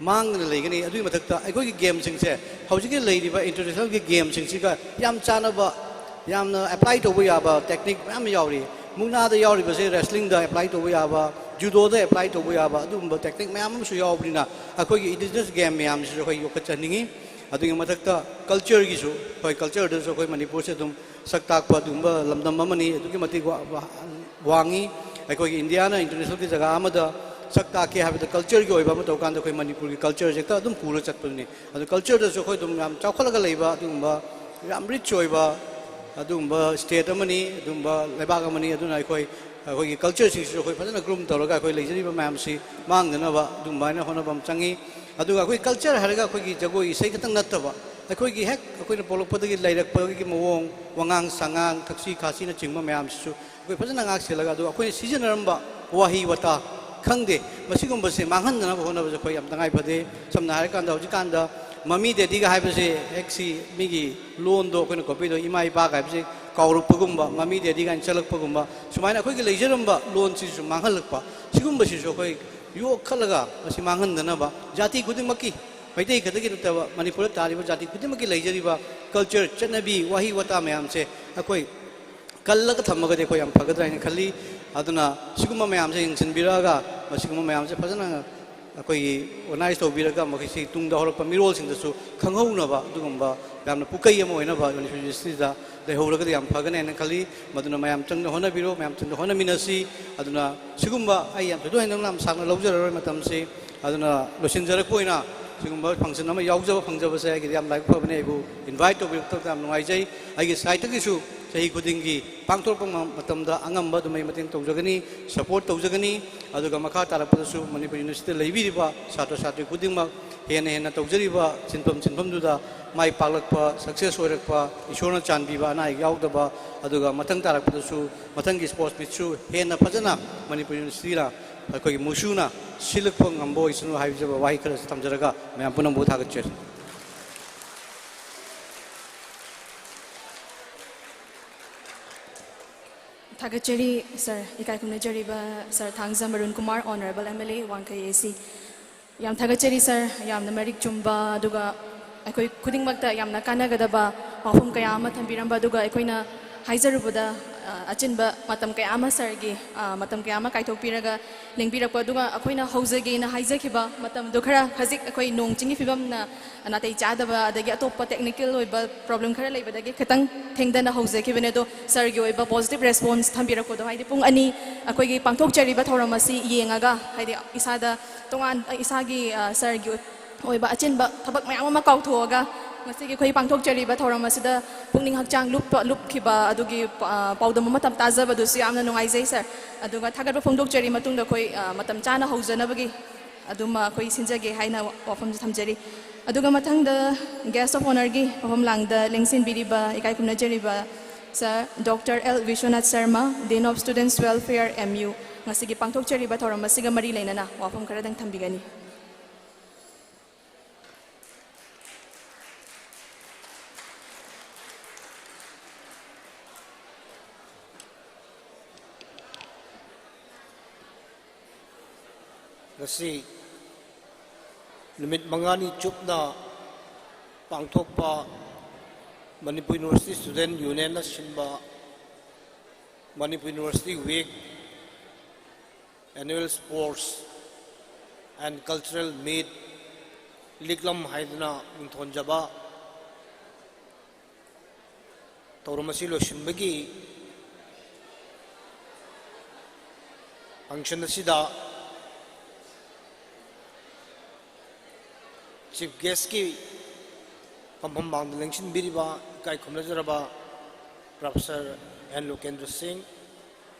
ꯃꯥꯡꯗꯅ ꯂꯩꯒꯅꯤ꯫ ꯑꯗꯨꯒꯤ ꯃꯊꯛꯇ ꯑꯩꯈꯣꯏꯒꯤ ꯒꯦꯝꯁꯤꯡꯁꯦ ꯍꯧꯖꯤꯛꯀꯤ ꯂꯩꯔꯤꯕ ꯏꯟꯇꯔꯅꯦꯁꯅꯦꯜꯒꯤ ꯒꯦꯝꯁꯤꯡꯁꯤꯒ ꯌꯥꯝ ꯆꯥꯟꯅꯕ, ꯌꯥꯝꯅ ꯑꯦꯄ꯭ꯂꯥꯏ ꯇꯧꯕ ꯌꯥꯕ ꯇꯦꯛꯅꯤꯛ ꯃꯌꯥꯝ ꯑꯃ ꯌꯥꯎꯔꯤ꯫ ꯃꯨꯛꯅꯥꯗ ꯌꯥꯎꯔꯤꯕꯁꯦ ꯔꯦꯁꯂꯤꯡꯗ ꯑꯦꯄ꯭ꯂꯥꯏ ꯇꯧꯕ ꯌꯥꯕ, ꯖꯨꯗꯣꯗ ꯑꯦꯄ꯭ꯂꯥꯏ ꯇꯧꯕ ꯌꯥꯕ ꯑꯗꯨꯒꯨꯝꯕ ꯇꯦꯛꯅꯤꯛ ꯃꯌꯥꯝ ꯑꯃꯁꯨ ꯌꯥꯎꯕꯅꯤꯅ ꯑꯩꯈꯣꯏꯒꯤ ꯏꯟꯗꯤꯖꯤꯅꯁ ꯒꯦꯝ ꯃꯌꯥꯝꯁꯤꯁꯨ ꯑꯩꯈꯣꯏ ꯌꯣꯛꯈꯠꯆꯍꯟꯅꯤꯡꯉꯤ꯫ ꯑꯗꯨꯒꯤ ꯃꯊꯛꯇ ꯀꯜꯆꯔꯒꯤꯁꯨ, ꯍꯣꯏ, ꯀꯜꯆꯔꯗꯁꯨ ꯑꯩꯈꯣꯏ ꯃꯅꯤꯄꯨꯔꯁꯦ ꯑꯗꯨꯝ ꯁꯛ ꯇꯥꯛꯄ ꯑꯗꯨꯒꯨꯝꯕ ꯂꯝꯗꯝ ꯑꯃꯅꯤ, ꯑꯗꯨꯛꯀꯤ ꯃꯇꯤꯛ ꯋꯥ-, ꯋꯥ-, ꯋꯥꯡꯉꯤ꯫ ꯑꯩꯈꯣꯏꯒꯤ ꯏꯟꯗꯤꯌꯥꯅ ꯏꯟꯇꯔꯅꯦꯁꯅꯦꯜꯒꯤ ꯖꯒꯥ ꯑꯃꯗ ꯁꯛ ꯇꯥꯛꯀꯦ ꯍꯥꯏꯕꯗ ꯀꯜꯆꯔꯒꯤ ꯑꯣꯏꯕ ꯑꯃ ꯇꯧꯀꯥꯟꯗ ꯑꯩꯈꯣꯏ ꯃꯅꯤꯄꯨꯔꯒꯤ ꯀꯜꯆꯔꯁꯦ ꯍꯦꯛꯇ ꯑꯗꯨꯝ ꯄꯨꯔ ꯆꯠꯄꯗꯨꯅꯤ꯫ ꯑꯗꯨ ꯀꯜꯆꯔꯗꯁꯨ ꯑꯩꯈꯣꯏ ꯑꯗꯨꯝ ꯌꯥꯝ ꯆꯥꯎꯈꯠꯂꯒ ꯂꯩꯕ ꯑꯗꯨꯒꯨꯝꯕ ꯌꯥꯝ ꯔꯤꯆ ꯑꯣꯏꯕ ꯑꯗꯨꯒꯨꯝꯕ ꯁ꯭ꯇꯦꯠ ꯑꯃꯅꯤ, ꯑꯗꯨꯒꯨꯝꯕ ꯂꯩꯕꯥꯛ ꯑꯃꯅꯤ꯫ ꯑꯗꯨꯅ ꯑꯩꯈꯣꯏ, ꯑꯩꯈꯣꯏꯒꯤ ꯀꯜꯆꯔꯁꯤꯡꯁꯤꯁꯨ ꯑꯩꯈꯣꯏ ꯐꯖꯅ ꯒ꯭ꯔꯨꯝ ꯇꯧꯔꯒ ꯑꯩꯈꯣꯏ ꯂꯩꯖꯔꯤꯕ ꯃꯌꯥꯝꯁꯤ ꯃꯥꯡꯗꯅꯕ ꯑꯗꯨꯃꯥꯏꯅ ꯍꯣꯠꯅꯕ ꯑꯃ ꯆꯪꯉꯤ꯫ ꯑꯗꯨꯒ ꯑꯩꯈꯣꯏ ꯀꯜꯆꯔ ꯍꯥꯏꯔꯒ ꯑꯩꯈꯣꯏꯒꯤ ꯖꯒꯣꯏ ꯏꯁꯩ ꯈꯛꯇꯪ ꯅꯠꯇꯕ, ꯑꯩꯈꯣꯏꯒꯤ ꯍꯦꯛ ꯑꯩꯈꯣꯏꯅ ꯄꯣꯛꯂꯛꯄꯗꯒꯤ ꯂꯩꯔꯛꯄꯒꯤ ꯃꯑꯣꯡ, ꯋꯥꯉꯥꯡ ꯁꯉꯥꯡ, ꯊꯛꯁꯤ ꯈꯥꯁꯤꯅꯆꯤꯡꯕ ꯃꯌꯥꯝꯁꯤꯁꯨ ꯑꯩꯈꯣꯏ ꯐꯖꯅ ꯉꯥꯛ ꯁꯦꯜꯂꯒ, ꯑꯗꯨꯒ ꯑꯩꯈꯣꯏꯅ ꯁꯤꯖꯤꯟꯅꯔꯝꯕ ꯋꯥꯍꯩ ꯋꯥꯇꯥ ꯈꯪꯗꯦ, ꯃꯁꯤꯒꯨꯝꯕꯁꯦ ꯃꯥꯡꯍꯟꯗꯅꯕ ꯍꯣꯠꯅꯕꯁꯦ ꯑꯩꯈꯣꯏ ꯌꯥꯝ ꯇꯉꯥꯏ ꯐꯗꯦ꯫ ꯁꯝꯅ ꯍꯥꯏꯔꯀꯥꯟꯗ ꯍꯧꯖꯤꯛꯀꯥꯟꯗ ꯃꯃꯤ ꯗꯦꯗꯤꯒ ꯍꯥꯏꯕꯁꯦ ꯍꯦꯛ ꯁꯤ ꯃꯤꯒꯤ ꯂꯣꯟꯗꯣ ꯑꯩꯈꯣꯏꯅ ꯀꯣꯄꯤꯗꯣ ꯏꯃꯥ ꯏꯄꯥꯒ ꯍꯥꯏꯕꯁꯦ ꯀꯥꯎꯔꯛꯄꯒꯨꯝꯕ, ꯃꯃꯤ ꯗꯦꯗꯤ ꯀꯥꯏꯅ ꯆꯠꯂꯛꯄꯒꯨꯝꯕ, ꯁꯨꯃꯥꯏꯅ ꯑꯩꯈꯣꯏꯒꯤ ꯂꯩꯖꯔꯝꯕ ꯂꯣꯟꯁꯤꯁꯨ ꯃꯥꯡꯍꯜꯂꯛꯄ, ꯁꯤꯒꯨꯝꯕꯁꯤꯁꯨ ꯑꯩꯈꯣꯏ ꯌꯣꯛꯈꯠꯂꯒ ꯃꯁꯤ ꯃꯥꯡꯍꯟꯗꯅꯕ ꯖꯥꯇꯤ ꯈꯨꯗꯤꯡꯃꯛꯀꯤ, ꯃꯩꯇꯩ ꯈꯛꯇꯒꯤ ꯅꯠꯇꯕ ꯃꯅꯤꯄꯨꯔꯗ ꯇꯥꯔꯤꯕ ꯖꯥꯇꯤ ꯈꯨꯗꯤꯡꯃꯛꯀꯤ ꯂꯩꯖꯔꯤꯕ ꯀꯜꯆꯔ, ꯆꯠꯅꯕꯤ, ꯋꯥꯍꯩ ꯋꯥꯇꯥ ꯃꯌꯥꯝꯁꯦ ꯑꯩꯈꯣꯏ ꯀꯜꯂꯒ ꯊꯝꯃꯒꯗꯤ ꯑꯩꯈꯣꯏ ꯌꯥꯝ ꯐꯒꯗ꯭ꯔꯥ ꯍꯥꯏꯅ ꯈꯜꯂꯤ꯫ ꯑꯗꯨꯅ ꯁꯤꯒꯨꯝꯕ ꯃꯌꯥꯝꯁꯦ ꯌꯦꯡꯁꯤꯟꯕꯤꯔꯛꯑꯒ, ꯃꯁꯤꯒꯨꯝꯕ ꯃꯌꯥꯝꯁꯦ ꯐꯖꯅ ꯑꯩꯈꯣꯏꯒꯤ ꯑꯣꯔꯒꯅꯥꯏꯖ ꯇꯧꯕꯤꯔꯒ, ꯃꯈꯣꯏꯁꯤ ꯇꯨꯡꯗ ꯍꯧꯔꯛꯄ ꯃꯤꯔꯣꯜꯁꯤꯡꯗꯁꯨ ꯈꯪꯍꯧꯅꯕ ꯑꯗꯨꯒꯨꯝꯕ ꯌꯥꯝꯅ ꯄꯨꯀꯩ ꯑꯃ ꯑꯣꯏꯅꯕ ꯃꯅꯤꯄꯨꯔ ꯌꯨꯅꯤꯚꯔꯁꯤꯇꯤꯗ ꯂꯩꯍꯧꯔꯒꯗꯤ ꯌꯥꯝ ꯐꯒꯅꯤ ꯍꯥꯏꯅ ꯈꯜꯂꯤ꯫ ꯃꯗꯨꯅ ꯃꯌꯥꯝ ꯆꯪꯅ ꯍꯣꯠꯅꯕꯤꯔꯣ, ꯃꯌꯥꯝ ꯆꯪꯅ ꯍꯣꯠꯅꯃꯤꯟꯅꯁꯤ꯫ ꯑꯗꯨꯅ ꯁꯤꯒꯨꯝꯕ ꯑꯩ ꯌꯥꯝ ꯊꯣꯏꯗꯣꯛ ꯍꯦꯟꯗꯣꯛꯅ ꯌꯥꯝ ꯁꯥꯡꯅ ꯂꯧꯖꯔꯔꯣꯏ ꯃꯇꯝꯁꯤ꯫ ꯑꯗꯨꯅ ꯂꯣꯏꯁꯤꯟꯖꯔꯛꯄ ꯑꯣꯏꯅ ꯁꯤꯒꯨꯝꯕ ꯐꯪꯁꯟ ꯑꯃ ꯌꯥꯎꯖꯕ ꯐꯪꯖꯕꯁꯦ ꯑꯩꯒꯤꯗꯤ ꯌꯥꯝ ꯂꯥꯏꯕꯛ ꯐꯕꯅꯤ꯫ ꯑꯩꯕꯨ ꯏꯟꯚꯥꯏꯠ ꯇꯧꯕꯤꯔꯛꯇꯕꯗ ꯌꯥꯝ ꯅꯨꯡꯉꯥꯏꯖꯩ꯫ ꯑꯩꯒꯤ ꯁꯥꯏꯠꯇꯒꯤꯁꯨ ꯆꯍꯤ ꯈꯨꯗꯤꯡꯒꯤ ꯄꯥꯡꯊꯣꯔꯛꯄ ꯃ-, ꯃꯇꯝꯗ ꯑꯉꯝꯕ ꯑꯗꯨꯝ ꯑꯩ ꯃꯇꯦꯡ ꯇꯧꯖꯒꯅꯤ, ꯁꯄꯣꯔꯠ ꯇꯧꯖꯒꯅꯤ꯫ ꯑꯗꯨꯒ ꯃꯈꯥ ꯇꯥꯔꯛꯄꯗꯁꯨ ꯃꯅꯤꯄꯨꯔ ꯌꯨꯅꯤꯚꯔꯁꯤꯇꯤꯗ ꯂꯩꯕꯤꯔꯤꯕ ꯁꯥꯇ꯭ꯔ ꯁꯥꯇ꯭ꯔꯤ ꯈꯨꯗꯤꯡꯃꯛ ꯍꯦꯟꯅ ꯍꯦꯟꯅ ꯇꯧꯖꯔꯤꯕ ꯁꯤꯟꯐꯝ ꯁꯤꯟꯐꯝꯗꯨꯗ ꯃꯥꯏ ꯄꯥꯛꯂꯛꯄ, ꯁꯛꯁꯦꯁ ꯑꯣꯏꯔꯛꯄ, ꯏꯁꯣꯔꯅ ꯆꯥꯟꯕꯤꯕ, ꯑꯅꯥ ꯑꯌꯦꯛ ꯌꯥꯎꯗꯕ, ꯑꯗꯨꯒ ꯃꯊꯪ ꯇꯥꯔꯛꯄꯗꯁꯨ ꯃꯊꯪꯒꯤ ꯁ꯭ꯄꯣꯔꯠꯁ ꯃꯤꯠꯁꯨ ꯍꯦꯟꯅ ꯐꯖꯅ ꯃꯅꯤꯄꯨꯔ ꯌꯨꯅꯤꯚꯔꯁꯤꯇꯤꯅ ꯑꯩꯈꯣꯏꯒꯤ ꯃꯨꯁꯨꯅ ꯁꯤꯜꯂꯛꯄ ꯉꯝꯕ ꯑꯣꯏꯁꯅꯨ ꯍꯥꯏꯖꯕ ꯋꯥꯍꯩ ꯈꯔꯁꯨ ꯊꯝꯖꯔꯒ ꯃꯌꯥꯝ ꯄꯨꯝꯅꯃꯛꯄꯨ ꯊꯥꯒꯠꯆꯔꯤ꯫ ꯊꯥꯒꯠꯆꯔꯤ ꯁꯥꯔ꯫ ꯏꯀꯥꯏ ꯈꯨꯝꯅꯖꯔꯤꯕ sir Thangjam Arun Kumar, honourable M L A, Wangkhei A ꯁꯤ꯫ ꯌꯥꯝ ꯊꯥꯒꯠꯆꯔꯤ ꯁꯥꯔ, ꯌꯥꯝꯅ ꯃꯔꯤꯛ ꯆꯨꯝꯕ ꯑꯗꯨꯒ ꯑꯩꯈꯣꯏ ꯈꯨꯗꯤꯡꯃꯛꯇ ꯌꯥꯝꯅ ꯀꯥꯟꯅꯒꯗꯕ ꯋꯥꯐꯝ ꯀꯌꯥ ꯑꯃ ꯊꯝꯕꯤꯔꯝꯕ, ꯑꯗꯨꯒ ꯑꯩꯈꯣꯏꯅ ꯍꯥꯏꯖꯔꯨꯕꯗ ꯑ, ꯑꯆꯤꯟꯕ ꯃꯇꯝ ꯀꯌꯥ ꯑꯃ ꯁꯥꯔꯒꯤ, ꯑ, ꯃꯇꯝ ꯀꯌꯥ ꯑꯃ ꯀꯥꯏꯊꯣꯛꯄꯤꯔꯒ ꯂꯦꯡꯕꯤꯔꯛꯄ, ꯑꯗꯨꯒ ꯑꯩꯈꯣꯏꯅ ꯍꯧꯖꯒꯦꯅ ꯍꯥꯏꯖꯈꯤꯕ ꯃꯇꯝꯗꯣ ꯈꯔ ꯍꯧꯖꯤꯛ ꯑꯩꯈꯣꯏ ꯅꯣꯡ ꯆꯤꯡꯒꯤ ꯐꯤꯕꯝꯅ ꯅꯥꯇꯩ ꯆꯥꯗꯕ ꯑꯗꯒꯤ ꯑꯇꯣꯞꯄ technical ꯑꯣꯏꯕ problem ꯈꯔ ꯂꯩꯕꯗꯒꯤ ꯈꯤꯇꯪ ꯊꯦꯡꯊꯅ ꯍꯧꯖꯈꯤꯕꯅꯦ꯫ ꯑꯗꯣ ꯁꯥꯔꯒꯤ ꯑꯣꯏꯕ positive response ꯊꯝꯕꯤꯔꯛꯄꯗꯣ, ꯍꯥꯏꯗꯤ ꯄꯨꯡ ꯑꯅꯤ ꯑꯩꯈꯣꯏꯒꯤ ꯄꯥꯡꯊꯣꯛꯆꯔꯤꯕ ꯊꯧꯔꯝ ꯑꯁꯤ ꯌꯦꯡꯉꯒ, ꯍꯥꯏꯗꯤ ꯏꯁꯥꯗ ꯇꯣꯉꯥꯟ, ꯏꯁꯥꯒꯤ, ꯑ, ꯁꯥꯔꯒꯤ ꯑꯣꯏꯕ ꯑꯆꯤꯟꯕ ꯊꯕꯛ ꯃꯌꯥꯝ ꯑꯃ ꯀꯥꯎꯊꯣꯛꯑꯒ ꯉꯁꯤꯒꯤ ꯑꯩꯈꯣꯏ ꯄꯥꯡꯊꯣꯛꯆꯔꯤꯕ ꯊꯧꯔꯝ ꯑꯁꯤꯗ ꯄꯨꯛꯅꯤꯡ ꯍꯛꯆꯥꯡ ꯂꯨꯞꯄ, ꯂꯨꯞꯈꯤꯕ ꯑꯗꯨꯒꯤ, ꯑ, ꯄꯥꯎꯗꯝ ꯑꯃ ꯇꯥꯖꯕꯗꯨꯁꯨ ꯌꯥꯝꯅ ꯅꯨꯡꯉꯥꯏꯖꯩ ꯁꯥꯔ꯫ ꯑꯗꯨꯒ ꯊꯥꯒꯠꯄ ꯐꯣꯡꯗꯣꯛꯆꯔꯤ ꯃꯇꯨꯡꯗ ꯑꯩꯈꯣꯏ, ꯑ, ꯃꯇꯝ ꯆꯥꯅ ꯍꯧꯖꯅꯕꯒꯤ ꯑꯗꯨꯃ ꯑꯩꯈꯣꯏ ꯁꯤꯟꯖꯒꯦ ꯍꯥꯏꯅ ꯋꯥꯐꯝꯁꯨ ꯊꯝꯖꯔꯤ꯫ ꯑꯗꯨꯒ ꯃꯊꯪꯗ guest of honourꯒꯤ ꯃꯐꯝ ꯂꯥꯡꯗ ꯂꯦꯡꯁꯤꯟꯕꯤꯔꯤꯕ ꯏꯀꯥꯏ ꯈꯨꯝꯅꯖꯔꯤꯕ sir doctor L Biswanath Sharma, Dean of Students Welfare, M U, ꯉꯁꯤꯒꯤ ꯄꯥꯡꯊꯣꯛꯆꯔꯤꯕ ꯊꯧꯔꯝ ꯑꯁꯤꯒ ꯃꯔꯤ ꯂꯩꯅꯅ ꯋꯥꯐꯝ ꯈꯔꯗꯪ ꯊꯝꯕꯤꯒꯅꯤ꯫ ꯉꯁꯤ ꯅꯨꯃꯤꯠ ꯃꯉꯥꯅꯤ ꯆꯨꯞꯅ ꯄꯥꯡꯊꯣꯛꯄ Manipur University Student Unionꯅ ꯁꯤꯟꯕ Manipur University Week, Annual Sports and Cultural Meet, ꯂꯤꯛꯂꯝ ꯍꯥꯏꯗꯨꯅ ꯃꯤꯡꯊꯣꯟꯖꯕ ꯊꯧꯔꯝ ꯑꯁꯤ ꯂꯣꯏꯁꯤꯟꯕꯒꯤ function ꯑꯁꯤꯗ chief guestꯀꯤ ꯐꯝꯐꯝ ꯃꯥꯡꯗ ꯂꯦꯡꯁꯤꯟꯕꯤꯔꯤꯕ ꯏꯀꯥꯏ ꯈꯨꯝꯅꯖꯔꯕ Professor N Lokendra Singh,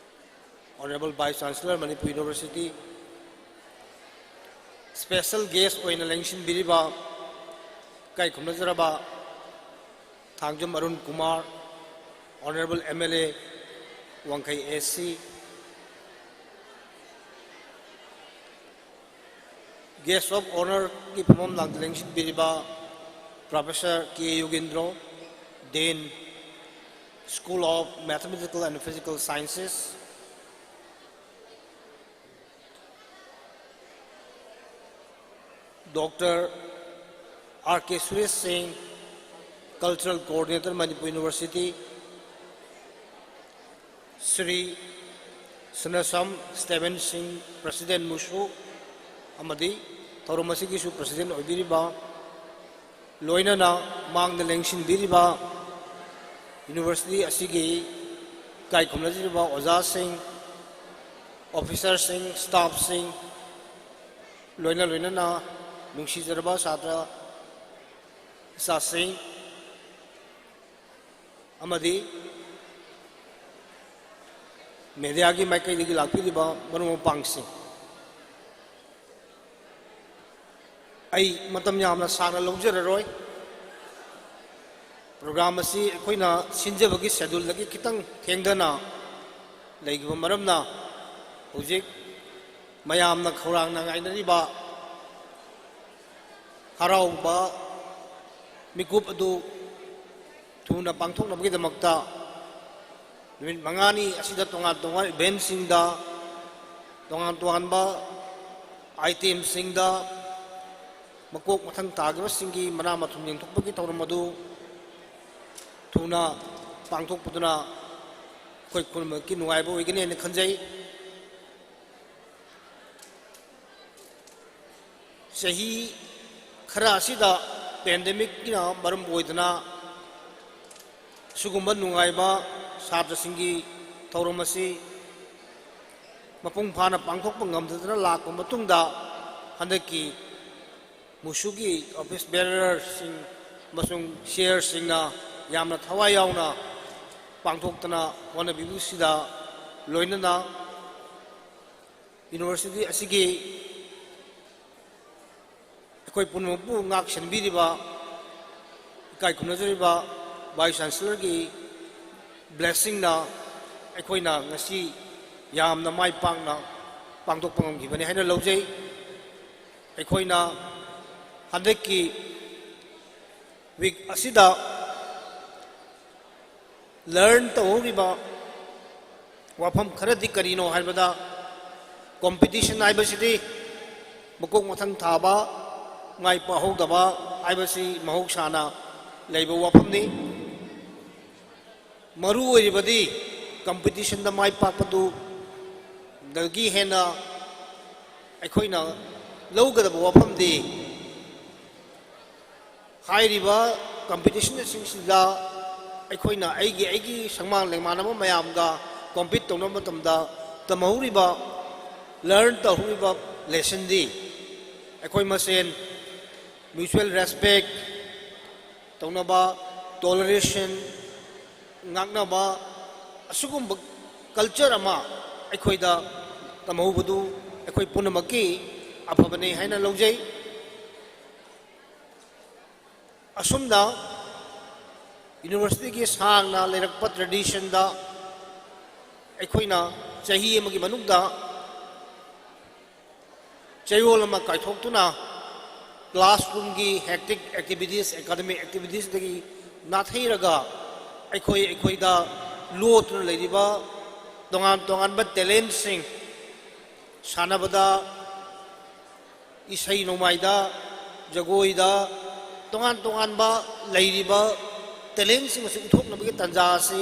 Honourable Vice Chancellor, Manipur University, special guest ꯑꯣꯏꯅ ꯂꯦꯡꯁꯤꯟꯕꯤꯔꯤꯕ ꯏꯀꯥꯏ ꯈꯨꯝꯅꯖꯔꯕ Thangjam Arun Kumar, Honourable M L A, Wangkhei A C, guest of honourꯒꯤ ꯐꯝꯐꯝ ꯂꯥꯡꯗ ꯂꯦꯡꯁꯤꯟꯕꯤꯔꯤꯕ Professor K Yogendro, Dean, School of Mathematical and Physical Sciences, Doctor R K Suresh Singh, Cultural Coordinator, Manipur University, Shri ꯁꯅꯁꯝ Steven ꯁꯤꯡ, ꯄ꯭ꯔꯁꯤꯗꯦꯟ ꯃꯨꯁꯨ, ꯑꯃꯗꯤ ꯊꯧꯔꯝ ꯑꯁꯤꯒꯤꯁꯨ ꯄ꯭ꯔꯁꯤꯗꯦꯟ ꯑꯣꯏꯕꯤꯔꯤꯕ, ꯂꯣꯏꯅꯅ ꯃꯥꯡꯗ ꯂꯦꯡꯁꯤꯟꯕꯤꯔꯤꯕ ꯌꯨꯅꯤꯚꯔꯁꯤꯇꯤ ꯑꯁꯤꯒꯤ ꯏꯀꯥꯏ ꯈꯨꯝꯅꯖꯔꯤꯕ ꯑꯣꯖꯥꯁꯤꯡ, ꯑꯣꯐꯤꯁꯔꯁꯤꯡ, ꯁ꯭ꯇꯥꯐꯁꯤꯡ, ꯂꯣꯏꯅ ꯂꯣꯏꯅꯅ ꯅꯨꯡꯁꯤꯖꯔꯕ ꯁꯥꯇ꯭ꯔ ꯏꯆꯥꯁꯤꯡ ꯑꯃꯗꯤ ꯃꯦꯗꯤꯌꯥꯒꯤ ꯃꯥꯏꯀꯩꯗꯒꯤ ꯂꯥꯛꯄꯤꯔꯤꯕ ꯃꯔꯨꯞ ꯃꯄꯥꯡꯁꯤꯡ, ꯑꯩ ꯃꯇꯝ ꯌꯥꯝꯅ ꯁꯥꯡꯅ ꯂꯧꯖꯔꯔꯣꯏ꯫ ꯄ꯭ꯔꯣꯒ꯭ꯔꯥꯝ ꯑꯁꯤ ꯑꯩꯈꯣꯏꯅ ꯁꯤꯟꯖꯕꯒꯤ ꯁꯦꯗꯨꯜꯗꯒꯤ ꯈꯤꯇꯪ ꯊꯦꯡꯊꯅ ꯂꯩꯈꯤꯕ ꯃꯔꯝꯅ, ꯍꯧꯖꯤꯛ ꯃꯌꯥꯝꯅ ꯈꯧꯔꯥꯡꯅ ꯉꯥꯏꯅꯔꯤꯕ ꯍꯔꯥꯎꯕ ꯃꯤꯀꯨꯞ ꯑꯗꯨ ꯊꯨꯅ ꯄꯥꯡꯊꯣꯛꯅꯕꯒꯤꯗꯃꯛꯇ, ꯅꯨꯃꯤꯠ ꯃꯉꯥꯅꯤ ꯑꯁꯤꯗ ꯇꯣꯉꯥꯟ ꯇꯣꯉꯥꯟꯕ ꯏꯚꯦꯟꯁꯤꯡꯗ, ꯇꯣꯉꯥꯟ ꯇꯣꯉꯥꯟꯕ ꯑꯥꯏꯇꯦꯝꯁꯤꯡꯗ ꯃꯀꯣꯛ ꯃꯊꯪ ꯇꯥꯈꯤꯕꯁꯤꯡꯒꯤ ꯃꯅꯥ ꯃꯊꯨꯝ ꯌꯦꯟꯊꯣꯛꯄꯒꯤ ꯊꯧꯔꯝ ꯑꯗꯨ ꯊꯨꯅ ꯄꯥꯡꯊꯣꯛꯄꯗꯨꯅ ꯑꯩꯈꯣꯏ ꯄꯨꯝꯅꯃꯛꯀꯤ ꯅꯨꯡꯉꯥꯏꯕ ꯑꯣꯏꯒꯅꯤ ꯍꯥꯏꯅ ꯈꯟꯖꯩ꯫ ꯆꯍꯤ ꯈꯔ ꯑꯁꯤꯗ ꯄꯦꯟꯗꯦꯃꯤꯛꯀꯤꯅ ꯃꯔꯝ ꯑꯣꯏꯗꯨꯅ ꯁꯤꯒꯨꯝꯕ ꯅꯨꯡꯉꯥꯏꯕ ꯁꯥꯇ꯭ꯔꯁꯤꯡꯒꯤ ꯊꯧꯔꯝ ꯑꯁꯤ ꯃꯄꯨꯡ ꯐꯥꯅ ꯄꯥꯡꯊꯣꯛꯄ ꯉꯝꯗꯗꯨꯅ ꯂꯥꯛꯄ ꯃꯇꯨꯡꯗ, ꯍꯟꯗꯛꯀꯤ ꯃꯨꯁꯨꯒꯤ ꯑꯣꯐꯤꯁ ꯕꯦꯔꯔꯁꯤꯡ ꯑꯃꯁꯨꯡ ꯁꯤꯌꯔꯁꯤꯡꯅ ꯌꯥꯝꯅ ꯊꯋꯥꯏ ꯌꯥꯎꯅ ꯄꯥꯡꯊꯣꯛꯇꯅ ꯍꯣꯠꯅꯕꯤꯕꯁꯤꯗ, ꯂꯣꯏꯅꯅ ꯌꯨꯅꯤꯚꯔꯁꯤꯇꯤ ꯑꯁꯤꯒꯤ ꯑꯩꯈꯣꯏ ꯄꯨꯝꯅꯃꯛꯄꯨ ꯉꯥꯛ ꯁꯦꯟꯕꯤꯔꯤꯕ, ꯏꯀꯥꯏ ꯈꯨꯝꯅꯖꯔꯤꯕ ꯚꯥꯏꯁ ꯆꯥꯟꯁꯦꯂꯔꯒꯤ ꯕ꯭ꯂꯦꯁꯤꯡꯅ ꯑꯩꯈꯣꯏꯅ ꯉꯁꯤ ꯌꯥꯝꯅ ꯃꯥꯏ ꯄꯥꯛꯅ ꯄꯥꯡꯊꯣꯛꯄ ꯉꯝꯈꯤꯕꯅꯤ ꯍꯥꯏꯅ ꯂꯧꯖꯩ꯫ ꯑꯩꯈꯣꯏꯅ ꯍꯟꯗꯛꯀꯤ ꯋꯤꯛ ꯑꯁꯤꯗ ꯂꯔꯟ ꯇꯧꯍꯧꯔꯤꯕ ꯋꯥꯐꯝ ꯈꯔꯗꯤ ꯀꯔꯤꯅꯣ ꯍꯥꯏꯕꯗ, ꯀꯣꯝꯄꯤꯇꯤꯁꯟ ꯍꯥꯏꯕꯁꯤꯗꯤ ꯃꯀꯣꯛ ꯃꯊꯪ ꯊꯥꯕ, ꯃꯥꯏ ꯄꯥꯛꯍꯧꯗꯕ ꯍꯥꯏꯕꯁꯤ ꯃꯍꯧꯁꯥꯅ ꯂꯩꯕ ꯋꯥꯐꯝꯅꯤ꯫ ꯃꯔꯨ ꯑꯣꯏꯔꯤꯕꯗꯤ ꯀꯝꯄꯤꯇꯤꯁꯟꯗ ꯃꯥꯏ ꯄꯥꯛꯄꯗꯨꯗꯒꯤ ꯍꯦꯟꯅ ꯑꯩꯈꯣꯏꯅ ꯂꯧꯒꯗꯕ ꯋꯥꯐꯝꯗꯤ, ꯍꯥꯏꯔꯤꯕ ꯀꯝꯄꯤꯇꯤꯁꯟꯁꯤꯡꯁꯤꯗ ꯑꯩꯈꯣꯏꯅ ꯑꯩꯒꯤ ꯑꯩꯒꯤ ꯁꯪꯃꯥꯡ ꯂꯦꯡꯃꯥꯟꯅꯕ ꯃꯌꯥꯝꯒ ꯀꯣꯝꯄꯤꯠ ꯇꯧꯅꯕ ꯃꯇꯝꯗ ꯇꯝꯍꯧꯔꯤꯕ, ꯂꯔꯟ ꯇꯧꯍꯧꯔꯤꯕ ꯂꯦꯁꯟꯗꯤ ꯑꯩꯈꯣꯏ ꯃꯁꯦꯟ ꯃ꯭ꯌꯨꯆꯨꯋꯦꯜ ꯔꯦꯁꯄꯦꯛ ꯇꯧꯅꯕ, ꯇꯣꯂꯔꯦꯁꯟ ꯉꯥꯛꯅꯕ, ꯑꯁꯤꯒꯨꯝꯕ ꯀꯜꯆꯔ ꯑꯃ ꯑꯩꯈꯣꯏꯗ ꯇꯝꯍꯧꯕꯗꯨ ꯑꯩꯈꯣꯏ ꯄꯨꯝꯅꯃꯛꯀꯤ ꯑꯐꯕꯅꯤ ꯍꯥꯏꯅ ꯂꯧꯖꯩ꯫ ꯑꯁꯨꯝꯅ ꯌꯨꯅꯤꯚꯔꯁꯤꯇꯤꯒꯤ ꯁꯥꯡꯅ ꯂꯩꯔꯛꯄ ꯇ꯭ꯔꯦꯗꯤꯁꯟꯗ ꯑꯩꯈꯣꯏꯅ ꯆꯍꯤ ꯑꯃꯒꯤ ꯃꯅꯨꯡꯗ ꯆꯌꯣꯜ ꯑꯃ ꯀꯥꯏꯊꯣꯛꯇꯨꯅ ꯀ꯭ꯂꯥꯁꯔꯨꯝꯒꯤ ꯍꯦꯛꯇꯤꯛ ꯑꯦꯛꯇꯤꯚꯤꯇꯤꯁ, ꯑꯦꯀꯥꯗꯃꯤꯛ ꯑꯦꯛꯇꯤꯚꯤꯇꯤꯁꯇꯒꯤ ꯅꯥꯊꯩꯔꯒ ꯑꯩꯈꯣꯏ ꯑꯩꯈꯣꯏꯗ ꯂꯣꯠꯇꯨꯅ ꯂꯩꯔꯤꯕ ꯇꯣꯉꯥꯟ ꯇꯣꯉꯥꯟꯕ ꯇꯦꯂꯦꯟꯁꯤꯡ, ꯁꯥꯟꯅꯕꯗ, ꯏꯁꯩ ꯅꯣꯡꯃꯥꯏꯗ, ꯖꯒꯣꯏꯗ, ꯇꯣꯉꯥꯟ ꯇꯣꯉꯥꯟꯕ ꯂꯩꯔꯤꯕ ꯇꯦꯂꯦꯟꯁꯤꯡ ꯑꯁꯤ ꯎꯠꯊꯣꯛꯅꯕꯒꯤ ꯇꯥꯟꯖꯥ ꯑꯁꯤ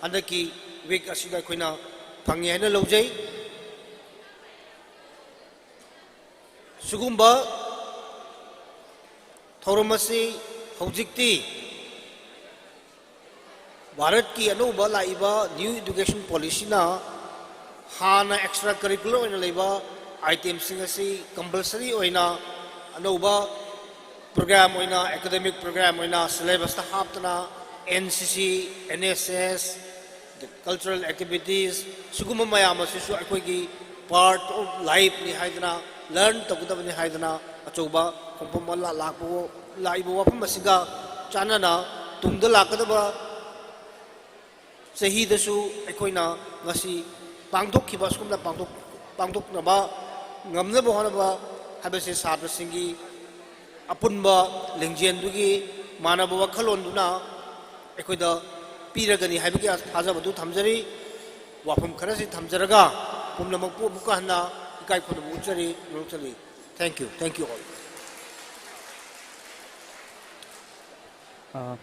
ꯍꯟꯗꯛꯀꯤ ꯋꯤꯛ ꯑꯁꯤꯗ ꯑꯩꯈꯣꯏꯅ ꯐꯪꯉꯦ ꯍꯥꯏꯅ ꯂꯧꯖꯩ꯫ ꯁꯤꯒꯨꯝꯕ ꯊꯧꯔꯝ ꯑꯁꯤ ꯍꯧꯖꯤꯛꯇꯤ ꯚꯥꯔꯠꯀꯤ ꯑꯅꯧꯕ ꯂꯥꯛꯏꯕ ꯅ꯭ꯌꯨ ꯏꯗꯨꯀꯦꯁꯟ ꯄꯣꯂꯤꯁꯤꯅ ꯍꯥꯟꯅ ꯑꯦꯛꯁꯇ꯭ꯔꯥ ꯀꯔꯤꯀꯨꯂꯔ ꯑꯣꯏꯅ ꯂꯩꯕ ꯑꯥꯏꯇꯦꯝꯁꯤꯡ ꯑꯁꯤ ꯀꯝꯄꯜꯁꯔꯤ ꯑꯣꯏꯅ ꯑꯅꯧꯕ ꯄ꯭ꯔꯣꯒ꯭ꯔꯥꯝ ꯑꯣꯏꯅ, ꯑꯦꯀꯥꯗꯃꯤꯛ ꯄ꯭ꯔꯣꯒ꯭ꯔꯥꯝ ꯑꯣꯏꯅ ꯁꯤꯂꯦꯕꯁꯇ ꯍꯥꯞꯇꯅ, N C C, N S S, cultural activities, ꯁꯤꯒꯨꯝꯕ ꯃꯌꯥꯝ ꯑꯁꯤꯁꯨ ꯑꯩꯈꯣꯏꯒꯤ ꯄꯥꯔꯠ ꯑꯣꯐ ꯂꯥꯏꯐꯅꯤ ꯍꯥꯏꯗꯅ, ꯂꯔꯟ ꯇꯧꯒꯗꯕꯅꯤ ꯍꯥꯏꯗꯅ ꯑꯆꯧꯕ ꯈꯣꯡꯐꯝ ꯑꯃ ꯂꯥꯛꯄ, ꯂꯥꯛꯏꯕ ꯋꯥꯐꯝ ꯑꯁꯤꯒ ꯆꯥꯟꯅꯅ ꯇꯨꯡꯗ ꯂꯥꯛꯀꯗꯕ ꯆꯍꯤꯗꯁꯨ ꯑꯩꯈꯣꯏꯅ ꯉꯁꯤ ꯄꯥꯡꯊꯣꯛꯈꯤꯕ ꯑꯁꯨꯝꯅ ꯄꯥꯡꯊꯣꯛ-, ꯄꯥꯡꯊꯣꯛꯅꯕ ꯉꯝꯅꯕ ꯍꯣꯠꯅꯕ ꯍꯥꯏꯕꯁꯤ ꯁꯥꯇ꯭ꯔꯁꯤꯡꯒꯤ ꯑꯄꯨꯟꯕ ꯂꯤꯡꯖꯦꯜꯗꯨꯒꯤ ꯃꯥꯟꯅꯕ ꯋꯥꯈꯜꯂꯣꯟꯗꯨꯅ ꯑꯩꯈꯣꯏꯗ ꯄꯤꯔꯒꯅꯤ ꯍꯥꯏꯕꯒꯤ ꯊꯥꯖꯕꯗꯨ ꯊꯝꯖꯔꯤ꯫ ꯋꯥꯐꯝ ꯈꯔꯁꯤ ꯊꯝꯖꯔꯒ ꯄꯨꯝꯅꯃꯛꯄꯨ ꯑꯃꯨꯛꯀ ꯍꯟꯅ ꯏꯀꯥꯏ ꯈꯨꯝꯅꯕ ꯎꯠꯆꯔꯤ, ꯅꯣꯛꯆꯔꯤ꯫ Thank you, thank you all. ꯑ,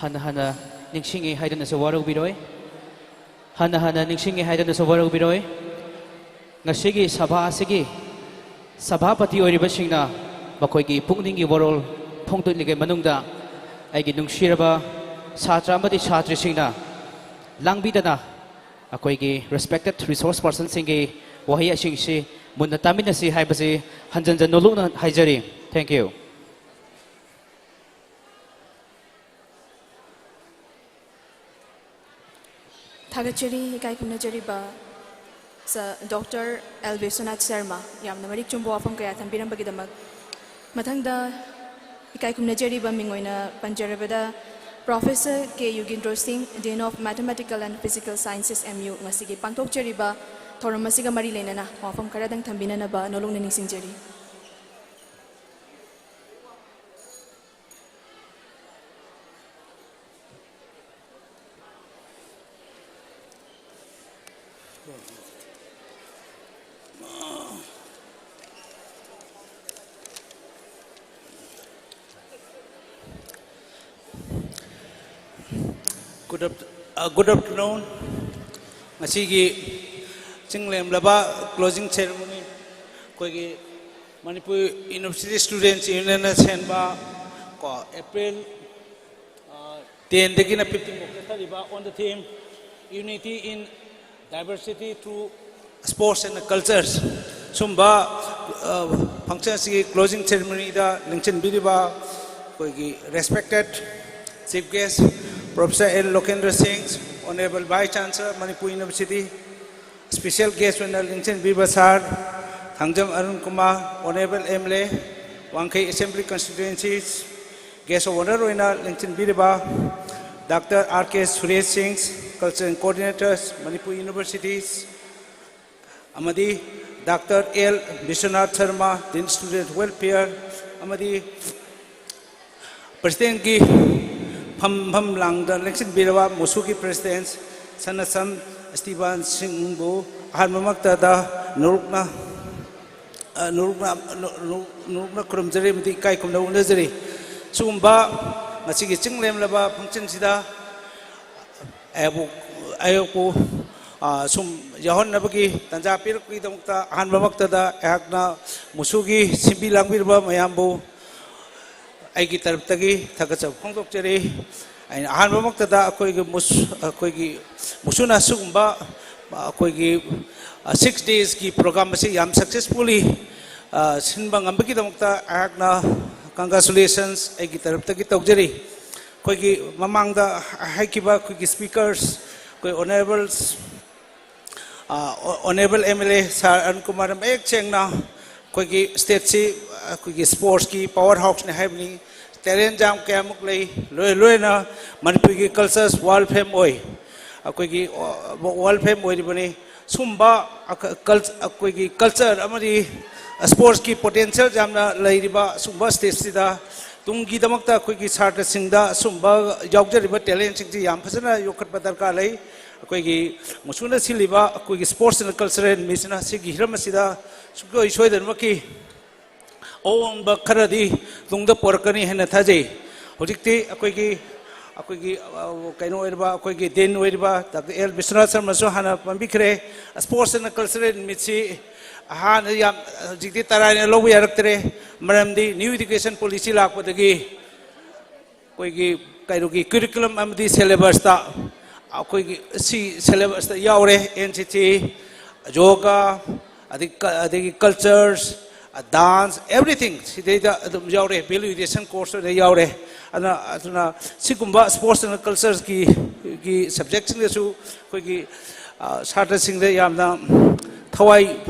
ꯍꯟꯅ ꯍꯟꯅ ꯅꯤꯡꯁꯤꯡꯉꯤ ꯍꯥꯏꯗꯨꯅꯁꯨ ꯋꯥꯔꯧꯕꯤꯔꯣꯏ꯫ ꯍꯟꯅ ꯍꯟꯅ ꯅꯤꯡꯁꯤꯡꯉꯤ ꯍꯥꯏꯗꯨꯅꯁꯨ ꯋꯥꯔꯧꯕꯤꯔꯣꯏ꯫ ꯉꯁꯤꯒꯤ ꯁꯚꯥ ꯑꯁꯤꯒꯤ ꯁꯚꯥꯄꯇꯤ ꯑꯣꯏꯔꯤꯕꯁꯤꯡꯅ ꯃꯈꯣꯏꯒꯤ ꯄꯨꯛꯅꯤꯡꯒꯤ ꯋꯥꯔꯣꯜ ꯐꯣꯡꯗꯣꯛꯂꯤꯉꯩ ꯃꯅꯨꯡꯗ, ꯑꯩꯒꯤ ꯅꯨꯡꯁꯤꯔꯕ ꯁꯥꯇ꯭ꯔ ꯑꯃꯗꯤ ꯁꯥꯇ꯭ꯔꯤꯁꯤꯡꯅ ꯂꯥꯡꯕꯤꯗꯅ ꯑꯩꯈꯣꯏꯒꯤ respected resource personꯁꯤꯡꯒꯤ ꯋꯥꯍꯩꯁꯤꯡꯁꯤ ꯃꯨꯟꯅ ꯇꯥꯃꯤꯟꯅꯁꯤ ꯍꯥꯏꯕꯁꯤ ꯍꯟꯖꯟ ꯍꯟꯖꯟ ꯅꯣꯂꯨꯛꯅ ꯍꯥꯏꯖꯔꯤ꯫ Thank you꯫ ꯊꯥꯒꯠꯆꯔꯤ, ꯏꯀꯥꯏ ꯈꯨꯝꯅꯖꯔꯤꯕ ꯁ-, ꯗꯣꯛꯇꯔ ꯑꯦꯜ ꯕꯤꯁ꯭ꯋꯅꯥꯊ ꯁꯔꯃ, ꯌꯥꯝꯅ ꯃꯔꯤꯛ ꯆꯨꯝꯕ ꯋꯥꯐꯝ ꯀꯌꯥ ꯊꯝꯕꯤꯔꯝꯕꯒꯤꯗꯃꯛ꯫ ꯃꯊꯪꯗ ꯏꯀꯥꯏ ꯈꯨꯝꯅꯖꯔꯤꯕ ꯃꯤꯡ ꯑꯣꯏꯅ ꯄꯟꯖꯔꯕꯗ, Professor ꯀꯦ ꯌꯨꯒꯦꯟꯗ꯭ꯔꯣ ꯁꯤꯡ, Dean of Mathematical and Physical Sciences, M U, ꯉꯁꯤꯒꯤ ꯄꯥꯡꯊꯣꯛꯆꯔꯤꯕ ꯊꯧꯔꯝ ꯑꯁꯤꯒ ꯃꯔꯤ ꯂꯩꯅꯅ ꯋꯥꯐꯝ ꯈꯔꯗꯪ ꯊꯝꯕꯤꯅꯅꯕ ꯅꯣꯂꯨꯛꯅ ꯅꯤꯡꯁꯤꯡꯖꯔꯤ꯫ Good aft-, uh, good afternoon. ꯉꯁꯤꯒꯤ ꯆꯤꯡꯂꯦꯝꯂꯕ closing ceremony ꯑꯩꯈꯣꯏꯒꯤ ꯃꯅꯤꯄꯨꯔ University Students Unionꯅ ꯁꯦꯝꯕ ꯀꯣ, April tenꯗꯒꯤꯅ fifteen ꯐꯥꯎ ꯆꯠꯊꯔꯤꯕ on the theme Unity in Diversity Through Sports and Cultures, ꯁꯨꯝꯕ, ꯑ, function ꯑꯁꯤꯒꯤ closing ceremonyꯗ ꯂꯦꯡꯁꯤꯟꯕꯤꯔꯤꯕ ꯑꯩꯈꯣꯏꯒꯤ respected Chief Guest Professor L Lokendra Singh, Honourable Vice Chancellor Manipur University, special guest ꯑꯣꯏꯅ ꯂꯦꯡꯁꯤꯟꯕꯤꯔꯤꯕ ꯁꯥꯔ Thangjam Arun Kumar, Honourable M L A, ꯋꯥꯡꯈꯩ Assembly Constituency, Guest of Honour ꯑꯣꯏꯅ ꯂꯦꯡꯁꯤꯟꯕꯤꯔꯤꯕ doctor R K Suresh Singh, Cultural Coordinator, Manipur University, ꯑꯃꯗꯤ doctor L Biswanath Sharma, Dean Student Welfare, ꯑꯃꯗꯤ Presidentꯀꯤ ꯐꯝꯐꯝ ꯂꯥꯡꯗ ꯂꯦꯡꯁꯤꯟꯕꯤꯔꯕ ꯃꯨꯁꯨꯒꯤ President ꯁꯅꯥꯁꯝ ꯁ꯭ꯇꯤꯕꯥꯟ ꯁꯤꯡꯕꯨ ꯑꯍꯥꯟꯕꯃꯛꯇꯗ ꯅꯣꯂꯨꯛꯅ, ꯑ, ꯅꯣꯂꯨꯛꯅ, ꯅꯣ-, ꯅꯣ-, ꯅꯣꯂꯨꯛꯅ ꯈꯨꯔꯨꯝꯖꯔꯤ ꯑꯃꯗꯤ ꯏꯀꯥꯏ ꯈꯨꯝꯅꯕ ꯎꯠꯅꯖꯔꯤ꯫ ꯁꯤꯒꯨꯝꯕ ꯉꯁꯤꯒꯤ ꯆꯤꯡ ꯂꯦꯝꯂꯕ ꯐꯪꯁꯟꯁꯤꯗ ꯑꯩꯕꯨ, ꯑꯩꯕꯨ, ꯑ, ꯁꯨꯝ ꯌꯥꯎꯍꯟꯅꯕꯒꯤ ꯇꯥꯟꯖꯥ ꯄꯤꯔꯛꯄꯒꯤꯗꯃꯛꯇ ꯑꯍꯥꯟꯕꯃꯛꯇꯗ ꯑꯩꯍꯥꯛꯅ ꯃꯨꯁꯨꯒꯤ ꯁꯤꯟꯕꯤ ꯂꯥꯡꯕꯤꯔꯕ ꯃꯌꯥꯝꯕꯨ ꯑꯩꯒꯤ ꯇꯔꯞꯇꯒꯤ ꯊꯥꯒꯠꯆꯕ ꯐꯣꯡꯗꯣꯛꯆꯔꯤ꯫ ꯑꯩꯅ ꯑꯍꯥꯟꯕꯃꯛꯇꯗ ꯑꯩꯈꯣꯏꯒꯤ ꯃꯨꯁ-, ꯑꯩꯈꯣꯏꯒꯤ ꯃꯨꯁꯨꯅ ꯑꯁꯤꯒꯨꯝꯕ ꯑꯩꯈꯣꯏꯒꯤ, ꯑ, six days ꯀꯤ program ꯑꯁꯤ ꯌꯥꯝ successfully, ꯑ, ꯁꯤꯟꯕ ꯉꯝꯕꯒꯤꯗꯃꯛꯇ ꯑꯩꯍꯥꯛꯅ congratulations ꯑꯩꯒꯤ ꯇꯔꯞꯇꯒꯤ ꯇꯧꯖꯔꯤ꯫ ꯑꯩꯈꯣꯏꯒꯤ ꯃꯃꯥꯡꯗ ꯍꯥꯏꯈꯤꯕ ꯑꯩꯈꯣꯏꯒꯤ speakers, ꯑꯩꯈꯣꯏ honourables, ꯑ, honourable M L A sir Arun Kumar ꯃꯌꯦꯛ ꯁꯦꯡꯅ ꯑꯩꯈꯣꯏꯒꯤ state ꯁꯤ ꯑꯩꯈꯣꯏꯒꯤ sports ꯀꯤ power house ꯅꯤ ꯍꯥꯏꯕꯅꯤ꯫ Talent ꯌꯥꯝ ꯀꯌꯥꯃꯨꯛ ꯂꯩ, ꯂꯣꯏ ꯂꯣꯏꯅ ꯃꯅꯤꯄꯨꯔꯒꯤ cultures world fame ꯑꯣꯏ꯫ ꯑꯩꯈꯣꯏꯒꯤ, ꯑ, world fame ꯑꯣꯏꯔꯤꯕꯅꯤ꯫ ꯁꯨꯝꯕ ꯑꯩꯈꯣꯏ culture ꯑꯃꯗꯤ sports ꯀꯤ potential ꯌꯥꯝꯅ ꯂꯩꯔꯤꯕ ꯁꯨꯝꯕ state ꯁꯤꯗ ꯇꯨꯡꯒꯤꯗꯃꯛꯇ ꯑꯩꯈꯣꯏꯒꯤ ꯁꯥꯇ꯭ꯔꯁꯤꯡꯗ ꯁꯨꯝꯕ ꯌꯥꯎꯖꯔꯤꯕ talent ꯁꯤꯡꯁꯤ ꯌꯥꯝ ꯐꯖꯅ ꯌꯣꯛꯈꯠꯄ ꯗꯔꯀꯥꯔ ꯂꯩ꯫ ꯑꯩꯈꯣꯏꯒꯤ ꯃꯨꯁꯨꯅ ꯁꯤꯜꯂꯤꯕ ꯑꯩꯈꯣꯏꯒꯤ sports and cultural meet ꯁꯤꯅ ꯁꯤꯒꯤ ꯍꯤꯔꯝ ꯑꯁꯤꯗ ꯁꯨꯡꯁꯣꯏ ꯁꯣꯏꯗꯅꯃꯛꯀꯤ ꯑꯍꯣꯡꯕ ꯈꯔꯗꯤ ꯇꯨꯡꯗ ꯄꯣꯔꯛꯀꯅꯤ ꯍꯥꯏꯅ ꯊꯥꯖꯩ꯫ ꯍꯧꯖꯤꯛꯇꯤ ꯑꯩꯈꯣꯏꯒꯤ, ꯑꯩꯈꯣꯏꯒꯤ, ꯑ, ꯀꯩꯅꯣ ꯑꯣꯏꯔꯤꯕ, ꯑꯩꯈꯣꯏꯒꯤ dean ꯑꯣꯏꯔꯤꯕ ꯗꯥꯛꯇꯔ ꯑꯦꯜ ꯕꯤꯁ꯭ꯋꯥꯅꯥꯊ ꯁꯔꯃꯁꯨ ꯍꯥꯟꯅ ꯄꯟꯕꯤꯈ꯭ꯔꯦ꯫ Sports and cultural meet ꯁꯤ ꯍꯥꯟꯅ ꯌꯥꯝ, ꯍꯧꯖꯤꯛꯇꯤ ꯇꯔꯥꯏꯅ ꯂꯧꯕ ꯌꯥꯔꯛꯇ꯭ꯔꯦ, ꯃꯔꯝꯗꯤ new education policy ꯂꯥꯛꯄꯗꯒꯤ ꯑꯩꯈꯣꯏꯒꯤ ꯀꯩꯅꯣꯒꯤ curriculum ꯑꯃꯗꯤ syllabus ꯇ ꯑꯩꯈꯣꯏꯒꯤ ꯁꯤ syllabus ꯇ ꯌꯥꯎꯔꯦ꯫ N C C, yoga, ꯑꯗꯒꯤ ꯀ-, ꯑꯗꯒꯤ cultures, dance, everything ꯁꯤꯗꯩꯗ ꯑꯗꯨꯝ ꯌꯥꯎꯔꯦ꯫ Value addition course ꯑꯣꯏꯅ ꯌꯥꯎꯔꯦ꯫ ꯑꯗꯨꯅ, ꯑꯗꯨꯅ ꯁꯤꯒꯨꯝꯕ sports and cultures ꯀꯤ, ꯒꯤ subject ꯁꯤꯡꯗꯁꯨ ꯑꯩꯈꯣꯏꯒꯤ, ꯑ, ꯁꯥꯇ꯭ꯔꯁꯤꯡꯗ ꯌꯥꯝꯅ ꯊꯋꯥꯏ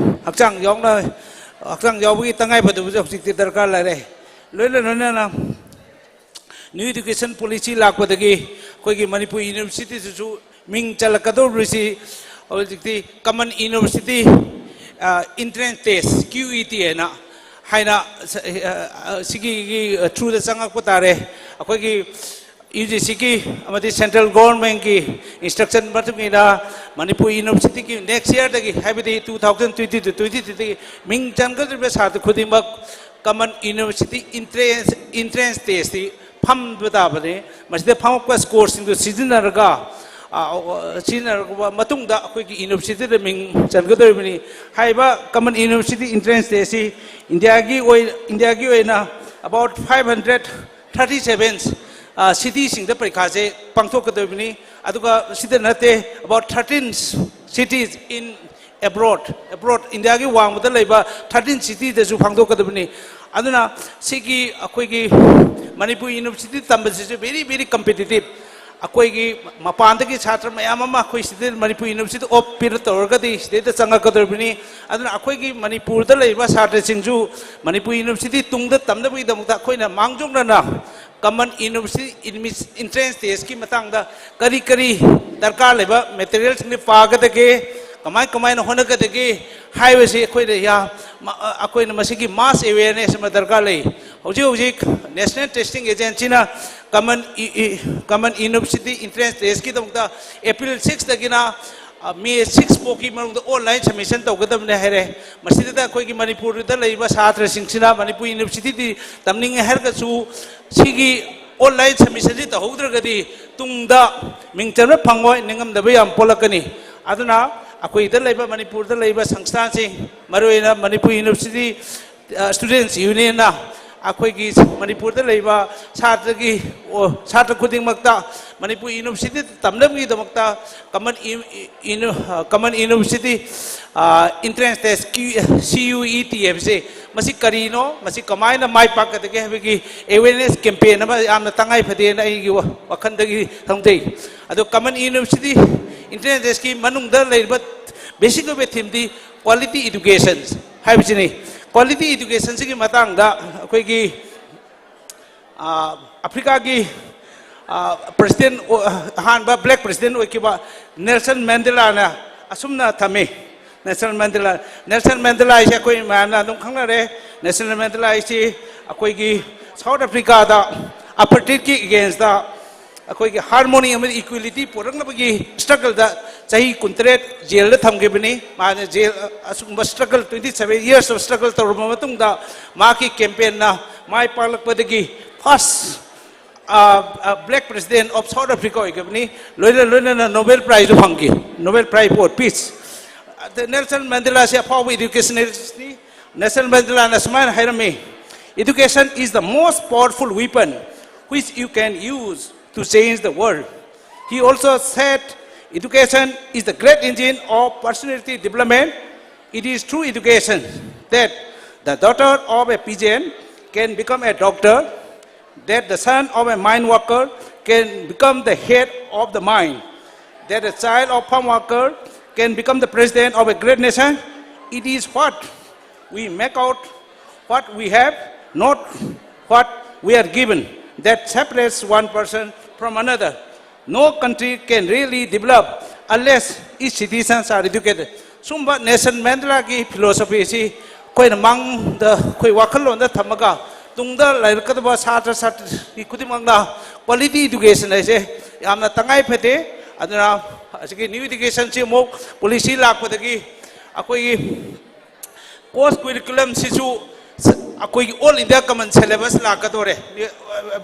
ꯍꯛꯆꯥꯡ ꯌꯥꯎꯅ, ꯍꯛꯆꯥꯡ ꯌꯥꯎꯕꯒꯤ ꯇꯉꯥꯏꯐꯗꯕꯁꯨ ꯍꯧꯖꯤꯛꯇꯤ ꯗꯔꯀꯥꯔ ꯂꯩꯔꯦ꯫ ꯂꯣꯏꯅ ꯂꯣꯏꯅꯅ new education policy ꯂꯥꯛꯄꯗꯒꯤ ꯑꯩꯈꯣꯏꯒꯤ ꯃꯅꯤꯄꯨꯔ university ꯁꯤꯁꯨ ꯃꯤꯡ ꯆꯜꯂꯛꯀꯗꯧꯔꯤꯕꯁꯤ ꯍꯧꯖꯤꯛꯇꯤ common university, ꯑ, entrance test, Q E T ꯍꯥꯏꯅ, ꯍꯥꯏꯅ, ꯑ, ꯑ, ꯁꯤꯒꯤ, ꯒꯤ, ꯑ, through ꯗ ꯆꯪꯉꯛꯄ ꯇꯥꯔꯦ꯫ ꯑꯩꯈꯣꯏꯒꯤ U G C ꯒꯤ ꯑꯃꯗꯤ central government ꯀꯤ instruction ꯃꯇꯨꯡ ꯏꯟꯅ ꯃꯅꯤꯄꯨꯔ university ꯒꯤ next year ꯗꯒꯤ, ꯍꯥꯏꯕꯗꯤ two thousand twenty two twenty three ꯗꯒꯤ ꯃꯤꯡ ꯆꯟꯒꯗꯧꯔꯤꯕ ꯁꯥꯇ꯭ꯔ ꯈꯨꯗꯤꯡꯃꯛ common university entrance, entrance test T ꯐꯝꯕ ꯇꯥꯕꯅꯤ꯫ ꯃꯁꯤꯗ ꯐꯪꯉꯛꯄ ꯁ꯭ꯀꯣꯔꯁꯤꯡꯗꯨ ꯁꯤꯖꯤꯟꯅꯔꯒ, ꯑ, ꯑ, ꯁꯤꯖꯤꯟꯅꯔꯕ ꯃꯇꯨꯡꯗ ꯑꯩꯈꯣꯏꯒꯤ ꯌꯨꯅꯤꯚꯔꯁꯤꯇꯤꯗ ꯃꯤꯡ ꯆꯟꯒꯗꯧꯔꯤꯕꯅꯤ꯫ ꯍꯥꯏꯔꯤꯕ ꯀꯃꯟ ꯌꯨꯅꯤꯚꯔꯁꯤꯇꯤ ꯏꯟꯇ꯭ꯔꯦꯟꯁ ꯇꯦꯁꯁꯤ ꯏꯟꯗꯤꯌꯥꯒꯤ ꯑꯣꯏ-, ꯏꯟꯗꯤꯌꯥꯒꯤ ꯑꯣꯏꯅ about five hundred thirty seven, ꯑ, ꯁꯤꯇꯤꯁꯤꯡꯗ ꯄꯔꯤꯈꯥꯁꯦ ꯄꯥꯡꯊꯣꯛꯀꯗꯧꯔꯤꯕꯅꯤ꯫ ꯑꯗꯨꯒ ꯁꯤꯗ ꯅꯠꯇꯦ, about thirteen cities in abroad, abroad, ꯏꯟꯗꯤꯌꯥꯒꯤ ꯋꯥꯡꯃꯗ ꯂꯩꯕ thirteen ꯁꯤꯇꯤꯗꯁꯨ ꯐꯥꯡꯗꯣꯛꯀꯗꯕꯅꯤ꯫ ꯑꯗꯨꯅ ꯁꯤꯒꯤ ꯑꯩꯈꯣꯏꯒꯤ ꯃꯅꯤꯄꯨꯔ ꯌꯨꯅꯤꯚꯔꯁꯤꯇꯤ ꯇꯝꯕꯁꯤꯁꯨ very, very competitive꯫ ꯑꯩꯈꯣꯏꯒꯤ ꯃꯄꯥꯟꯗꯒꯤ ꯁꯥꯇ꯭ꯔ ꯃꯌꯥꯝ ꯑꯃ ꯑꯩꯈꯣꯏ ꯁꯤꯗ ꯃꯅꯤꯄꯨꯔ ꯌꯨꯅꯤꯚꯔꯁꯤꯇꯤ ꯑꯣꯞ ꯄꯤꯔ ꯇꯧꯔꯒꯗꯤ ꯁꯤꯗꯩꯗ ꯆꯪꯉꯛꯀꯗꯧꯔꯤꯕꯅꯤ꯫ ꯑꯗꯨꯅ ꯑꯩꯈꯣꯏꯒꯤ ꯃꯅꯤꯄꯨꯔꯗ ꯂꯩꯔꯤꯕ ꯁꯥꯇ꯭ꯔꯁꯤꯡꯁꯨ ꯃꯅꯤꯄꯨꯔ ꯌꯨꯅꯤꯚꯔꯁꯤꯇꯤ ꯇꯨꯡꯗ ꯇꯝꯅꯕꯒꯤꯗꯃꯛꯇ ꯑꯩꯈꯣꯏꯅ ꯃꯥꯡꯖꯧꯅꯅ ꯀꯃꯟ ꯌꯨꯅꯤꯚꯔꯁꯤꯇꯤ ꯏꯟꯇ꯭ꯔꯦꯟꯁ ꯇꯦꯁꯀꯤ ꯃꯇꯥꯡꯗ ꯀꯔꯤ ꯀꯔꯤ ꯗꯔꯀꯥꯔ ꯂꯩꯕ ꯃꯦꯇꯔꯤꯌꯦꯜꯁꯤꯡꯗꯤ ꯄꯥꯒꯗꯒꯦ, ꯀꯃꯥꯏ ꯀꯃꯥꯏꯅ ꯍꯣꯠꯅꯒꯗꯒꯦ ꯍꯥꯏꯕꯁꯤ ꯑꯩꯈꯣꯏꯅ ꯌꯥ-, ꯃ-, ꯑ-, ꯑꯩꯈꯣꯏꯅ ꯃꯁꯤꯒꯤ ꯃꯥꯁ ꯑꯦꯋꯦꯌꯔꯅꯦꯁ ꯑꯃ ꯗꯔꯀꯥꯔ ꯂꯩ꯫ ꯍꯧꯖꯤꯛ ꯍꯧꯖꯤꯛ ꯅꯦꯁꯅꯦꯜ ꯇꯦꯁꯇꯤꯡ ꯑꯦꯖꯦꯟꯁꯤꯅ ꯀꯃꯟ ꯏ-, ꯏ-, ꯀꯃꯟ ꯌꯨꯅꯤꯚꯔꯁꯤꯇꯤ ꯏꯟꯇ꯭ꯔꯦꯟꯁ ꯇꯦꯁꯀꯤꯗꯃꯛꯇ ꯑꯦꯄ꯭ꯔꯤꯜ six ꯇꯒꯤꯅ, ꯑ, ꯃꯦ six ꯐꯥꯎꯒꯤ ꯃꯅꯨꯡꯗ ꯑꯣꯟꯂꯥꯏꯟ ꯁꯕꯃꯤꯁꯟ ꯇꯧꯒꯗꯕꯅꯤ ꯍꯥꯏꯔꯦ꯫ ꯃꯁꯤꯗ ꯑꯩꯈꯣꯏꯒꯤ ꯃꯅꯤꯄꯨꯔꯗ ꯂꯩꯔꯤꯕ ꯁꯥꯇ꯭ꯔꯁꯤꯡꯁꯤꯅ ꯃꯅꯤꯄꯨꯔ ꯌꯨꯅꯤꯚꯔꯁꯤꯇꯤꯗꯤ ꯇꯝꯅꯤꯡꯉꯦ ꯍꯥꯏꯔꯒꯁꯨ ꯁꯤꯒꯤ ꯑꯣꯟꯂꯥꯏꯟ ꯁꯕꯃꯤꯁꯟꯁꯤ ꯇꯧꯍꯧꯗ꯭ꯔꯒꯗꯤ ꯇꯨꯡꯗ ꯃꯤꯡ ꯆꯟꯕ ꯐꯪꯉꯣꯏ, ꯅꯤꯡꯉꯝꯗꯕ ꯌꯥꯝ ꯄꯣꯛꯂꯛꯀꯅꯤ꯫ ꯑꯗꯨꯅ ꯑꯩꯈꯣꯏꯗ ꯂꯩꯕ, ꯃꯅꯤꯄꯨꯔꯗ ꯂꯩꯕ ꯁꯪꯁꯊꯥꯟꯁꯤꯡ, ꯃꯔꯨꯑꯣꯏꯅ ꯃꯅꯤꯄꯨꯔ ꯌꯨꯅꯤꯚꯔꯁꯤꯇꯤ, ꯑ, ꯁ꯭ꯇꯨꯗꯦꯟꯠꯁ ꯌꯨꯅꯤꯌꯟꯅ ꯑꯩꯈꯣꯏꯒꯤ ꯃꯅꯤꯄꯨꯔꯗ ꯂꯩꯕ ꯁꯥꯇ꯭ꯔꯒꯤ, ꯑꯣ, ꯁꯥꯇ꯭ꯔ ꯈꯨꯗꯤꯡꯃꯛꯇ ꯃꯅꯤꯄꯨꯔ ꯌꯨꯅꯤꯚꯔꯁꯤꯇꯤ ꯇꯝꯅꯕꯒꯤꯗꯃꯛꯇ ꯀꯃꯟ ꯏ-, ꯏ-, ꯏꯅꯨ-, ꯑ, common university, uh, entrance test, CU-, C U E T ꯍꯥꯏꯕꯁꯦ, ꯃꯁꯤ ꯀꯔꯤꯅꯣ, ꯃꯁꯤ ꯀꯃꯥꯏꯅ ꯃꯥꯏ ꯄꯥꯛꯀꯗꯒꯦ ꯍꯥꯏꯕꯒꯤ ꯑꯦꯋꯦꯔꯅꯦꯁ ꯀꯦꯝꯄꯦꯟ ꯑꯃ ꯌꯥꯝꯅ ꯇꯉꯥꯏ ꯐꯗꯦꯅ ꯑꯩꯒꯤ ꯋꯥ-, ꯋꯥꯈꯜꯗꯒꯤ ꯊꯝꯖꯩ꯫ ꯑꯗꯣ ꯀꯃꯟ ꯌꯨꯅꯤꯚꯔꯁꯤꯇꯤ ꯏꯟꯇ꯭ꯔꯦꯟꯁ ꯇꯦꯁꯀꯤ ꯃꯅꯨꯡꯗ ꯂꯩꯔꯤꯕ ꯕꯦꯁꯤꯛ ꯑꯣꯏꯕ ꯊꯤꯝꯗꯤ ꯀ꯭ꯋꯥꯂꯤꯇꯤ ꯏꯗꯨꯀꯦꯁꯟ ꯍꯥꯏꯕꯁꯤꯅꯤ꯫ ꯀ꯭ꯋꯥꯂꯤꯇꯤ ꯏꯗꯨꯀꯦꯁꯟꯁꯤꯒꯤ ꯃꯇꯥꯡꯗ ꯑꯩꯈꯣꯏꯒꯤ, ꯑ, ꯑꯐ꯭ꯔꯤꯀꯥꯒꯤ, ꯑ, ꯄ꯭ꯔꯁꯤꯗꯦꯟ ꯑꯣ-, ꯑꯍꯥꯟꯕ ꯕ꯭ꯂꯦꯛ ꯄ꯭ꯔꯁꯤꯗꯦꯟ ꯑꯣꯏꯈꯤꯕ ꯅꯦꯜꯁꯟ ꯃꯦꯟꯗꯦꯂꯥꯅ ꯑꯁꯨꯝꯅ ꯊꯝꯃꯤ꯫ ꯅꯦꯜꯁꯟ ꯃꯦꯟꯗꯦꯂꯥ, ꯅꯦꯜꯁꯟ ꯃꯦꯟꯗꯦꯂꯥ ꯍꯥꯏꯁꯦ ꯑꯩꯈꯣꯏ ꯃꯌꯥꯝꯅ ꯑꯗꯨꯝ ꯈꯪꯅꯔꯦ꯫ ꯅꯦꯜꯁꯟ ꯃꯦꯟꯗꯦꯂꯥ ꯍꯥꯏꯁꯤ ꯑꯩꯈꯣꯏꯒꯤ ꯁꯥꯎꯠ ꯑꯐ꯭ꯔꯤꯀꯥꯗ ꯑꯄꯥꯔꯊꯥꯏꯗꯀꯤ ꯑꯦꯒꯦꯟꯁꯇ ꯑꯩꯈꯣꯏꯒꯤ ꯍꯥꯔꯃꯣꯅꯤ ꯑꯃꯗꯤ ꯏꯀ꯭ꯋꯦꯂꯤꯇꯤ ꯄꯨꯔꯛꯅꯕꯒꯤ ꯁ꯭ꯇ꯭ꯔꯒꯜꯗ ꯆꯍꯤ ꯀꯨꯟꯇꯔꯦꯠ ꯖꯦꯜꯗ ꯊꯝꯈꯤꯕꯅꯤ꯫ ꯃꯥꯅ ꯖꯦꯜ, ꯑꯁꯤꯒꯨꯝꯕ struggle, twenty seven years of struggle ꯇꯧꯔꯕ ꯃꯇꯨꯡꯗ ꯃꯍꯥꯛꯀꯤ ꯀꯦꯝꯄꯦꯟꯅ ꯃꯥꯏ ꯄꯥꯛꯂꯛꯄꯗꯒꯤ first black president of South Africa ꯑꯣꯏꯈꯤꯕꯅꯤ꯫ ꯂꯣꯏꯅ ꯂꯣꯏꯅꯅ Nobel Prize ꯐꯪꯈꯤ, Nobel Prize for Peace꯫ ꯑꯗ Nelson Mandela ꯁꯤ ꯑꯐꯥꯎꯕ educationist ꯅꯤ꯫ Nelson Mandela ꯅ ꯁꯨꯃꯥꯏꯅ ꯍꯥꯏꯔꯝꯃꯤ, "Education is the most powerful weapon which you can use to change the world." He also said, "Education is the great engine of personality development. It is through education that the daughter of a peasant can become a doctor, that the son of a mine worker can become the head of the mine, that a child of farm worker can become the president of a great nation." It is what we make out, what we have, not what we are given, that separates one person from another. No country can really develop unless its citizens are educated. ꯁꯨꯝꯕ Nelson Mandela ꯒꯤ philosophy ꯁꯤ ꯑꯩꯈꯣꯏꯅ ꯃꯥꯡꯗ, ꯑꯩꯈꯣꯏ ꯋꯥꯈꯜꯂꯣꯟꯗ ꯊꯝꯃꯒ, ꯇꯨꯡꯗ ꯂꯩꯔꯛꯀꯗꯕ ꯁꯥꯇ꯭ꯔ ꯁꯥꯇ꯭ꯔꯤ ꯈꯨꯗꯤꯡꯃꯛꯅ quality education ꯍꯥꯏꯁꯦ ꯌꯥꯝꯅ ꯇꯉꯥꯏ ꯐꯗꯦ꯫ ꯑꯗꯨꯅ ꯑꯁꯤꯒꯤ new education ꯁꯤ ꯑꯃꯨꯛ policy ꯂꯥꯛꯄꯗꯒꯤ ꯑꯩꯈꯣꯏꯒꯤ course curriculum ꯁꯤꯁꯨ ꯑꯩꯈꯣꯏꯒꯤ all India common syllabus ꯂꯥꯛꯀꯗꯧꯔꯦ꯫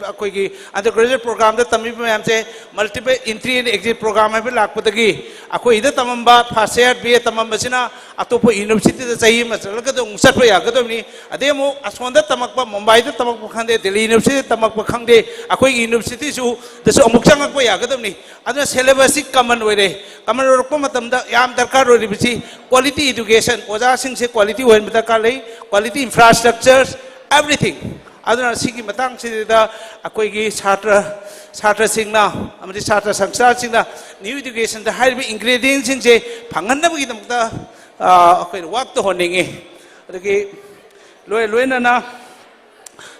ꯑꯩꯈꯣꯏꯒꯤ undergraduate program ꯗ ꯇꯝꯃꯤꯕ ꯃꯌꯥꯝꯁꯦ multiple entry and exit program ꯍꯥꯏꯕ ꯂꯥꯛꯄꯗꯒꯤ ꯑꯩꯈꯣꯏꯗ ꯇꯝꯃꯝꯕ first year B A ꯇꯝꯃꯝꯕꯁꯤꯅ ꯑꯇꯣꯞꯄ university ꯗ ꯆꯍꯤ ꯑꯃ ꯆꯠꯂꯒ ꯑꯃꯨꯛ ꯆꯠꯄ ꯌꯥꯒꯗꯕꯅꯤ꯫ ꯑꯗꯩ ꯑꯃꯨꯛ ꯑꯁꯣꯝꯗ ꯇꯝꯃꯛꯄ, ꯃꯨꯝꯕꯥꯏꯗ ꯇꯝꯃꯛꯄ ꯈꯪꯗꯦ, ꯗꯦꯜꯂꯤ university ꯗ ꯇꯝꯃꯛꯄ ꯈꯪꯗꯦ, ꯑꯩꯈꯣꯏꯒꯤ university ꯁꯨ ꯗꯁꯨ ꯑꯃꯨꯛ ꯆꯪꯉꯛꯄ ꯌꯥꯒꯗꯕꯅꯤ꯫ ꯑꯗꯨꯅ syllabus ꯁꯤ common ꯑꯣꯏꯔꯦ꯫ Common ꯑꯣꯏꯔꯛꯄ ꯃꯇꯝꯗ ꯌꯥꯝ ꯗꯔꯀꯥꯔ ꯑꯣꯏꯔꯤꯕꯁꯤ quality education, ꯑꯣꯖꯥꯁꯤꯡꯁꯦ quality ꯑꯣꯏꯍꯟꯕ ꯗꯔꯀꯥꯔ ꯂꯩ, quality infrastructures, everything꯫ ꯑꯗꯨꯅ ꯁꯤꯒꯤ ꯃꯇꯥꯡꯁꯤꯗ ꯑꯩꯈꯣꯏꯒꯤ ꯁꯥꯇ꯭ꯔ, ꯁꯥꯇ꯭ꯔꯁꯤꯡꯅ ꯑꯃꯗꯤ ꯁꯥꯇ꯭ꯔ ꯁꯪꯁꯊꯥꯁꯤꯡꯅ new education ꯗ ꯍꯥꯏꯔꯤꯕ ingredient ꯁꯤꯡꯁꯦ ꯐꯪꯍꯟꯅꯕꯒꯤꯗꯃꯛꯇ, ꯑ, ꯑꯩꯈꯣꯏꯅ work ꯇꯧꯍꯟꯅꯤꯡꯉꯤ꯫ ꯑꯗꯒꯤ ꯂꯣꯏ ꯂꯣꯏꯅꯅ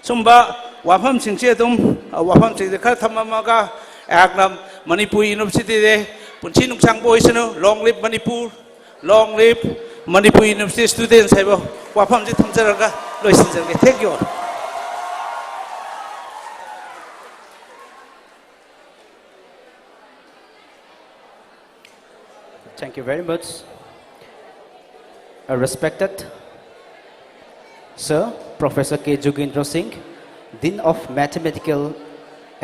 ꯁꯨꯝꯕ ꯋꯥꯐꯝꯁꯤꯡꯁꯦ ꯑꯗꯨꯝ, ꯑ, ꯋꯥꯐꯝꯁꯤꯡꯁꯦ ꯈꯔ ꯊꯝꯃꯝꯃꯒ ꯑꯩꯍꯥꯛꯅ ꯃꯅꯤꯄꯨꯔ University ꯗ ꯄꯨꯟꯁꯤ ꯅꯨꯡꯁꯥꯡꯕ ꯑꯣꯏꯁꯅꯨ, long live Manipur, long live Manipur University students ꯍꯥꯏꯕ ꯋꯥꯐꯝꯁꯤ ꯊꯝꯖꯔꯒ ꯂꯣꯏꯁꯤꯟꯖꯔꯒꯦ꯫ Thank you all. Thank you very much. A respected Sir, Professor K Jogendra Singh, Dean of Mathematical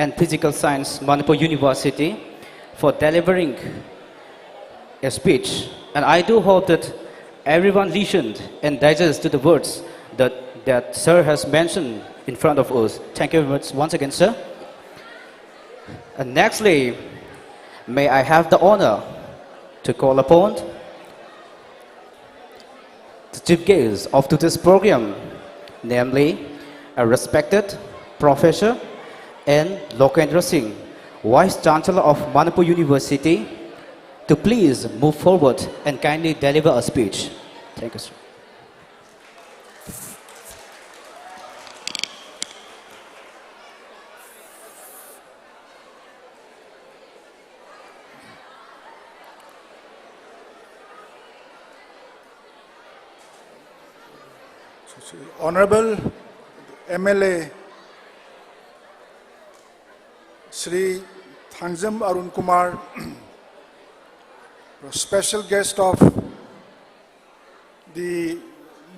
and Physical Science, Manipur University, for delivering a speech. And I do hope that everyone listened and digest to the words that, that sir has mentioned in front of us. Thank you very much once again, sir. And nextly, may I have the honor to call upon the chief guest of today's program, namely a respected professor N Lokendra Singh, Vice Chancellor of Manipur University, to please move forward and kindly deliver a speech. Thank you, sir. Honorable M L A Shri Thangjam Arun Kumar, special guest of the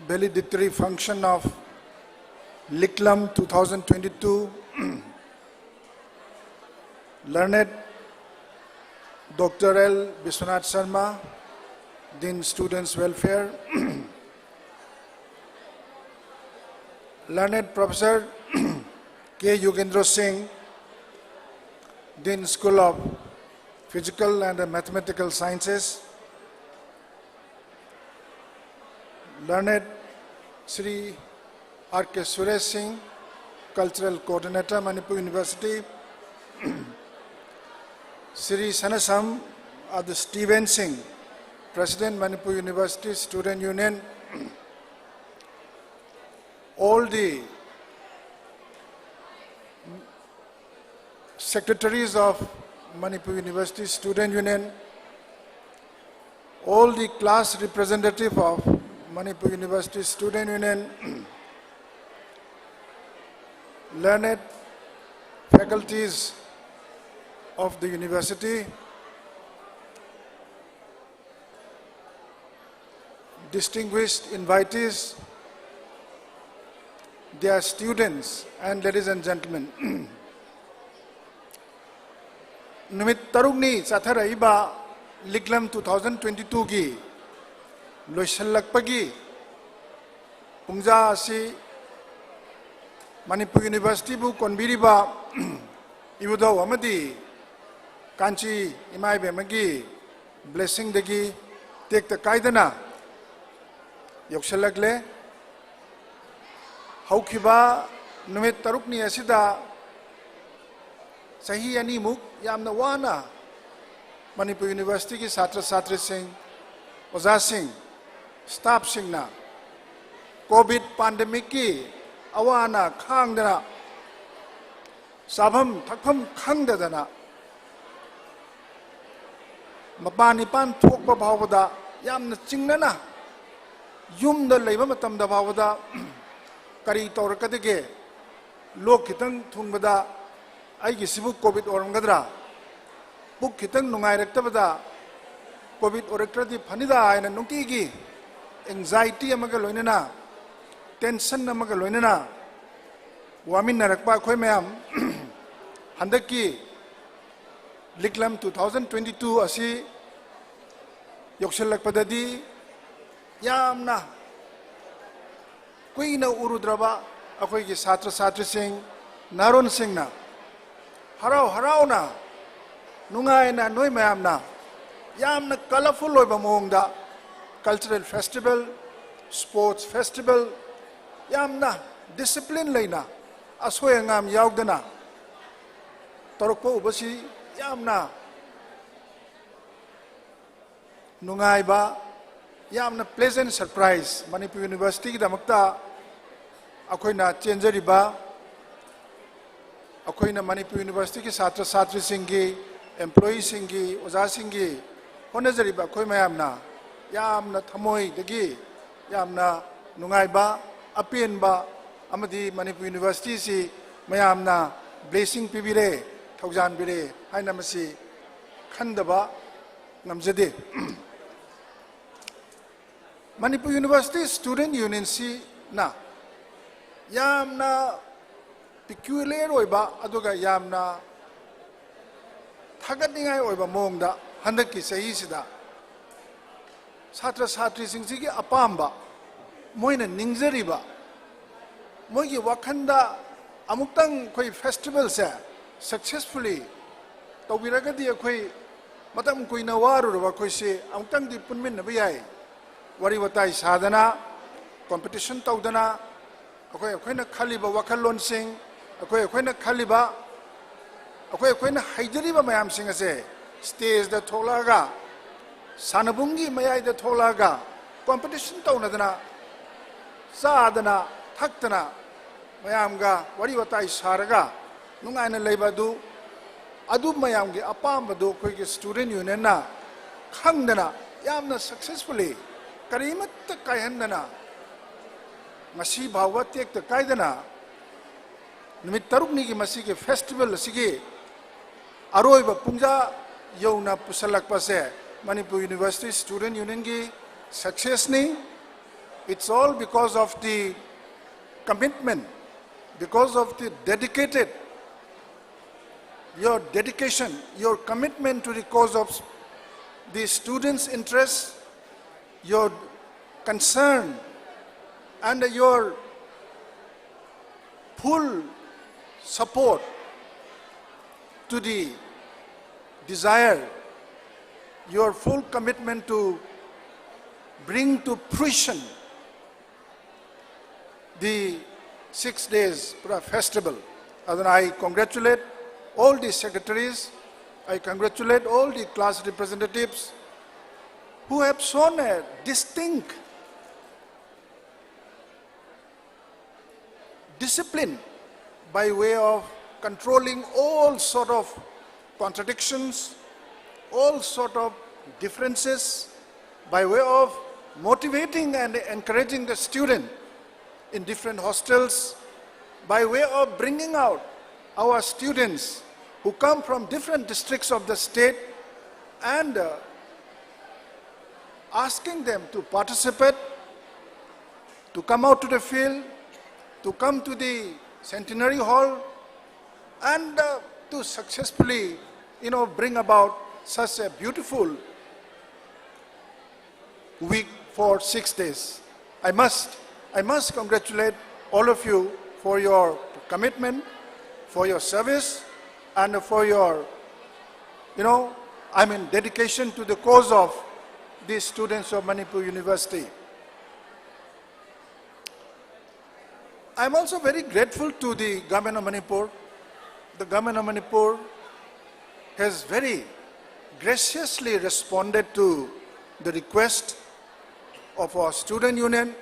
valedictory function of Liklam two thousand twenty-two, learned Doctor L Biswanath Sharma, Dean Students Welfare, learned Professor K Yogendra Singh, Dean School of Physical and Mathematical Sciences, learned Shri R K Suresh Singh, Cultural Coordinator, Manipur University, Shri Sanasam Ad Steven Singh, President, Manipur University Student Union, all the secretaries of Manipur University Student Union, all the class representative of Manipur University Student Union, learned faculties of the university, distinguished invitees, dear students, and ladies and gentlemen. ꯅꯨꯃꯤꯠ ꯇꯔꯨꯛꯅꯤ ꯆꯠꯊꯔꯛꯏꯕ ꯂꯤꯛꯂꯝ two thousand twenty twoꯒꯤ ꯂꯣꯏꯁꯤꯜꯂꯛꯄꯒꯤ ꯄꯨꯡꯖꯥ ꯑꯁꯤ ꯃꯅꯤꯄꯨꯔ ꯌꯨꯅꯤꯚꯔꯁꯤꯇꯤꯕꯨ ꯀꯣꯟꯕꯤꯔꯤꯕ ꯏꯕꯨꯙꯧ ꯑꯃꯗꯤ ꯀꯥꯟꯆꯤ ꯏꯃꯥ ꯏꯕꯦꯝꯃꯒꯤ blessingꯗꯒꯤ ꯇꯦꯛꯇ ꯀꯥꯏꯗꯅ ꯌꯧꯁꯤꯜꯂꯛꯂꯦ꯫ ꯍꯧꯈꯤꯕ ꯅꯨꯃꯤꯠ ꯇꯔꯨꯛꯅꯤ ꯑꯁꯤꯗ ꯆꯍꯤ ꯑꯅꯤꯃꯨꯛ ꯌꯥꯝꯅ ꯋꯥꯅ ꯃꯅꯤꯄꯨꯔ ꯌꯨꯅꯤꯚꯔꯁꯤꯇꯤꯒꯤ ꯁꯥꯇ꯭ꯔ ꯁꯥꯇ꯭ꯔꯤꯁꯤꯡ, ꯑꯣꯖꯥꯁꯤꯡ, staffꯁꯤꯡꯅ COVID pandemicꯀꯤ ꯑꯋꯥ ꯑꯅꯥ ꯈꯥꯡꯗꯅ, ꯆꯥꯐꯝ ꯊꯛꯐꯝ ꯈꯪꯗꯗꯅ, ꯃꯄꯥꯟ ꯏꯄꯥꯟ ꯊꯣꯛꯄ ꯐꯥꯎꯕꯗ ꯌꯥꯝꯅ ꯆꯤꯡꯅꯅ, ꯌꯨꯝꯗ ꯂꯩꯕ ꯃꯇꯝꯗ ꯐꯥꯎꯕꯗ ꯀꯔꯤ ꯇꯧꯔꯛꯀꯗꯒꯦ, ꯂꯣꯛ ꯈꯤꯇꯪ ꯊꯨꯡꯕꯗ ꯑꯩꯒꯤꯁꯤꯕꯨ COVID ꯑꯣꯏꯔꯝꯒꯗ꯭ꯔꯥ, ꯄꯨꯛ ꯈꯤꯇꯪ ꯅꯨꯡꯉꯥꯏꯔꯛꯇꯕꯗ COVID ꯑꯣꯏꯔꯛꯇ꯭ꯔꯗꯤ ꯐꯅꯤꯗ ꯍꯥꯏꯅ ꯅꯨꯡꯇꯤꯒꯤ anxiety ꯑꯃꯒ ꯂꯣꯏꯅꯅ, tension ꯑꯃꯒ ꯂꯣꯏꯅꯅ ꯋꯥꯃꯤꯟꯅꯔꯛꯄ ꯑꯩꯈꯣꯏ ꯃꯌꯥꯝ ꯍꯟꯗꯛꯀꯤ ꯂꯤꯛꯂꯝ two thousand twenty two ꯑꯁꯤ ꯌꯧꯁꯤꯜꯂꯛꯄꯗꯗꯤ ꯌꯥꯝꯅ ꯀꯨꯏꯅ ꯎꯔꯨꯗ꯭ꯔꯕ ꯑꯩꯈꯣꯏꯒꯤ ꯁꯥꯇ꯭ꯔ ꯁꯥꯇ꯭ꯔꯤꯁꯤꯡ, ꯅꯍꯥꯔꯣꯟꯁꯤꯡꯅ ꯍꯔꯥꯎ ꯍꯔꯥꯎꯅ, ꯅꯨꯡꯉꯥꯏꯅ, ꯅꯣꯏ ꯃꯌꯥꯝꯅ ꯌꯥꯝꯅ colourful ꯑꯣꯏꯕ ꯃꯑꯣꯡꯗ cultural festival, sports festival, ꯌꯥꯝꯅ discipline ꯂꯩꯅ, ꯑꯁꯣꯏ ꯑꯉꯥꯝ ꯌꯥꯎꯗꯅ ꯇꯧꯔꯛꯄ ꯎꯕꯁꯤ ꯌꯥꯝꯅ ꯅꯨꯡꯉꯥꯏꯕ, ꯌꯥꯝꯅ pleasant surprise꯫ ꯃꯅꯤꯄꯨꯔ ꯌꯨꯅꯤꯚꯔꯁꯤꯇꯤꯒꯤꯗꯃꯛꯇ ꯑꯩꯈꯣꯏꯅ ꯆꯦꯟꯖꯔꯤꯕ, ꯑꯩꯈꯣꯏꯅ ꯃꯅꯤꯄꯨꯔ ꯌꯨꯅꯤꯚꯔꯁꯤꯇꯤꯒꯤ ꯁꯥꯇ꯭ꯔ ꯁꯥꯇ꯭ꯔꯤꯁꯤꯡꯒꯤ, employeeꯁꯤꯡꯒꯤ, ꯑꯣꯖꯥꯁꯤꯡꯒꯤ ꯍꯣꯠꯅꯖꯔꯤꯕ ꯑꯩꯈꯣꯏ ꯃꯌꯥꯝꯅ ꯌꯥꯝꯅ ꯊꯃꯣꯏꯗꯒꯤ ꯌꯥꯝꯅ ꯅꯨꯡꯉꯥꯏꯕ, ꯑꯄꯦꯟꯕ ꯑꯃꯗꯤ ꯃꯅꯤꯄꯨꯔ ꯌꯨꯅꯤꯚꯔꯁꯤꯇꯤꯁꯤ ꯃꯌꯥꯝꯅ blessing ꯄꯤꯕꯤꯔꯦ, ꯊꯧꯖꯥꯟꯕꯤꯔꯦ ꯍꯥꯏꯅ ꯃꯁꯤ ꯈꯟꯗꯕ ꯉꯝꯖꯗꯦ꯫ ꯃꯅꯤꯄꯨꯔ ꯌꯨꯅꯤꯚꯔꯁꯤꯇꯤ ꯁ꯭ꯇꯨꯗꯦꯟꯠ ꯌꯨꯅꯤꯌꯟꯁꯤꯅ ꯌꯥꯝꯅ peculiar ꯑꯣꯏꯕ, ꯑꯗꯨꯒ ꯌꯥꯝꯅ ꯊꯥꯒꯠꯅꯤꯡꯉꯥꯏ ꯑꯣꯏꯕ ꯃꯑꯣꯡꯗ ꯍꯟꯗꯛꯀꯤ ꯆꯍꯤꯁꯤꯗ ꯁꯥꯇ꯭ꯔ ꯁꯥꯇ꯭ꯔꯤꯁꯤꯡꯁꯤꯒꯤ ꯑꯄꯥꯝꯕ, ꯃꯣꯏꯅ ꯅꯤꯡꯖꯔꯤꯕ, ꯃꯣꯏꯒꯤ ꯋꯥꯈꯜꯗ ꯑꯃꯨꯛꯇꯪ ꯑꯩꯈꯣꯏ ꯐꯦꯁꯇꯤꯚꯦꯜꯁꯦ ꯁꯛꯁꯦꯁꯐꯨꯜꯂꯤ ꯇꯧꯕꯤꯔꯒꯗꯤ ꯑꯩꯈꯣꯏ ꯃꯇꯝ ꯀꯨꯏꯅ ꯋꯥꯔꯨꯔꯕ ꯑꯩꯈꯣꯏꯁꯤ ꯑꯃꯨꯛꯇꯪꯗꯤ ꯄꯨꯟꯃꯤꯟꯅꯕ ꯌꯥꯏ꯫ ꯋꯥꯔꯤ ꯋꯥꯇꯥꯏ ꯁꯥꯗꯅ, ꯀꯣꯝꯄꯤꯇꯤꯁꯟ ꯇꯧꯗꯅ, ꯑꯩꯈꯣꯏ ꯑꯩꯈꯣꯏꯅ ꯈꯜꯂꯤꯕ ꯋꯥꯈꯜꯂꯣꯟꯁꯤꯡ, ꯑꯩꯈꯣꯏ ꯑꯩꯈꯣꯏꯅ ꯈꯜꯂꯤꯕ, ꯑꯩꯈꯣꯏ ꯑꯩꯈꯣꯏꯅ ꯍꯩꯖꯔꯤꯕ ꯃꯌꯥꯝꯁꯤꯡ ꯑꯁꯦ ꯁ꯭ꯇꯦꯖꯇ ꯊꯣꯛꯂꯛꯑꯒ, ꯁꯥꯟꯅꯕꯨꯡꯒꯤ ꯃꯌꯥꯏꯗ ꯊꯣꯛꯂꯛꯑꯒ ꯀꯣꯝꯄꯤꯇꯤꯁꯟ ꯇꯧꯅꯗꯅ, ꯆꯥꯗꯅ ꯊꯛꯇꯅ, ꯃꯌꯥꯝꯒ ꯋꯥꯔꯤ ꯋꯥꯇꯥꯏ ꯁꯥꯔꯒ ꯅꯨꯡꯉꯥꯏꯅ ꯂꯩꯕ ꯑꯗꯨ, ꯑꯗꯨ ꯃꯌꯥꯝꯒꯤ ꯑꯄꯥꯝꯕꯗꯨ ꯑꯩꯈꯣꯏꯒꯤ ꯁ꯭ꯇꯨꯗꯦꯟ ꯌꯨꯅꯤꯌꯟꯅ ꯈꯪꯗꯅ ꯌꯥꯝꯅ ꯁꯛꯁꯦꯁꯐꯨꯜꯂꯤ, ꯀꯔꯤꯃꯠꯇ ꯀꯥꯏꯍꯟꯗꯅ, ꯉꯁꯤ ꯐꯥꯎꯕ ꯇꯦꯛꯇ ꯀꯥꯏꯗꯅ ꯅꯨꯃꯤꯠ ꯇꯔꯨꯛꯅꯤꯒꯤ ꯃꯁꯤꯒꯤ ꯐꯦꯁꯇꯤꯚꯦꯜ ꯑꯁꯤꯒꯤ ꯑꯔꯣꯏꯕ ꯄꯨꯡꯖꯥ ꯌꯧꯅ ꯄꯨꯁꯜꯂꯛꯄꯁꯦ ꯃꯅꯤꯄꯨꯔ ꯌꯨꯅꯤꯚꯔꯁꯤꯇꯤ ꯁ꯭ꯇꯨꯗꯦꯟ ꯌꯨꯅꯤꯌꯟꯒꯤ ꯁꯛꯁꯦꯁꯅꯤ꯫ It's all because of the commitment, because of the dedicated, your dedication, your commitment to the cause of the students' interests, your concern, and your full support to the desire, your full commitment to bring to fruition the six days Pura festival. And I congratulate all the secretaries, I congratulate all the class representatives who have shown a distinct discipline by way of controlling all sort of contradictions, all sort of differences, by way of motivating and encouraging the student in different hostels, by way of bringing out our students who come from different districts of the state and uh, asking them to participate, to come out to the field, to come to the Centenary Hall, and uh, to successfully you know, bring about such a beautiful week for six days. I must, I must congratulate all of you for your commitment, for your service, and for your, you know, I mean, dedication to the cause of the students of Manipur University. I'm also very grateful to the Government of Manipur. The Government of Manipur has very graciously responded to the request of our student union,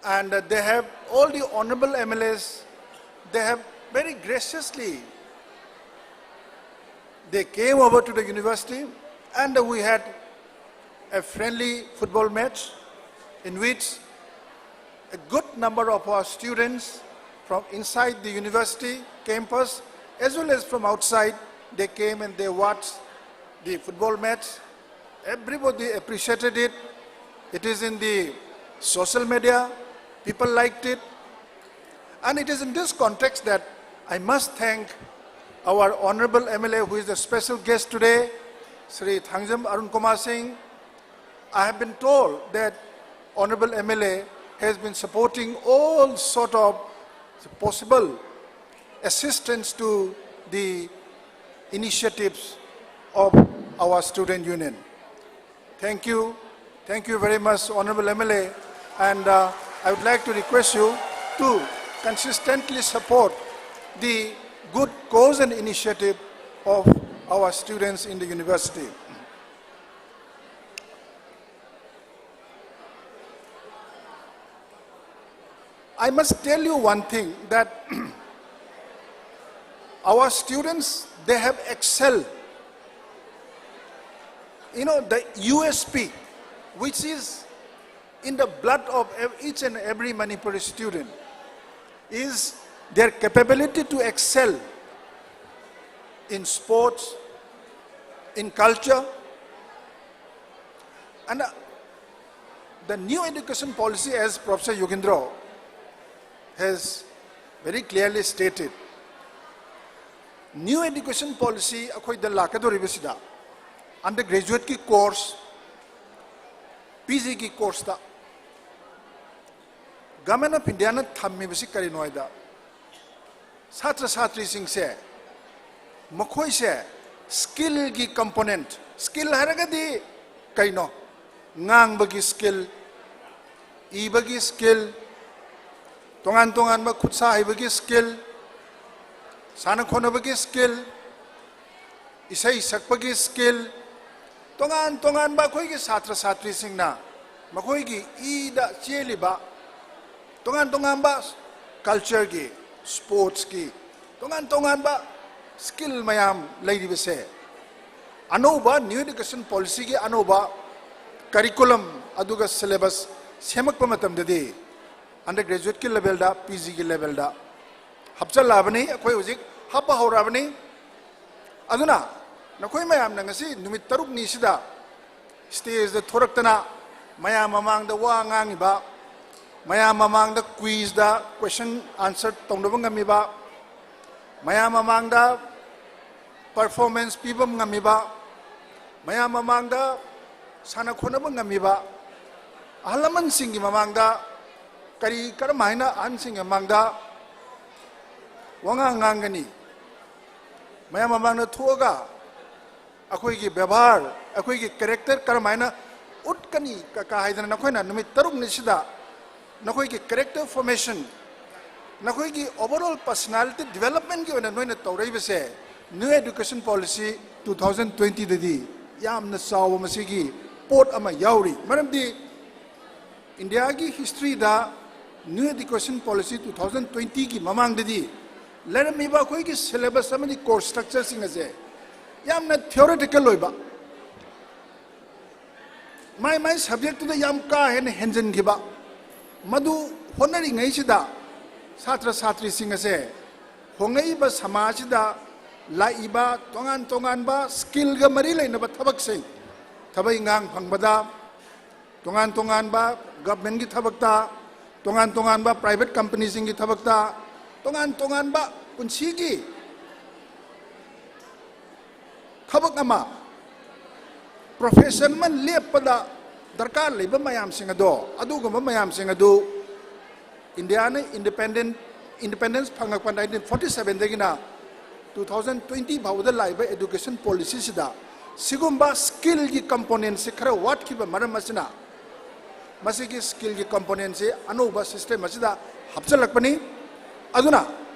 and uh, they have, all the honorable M L As, they have very graciously, they came over to the university, and we had a friendly football match in which a good number of our students from inside the university campus as well as from outside, they came and they watched the football match. Everybody appreciated it. It is in the social media. People liked it. And it is in this context that I must thank our honorable M L A, who is the special guest today, Shri Thangjam Arun Kumar Singh. I have been told that honorable M L A has been supporting all sort of possible assistance to the initiatives of our student union. Thank you. Thank you very much, honorable M L A. And uh, I would like to request you to consistently support the good cause and initiative of our students in the university. I must tell you one thing, that our students, they have excelled. You know, the U S P, which is in the blood of ev- each and every Manipuri student, is their capability to excel in sports, in culture. And uh, the new education policy, as Professor Yogendra has very clearly stated, New education policy ꯑꯩꯈꯣꯏꯗ ꯂꯥꯛꯀꯗꯧꯔꯤꯕꯁꯤꯗ undergraduateꯀꯤ course, PGꯒꯤ courseꯇ Government of Indiaꯅ ꯊꯝꯃꯤꯕꯁꯤ ꯀꯔꯤꯅꯣ ꯍꯥꯏꯗ, ꯁꯥꯇ꯭ꯔ ꯁꯥꯇ꯭ꯔꯤꯁꯤꯡꯁꯦ ꯃꯈꯣꯏꯁꯦ skillꯒꯤ component, skill ꯍꯥꯏꯔꯒꯗꯤ ꯀꯩꯅꯣ? ꯉꯥꯡꯕꯒꯤ skill, ꯏꯕꯒꯤ skill, ꯇꯣꯉꯥꯟ ꯇꯣꯉꯥꯟꯕ ꯈꯨꯠꯁꯥ ꯍꯩꯕꯒꯤ skill, ꯁꯥꯟꯅ ꯈꯣꯠꯅꯕꯒꯤ skill, ꯏꯁꯩ ꯁꯛꯄꯒꯤ skill, ꯇꯣꯉꯥꯟ ꯇꯣꯉꯥꯟꯕ ꯑꯩꯈꯣꯏꯒꯤ ꯁꯥꯇ꯭ꯔ ꯁꯥꯇ꯭ꯔꯤꯁꯤꯡꯅ ꯃꯈꯣꯏꯒꯤ ꯏꯗ ꯆꯦꯜꯂꯤꯕ ꯇꯣꯉꯥꯟ ꯇꯣꯉꯥꯟꯕ cultureꯒꯤ, sportsꯀꯤ ꯇꯣꯉꯥꯟ ꯇꯣꯉꯥꯟꯕ skill ꯃꯌꯥꯝ ꯂꯩꯔꯤꯕꯁꯦ, ꯑꯅꯧꯕ New Education Policyꯒꯤ ꯑꯅꯧꯕ curriculum ꯑꯗꯨꯒ syllabus ꯁꯦꯝꯃꯛꯄ ꯃꯇꯝꯗꯗꯤ undergraduateꯀꯤ levelꯗ, PGꯒꯤ levelꯗ ꯍꯥꯞꯆꯜꯂꯛꯑꯕꯅꯤ, ꯑꯩꯈꯣꯏ ꯍꯧꯖꯤꯛ ꯍꯥꯞꯄ ꯍꯧꯔꯛꯑꯕꯅꯤ꯫ ꯑꯗꯨꯅ ꯅꯈꯣꯏ ꯃꯌꯥꯝꯅ ꯉꯁꯤ ꯅꯨꯃꯤꯠ ꯇꯔꯨꯛꯅꯤꯁꯤꯗ stageꯇ ꯊꯣꯔꯛꯇꯅ ꯃꯌꯥꯝ ꯃꯃꯥꯡꯗ ꯋꯥ ꯉꯥꯡꯉꯤꯕ, ꯃꯌꯥꯝ ꯃꯃꯥꯡꯗ quizꯇ question answer ꯇꯧꯅꯕ ꯉꯝꯃꯤꯕ, ꯃꯌꯥꯝ ꯃꯃꯥꯡꯗ performance ꯄꯤꯕ ꯉꯝꯃꯤꯕ, ꯃꯌꯥꯝ ꯃꯃꯥꯡꯗ ꯁꯥꯟꯅ ꯈꯣꯠꯅꯕ ꯉꯝꯃꯤꯕ, ꯑꯍꯜ ꯂꯃꯟꯁꯤꯡꯒꯤ ꯃꯃꯥꯡꯗ ꯀꯔꯤ, ꯀꯔꯝ ꯍꯥꯏꯅ ꯑꯍꯟꯁꯤꯡꯒꯤ ꯃꯃꯥꯡꯗ ꯋꯥꯉꯥꯡ ꯉꯥꯡꯒꯅꯤ? ꯃꯌꯥꯝ ꯃꯃꯥꯡꯗ ꯊꯣꯛꯑꯒ ꯑꯩꯈꯣꯏꯒꯤ ꯕꯦꯕꯥꯔ, ꯑꯩꯈꯣꯏꯒꯤ character ꯀꯔꯝ ꯍꯥꯏꯅ ꯎꯠꯀꯅꯤ ꯀ-, ꯀ ꯍꯥꯏꯗꯅ ꯅꯈꯣꯏꯅ ꯅꯨꯃꯤꯠ ꯇꯔꯨꯛꯅꯤꯁꯤꯗ ꯅꯈꯣꯏꯒꯤ character formation, ꯅꯈꯣꯏꯒꯤ overall personality developmentꯀꯤ ꯑꯣꯏꯅ ꯅꯣꯏꯅ ꯇꯧꯔꯛꯏꯕꯁꯦ New Education Policy two thousand twentyꯗꯗꯤ ꯌꯥꯝꯅ ꯆꯥꯎꯕ ꯃꯁꯤꯒꯤ ꯄꯣꯠ ꯑꯃ ꯌꯥꯎꯔꯤ꯫ ꯃꯔꯝꯗꯤ Indiaꯒꯤ historyꯗ New Education Policy two thousand twentyꯒꯤ ꯃꯃꯥꯡꯗꯗꯤ ꯂꯩꯔꯝꯃꯤꯕ ꯑꯩꯈꯣꯏꯒꯤ syllabus ꯑꯃꯗꯤ course structureꯁꯤꯡ ꯑꯁꯦ ꯌꯥꯝꯅ theoretical ꯑꯣꯏꯕ, ꯃꯥꯏ ꯃꯥꯏ subjectꯇꯨꯗ ꯌꯥꯝ ꯀꯥ ꯍꯦꯟꯅ ꯍꯦꯟꯖꯤꯟꯈꯤꯕ, ꯃꯗꯨ ꯍꯣꯠꯅꯔꯤꯉꯩꯁꯤꯗ ꯁꯥꯇ꯭ꯔ ꯁꯥꯇ꯭ꯔꯤꯁꯤꯡ ꯑꯁꯦ ꯍꯣꯡꯂꯛꯏꯕ ꯁꯃꯥꯖꯁꯤꯗ ꯂꯥꯛꯏꯕ ꯇꯣꯉꯥꯟ ꯇꯣꯉꯥꯟꯕ skillꯒ ꯃꯔꯤ ꯂꯩꯅꯕ ꯊꯕꯛꯁꯤꯡ, ꯊꯕꯛ ꯏꯪꯈꯥꯡ ꯐꯪꯕꯗ, ꯇꯣꯉꯥꯟ ꯇꯣꯉꯥꯟꯕ governmentꯀꯤ ꯊꯕꯛꯇ, ꯇꯣꯉꯥꯟ ꯇꯣꯉꯥꯟꯕ private companyꯁꯤꯡꯒꯤ ꯊꯕꯛꯇ, ꯇꯣꯉꯥꯟ ꯇꯣꯉꯥꯟꯕ ꯄꯨꯟꯁꯤꯒꯤ ꯊꯕꯛ ꯑꯃ, profession ꯑꯃ ꯂꯦꯞꯄꯗ ꯗꯔꯀꯥꯔ ꯂꯩꯕ ꯃꯌꯥꯝꯁꯤꯡ ꯑꯗꯣ, ꯑꯗꯨꯒꯨꯝꯕ ꯃꯌꯥꯝꯁꯤꯡ ꯑꯗꯨ ꯏꯟꯗꯤꯌꯥꯅ independent, independence ꯐꯪꯉꯛꯄ nineteen forty sevenꯗꯒꯤꯅ two thousand twenty ꯐꯥꯎꯕꯗ ꯂꯥꯛꯏꯕ education policyꯁꯤꯗ ꯁꯤꯒꯨꯝꯕ skillꯒꯤ componentꯁꯤ ꯈꯔ ꯋꯥꯠꯈꯤꯕ ꯃꯔꯝ ꯑꯁꯤꯅ, ꯃꯁꯤꯒꯤ skillꯒꯤ componentꯁꯤ ꯑꯅꯧꯕ system ꯑꯁꯤꯗ ꯍꯥꯞꯆꯤꯜꯂꯛꯄꯅꯤ꯫ ꯑꯗꯨꯅ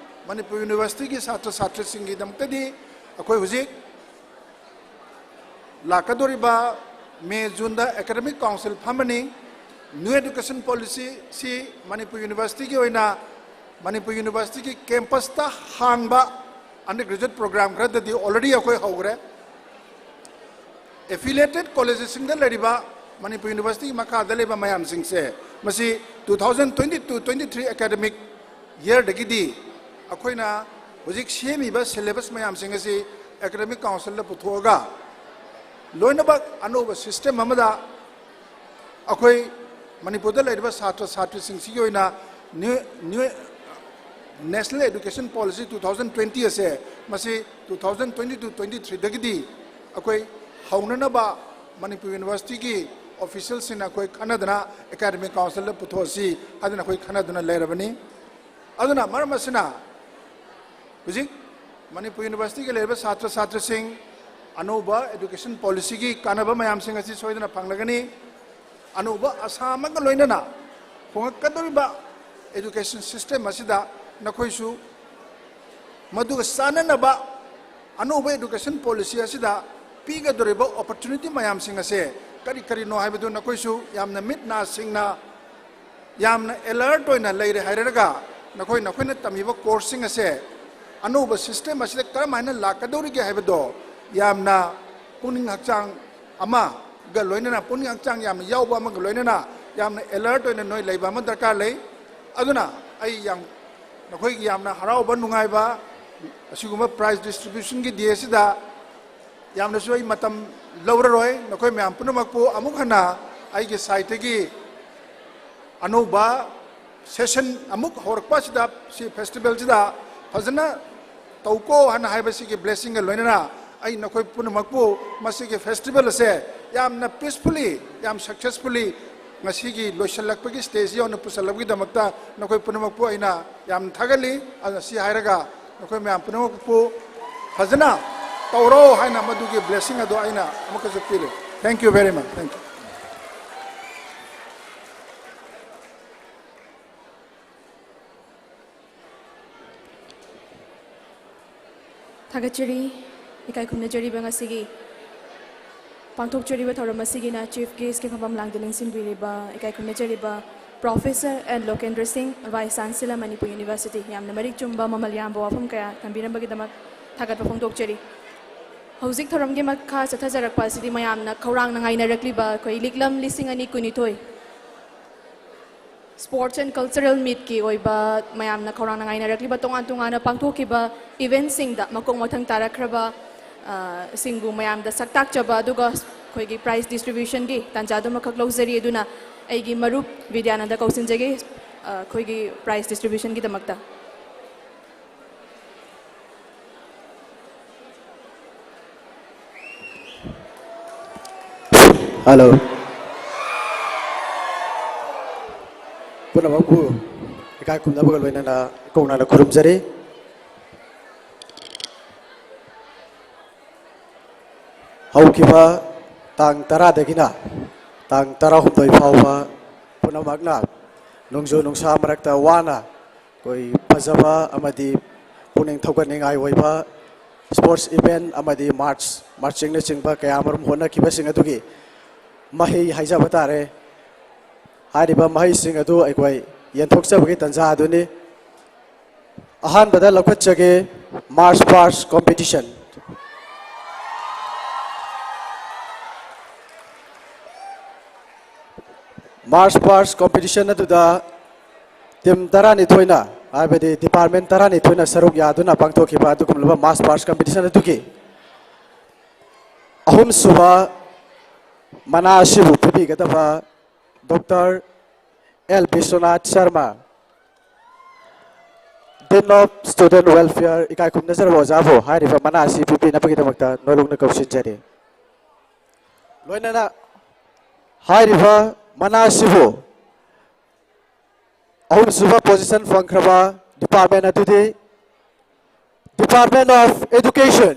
ꯃꯅꯤꯄꯨꯔ Universityꯒꯤ ꯁꯥꯇ꯭ꯔ ꯁꯥꯇ꯭ꯔꯤꯁꯤꯡꯒꯤꯗꯃꯛꯇꯗꯤ ꯑꯩꯈꯣꯏ ꯍꯧꯖꯤꯛ ꯂꯥꯛꯀꯗꯧꯔꯤꯕ May Juneꯗ Academic Council ꯐꯝꯃꯅꯤ꯫ New Education Policyꯁꯤ Manipur Universityꯒꯤ ꯑꯣꯏꯅ, ꯃꯅꯤꯄꯨꯔ Universityꯒꯤ campusꯇ ꯍꯥꯡꯕ undergraduate program ꯈꯔꯗꯗꯤ already ꯑꯩꯈꯣꯏ ꯍꯧꯈ꯭ꯔꯦ꯫ Affiliated collegesꯁꯤꯡꯗ ꯂꯩꯔꯤꯕ ꯃꯅꯤꯄꯨꯔ Universityꯒꯤ ꯃꯈꯥꯗ ꯂꯩꯕ ꯃꯌꯥꯝꯁꯤꯡꯁꯦ, ꯃꯁꯤ two thousand twenty two twenty three academic yearꯗꯒꯤꯗꯤ ꯑꯩꯈꯣꯏꯅ ꯍꯧꯖꯤꯛ ꯁꯦꯝꯃꯤꯕ syllabus ꯃꯌꯥꯝꯁꯤꯡ ꯑꯁꯤ Academic Councilꯗ ꯄꯨꯊꯣꯛꯑꯒ ꯂꯣꯏꯅꯃꯛ ꯑꯅꯧꯕ system ꯑꯃꯗ ꯑꯩꯈꯣꯏ ꯃꯅꯤꯄꯨꯔꯗ ꯂꯩꯔꯤꯕ ꯁꯥꯇ꯭ꯔ ꯁꯥꯇ꯭ꯔꯤꯁꯤꯡꯁꯤꯒꯤ ꯑꯣꯏꯅ new, new National Education Policy two thousand twenty ꯑꯁꯦ, ꯃꯁꯤ two thousand twenty two twenty threeꯗꯒꯤꯗꯤ ꯑꯩꯈꯣꯏ ꯍꯧꯅꯅꯕ ꯃꯅꯤꯄꯨꯔ Universityꯒꯤ officialꯁꯤꯡꯅ ꯑꯩꯈꯣꯏ ꯈꯟꯅꯗꯅ Academic Councilꯗ ꯄꯨꯊꯣꯛꯑꯁꯤ ꯍꯥꯏꯗꯅ ꯑꯩꯈꯣꯏ ꯈꯟꯅꯗꯨꯅ ꯂꯩꯔꯕꯅꯤ꯫ ꯑꯗꯨꯅ ꯃꯔꯝ ꯑꯁꯤꯅ ꯍꯧꯖꯤꯛ ꯃꯅꯤꯄꯨꯔ Universityꯒꯤ ꯂꯩꯔꯤꯕ ꯁꯥꯇ꯭ꯔ ꯁꯥꯇ꯭ꯔꯤꯁꯤꯡ, ꯑꯅꯧꯕ education policyꯒꯤ ꯀꯥꯟꯅꯕ ꯃꯌꯥꯝꯁꯤꯡ ꯑꯁꯤ ꯁꯣꯏꯗꯅ ꯐꯪꯂꯒꯅꯤ꯫ ꯑꯅꯧꯕ ꯑꯁꯥ ꯑꯃꯒ ꯂꯣꯏꯅꯅ ꯍꯣꯡꯂꯛꯀꯗꯧꯔꯤꯕ education system ꯑꯁꯤꯗ ꯅꯈꯣꯏꯁꯨ ꯃꯗꯨꯒ ꯆꯥꯟꯅꯅꯕ ꯑꯅꯧꯕ education policy ꯑꯁꯤꯗ ꯄꯤꯒꯗꯧꯔꯤꯕ opportunity ꯃꯌꯥꯝꯁꯤꯡ ꯑꯁꯦ ꯀꯔꯤ ꯀꯔꯤꯅꯣ ꯍꯥꯏꯕꯗꯨ ꯅꯈꯣꯏꯁꯨ ꯌꯥꯝꯅ ꯃꯤꯠ ꯅꯥ ꯁꯤꯡꯅ, ꯌꯥꯝꯅ alert ꯑꯣꯏꯅ ꯂꯩꯔꯦ ꯍꯥꯏꯔꯒ, ꯅꯈꯣꯏ, ꯅꯈꯣꯏꯅ ꯇꯝꯃꯤꯕ courseꯁꯤꯡ ꯑꯁꯦ ꯑꯅꯧꯕ system ꯑꯁꯤꯗ ꯀꯔꯝ ꯍꯥꯏꯅ ꯂꯥꯛꯀꯗꯧꯔꯤꯒꯦ ꯍꯥꯏꯕꯗꯣ ꯌꯥꯝꯅ ꯄꯨꯛꯅꯤꯡ ꯍꯛꯆꯥꯡ ꯑꯃꯒ ꯂꯣꯏꯅꯅ, ꯄꯨꯛꯅꯤꯡ ꯍꯛꯆꯥꯡ ꯌꯥꯝꯅ ꯌꯥꯎꯕ ꯑꯃꯒ ꯂꯣꯏꯅꯅ ꯌꯥꯝꯅ alert ꯑꯣꯏꯅ ꯅꯣꯏ ꯂꯩꯕ ꯑꯃ ꯗꯔꯀꯥꯔ ꯂꯩ꯫ ꯑꯗꯨꯅ ꯑꯩ ꯌꯥꯝ, ꯅꯈꯣꯏꯒꯤ ꯌꯥꯝꯅ ꯍꯔꯥꯎꯕ ꯅꯨꯡꯉꯥꯏꯕ ꯑꯁꯤꯒꯨꯝꯕ prize distributionꯒꯤ day ꯑꯁꯤꯗ ꯌꯥꯝꯅꯁꯨ ꯑꯩ ꯃꯇꯝ ꯂꯧꯔꯔꯣꯏ꯫ ꯅꯈꯣꯏ ꯃꯌꯥꯝ ꯄꯨꯝꯅꯃꯛꯄꯨ ꯑꯃꯨꯛ ꯍꯟꯅ ꯑꯩꯒꯤ sideꯇꯒꯤ ꯑꯅꯧꯕ session ꯑꯃꯨꯛ ꯍꯧꯔꯛꯄ ꯑꯁꯤꯗ, ꯁꯤ festivalꯁꯤꯗ ꯐꯖꯅ ꯇꯧꯀꯣ ꯍꯥꯏꯅ ꯍꯥꯏꯕꯁꯤꯒꯤ blessingꯒ ꯂꯣꯏꯅꯅ ꯑꯩ ꯅꯈꯣꯏ ꯄꯨꯝꯅꯃꯛꯄꯨ ꯃꯁꯤꯒꯤ ꯐꯦꯁꯇꯤꯚꯦꯜ ꯑꯁꯦ ꯌꯥꯝꯅ ꯄꯤꯁꯐꯨꯜꯂꯤ, ꯌꯥꯝ ꯁꯛꯁꯦꯁꯐꯨꯜꯂꯤ ꯉꯁꯤꯒꯤ ꯂꯣꯏꯁꯤꯜꯂꯛꯄꯒꯤ ꯁ꯭ꯇꯦꯖ ꯌꯧꯅ ꯄꯨꯁꯜꯂꯛꯄꯒꯤꯗꯃꯛꯇ ꯅꯈꯣꯏ ꯄꯨꯝꯅꯃꯛꯄꯨ ꯑꯩꯅ ꯌꯥꯝ ꯊꯥꯒꯠꯂꯤ꯫ ꯑꯗꯨꯅ ꯁꯤ ꯍꯥꯏꯔꯒ ꯅꯈꯣꯏ ꯃꯌꯥꯝ ꯄꯨꯝꯅꯃꯛꯄꯨ ꯐꯖꯅ ꯇꯧꯔꯣ ꯍꯥꯏꯅ ꯃꯗꯨꯒꯤ ꯕ꯭ꯂꯦꯁꯤꯡ ꯑꯗꯣ ꯑꯩꯅ ꯑꯃꯨꯛꯀꯁꯨ ꯄꯤꯔꯤ꯫ Thank you very much. Thank you. ꯊꯥꯒꯠꯆꯔꯤ꯫ ꯏꯀꯥꯏ ꯈꯨꯝꯅꯖꯔꯤꯕ ꯉꯁꯤꯒꯤ ꯄꯥꯡꯊꯣꯛꯆꯔꯤꯕ ꯊꯧꯔꯝ ꯑꯁꯤꯒꯤꯅ ꯆꯤꯐ ꯒꯦꯁꯀꯤ ꯐꯝꯐꯝ ꯂꯥꯡꯗ ꯂꯦꯡꯁꯤꯟꯕꯤꯔꯤꯕ ꯏꯀꯥꯏ ꯈꯨꯝꯅꯖꯔꯤꯕ ꯄ꯭ꯔꯣꯐꯦꯁꯔ ꯑꯦꯟ ꯂꯣꯀꯦꯟꯗ꯭ꯔ ꯁꯤꯡ, ꯚꯥꯏꯁ ꯆꯥꯟꯁꯦꯂꯔ ꯃꯅꯤꯄꯨꯔ ꯌꯨꯅꯤꯚꯔꯁꯤꯇꯤ, ꯌꯥꯝꯅ ꯃꯔꯤꯛ ꯆꯨꯝꯕ ꯃꯃꯜ ꯌꯥꯝꯕ ꯋꯥꯐꯝ ꯀꯌꯥ ꯊꯝꯕꯤꯔꯝꯕꯒꯤꯗꯃꯛ ꯊꯥꯒꯠꯄ ꯐꯣꯡꯗꯣꯛꯆꯔꯤ꯫ ꯍꯧꯖꯤꯛ ꯊꯧꯔꯝꯒꯤ ꯃꯈꯥ ꯆꯠꯊꯖꯔꯛꯄ ꯑꯁꯤꯗꯤ ꯃꯌꯥꯝꯅ ꯈꯧꯔꯥꯡꯅ ꯉꯥꯏꯅꯔꯛꯂꯤꯕ ꯑꯩꯈꯣꯏ ꯂꯤꯛꯂꯝ ꯂꯤꯁꯤꯡ ꯑꯅꯤ ꯀꯨꯟꯅꯤꯊꯣꯏ Sports and Cultural Meetꯀꯤ ꯑꯣꯏꯕ ꯃꯌꯥꯝꯅ ꯈꯧꯔꯥꯡꯅ ꯉꯥꯏꯅꯔꯛꯂꯤꯕ ꯇꯣꯉꯥꯟ ꯇꯣꯉꯥꯟꯅ ꯄꯥꯡꯊꯣꯛꯈꯤꯕ eventꯁꯤꯡꯗ ꯃꯀꯣꯛ ꯃꯊꯪ ꯇꯥꯔꯛꯈ꯭ꯔꯕ, ꯑ, ꯁꯤꯡꯕꯨ ꯃꯌꯥꯝꯗ ꯁꯛ ꯇꯥꯛꯆꯕ, ꯑꯗꯨꯒ ꯑꯩꯈꯣꯏꯒꯤ prize distributionꯒꯤ ꯇꯥꯟꯖꯥꯗꯨꯃꯈꯛ ꯂꯧꯖꯔꯤ꯫ ꯑꯗꯨꯅ ꯑꯩꯒꯤ ꯃꯔꯨꯞ ꯕꯤꯗ꯭ꯌꯥꯅꯟꯗ ꯀꯧꯁꯤꯟꯖꯒꯦ, ꯑ, ꯑꯩꯈꯣꯏꯒꯤ prize distributionꯒꯤꯗꯃꯛꯇ꯫ Hello. ꯄꯨꯝꯅꯃꯛꯄꯨ ꯏꯀꯥꯏ ꯈꯨꯝꯅꯕꯒ ꯂꯣꯏꯅꯅ ꯏꯀꯧꯅꯅ ꯈꯨꯔꯨꯝꯖꯔꯤ꯫ ꯍꯧꯈꯤꯕ ꯇꯥꯡ ꯇꯔꯥꯗꯒꯤꯅ ꯇꯥꯡ ꯇꯔꯥꯍꯨꯝꯗꯣꯏ ꯐꯥꯎꯕ ꯄꯨꯝꯅꯃꯛꯅ ꯅꯣꯡꯖꯨ ꯅꯨꯡꯁꯥ ꯃꯔꯛꯇ ꯋꯥꯅ ꯑꯩꯈꯣꯏ ꯐꯖꯕ ꯑꯃꯗꯤ ꯄꯨꯛꯅꯤꯡ ꯊꯧꯒꯠꯅꯤꯡꯉꯥꯏ ꯑꯣꯏꯕ sports event ꯑꯃꯗꯤ march, marchingꯅꯆꯤꯡꯕ ꯀꯌꯥ ꯑꯃꯔꯣꯝ ꯍꯣꯠꯅꯈꯤꯕꯁꯤꯡ ꯑꯗꯨꯒꯤ ꯃꯍꯩ ꯍꯥꯏꯖꯕ ꯇꯥꯔꯦ꯫ ꯍꯥꯏꯔꯤꯕ ꯃꯍꯩꯁꯤꯡ ꯑꯗꯨ ꯑꯩꯈꯣꯏ ꯌꯦꯟꯊꯣꯛꯆꯕꯒꯤ ꯇꯥꯟꯖꯥ ꯑꯗꯨꯅꯤ꯫ ꯑꯍꯥꯟꯕꯗ ꯂꯧꯈꯠꯆꯒꯦ, march past competition꯫ March past competition ꯑꯗꯨꯗ team ꯇꯔꯥꯅꯤꯊꯣꯏꯅ, ꯍꯥꯏꯕꯗꯤ department ꯇꯔꯥꯅꯤꯊꯣꯏꯅ ꯁꯔꯨꯛ ꯌꯥꯗꯨꯅ ꯄꯥꯡꯊꯣꯛꯈꯤꯕ ꯑꯗꯨꯒꯨꯝꯂꯕ march past competition ꯑꯗꯨꯒꯤ ꯑꯍꯨꯝꯁꯨꯕ ꯃꯅꯥ ꯑꯁꯤꯕꯨ ꯄꯤꯕꯤꯒꯗꯕ Doctor L Vishwanath Sharma, Dean of Student Welfare, ꯏꯀꯥꯏ ꯈꯨꯝꯅꯖꯔꯕ ꯑꯣꯖꯥꯕꯨ ꯍꯥꯏꯔꯤꯕ ꯃꯅꯥ ꯑꯁꯤ ꯄꯤꯕꯤꯅꯕꯒꯤꯗꯃꯛꯇ ꯅꯣꯂꯨꯛꯅ ꯀꯧꯁꯤꯟꯖꯔꯤ꯫ ꯂꯣꯏꯅꯅ ꯍꯥꯏꯔꯤꯕ ꯃꯅꯥ ꯑꯁꯤꯕꯨ ꯑꯍꯨꯝꯁꯨꯕ position ꯐꯪꯈ꯭ꯔꯕ department ꯑꯗꯨꯗꯤ Department of Education꯫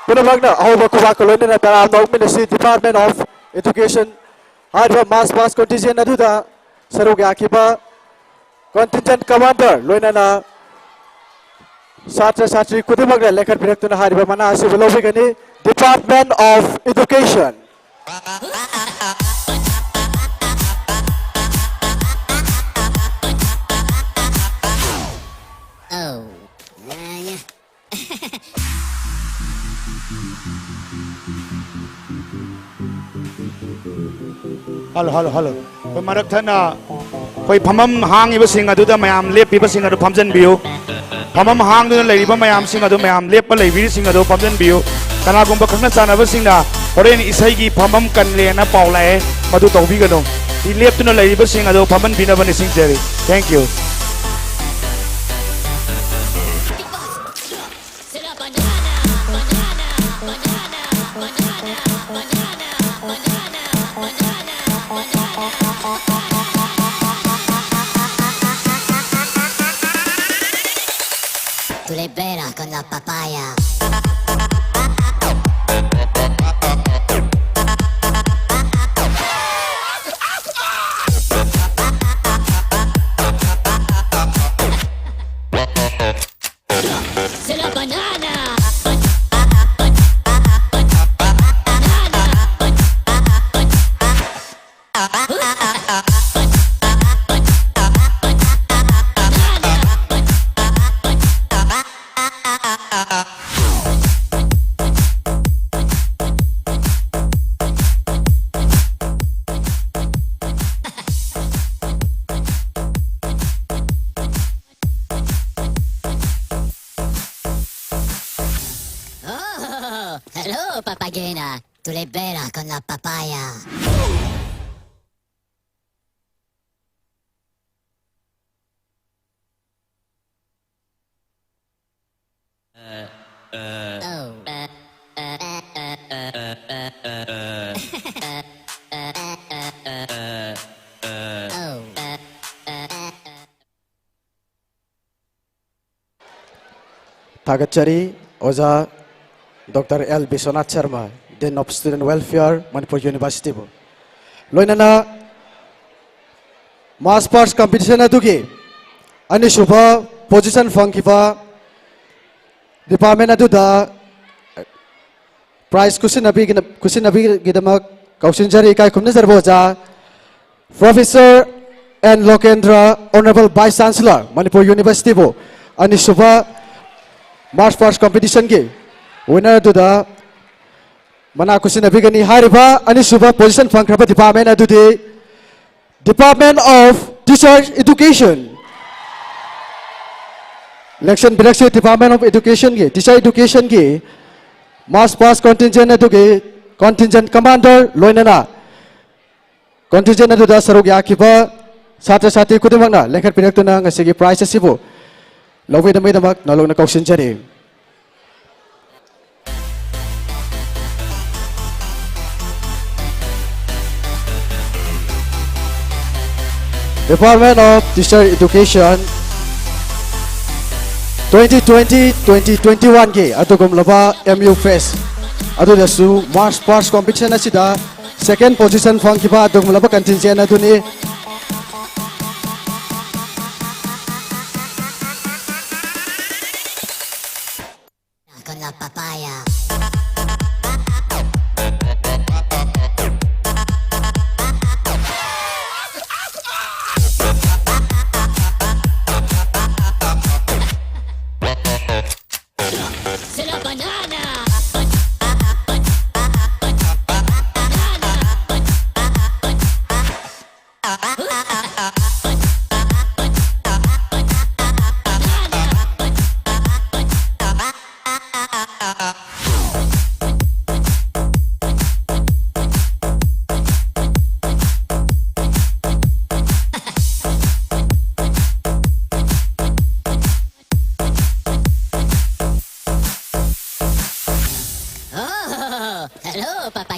ꯄꯨꯝꯅꯃꯛꯅ ꯑꯍꯧꯕ ꯈꯨꯕꯥꯛꯀ ꯂꯣꯏꯅꯅ ꯇꯔꯥꯝꯅ ꯑꯣꯛꯃꯤꯟꯅꯁꯤ꯫ Department of Education ꯍꯥꯏꯔꯤꯕ march past contingent ꯑꯗꯨꯗ ꯁꯔꯨꯛ ꯌꯥꯈꯤꯕ contingent commander ꯂꯣꯏꯅꯅ ꯁꯥꯇ꯭ꯔ ꯁꯥꯇ꯭ꯔꯤ ꯈꯨꯗꯤꯡꯃꯛꯅ ꯂꯦꯡꯈꯠꯄꯤꯔꯛꯇꯨꯅ ꯍꯥꯏꯔꯤꯕ ꯃꯅꯥ ꯑꯁꯤꯕꯨ ꯂꯧꯕꯤꯒꯅꯤ꯫ Department of Education꯫ Oh. Hello, hello, hello. ꯑꯩꯈꯣꯏ ꯃꯔꯛ ꯊꯠꯅ ꯑꯩꯈꯣꯏ ꯐꯝꯐꯝ ꯍꯥꯡꯉꯤꯕꯁꯤꯡ ꯑꯗꯨꯗ ꯃꯌꯥꯝ ꯂꯦꯞꯄꯤꯕꯁꯤꯡ ꯑꯗꯨ ꯐꯝꯖꯟꯕꯤꯌꯨ꯫ ꯐꯝꯐꯝ ꯍꯥꯡꯗꯨꯅ ꯂꯩꯔꯤꯕ ꯃꯌꯥꯝꯁꯤꯡ ꯑꯗꯨ, ꯃꯌꯥꯝ ꯂꯦꯞꯄ ꯂꯩꯕꯤꯔꯤꯁꯤꯡ ꯑꯗꯨ ꯐꯝꯖꯟꯕꯤꯌꯨ꯫ ꯀꯅꯥꯒꯨꯝꯕ ꯈꯪꯅ ꯆꯥꯟꯅꯕꯁꯤꯡꯅ ꯍꯣꯔꯦꯟ ꯏꯁꯩꯒꯤ ꯐꯝꯐꯝ ꯀꯜꯂꯦꯅ ꯄꯥꯎ ꯂꯥꯛꯑꯦ, ꯃꯗꯨ ꯇꯧꯕꯤꯒꯅꯨ꯫ ꯂꯦꯞꯇꯨꯅ ꯂꯩꯔꯤꯕꯁꯤꯡ ꯑꯗꯨ ꯐꯝꯍꯟꯕꯤꯅꯕ ꯅꯤꯡꯁꯤꯡꯖꯔꯤ꯫ Thank you. Tú le veras con la papaya. C'est la banana. Oh, hello, papagena. Tú le veras con la papaya. ꯊꯥꯒꯠꯆꯔꯤ ꯑꯣꯖꯥ doctor L Biswanath Sharma, Dean of Student Welfare, Manipur University ꯕꯨ꯫ ꯂꯣꯏꯅꯅ mass purse competition ꯑꯗꯨꯒꯤ ꯑꯅꯤꯁꯨꯕ position ꯐꯪꯈꯤꯕ department ꯑꯗꯨꯗ prize ꯈꯨꯠꯁꯤꯟꯅꯕꯤꯒꯤꯅ-, ꯈꯨꯠꯁꯤꯟꯅꯕꯤꯒꯤꯗꯃꯛ ꯀꯧꯁꯤꯟꯖꯔꯤ꯫ ꯏꯀꯥꯏ ꯈꯨꯝꯅꯖꯔꯕ ꯑꯣꯖꯥ Professor N ꯂꯣꯀꯦꯟꯗ꯭ꯔ, Honourable Vice Chancellor, Manipur University ꯕꯨ ꯑꯅꯤꯁꯨꯕ mass purse competition ꯒꯤ winner ꯑꯗꯨꯗ ꯃꯅꯥ ꯈꯨꯠꯁꯤꯟꯅꯕꯤꯒꯅꯤ꯫ ꯍꯥꯏꯔꯤꯕ ꯑꯅꯤꯁꯨꯕ position ꯐꯪꯈ꯭ꯔꯕ department ꯑꯗꯨꯗꯤ Department of Teacher Education꯫ ꯂꯦꯡꯁꯤꯟꯕꯤꯔꯛꯁꯤ Department of Education ꯒꯤ, Teacher Education ꯒꯤ mass purse contingent ꯑꯗꯨꯒꯤ contingent commander ꯂꯣꯏꯅꯅ contingent ꯑꯗꯨꯗ ꯁꯔꯨꯛ ꯌꯥꯈꯤꯕ ꯁꯥꯇ꯭ꯔ ꯁꯥꯇ꯭ꯔꯤ ꯈꯨꯗꯤꯡꯃꯛꯅ ꯂꯦꯡꯈꯠꯄꯤꯔꯛꯇꯨꯅ ꯉꯁꯤꯒꯤ prize ꯑꯁꯤꯕꯨ ꯂꯧꯕꯤꯅꯕꯒꯤꯗꯃꯛ ꯅꯧꯂꯧꯅ ꯀꯧꯁꯤꯟꯖꯔꯤ꯫ Department of Teacher Education, twenty twenty, twenty twenty-one ꯒꯤ ꯑꯗꯨꯒꯨꯝꯂꯕ M U Fest ꯑꯗꯨꯗꯁꯨ mass purse competition ꯑꯁꯤꯗ second position ꯐꯪꯈꯤꯕ ꯑꯗꯨꯒꯨꯝꯂꯕ contingent ꯑꯗꯨꯅꯤ꯫ Con la papaya. C'est la banana.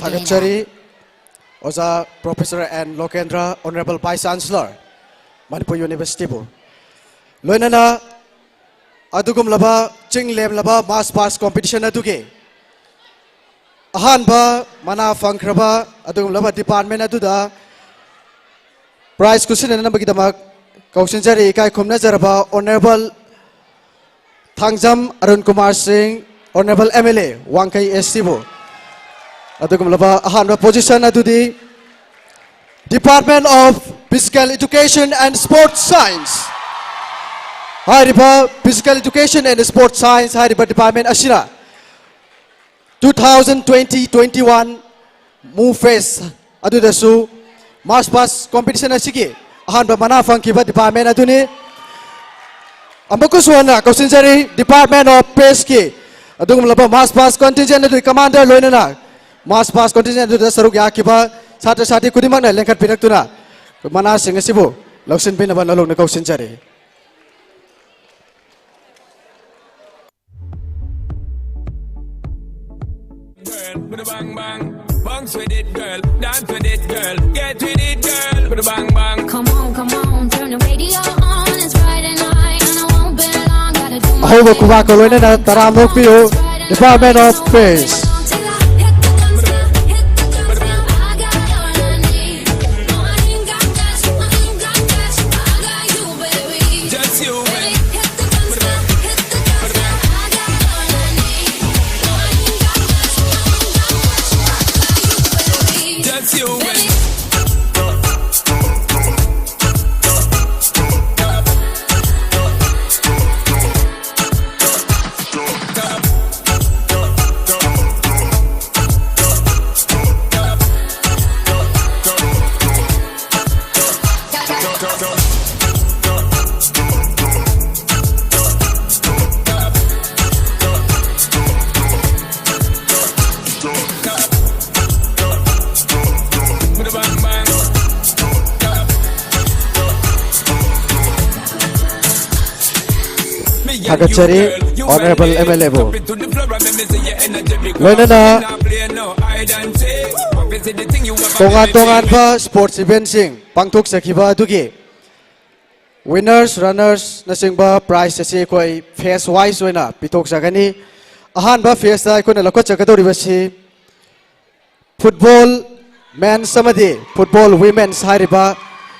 ꯊꯥꯒꯠꯆꯔꯤ ꯑꯣꯖꯥ Professor N Lokendra, Honorable Vice Chancellor, Manipur Universityꯕꯨ꯫ ꯂꯣꯏꯅꯅ ꯑꯗꯨꯒꯨꯝꯂꯕ ꯆꯤꯡ ꯂꯦꯝꯂꯕ march past competition ꯑꯗꯨꯒꯤ ꯑꯍꯥꯟꯕ ꯃꯅꯥ ꯐꯪꯈ꯭ꯔꯕ ꯑꯗꯨꯒꯨꯝꯂꯕ department ꯑꯗꯨꯗ prize ꯈꯨꯠꯁꯤꯟꯅꯅꯕꯒꯤꯗꯃꯛ ꯀꯧꯁꯤꯟꯖꯔꯤ ꯏꯀꯥꯏ ꯈꯨꯝꯅꯖꯔꯕ Honorable ꯊꯥꯡꯖꯝ ꯑꯔꯨꯟ ꯀꯨꯃꯥꯔ ꯁꯤꯡ, Honorable MLA ꯋꯥꯡꯈꯩ SCꯕꯨ꯫ ꯑꯗꯨꯒꯨꯝꯂꯕ ꯑꯍꯥꯟꯕ position ꯑꯗꯨꯗꯤ Department of Physical Education and Sports Science꯫ ꯍꯥꯏꯔꯤꯕ Physical Education and Sports Science ꯍꯥꯏꯔꯤꯕ department ꯑꯁꯤꯅ two thousand twenty twenty-one MoFest ꯑꯗꯨꯗꯁꯨ march past competition ꯑꯁꯤꯒꯤ ꯑꯍꯥꯟꯕ ꯃꯅꯥ ꯐꯪꯈꯤꯕ department ꯑꯗꯨꯅꯤ꯫ ꯑꯃꯨꯛꯀꯁꯨ ꯍꯟꯅ ꯀꯧꯁꯤꯟꯖꯔꯤ Department of Pressꯀꯤ ꯑꯗꯨꯒꯨꯝꯂꯕ march past contingent ꯑꯗꯨꯒꯤ commander ꯂꯣꯏꯅꯅ march past contingent ꯑꯗꯨꯗ ꯁꯔꯨꯛ ꯌꯥꯈꯤꯕ ꯁꯥꯇ꯭ꯔ ꯁꯥꯇ꯭ꯔꯤ ꯈꯨꯗꯤꯡꯃꯛꯅ ꯂꯦꯡꯈꯠꯄꯤꯔꯛꯇꯨꯅ ꯃꯅꯥꯁꯤꯡ ꯑꯁꯤꯕꯨ ꯂꯧꯁꯤꯟꯕꯤꯅꯕ ꯅꯧꯅ ꯀꯧꯁꯤꯟꯖꯔꯤ꯫ Girl, with a bang bang, bounce with it, girl, dance with it, girl, get with it, girl, with a bang bang. Come on, come on, turn the radio on. It's Friday night and I won't be long. Gotta do my thing. ꯑꯍꯧꯕ ꯈꯨꯕꯥꯛꯀ ꯂꯣꯏꯅꯅ ꯇꯔꯥꯝꯅ ꯑꯣꯛꯄꯤꯌꯨ꯫ Department of Press꯫ Just you and just you and ꯊꯥꯒꯠꯆꯔꯤ꯫ Honourable M L A ꯕꯨ꯫ ꯂꯣꯏꯅꯅ ꯇꯣꯉꯥꯟ ꯇꯣꯉꯥꯟꯕ sports event ꯁꯤꯡ ꯄꯥꯡꯊꯣꯛꯆꯈꯤꯕ ꯑꯗꯨꯒꯤ winners, runners ꯅꯆꯤꯡꯕ prize ꯑꯁꯤ ꯑꯩꯈꯣꯏ phase wise ꯑꯣꯏꯅ ꯄꯤꯊꯣꯛꯆꯒꯅꯤ꯫ ꯑꯍꯥꯟꯕ phase ꯇ ꯑꯩꯈꯣꯏꯅ ꯂꯧꯈꯠꯆꯒꯗꯧꯔꯤꯕꯁꯤ football men's ꯑꯃꯗꯤ football women's ꯍꯥꯏꯔꯤꯕ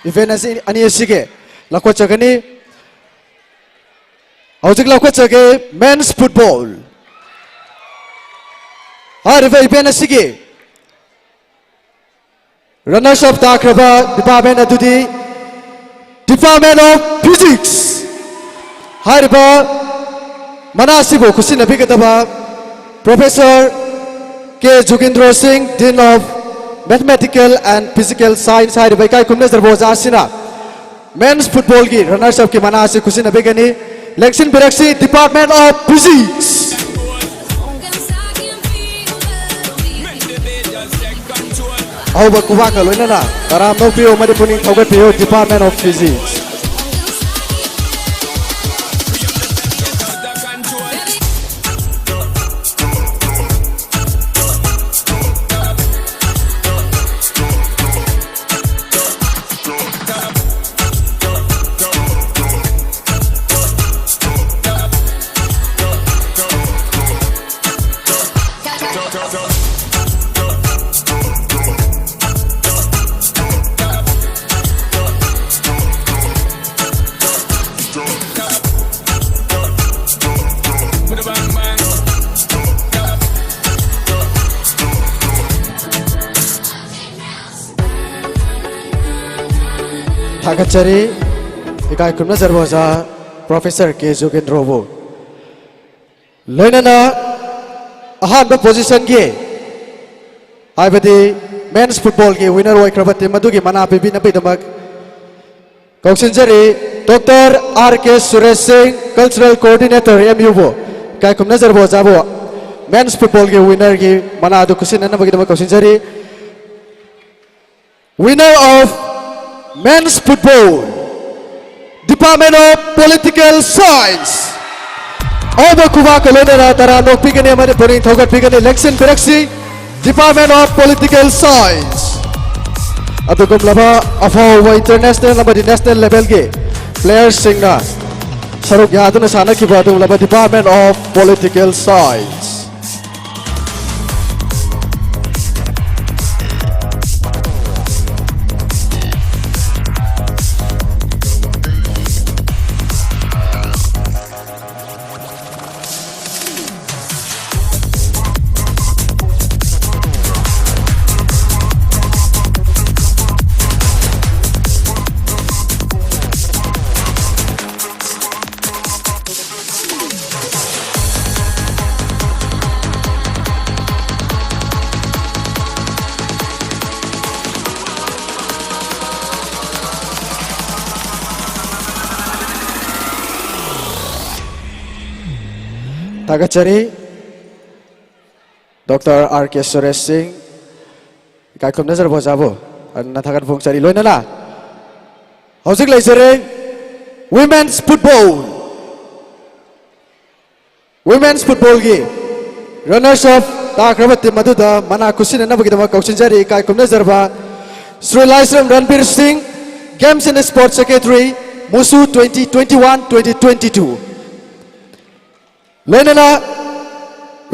event ꯑꯁꯤ, ꯑꯅꯤ ꯑꯁꯤꯒꯤ ꯂꯧꯈꯠꯆꯒꯅꯤ꯫ ꯍꯧꯖꯤꯛ ꯂꯧꯈꯠꯆꯒꯦ men's football ꯍꯥꯏꯔꯤꯕ event ꯑꯁꯤꯒꯤ runners up ꯇꯥꯈ꯭ꯔꯕ department ꯑꯗꯨꯗꯤ Department of Physics ꯍꯥꯏꯔꯤꯕ ꯃꯅꯥ ꯑꯁꯤꯕꯨ ꯈꯨꯠꯁꯤꯟꯅꯕꯤꯒꯗꯕ Professor K Jugindro Singh, Dean of Mathematical and Physical Science ꯍꯥꯏꯔꯤꯕ ꯏꯀꯥꯏ ꯈꯨꯝꯅꯖꯔꯕ ꯑꯣꯖꯥ ꯑꯁꯤꯅ men's football ꯒꯤ runners up ꯀꯤ ꯃꯅꯥ ꯑꯁꯤ ꯈꯨꯠꯁꯤꯟꯅꯕꯤꯒꯅꯤ꯫ ꯂꯦꯡꯁꯤꯟꯕꯤꯔꯛꯁꯤ Department of Physics꯫ ꯑꯍꯧꯕ ꯈꯨꯕꯥꯛꯀ ꯂꯣꯏꯅꯅ ꯇꯔꯥꯝꯅ ꯑꯣꯛꯄꯤꯌꯨ ꯑꯃꯗꯤ ꯄꯨꯛꯅꯤꯡ ꯊꯧꯒꯠꯄꯤꯌꯨ Department of Physics꯫ ꯊꯥꯒꯠꯆꯔꯤ ꯏꯀꯥꯏ ꯈꯨꯝꯅꯖꯔꯕ ꯑꯣꯖꯥ Professor K ꯖꯨꯒꯦꯟꯗ꯭ꯔꯣꯕꯨ꯫ ꯂꯣꯏꯅꯅ ꯑꯍꯥꯟꯕ position ꯒꯤ, ꯍꯥꯏꯕꯗꯤ men's football ꯒꯤ winner ꯑꯣꯏꯈ꯭ꯔꯕ team ꯑꯗꯨꯒꯤ ꯃꯅꯥ ꯄꯤꯕꯤꯅꯕꯒꯤꯗꯃꯛ ꯀꯧꯁꯤꯟꯖꯔꯤ Doctor R K Suresh Singh, Cultural Coordinator M U ꯕꯨ꯫ ꯏꯀꯥꯏ ꯈꯨꯝꯅꯖꯔꯕ ꯑꯣꯖꯥꯕꯨ men's football ꯒꯤ winner ꯒꯤ ꯃꯅꯥ ꯑꯗꯨ ꯈꯨꯠꯁꯤꯟꯅꯅꯕꯒꯤꯗꯃꯛ ꯀꯧꯁꯤꯟꯖꯔꯤ꯫ Winner of men's football, Department of Political Science, ꯑꯍꯧꯕ ꯈꯨꯕꯥꯛꯀ ꯂꯣꯏꯅꯅ ꯇꯔꯥꯝꯅ ꯑꯣꯛꯄꯤꯒꯅꯤ ꯑꯃꯗꯤ ꯄꯨꯛꯅꯤꯡ ꯊꯧꯒꯠꯄꯤꯒꯅꯤ꯫ ꯂꯦꯡꯁꯤꯟꯕꯤꯔꯛꯁꯤ Department of Political Science꯫ ꯑꯗꯨꯒꯨꯝꯂꯕ ꯑꯐꯥꯎꯕ international ꯑꯃꯗꯤ national levelꯒꯤ playerꯁꯤꯡꯅ ꯁꯔꯨꯛ ꯌꯥꯗꯨꯅ ꯁꯥꯟꯅꯈꯤꯕ ꯑꯗꯨꯒꯨꯝꯂꯕ Department of Political Science꯫ ꯊꯥꯒꯠꯆꯔꯤ꯫ ꯗꯣꯛꯇꯔ ꯑꯥꯔ ꯀꯦ ꯁꯨꯔꯦꯁ ꯁꯤꯡ, ꯏꯀꯥꯏ ꯈꯨꯝꯅꯖꯔꯕ ꯑꯣꯖꯥꯕꯨ꯫ ꯑꯗꯨꯅ ꯊꯥꯒꯠꯄ ꯐꯣꯡꯆꯔꯤ꯫ ꯂꯣꯏꯅꯅ ꯍꯧꯖꯤꯛ ꯂꯩꯖꯔꯦ Women's Football꯫ Women's Footballꯒꯤ runners up ꯇꯥꯈ꯭ꯔꯕ team ꯑꯗꯨꯗ ꯃꯅꯥ ꯈꯨꯠꯁꯤꯟꯅꯅꯕꯒꯤꯗꯃꯛ ꯀꯧꯁꯤꯟꯖꯔꯤ ꯏꯀꯥꯏ ꯈꯨꯝꯅꯖꯔꯕ ꯁ꯭ꯔꯤ ꯂꯥꯏꯁ꯭ꯔꯝ ꯔꯟꯕꯤꯔ ꯁꯤꯡ, Games and Sports Secretary, ꯃꯨꯁꯨ twenty twenty-one, twenty twenty-two꯫ ꯂꯣꯏꯅꯅ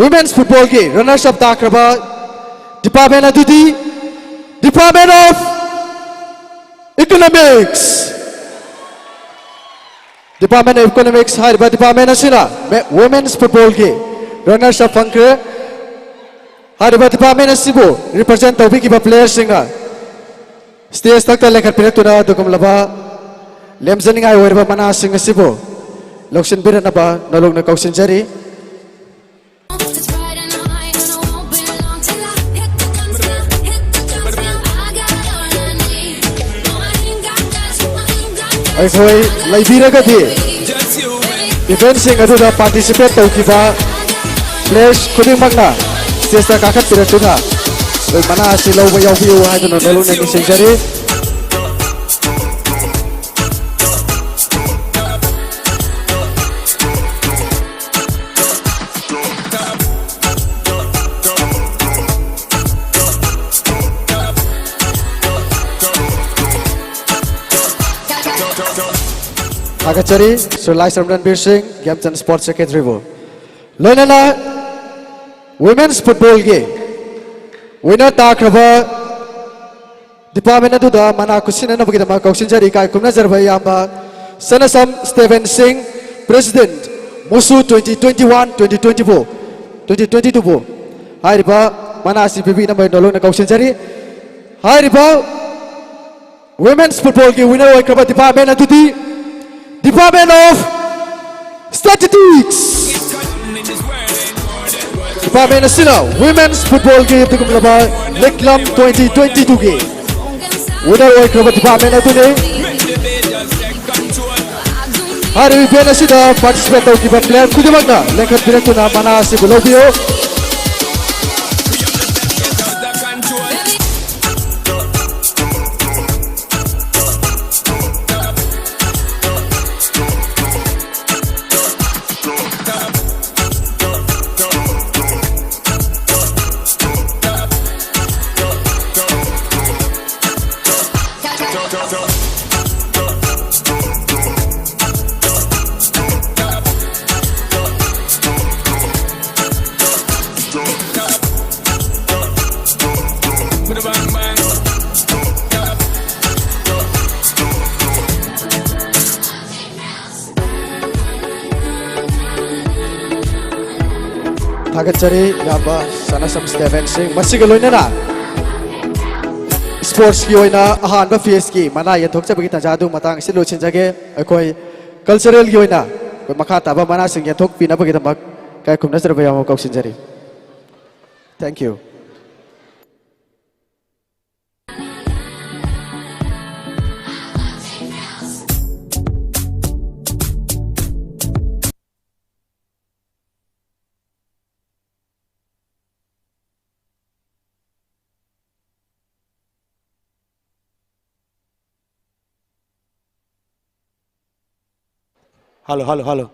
Women's Footballꯒꯤ runners up ꯇꯥꯈ꯭ꯔꯕ department ꯑꯗꯨꯗꯤ Department of Economics꯫ Department of Economics ꯍꯥꯏꯔꯤꯕ department ꯑꯁꯤꯅ ꯃꯦ-, Women's Footballꯒꯤ runners up ꯐꯪꯈ꯭ꯔꯦ꯫ ꯍꯥꯏꯔꯤꯕ department ꯑꯁꯤꯕꯨ represent ꯇꯧꯕꯤꯈꯤꯕ playerꯁꯤꯡꯅ stage ꯊꯛꯇ ꯂꯦꯡꯈꯠꯄꯤꯔꯛꯇꯨꯅ ꯑꯗꯨꯒꯨꯝꯂꯕ ꯂꯦꯝꯖꯅꯤꯡꯉꯥꯏ ꯑꯣꯏꯔꯕ ꯃꯅꯥꯁꯤꯡ ꯑꯁꯤꯕꯨ ꯂꯧꯁꯤꯟꯕꯤꯔꯛꯅꯕ ꯅꯧꯂꯨꯛꯅ ꯀꯧꯁꯤꯟꯖꯔꯤ꯫ ꯑꯩꯈꯣꯏ ꯂꯩꯕꯤꯔꯒꯗꯤ eventꯁꯤꯡ ꯑꯗꯨꯗ participate ꯇꯧꯈꯤꯕ players ꯈꯨꯗꯤꯡꯃꯛꯅ stageꯇ ꯀꯥꯈꯠꯄꯤꯔꯛꯇꯨꯅ ꯑꯩꯈꯣꯏ ꯃꯅꯥ ꯑꯁꯤ ꯂꯧꯕ ꯌꯥꯎꯕꯤꯌꯨ ꯍꯥꯏꯗꯨꯅ ꯅꯣꯂꯨꯛꯅ ꯅꯤꯡꯁꯤꯡꯖꯔꯤ꯫ ꯊꯥꯒꯠꯆꯔꯤ ꯁ꯭ꯔꯤ ꯂꯥꯏꯁ꯭ꯔꯝ ꯔꯟꯕꯤꯔ ꯁꯤꯡ, ꯒꯦꯝꯁ ꯑꯦꯟ ꯁ꯭ꯄꯣꯔꯠꯁ ꯁꯦꯀ꯭ꯔꯦꯇꯔꯤꯕꯨ꯫ ꯂꯣꯏꯅꯅ ꯋꯤꯃꯦꯟꯁ ꯐꯨꯠꯕꯣꯜꯒꯤ ꯋꯤꯅꯔ ꯇꯥꯈ꯭ꯔꯕ ꯗꯤꯄꯥꯔꯠꯃꯦꯟ ꯑꯗꯨꯗ ꯃꯅꯥ ꯈꯨꯠꯁꯤꯟꯅꯅꯕꯒꯤꯗꯃꯛ ꯀꯧꯁꯤꯟꯖꯔꯤ꯫ ꯏꯀꯥꯏ ꯈꯨꯝꯅꯖꯔꯕ ꯏꯌꯥꯝꯕ ꯁꯅꯁꯝ ꯁ꯭ꯇꯦꯕꯦꯟ ꯁꯤꯡ, ꯄ꯭ꯔꯦꯁꯤꯗꯦꯟꯠ, ꯃꯨꯁꯨ twenty twenty one, twenty twenty four, twenty twenty ꯇꯨꯕꯨ ꯍꯥꯏꯔꯤꯕ ꯃꯅꯥ ꯑꯁꯤ ꯄꯤꯕꯤꯅꯕ ꯅꯣꯂꯨꯛꯅ ꯀꯧꯁꯤꯟꯖꯔꯤ꯫ ꯍꯥꯏꯔꯤꯕ ꯋꯤꯃꯦꯟꯁ ꯐꯨꯠꯕꯣꯜꯒꯤ ꯋꯤꯅꯔ ꯑꯣꯏꯈ꯭ꯔꯕ ꯗꯤꯄꯥꯔꯠꯃꯦꯟ ꯑꯗꯨꯗꯤ Department of Statistics꯫ ꯗꯤꯄꯥꯔꯠꯃꯦꯟ ꯑꯁꯤꯅ ꯋꯤꯃꯦꯟꯁ ꯐꯨꯠꯕꯣꯜꯒꯤ ꯑꯗꯨꯒꯨꯝꯂꯕ ꯂꯤꯛꯂꯝ ꯇ꯭ꯋꯦꯟꯇꯤ ꯇ꯭ꯋꯦꯟꯇꯤ ꯇꯨꯒꯤ ꯋꯤꯅꯔ ꯑꯣꯏꯈ꯭ꯔꯕ ꯗꯤꯄꯥꯔꯠꯃꯦꯟ ꯑꯗꯨꯅꯤ꯫ ꯍꯥꯏꯔꯤꯕ ꯏꯚꯦꯟꯠ ꯑꯁꯤꯗ ꯄꯥꯔꯇꯤꯁꯤꯄꯦꯠ ꯇꯧꯈꯤꯕ ꯄ꯭ꯂꯦꯌꯔ ꯈꯨꯗꯤꯡꯃꯛꯅ ꯂꯦꯡꯈꯠꯄꯤꯔꯛꯇꯨꯅ ꯃꯅꯥ ꯑꯁꯤꯕꯨ ꯂꯧꯕꯤꯌꯨ꯫ ꯊꯥꯒꯠꯆꯔꯤ ꯏꯌꯥꯝꯕ ꯁꯅꯥꯁꯝ ꯁ꯭ꯇꯦꯕꯦꯟ ꯁꯤꯡ꯫ ꯃꯁꯤꯒ ꯂꯣꯏꯅꯅ ꯁ꯭ꯄꯣꯔꯠꯁꯀꯤ ꯑꯣꯏꯅ ꯑꯍꯥꯟꯕ ꯐꯦꯁꯀꯤ ꯃꯅꯥ ꯌꯦꯟꯊꯣꯛꯆꯕꯒꯤ ꯇꯥꯟꯖꯥ ꯑꯗꯨ ꯃꯇꯥꯡ ꯑꯁꯤꯗ ꯂꯣꯏꯁꯤꯟꯖꯒꯦ꯫ ꯑꯩꯈꯣꯏ ꯀꯜꯆꯔꯦꯜꯒꯤ ꯑꯣꯏꯅ ꯑꯩꯈꯣꯏ ꯃꯈꯥ ꯇꯥꯕ ꯃꯅꯥꯁꯤꯡ ꯌꯦꯟꯊꯣꯛꯄꯤꯅꯕꯒꯤꯗꯃꯛ ꯏꯀꯥꯏ ꯈꯨꯝꯅꯖꯔꯕ ꯏꯌꯥꯝꯕ ꯀꯧꯁꯤꯟꯖꯔꯤ꯫ Thank you꯫ Hello, hello, hello.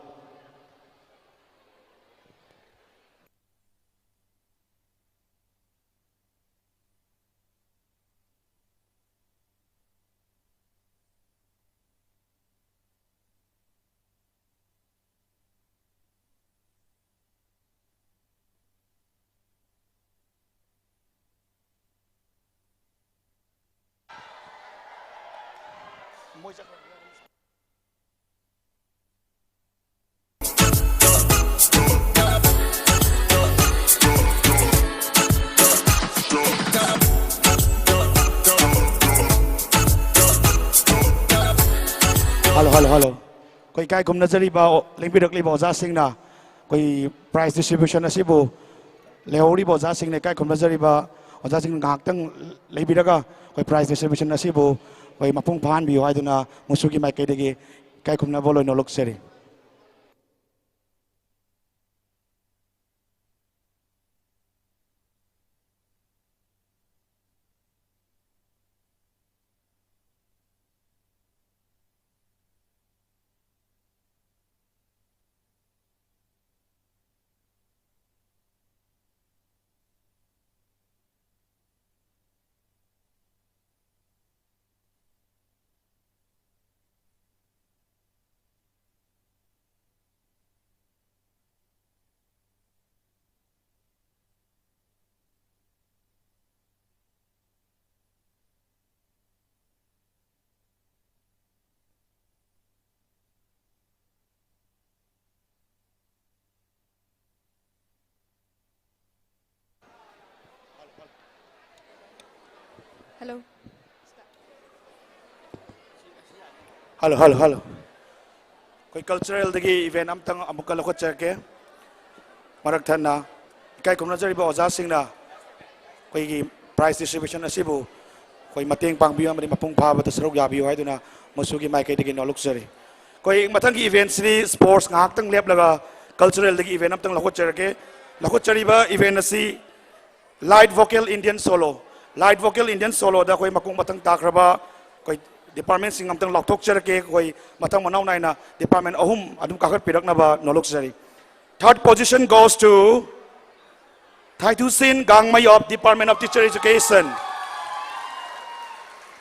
Hello, hello, hello. ꯑꯩꯈꯣꯏ ꯏꯀꯥꯏ ꯈꯨꯝꯅꯖꯔꯤꯕ, ꯂꯦꯡꯕꯤꯔꯛꯂꯤꯕ ꯑꯣꯖꯥꯁꯤꯡꯅ ꯑꯩꯈꯣꯏ prize distribution ꯑꯁꯤꯕꯨ, ꯂꯩꯍꯧꯔꯤꯕ ꯑꯣꯖꯥꯁꯤꯡꯅ ꯏꯀꯥꯏ ꯈꯨꯝꯅꯖꯔꯤꯕ ꯑꯣꯖꯥꯁꯤꯡ ꯉꯥꯏꯍꯥꯛꯇꯪ ꯂꯩꯕꯤꯔꯒ ꯑꯩꯈꯣꯏ prize distribution ꯑꯁꯤꯕꯨ ꯑꯩꯈꯣꯏ ꯃꯄꯨꯡ ꯐꯥꯍꯟꯕꯤꯌꯨ ꯍꯥꯏꯗꯨꯅ ꯃꯨꯁꯨꯒꯤ ꯃꯥꯏꯀꯩꯗꯒꯤ ꯏꯀꯥꯏ ꯈꯨꯝꯅꯕ ꯂꯣꯏꯅ ꯂꯧꯖꯔꯤ꯫ Hello. Hello, hello, hello. ꯑꯩꯈꯣꯏ culturalꯗꯒꯤ event ꯑꯝꯇꯪ ꯑꯃꯨꯛꯀ ꯂꯧꯈꯠꯆꯔꯛꯀꯦ꯫ ꯃꯔꯛ ꯊꯠꯅ ꯏꯀꯥꯏ ꯈꯨꯝꯅꯖꯔꯤꯕ ꯑꯣꯖꯥꯁꯤꯡꯅ ꯑꯩꯈꯣꯏꯒꯤ prize distribution ꯑꯁꯤꯕꯨ ꯑꯩꯈꯣꯏ ꯃꯇꯦꯡ ꯄꯥꯡꯕꯤꯌꯨ ꯑꯃꯗꯤ ꯃꯄꯨꯡ ꯐꯥꯕꯗ ꯁꯔꯨꯛ ꯌꯥꯕꯤꯌꯨ ꯍꯥꯏꯗꯨꯅ ꯃꯨꯁꯨꯒꯤ ꯃꯥꯏꯀꯩꯗꯒꯤ ꯅꯣꯂꯨꯛꯆꯔꯤ꯫ ꯑꯩꯈꯣꯏ ꯃꯊꯪꯒꯤ eventꯁꯤꯗꯤ sports ꯉꯥꯏꯍꯥꯛꯇꯪ ꯂꯦꯞꯂꯒ culturalꯗꯒꯤ event ꯑꯝꯇꯪ ꯂꯧꯈꯠꯆꯔꯛꯀꯦ꯫ ꯂꯧꯈꯠꯆꯔꯤꯕ event ꯑꯁꯤ Light Vocal Indian Solo꯫ Light Vocal Indian Soloꯗ ꯑꯩꯈꯣꯏ ꯃꯀꯣꯛ ꯃꯊꯪ ꯇꯥꯈ꯭ꯔꯕ ꯑꯩꯈꯣꯏ departmentꯁꯤꯡ ꯑꯝꯇꯪ ꯂꯥꯎꯊꯣꯛꯆꯔꯛꯀꯦ꯫ ꯑꯩꯈꯣꯏ ꯃꯊꯪ ꯃꯅꯥꯎ ꯅꯥꯏꯅ department ꯑꯍꯨꯝ ꯑꯗꯨꯝ ꯀꯥꯈꯠꯄꯤꯔꯛꯅꯕ ꯅꯣꯂꯨꯛꯆꯔꯤ꯫ Third position goes to Thaithusin Gangmei of Department of Teacher Education꯫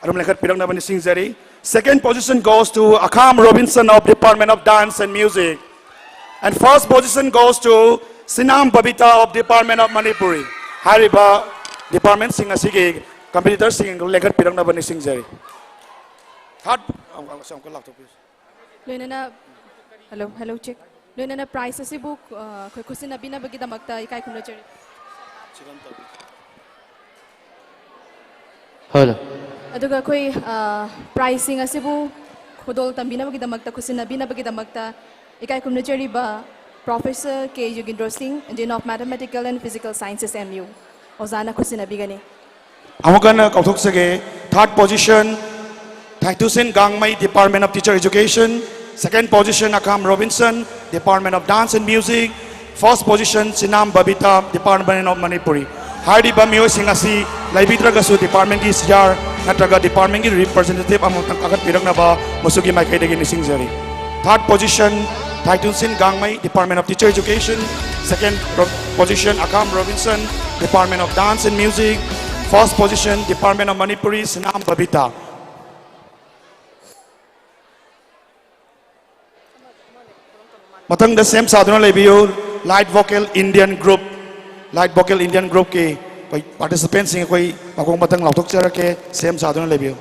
ꯑꯗꯨꯝ ꯂꯦꯡꯈꯠꯄꯤꯔꯛꯅꯕ ꯅꯤꯡꯁꯤꯡꯖꯔꯤ꯫ Second position goes to Akham Robinson of Department of Dance and Music꯫ And first position goes to Sinam Babita of Department of Manipuri꯫ ꯍꯥꯏꯔꯤꯕ departmentꯁꯤꯡ ꯑꯁꯤꯒꯤ competitorꯁꯤꯡ ꯂꯦꯡꯈꯠꯄꯤꯔꯛꯅꯕ ꯅꯤꯡꯁꯤꯡꯖꯔꯤ꯫ Third, ꯑꯃꯨꯛ, ꯑꯃꯨꯛ, ꯑꯃꯨꯛꯀ ꯂꯥꯎꯊꯣꯛꯄꯤꯌꯨ꯫ ꯂꯣꯏꯅꯅ, hello, hello, check. ꯂꯣꯏꯅꯅ prize ꯑꯁꯤꯕꯨ, ꯑ, ꯑꯩꯈꯣꯏ ꯈꯨꯠꯁꯤꯟꯅꯕꯤꯅꯕꯒꯤꯗꯃꯛꯇ ꯏꯀꯥꯏ ꯈꯨꯝꯅꯖꯔꯤ꯫ Hello. ꯑꯗꯨꯒ ꯑꯩꯈꯣꯏ, ꯑ, prizeꯁꯤꯡ ꯑꯁꯤꯕꯨ ꯈꯨꯗꯣꯜ ꯇꯝꯕꯤꯅꯕꯒꯤꯗꯃꯛꯇ, ꯈꯨꯠꯁꯤꯟꯅꯕꯤꯅꯕꯒꯤꯗꯃꯛꯇ ꯏꯀꯥꯏ ꯈꯨꯝꯅꯖꯔꯤꯕ Professor ꯀꯦ ꯌꯨꯒꯤꯟꯗ꯭ꯔꯣ ꯁꯤꯡ, Dean of Mathematical and Physical Sciences, M U, ꯑꯣꯖꯥꯅ ꯈꯨꯠꯁꯤꯟꯅꯕꯤꯒꯅꯤ꯫ ꯑꯃꯨꯛ ꯍꯟꯅ ꯀꯥꯎꯊꯣꯛꯆꯒꯦ꯫ Third position, Thaitusin Gangmei, Department of Teacher Education. Second position, Akham Robinson, Department of Dance and Music. First position, Sinam Babita, Department of Manipuri. ꯍꯥꯏꯔꯤꯕ ꯃꯤꯑꯣꯏꯁꯤꯡ ꯑꯁꯤ ꯂꯩꯕꯤꯗ꯭ꯔꯒꯁꯨ departmentꯀꯤ C R ꯅꯠꯇ꯭ꯔꯒ departmentꯀꯤ representative ꯑꯃꯃꯝꯇꯪ ꯀꯥꯈꯠꯄꯤꯔꯛꯅꯕ ꯃꯁꯨꯒꯤ ꯃꯥꯏꯀꯩꯗꯒꯤ ꯅꯤꯡꯁꯤꯡꯖꯔꯤ꯫ Third position, Thaitusin Gangmei, Department of Teacher Education. Second ro-, position, Akham Robinson, Department of Dance and Music. First position, Department of Manipuri, ꯁꯤꯅꯥꯝ Babita. ꯃꯊꯪꯗ ꯁꯦꯝ ꯁꯥꯗꯨꯅ ꯂꯩꯕꯤꯌꯨ, Light Vocal Indian Group꯫ Light Vocal Indian Groupꯀꯤ ꯑꯩꯈꯣꯏ participantꯁꯤꯡ ꯑꯩꯈꯣꯏ ꯃꯈꯣꯡ ꯃꯊꯪ ꯂꯥꯎꯊꯣꯛꯆꯔꯛꯀꯦ, ꯁꯦꯝ ꯁꯥꯗꯨꯅ ꯂꯩꯕꯤꯌꯨ꯫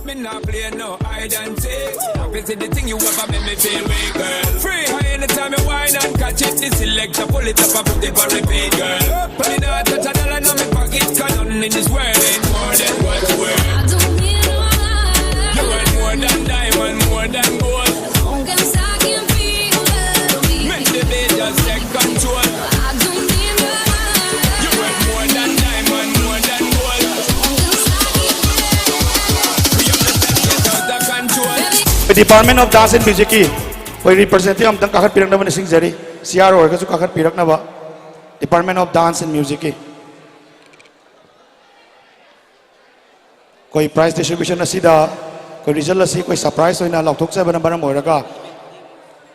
Me nah play no hide and seek. I visit the thing you ever make me feel weak, girl. Free. Anytime you wine and catch it, the selector pull it up and put it on repeat, girl. Me nah touch a dollar, now me pocket, 'cause nothing in this world ain't more than what you worth. I don't need no other. You worth more than diamond, more than gold. Long as I can feel the beat. Make the beat just take control. I don't need no other. You worth more than diamond, more than gold. Long as I can feel the beat. We have the set, get out of control. Department of Dance and Musicꯀꯤ ꯑꯩꯈꯣꯏ representative ꯑꯝꯇꯪ ꯀꯥꯈꯠꯄꯤꯔꯛꯅꯕ ꯅꯤꯡꯁꯤꯡꯖꯔꯤ꯫ C R ꯑꯣꯏꯔꯒꯁꯨ ꯀꯥꯈꯠꯄꯤꯔꯛꯅꯕ, Department of Dance and Musicꯀꯤ꯫ ꯑꯩꯈꯣꯏ prize distribution ꯑꯁꯤꯗ ꯑꯩꯈꯣꯏ result ꯑꯁꯤ ꯑꯩꯈꯣꯏ surprise ꯑꯣꯏꯅ ꯂꯥꯎꯊꯣꯛꯆꯕꯅ ꯃꯔꯝ ꯑꯣꯏꯔꯒ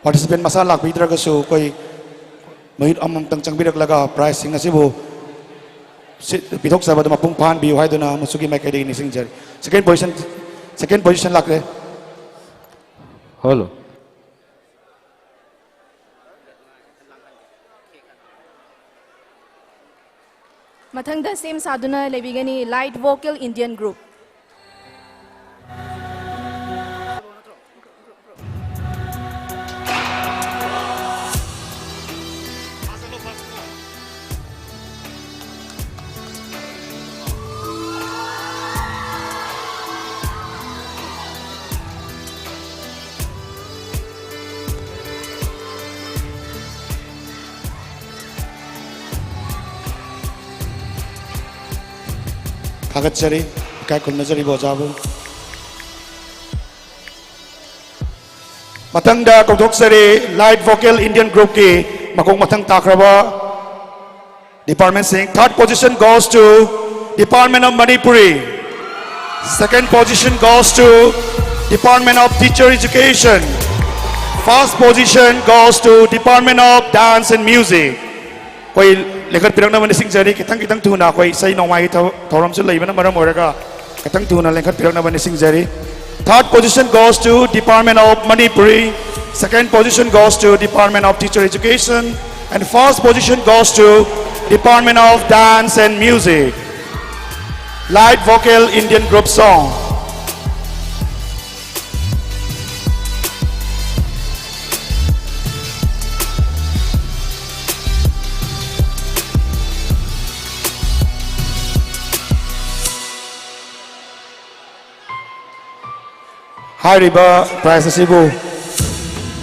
participant ꯃꯁꯥ ꯂꯥꯛꯄꯤꯗ꯭ꯔꯒꯁꯨ ꯑꯩꯈꯣꯏ ꯃꯤꯍꯨꯠ ꯑꯃꯃꯝꯇꯪ ꯆꯪꯕꯤꯔꯛꯂꯒ prizeꯁꯤꯡ ꯑꯁꯤꯕꯨ ꯁꯤ-, ꯄꯤꯊꯣꯛꯆꯕꯗ ꯃꯄꯨꯡ ꯐꯥꯍꯟꯕꯤꯌꯨ ꯍꯥꯏꯗꯨꯅ ꯃꯁꯨꯒꯤ ꯃꯥꯏꯀꯩꯗꯒꯤ ꯅꯤꯡꯁꯤꯡꯖꯔꯤ꯫ Second position, second position ꯂꯥꯛꯂꯦ꯫ Hello. ꯃꯊꯪꯗ ꯁꯦꯝ ꯁꯥꯗꯨꯅ ꯂꯩꯕꯤꯒꯅꯤ Light Vocal Indian Group꯫ ꯊꯥꯒꯠꯆꯔꯤ, ꯏꯀꯥꯏ ꯈꯨꯝꯅꯖꯔꯤꯕ ꯑꯣꯖꯥꯕꯨ꯫ ꯃꯊꯪꯗ ꯀꯧꯊꯣꯛꯆꯔꯤ Light Vocal Indian Groupꯀꯤ ꯃꯈꯣꯡ ꯃꯊꯪ ꯇꯥꯈ꯭ꯔꯕ departmentꯁꯤꯡ꯫ Third position goes to Department of Manipuri. Second position goes to Department of Teacher Education. First position goes to Department of Dance and Music. ꯑꯩꯈꯣꯏ ꯂꯦꯡꯈꯠꯄꯤꯔꯛꯅꯕ ꯅꯤꯡꯁꯤꯡꯖꯔꯤ꯫ ꯈꯤꯇꯪ ꯈꯤꯇꯪ ꯊꯨꯅ ꯑꯩꯈꯣꯏ ꯏꯁꯩ ꯅꯣꯡꯃꯥꯏꯒꯤ ꯊꯕꯛ ꯊꯧꯔꯝꯁꯨ ꯂꯩꯕꯅ ꯃꯔꯝ ꯑꯣꯏꯔꯒ ꯈꯤꯇꯪ ꯊꯨꯅ ꯂꯦꯡꯈꯠꯄꯤꯔꯛꯅꯕ ꯅꯤꯡꯁꯤꯡꯖꯔꯤ꯫ Third position goes to Department of Manipuri. Second position goes to Department of Teacher Education. And first position goes to Department of Dance and Music. Light Vocal Indian Group Song. ꯍꯥꯏꯔꯤꯕ prize ꯑꯁꯤꯕꯨ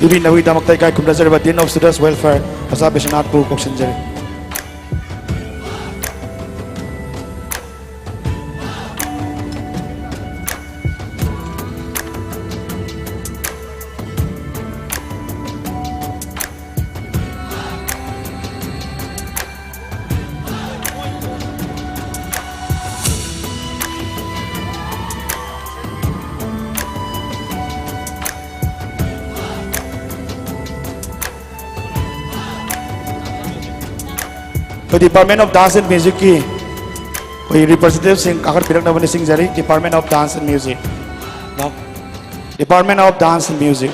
ꯄꯤꯕꯤꯅꯕꯒꯤꯗꯃꯛꯇ ꯏꯀꯥꯏ ꯈꯨꯝꯅꯖꯔꯤꯕ Dean of Students Welfare ꯑꯣꯖꯥ ꯕꯤꯁ꯭ꯋꯅꯥꯊꯄꯨ ꯀꯧꯁꯤꯟꯖꯔꯤ꯫ ꯑꯩꯈꯣꯏ Department of Dance and Musicꯀꯤ ꯑꯩꯈꯣꯏ representativeꯁꯤꯡ ꯀꯥꯈꯠꯄꯤꯔꯛꯅꯕ ꯅꯤꯡꯁꯤꯡꯖꯔꯤ꯫ Department of Dance and Music꯫ Department of Dance and Music꯫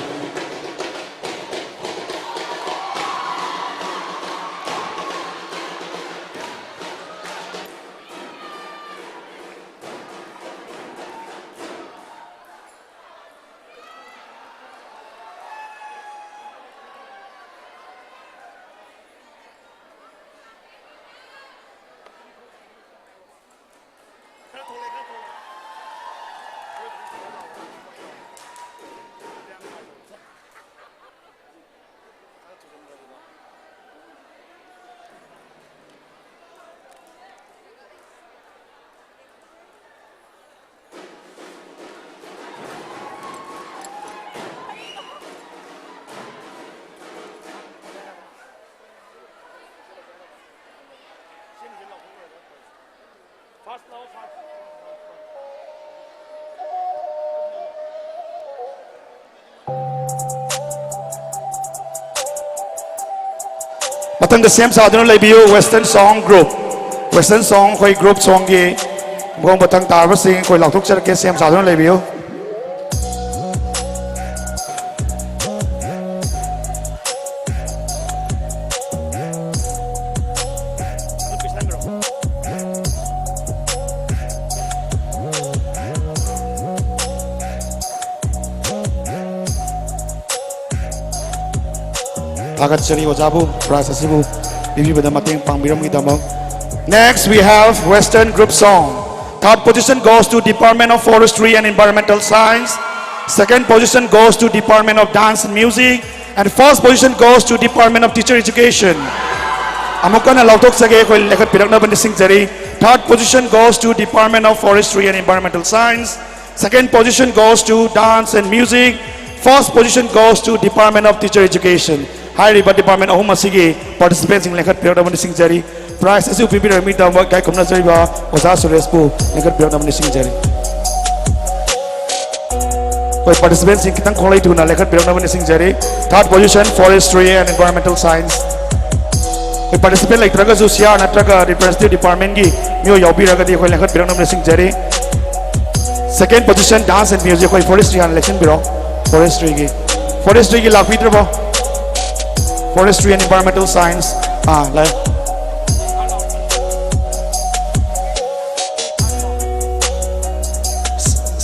ꯃꯊꯪꯗ ꯁꯦꯝ ꯁꯥꯗꯨꯅ ꯂꯩꯕꯤꯌꯨ, Western Song Group꯫ Western Song ꯑꯩꯈꯣꯏ group songꯒꯤ ꯃꯈꯣꯡ ꯃꯊꯪ ꯇꯥꯔꯕꯁꯤꯡ ꯑꯩꯈꯣꯏ ꯂꯥꯎꯊꯣꯛꯆꯔꯛꯀꯦ, ꯁꯦꯝ ꯁꯥꯗꯨꯅ ꯂꯩꯕꯤꯌꯨ꯫ ꯊꯥꯒꯠꯆꯔꯤ ꯑꯣꯖꯥꯕꯨ prize ꯑꯁꯤꯕꯨ ꯄꯤꯕꯤꯕꯗ ꯃꯇꯦꯡ ꯄꯥꯡꯕꯤꯔꯝꯕꯒꯤꯗꯃꯛ꯫ Next, we have Western Group Song. Third position goes to Department of Forestry and Environmental Science. Second position goes to Department of Dance and Music. And first position goes to Department of Teacher Education. ꯑꯃꯨꯛ ꯀꯟꯅ ꯂꯥꯎꯊꯣꯛꯆꯒꯦ, ꯑꯩꯈꯣꯏ ꯂꯦꯡꯈꯠꯄꯤꯔꯛꯅꯕ ꯅꯤꯡꯁꯤꯡꯖꯔꯤ꯫ Third position goes to Department of Forestry and Environmental Science. Second position goes to Dance and Music. First position goes to Department of Teacher Education. ꯍꯥꯏꯔꯤꯕ department ꯑꯍꯨꯝ ꯑꯁꯤꯒꯤ participantꯁꯤꯡ ꯂꯦꯡꯈꯠꯄꯤꯔꯛꯅꯕ ꯅꯤꯡꯁꯤꯡꯖꯔꯤ꯫ Prize ꯑꯁꯤ ꯄꯤꯕꯤꯔꯛꯄꯒꯤꯗꯃꯛ ꯏꯀꯥꯏ ꯈꯨꯝꯅꯖꯔꯤꯕ ꯑꯣꯖꯥ ꯁꯨꯔꯦꯁꯄꯨ ꯂꯦꯡꯈꯠꯄꯤꯔꯛꯅꯕ ꯅꯤꯡꯁꯤꯡꯖꯔꯤ꯫ ꯑꯩꯈꯣꯏ participantꯁꯤꯡ ꯈꯤꯇꯪ ꯈꯣꯡꯂꯩ ꯊꯨꯅ ꯂꯦꯡꯈꯠꯄꯤꯔꯛꯅꯕ ꯅꯤꯡꯁꯤꯡꯖꯔꯤ꯫ Third position, Forestry and Environmental Science. ꯑꯩꯈꯣꯏ participant ꯂꯩꯇ꯭ꯔꯒꯁꯨ C R ꯅꯠꯇ꯭ꯔꯒ representative departmentꯀꯤ ꯃꯤꯑꯣꯏ ꯌꯥꯎꯕꯤꯔꯒꯗꯤ ꯑꯩꯈꯣꯏ ꯂꯦꯡꯈꯠꯄꯤꯔꯛꯅꯕ ꯅꯤꯡꯁꯤꯡꯖꯔꯤ꯫ Second position, Dance and Music, ꯑꯩꯈꯣꯏ Forestry ꯍꯥꯟꯅ ꯂꯦꯡꯁꯤꯟꯕꯤꯔꯣ꯫ Forestryꯒꯤ, Forestryꯒꯤ ꯂꯥꯛꯄꯤꯗ꯭ꯔꯕꯣ? Forestry and Environmental Science. ꯑꯥ, ꯂꯥꯛꯑꯦ꯫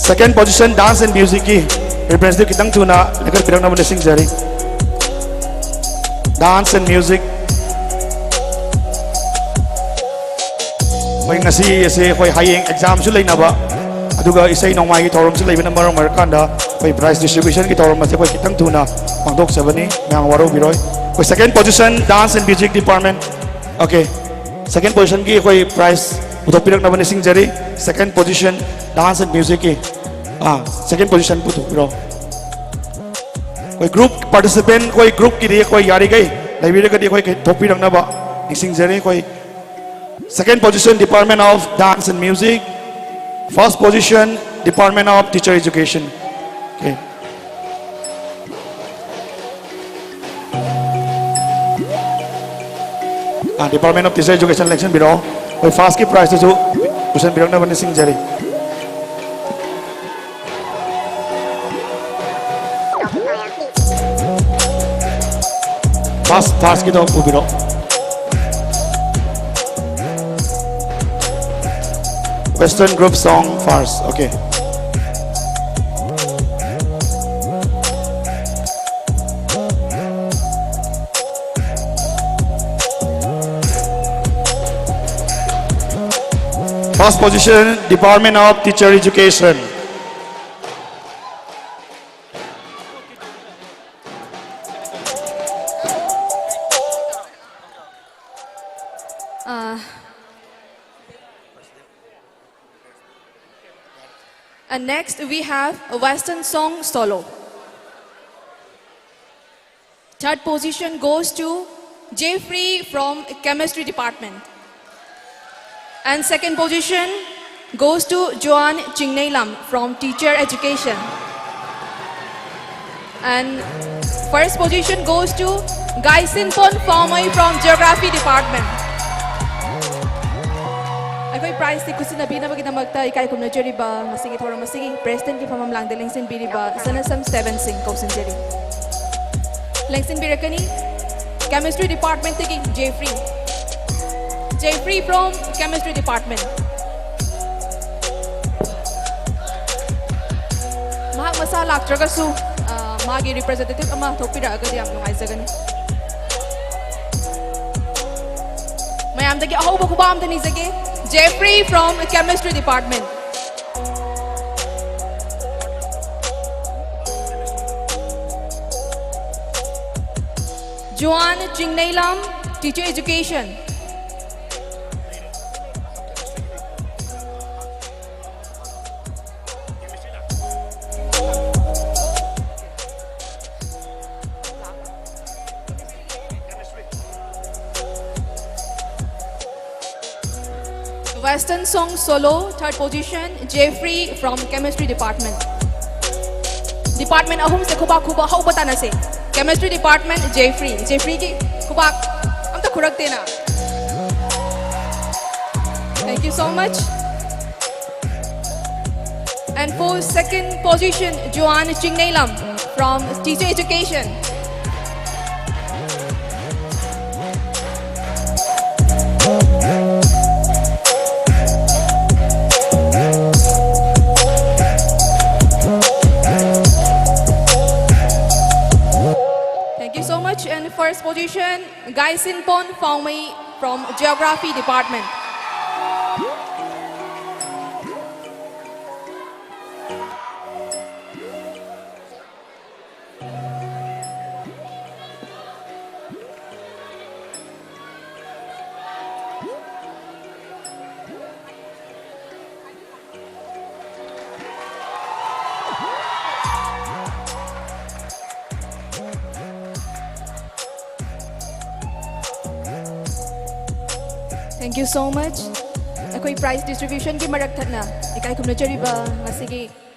Second position, Dance and Musicꯀꯤ representative ꯈꯤꯇꯪ ꯊꯨꯅ ꯂꯦꯡꯈꯠꯄꯤꯔꯛꯅꯕ ꯅꯤꯡꯁꯤꯡꯖꯔꯤ꯫ Dance and Music. ꯑꯩꯈꯣꯏ ꯉꯁꯤ ꯑꯁꯦ ꯑꯩꯈꯣꯏ ꯍꯌꯦꯡ ꯑꯦꯛꯖꯥꯝꯁꯨ ꯂꯩꯅꯕ, ꯑꯗꯨꯒ ꯏꯁꯩ ꯅꯣꯡꯃꯥꯏꯒꯤ ꯊꯧꯔꯝꯁꯨ ꯂꯩꯕꯅ ꯃꯔꯝ ꯑꯣꯏꯔꯀꯥꯟꯗ ꯑꯩꯈꯣꯏ ꯄ꯭ꯔꯥꯏꯖ ꯗꯤꯁꯇ꯭ꯔꯤꯕ꯭ꯌꯨꯁꯟꯒꯤ ꯊꯧꯔꯝ ꯑꯁꯦ ꯑꯩꯈꯣꯏ ꯈꯤꯇꯪ ꯊꯨꯅ ꯄꯥꯡꯊꯣꯛꯆꯕꯅꯤ, ꯃꯌꯥꯝ ꯋꯥꯔꯧꯕꯤꯔꯣꯏ꯫ ꯑꯩꯈꯣꯏ second position dance and music department, okay, second positionꯒꯤ ꯑꯩꯈꯣꯏ ꯄ꯭ꯔꯥꯏꯖ ꯄꯨꯊꯣꯛꯄꯤꯔꯛꯅꯕ ꯅꯤꯡꯁꯤꯡꯖꯔꯤ꯫ Second position dance and musicꯀꯤ, ah, second position ꯄꯨꯊꯣꯛꯄꯤꯔꯣ꯫ ꯑꯩꯈꯣꯏ group participant, ꯑꯩꯈꯣꯏ groupꯀꯤꯗꯤ ꯑꯩꯈꯣꯏ ꯌꯥꯔꯤꯈꯩ ꯂꯩꯕꯤꯔꯒꯗꯤ ꯑꯩꯈꯣꯏ ꯊꯣꯛꯄꯤꯔꯛꯅꯕ ꯅꯤꯡꯁꯤꯡꯖꯔꯤ꯫ ꯑꯩꯈꯣꯏ second position Department of Dance and Music, first position Department of Teacher Education. Okay. Ah, Department of Teacher Education ꯂꯦꯡꯁꯤꯟꯕꯤꯔꯛꯑꯣ꯫ ꯑꯩꯈꯣꯏ firstꯀꯤ prizeꯇꯨꯁꯨ ꯄꯨꯁꯤꯟꯕꯤꯔꯛꯅꯕ ꯅꯤꯡꯁꯤꯡꯖꯔꯤ꯫ First, firstꯀꯤꯗꯣ ꯄꯨꯕꯤꯔꯛꯑꯣ꯫ Western group song first, okay. First position, Department of Teacher Education. Uh, and next we have a Western song solo. Third position goes to Jeffrey from Chemistry Department. And second position goes to Joan Chingneilam from Teacher Education. And first position goes to Gaisinpon Phoumei from Geography Department. ꯑꯩꯈꯣꯏ prizeꯁꯤ ꯈꯨꯠꯁꯤꯟꯅꯕꯤꯅꯕꯒꯤꯗꯃꯛꯇ ꯏꯀꯥꯏ ꯈꯨꯝꯅꯖꯔꯤꯕ ꯉꯁꯤꯒꯤ ꯊꯧꯔꯝ ꯑꯁꯤꯒꯤ presidentꯀꯤ ꯐꯝꯐꯝ ꯂꯥꯡꯗ ꯂꯦꯡꯁꯤꯟꯕꯤꯔꯤꯕ ꯁꯅꯁꯝ ꯁ꯭ꯇꯦꯕꯟ ꯁꯤꯡ ꯀꯧꯁꯤꯟꯖꯔꯤ꯫ ꯂꯦꯡꯁꯤꯟꯕꯤꯔꯛꯀꯅꯤ Chemistry Departmentꯇꯒꯤ Jeffrey. Jeffrey from Chemistry Department. ꯃꯍꯥꯛ ꯃꯁꯥ ꯂꯥꯛꯇ꯭ꯔꯒꯁꯨ, ꯑ, ꯃꯥꯒꯤ representative ꯑꯃ ꯊꯣꯛꯄꯤꯔꯛꯑꯒꯗꯤ ꯌꯥꯝ ꯅꯨꯡꯉꯥꯏꯖꯒꯅꯤ꯫ ꯃꯌꯥꯝꯗꯒꯤ ꯑꯍꯧꯕ ꯈꯨꯕꯥꯛ ꯑꯝꯇ ꯅꯤꯖꯒꯦ꯫ Jeffrey from Chemistry Department. Joan Chingneilam, Teacher Education. Western Song Solo, third position, Jeffrey from Chemistry Department. Department ꯑꯍꯨꯝꯁꯦ ꯈꯨꯕꯥꯛ ꯈꯨꯕꯥꯛ ꯍꯧꯕ ꯇꯥꯟꯅꯁꯦ꯫ Chemistry Department, Jeffrey. Jeffreyꯒꯤ ꯈꯨꯕꯥꯛ ꯑꯝꯇ ꯈꯨꯔꯛꯇꯦꯅ꯫ Thank you so much. And for second position, Joan Chingneilam from Teacher Education. Thank you so much. And first position, Gaisinpon Faumei from Geography Department. Thank you so much. ꯑꯩꯈꯣꯏ prize distributionꯒꯤ ꯃꯔꯛ ꯊꯠꯅ ꯏꯀꯥꯏ ꯈꯨꯝꯅꯖꯔꯤꯕ ꯉꯁꯤꯒꯤ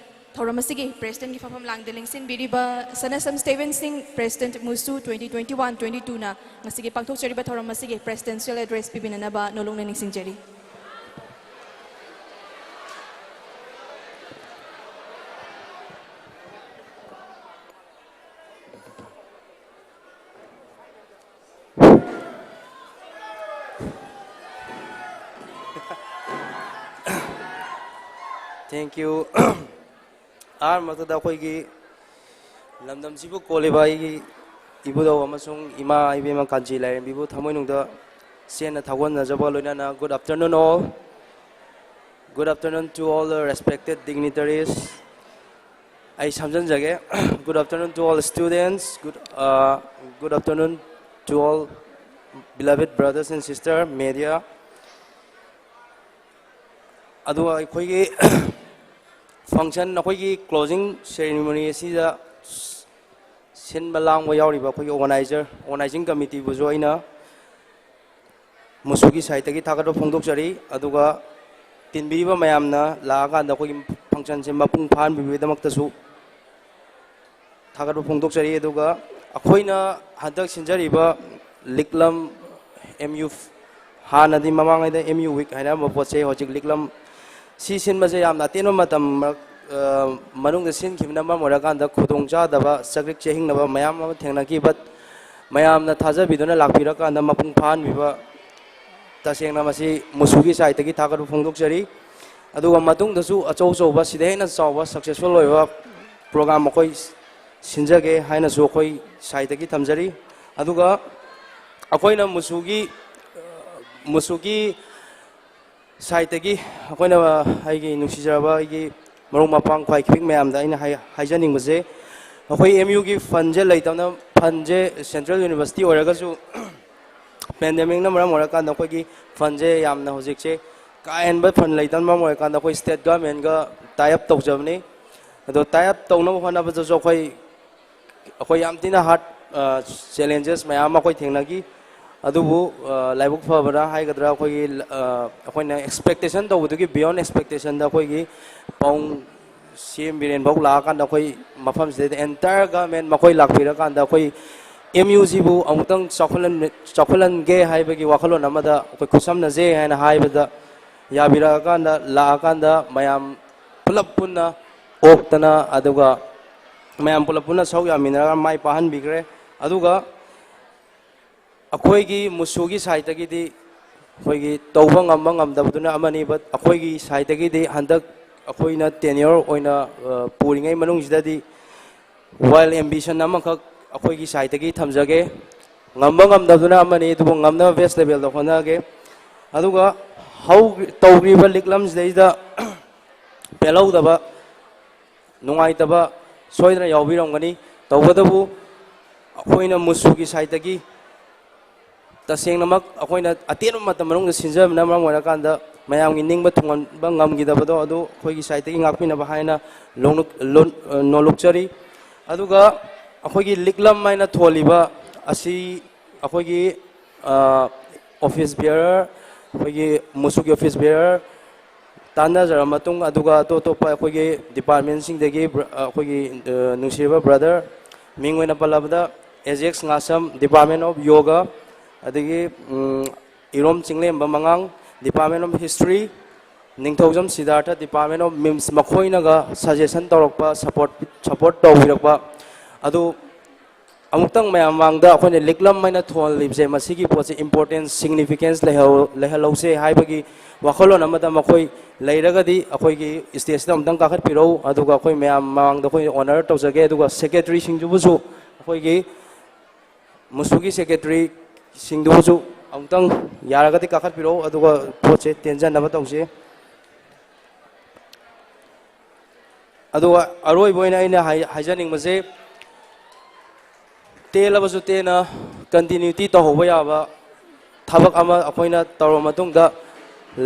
ꯊꯧꯔꯝ ꯑꯁꯤꯒꯤ presidentꯀꯤ ꯐꯝꯐꯝ ꯂꯥꯡꯗ ꯂꯦꯡꯁꯤꯟꯕꯤꯔꯤꯕ ꯁꯅꯥꯁꯝ ꯁ꯭ꯇꯦꯕꯦꯟ ꯁꯤꯡ, President MUSU twenty twenty-one twenty-two ꯅ ꯉꯁꯤꯒꯤ ꯄꯥꯡꯊꯣꯛꯆꯔꯤꯕ ꯊꯧꯔꯝ ꯑꯁꯤꯒꯤ presidential address ꯄꯤꯕꯤꯅꯅꯕ ꯅꯣꯂꯨꯛꯅ ꯅꯤꯡꯁꯤꯡꯖꯔꯤ꯫ Thank you. ꯑꯍꯥꯟꯕꯗ ꯑꯩꯈꯣꯏꯒꯤ ꯂꯝꯗꯝꯁꯤꯕꯨ ꯀꯣꯜꯂꯤꯕ ꯑꯩꯒꯤ ꯏꯕꯨꯙꯧ ꯑꯃꯁꯨꯡ ꯏꯃꯥ ꯏꯕꯦꯝꯃ ꯀꯥꯟꯆꯤ ꯂꯥꯏꯔꯦꯝꯕꯤꯕꯨ ꯊꯃꯣꯏꯅꯨꯡꯗ ꯆꯦꯠꯅ ꯊꯥꯒꯣꯟꯅꯖꯕ ꯂꯣꯏꯅꯅ, good afternoon all. Good afternoon to all the respected dignitaries. ꯑꯩ ꯁꯝꯖꯟꯖꯒꯦ꯫ Good afternoon to all students. Good, uh, good afternoon to all beloved brothers and sister media. ꯑꯗꯨꯒ ꯑꯩꯈꯣꯏꯒꯤ function, ꯑꯩꯈꯣꯏꯒꯤ closing ceremony ꯑꯁꯤꯗ ꯁꯤꯟꯕ ꯂꯥꯡꯕ ꯌꯥꯎꯔꯤꯕ ꯑꯩꯈꯣꯏꯒꯤ organizer, organizing committee ꯕꯨꯁꯨ ꯑꯩꯅ ꯃꯨꯁꯨꯒꯤ side ꯇꯒꯤ ꯊꯥꯒꯠꯄ ꯐꯣꯡꯗꯣꯛꯆꯔꯤ꯫ ꯑꯗꯨꯒ ꯇꯤꯟꯕꯤꯔꯤꯕ ꯃꯌꯥꯝꯅ ꯂꯥꯛꯑꯀꯥꯟꯗ ꯑꯩꯈꯣꯏꯒꯤ function ꯁꯦ ꯃꯄꯨꯡ ꯐꯥꯍꯟꯕꯤꯕꯒꯤꯗꯃꯛꯇꯁꯨ ꯊꯥꯒꯠꯄ ꯐꯣꯡꯗꯣꯛꯆꯔꯤ꯫ ꯑꯗꯨꯒ ꯑꯩꯈꯣꯏꯅ ꯍꯟꯗꯛ ꯁꯤꯟꯖꯔꯤꯕ ꯂꯤꯛꯂꯝ, M U, ꯍꯥꯟꯅꯗꯤ ꯃꯃꯥꯡꯉꯩꯗ M U week ꯍꯥꯏꯅꯔꯝꯕ ꯄꯣꯠꯁꯦ ꯍꯧꯖꯤꯛ ꯂꯤꯛꯂꯝ ꯁꯤ ꯁꯤꯟꯕꯁꯦ ꯌꯥꯝꯅ ꯑꯇꯦꯟꯕ ꯃꯇꯝ ꯃꯔꯛ-, ꯑ, ꯃꯅꯨꯡꯗ ꯁꯤꯟꯈꯤꯕꯅ ꯃꯔꯝ ꯑꯣꯏꯔꯀꯥꯟꯗ ꯈꯨꯗꯣꯡꯆꯥꯗꯕ, ꯆꯥꯛꯔꯤꯛ ꯆꯦꯍꯤꯡꯅꯕ ꯃꯌꯥꯝ ꯑꯃ ꯊꯦꯡꯅꯈꯤ꯫ But ꯃꯌꯥꯝꯅ ꯊꯥꯖꯕꯤꯗꯨꯅ ꯂꯥꯛꯄꯤꯔꯀꯥꯟꯗ ꯃꯄꯨꯡ ꯐꯥꯍꯟꯕꯤꯕ, ꯇꯁꯦꯡꯅ ꯃꯁꯤ ꯃꯨꯁꯨꯒꯤ side ꯇꯒꯤ ꯊꯥꯒꯠꯄ ꯐꯣꯡꯗꯣꯛꯆꯔꯤ꯫ ꯑꯗꯨꯒ ꯃꯇꯨꯡꯗꯁꯨ ꯑꯆꯧ ꯑꯆꯧꯕ, ꯁꯤꯗ ꯍꯦꯟꯅ ꯆꯥꯎꯕ, successful ꯑꯣꯏꯕ program ꯑꯩꯈꯣꯏ ꯁꯤꯟꯖꯒꯦ ꯍꯥꯏꯅꯁꯨ ꯑꯩꯈꯣꯏ side ꯇꯒꯤ ꯊꯝꯖꯔꯤ꯫ ꯑꯗꯨꯒ ꯑꯩꯈꯣꯏꯅ ꯃꯨꯁꯨꯒꯤ, ꯃꯨꯁꯨꯒꯤ side ꯇꯒꯤ ꯑꯩꯈꯣꯏꯅ, ꯑꯩꯒꯤ ꯅꯨꯡꯁꯤꯖꯔꯕ ꯑꯩꯒꯤ ꯃꯔꯨꯞ ꯃꯄꯥꯡ ꯈ꯭ꯋꯥꯏ ꯈꯤꯕꯤꯛ ꯃꯌꯥꯝꯗ ꯑꯩꯅ ꯍꯥꯏ-, ꯍꯥꯏꯖꯅꯤꯡꯕꯁꯦ, ꯑꯩꯈꯣꯏ M U ꯒꯤ fund ꯁꯦ ꯂꯩꯇꯕꯅ, fund ꯁꯦ Central University ꯑꯣꯏꯔꯒꯁꯨ pandemic ꯅ ꯃꯔꯝ ꯑꯣꯏꯔꯀꯥꯟꯗ ꯑꯩꯈꯣꯏꯒꯤ fund ꯁꯦ ꯌꯥꯝꯅ ꯍꯧꯖꯤꯛꯁꯦ ꯀꯥ ꯍꯦꯟꯕ fund ꯂꯩꯇꯕꯅ ꯃꯔꯝ ꯑꯣꯏꯔꯀꯥꯟꯗ ꯑꯩꯈꯣꯏ state government ꯀ tie up ꯇꯧꯖꯕꯅꯤ꯫ ꯑꯗꯣ tie up ꯇꯧꯅꯕ ꯍꯣꯠꯅꯕꯗꯁꯨ ꯑꯩꯈꯣꯏ, ꯑꯩꯈꯣꯏ ꯌꯥꯝ ꯊꯤꯅ hard, ꯑ, challenges ꯃꯌꯥꯝ ꯑꯃ ꯑꯩꯈꯣꯏ ꯊꯦꯡꯅꯈꯤ꯫ ꯑꯗꯨꯕꯨ, ꯑ, ꯂꯥꯏꯕꯛ ꯐꯕꯅ ꯍꯥꯏꯒꯗ꯭ꯔꯥ, ꯑꯩꯈꯣꯏꯒꯤ, ꯑ, ꯑꯩꯈꯣꯏꯅ expectation ꯇꯧꯕꯗꯨꯒꯤ beyond expectation ꯗ ꯑꯩꯈꯣꯏꯒꯤ ꯄꯥꯎꯡ ꯁꯤ ꯑꯦꯝ ꯕꯤꯔꯦꯟ ꯐꯥꯎ ꯂꯥꯛꯑꯀꯥꯟꯗ ꯑꯩꯈꯣꯏ ꯃꯐꯝꯁꯤꯗꯩꯗ entire government ꯃꯈꯣꯏ ꯂꯥꯛꯄꯤꯔꯀꯥꯟꯗ ꯑꯩꯈꯣꯏ M U ꯁꯤꯕꯨ ꯑꯃꯨꯛꯇꯪ ꯆꯥꯎꯈꯠꯍꯟ-, ꯆꯥꯎꯈꯠꯍꯟꯒꯦ ꯍꯥꯏꯕꯒꯤ ꯋꯥꯈꯜꯂꯣꯟ ꯑꯃꯗ ꯑꯩꯈꯣꯏ ꯈꯨꯠꯁꯝꯅꯖꯦ ꯍꯥꯏꯅ ꯍꯥꯏꯕꯗ ꯌꯥꯕꯤꯔꯛꯑꯀꯥꯟꯗ, ꯂꯥꯛꯑꯀꯥꯟꯗ ꯃꯌꯥꯝ ꯄꯨꯂꯞ ꯄꯨꯟꯅ ꯑꯣꯛꯇꯅ, ꯑꯗꯨꯒ ꯃꯌꯥꯝ ꯄꯨꯂꯞ ꯄꯨꯟꯅ ꯁꯔꯨꯛ ꯌꯥꯃꯤꯟꯅꯔꯒ ꯃꯥꯏ ꯄꯥꯛꯍꯟꯕꯤꯈ꯭ꯔꯦ꯫ ꯑꯗꯨꯒ ꯑꯩꯈꯣꯏꯒꯤ ꯃꯨꯁꯨꯒꯤ side ꯇꯒꯤꯗꯤ ꯑꯩꯈꯣꯏꯒꯤ ꯇꯧꯕ ꯉꯝꯕ ꯉꯝꯗꯕꯗꯨꯅ ꯑꯃꯅꯤ, but ꯑꯩꯈꯣꯏꯒꯤ side ꯇꯒꯤꯗꯤ ꯍꯟꯗꯛ ꯑꯩꯈꯣꯏꯅ tenure ꯑꯣꯏꯅ, ꯑ, ꯄꯨꯔꯤꯉꯩ ꯃꯅꯨꯡꯁꯤꯗꯗꯤ wild ambition ꯑꯃꯈꯛ ꯑꯩꯈꯣꯏꯒꯤ side ꯇꯒꯤ ꯊꯝꯖꯒꯦ꯫ ꯉꯝꯕ ꯉꯝꯗꯕꯗꯨꯅ ꯑꯃꯅꯤ, ꯑꯗꯨꯕꯨ ꯉꯝꯅꯕ best level ꯗ ꯍꯣꯠꯅꯒꯦ꯫ ꯑꯗꯨꯒ ꯍꯧ ꯇꯧꯈ꯭ꯔꯤꯕ ꯂꯤꯛꯂꯝꯁꯤꯗꯩꯗ ꯄꯦꯜꯍꯧꯗꯕ, ꯅꯨꯡꯉꯥꯏꯇꯕ ꯁꯣꯏꯗꯅ ꯌꯥꯎꯕꯤꯔꯝꯒꯅꯤ꯫ ꯇꯧꯕꯇꯕꯨ ꯑꯩꯈꯣꯏꯅ ꯃꯨꯁꯨꯒꯤ ꯁꯥꯏꯠꯇꯒꯤ ꯇꯁꯦꯡꯅꯃꯛ ꯑꯩꯈꯣꯏꯅ ꯑꯇꯦꯟꯕ ꯃꯇꯝ ꯃꯅꯨꯡꯗ ꯁꯤꯟꯖꯕꯅ ꯃꯔꯝ ꯑꯣꯏꯔꯀꯥꯟꯗ ꯃꯌꯥꯝꯒꯤ ꯅꯤꯡꯕ ꯊꯨꯡꯍꯟꯕ ꯉꯝꯈꯤꯗꯕꯗꯣ ꯑꯗꯨ ꯑꯩꯈꯣꯏꯒꯤ ꯁꯥꯏꯠꯇꯒꯤ ꯉꯥꯛꯄꯤꯅꯕ ꯍꯥꯏꯅ ꯂꯣꯡꯂꯨꯛ-, ꯂꯣꯟ-, ꯑ, ꯅꯣꯜꯂꯨꯛꯆꯔꯤ꯫ ꯑꯗꯨꯒ ꯑꯩꯈꯣꯏꯒꯤ ꯂꯤꯛꯂꯝ ꯍꯥꯏꯅ ꯊꯣꯜꯂꯤꯕ ꯑꯁꯤ ꯑꯩꯈꯣꯏꯒꯤ, ꯑ, ꯑꯣꯐꯤꯁ ꯕꯤꯌꯔ, ꯑꯩꯈꯣꯏꯒꯤ ꯃꯨꯁꯨꯒꯤ ꯑꯣꯐꯤꯁ ꯕꯤꯌꯔ ꯇꯥꯟꯅꯖꯔꯕ ꯃꯇꯨꯡ, ꯑꯗꯨꯒ ꯑꯇꯣꯞ ꯑꯇꯣꯞꯄ ꯑꯩꯈꯣꯏꯒꯤ ꯗꯤꯄꯥꯔꯠꯃꯦꯟꯁꯤꯡꯗꯒꯤ ꯕ꯭ꯔ-, ꯑ, ꯑꯩꯈꯣꯏꯒꯤ, ꯑ, ꯅꯨꯡꯁꯤꯔꯕ ꯕ꯭ꯔꯗꯔ, ꯃꯤꯡ ꯑꯣꯏꯅ ꯄꯜꯂꯕꯗ ꯑꯦꯖꯦꯛꯁ ꯉꯥꯁꯝ, Department of Yoga, ꯑꯗꯒꯤ, ꯎꯝ, ꯏꯔꯣꯝ ꯆꯤꯡꯂꯦꯝꯕ ꯃꯉꯥꯡ, Department of History, Ningthoujam Siddhartha, Department of MIMS, ꯃꯈꯣꯏꯅꯒ ꯁꯖꯦꯁꯟ ꯇꯧꯔꯛꯄ, ꯁꯄꯣꯔꯠ, ꯁꯄꯣꯔꯠ ꯇꯧꯕꯤꯔꯛꯄ ꯑꯗꯨ ꯑꯃꯨꯛꯇꯪ ꯃꯌꯥꯝ ꯃꯥꯡꯗ ꯑꯩꯈꯣꯏꯅ ꯂꯤꯛꯂꯝ ꯍꯥꯏꯅ ꯊꯣꯜꯂꯤꯕꯁꯦ, ꯃꯁꯤꯒꯤ ꯄꯣꯠꯁꯦ ꯏꯝꯄꯣꯔꯇꯦꯟꯁ, ꯁꯤꯒꯅꯤꯐꯤꯀꯦꯟꯁ ꯂꯩꯍꯧ-, ꯂꯩꯍꯜꯍꯧꯁꯦ ꯍꯥꯏꯕꯒꯤ ꯋꯥꯈꯜꯂꯣꯟ ꯑꯃꯗ ꯃꯈꯣꯏ ꯂꯩꯔꯒꯗꯤ ꯑꯩꯈꯣꯏꯒꯤ ꯁ꯭ꯇꯦꯖꯇ ꯑꯃꯨꯛꯇꯪ ꯀꯥꯈꯠꯄꯤꯔꯛꯎ, ꯑꯗꯨꯒ ꯑꯩꯈꯣꯏ ꯃꯌꯥꯝ ꯃꯃꯥꯡꯗ ꯑꯩꯈꯣꯏ ꯑꯣꯅꯔ ꯇꯧꯖꯒꯦ, ꯑꯗꯨꯒ ꯁꯦꯀ꯭ꯔꯦꯇꯔꯤꯁꯤꯡꯗꯨꯕꯨꯁꯨ, ꯑꯩꯈꯣꯏꯒꯤ ꯃꯨꯁꯨꯒꯤ ꯁꯦꯀ꯭ꯔꯦꯇꯔꯤꯁꯤꯡꯗꯨꯕꯨꯁꯨ ꯑꯃꯨꯛꯇꯪ ꯌꯥꯔꯒꯗꯤ ꯀꯥꯈꯠꯄꯤꯔꯛꯎ, ꯑꯗꯨꯒ ꯄꯣꯠꯁꯦ ꯇꯦꯟꯖꯅꯕ ꯇꯧꯁꯦ꯫ ꯑꯗꯨꯒ ꯑꯔꯣꯏꯕ ꯑꯣꯏꯅ ꯑꯩꯅ ꯍꯥꯏ-, ꯍꯥꯏꯖꯅꯤꯡꯕꯁꯦ, ꯇꯦꯜꯂꯕꯁꯨ ꯇꯦꯟꯅ ꯀꯟꯇꯤꯅ꯭ꯌꯨꯇꯤ ꯇꯧꯍꯧꯕ ꯌꯥꯕ ꯊꯕꯛ ꯑꯃ ꯑꯩꯈꯣꯏꯅ ꯇꯧꯔꯕ ꯃꯇꯨꯡꯗ,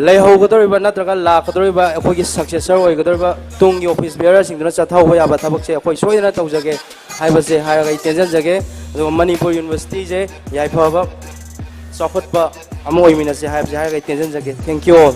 ꯂꯩꯍꯧꯒꯗꯧꯔꯤꯕ ꯅꯠꯇ꯭ꯔꯒ ꯂꯥꯛꯀꯗꯧꯔꯤꯕ ꯑꯩꯈꯣꯏꯒꯤ ꯁꯛꯁꯦꯁꯔ ꯑꯣꯏꯒꯗꯧꯔꯤꯕ ꯇꯨꯡꯒꯤ ꯑꯣꯐꯤꯁ ꯕꯤꯌꯔꯁꯤꯡꯗꯨꯅ ꯆꯠꯊꯍꯧꯕ ꯌꯥꯕ ꯊꯕꯛꯁꯦ ꯑꯩꯈꯣꯏ ꯁꯣꯏꯗꯅ ꯇꯧꯖꯒꯦ ꯍꯥꯏꯕꯁꯦ ꯍꯥꯏꯔꯒ ꯑꯩ ꯇꯦꯟꯖꯟꯖꯒꯦ꯫ ꯑꯗꯨꯒ ꯃꯅꯤꯄꯨꯔ ꯌꯨꯅꯤꯚꯔꯁꯤꯇꯤꯁꯦ ꯌꯥꯏꯐꯕ, ꯆꯥꯎꯈꯠꯄ ꯑꯃ ꯑꯣꯏꯃꯤꯟꯅꯁꯦ ꯍꯥꯏꯕꯁꯦ ꯍꯥꯏꯔꯒ ꯑꯩ ꯇꯦꯟꯖꯟꯖꯒꯦ꯫ Thank you all.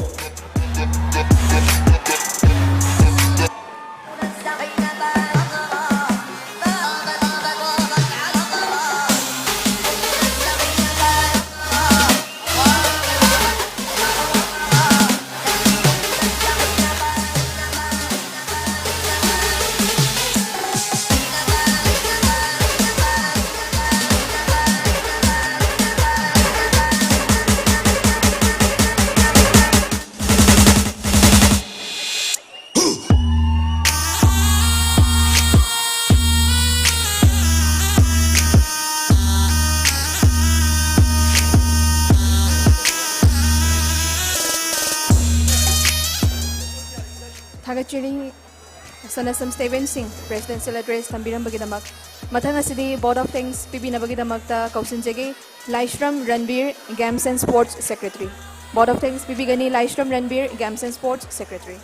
ꯊꯥꯒꯠꯆꯔꯤ ꯁꯅꯥꯁꯝ ꯁ꯭ꯇꯦꯕꯦꯟ ꯁꯤꯡ presidential address ꯊꯝꯕꯤꯔꯝꯕꯒꯤꯗꯃꯛ꯫ ꯃꯊꯪ ꯑꯁꯤꯗꯤ vote of thanks ꯄꯤꯕꯤꯅꯕꯒꯤꯗꯃꯛꯇ ꯀꯧꯁꯤꯟꯖꯒꯦ Laishram Ranbir, games and sports secretary꯫ Vote of thanks ꯄꯤꯕꯤꯒꯅꯤ Laishram Ranbir, games and sports secretary꯫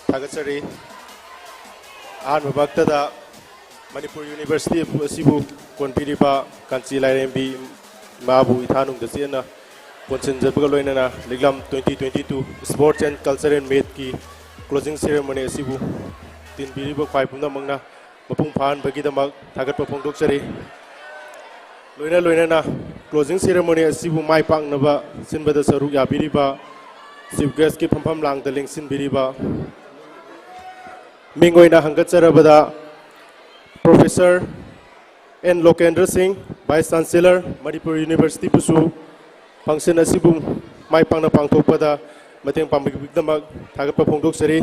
ꯊꯥꯒꯠꯆꯔꯤ꯫ ꯑꯍꯥꯟꯕꯃꯛꯇꯗ ꯃꯅꯤꯄꯨꯔ ꯌꯨꯅꯤꯚꯔꯁꯤꯇꯤ ꯑꯁꯤꯕꯨ ꯀꯣꯟꯕꯤꯔꯤꯕ ꯀꯥꯟꯆꯤ ꯂꯥꯏꯔꯦꯝꯕꯤ ꯏꯃꯥꯕꯨ ꯏꯊꯥꯅꯨꯡꯗ ꯆꯦꯠꯅ ꯀꯣꯟꯁꯤꯟꯖꯕꯒ ꯂꯣꯏꯅꯅ ꯂꯤꯛꯂꯝ twenty twenty-two Sports and Culture and Meetꯀꯤ closing ceremony ꯑꯁꯤꯕꯨ ꯇꯤꯟꯕꯤꯔꯤꯕ ꯈ꯭ꯋꯥꯏ ꯄꯨꯝꯅꯃꯛꯅ ꯃꯄꯨꯡ ꯐꯥꯍꯟꯕꯒꯤꯗꯃꯛ ꯊꯥꯒꯠꯄ ꯐꯣꯡꯗꯣꯛꯆꯔꯤ꯫ ꯂꯣꯏꯅ ꯂꯣꯏꯅꯅ closing ceremony ꯑꯁꯤꯕꯨ ꯃꯥꯏ ꯄꯥꯛꯅꯕ ꯁꯤꯟꯕꯗ ꯁꯔꯨꯛ ꯌꯥꯕꯤꯔꯤꯕ chief guestꯀꯤ ꯐꯝꯐꯝ ꯂꯥꯡꯗ ꯂꯦꯡꯁꯤꯟꯕꯤꯔꯤꯕ ꯃꯤꯡ ꯑꯣꯏꯅ ꯍꯪꯒꯠꯆꯔꯕꯗ Professor N ꯂꯣꯀꯦꯟꯗ꯭ꯔ ꯁꯤꯡ, Vice Chancellor ꯃꯅꯤꯄꯨꯔ ꯌꯨꯅꯤꯚꯔꯁꯤꯇꯤꯕꯨꯁꯨ function ꯑꯁꯤꯕꯨ ꯃꯥꯏ ꯄꯥꯛꯅ ꯄꯥꯡꯊꯣꯛꯄꯗ ꯃꯇꯦꯡ ꯄꯥꯡꯕꯒꯤꯗꯃꯛ ꯊꯥꯒꯠꯄ ꯐꯣꯡꯗꯣꯛꯆꯔꯤ꯫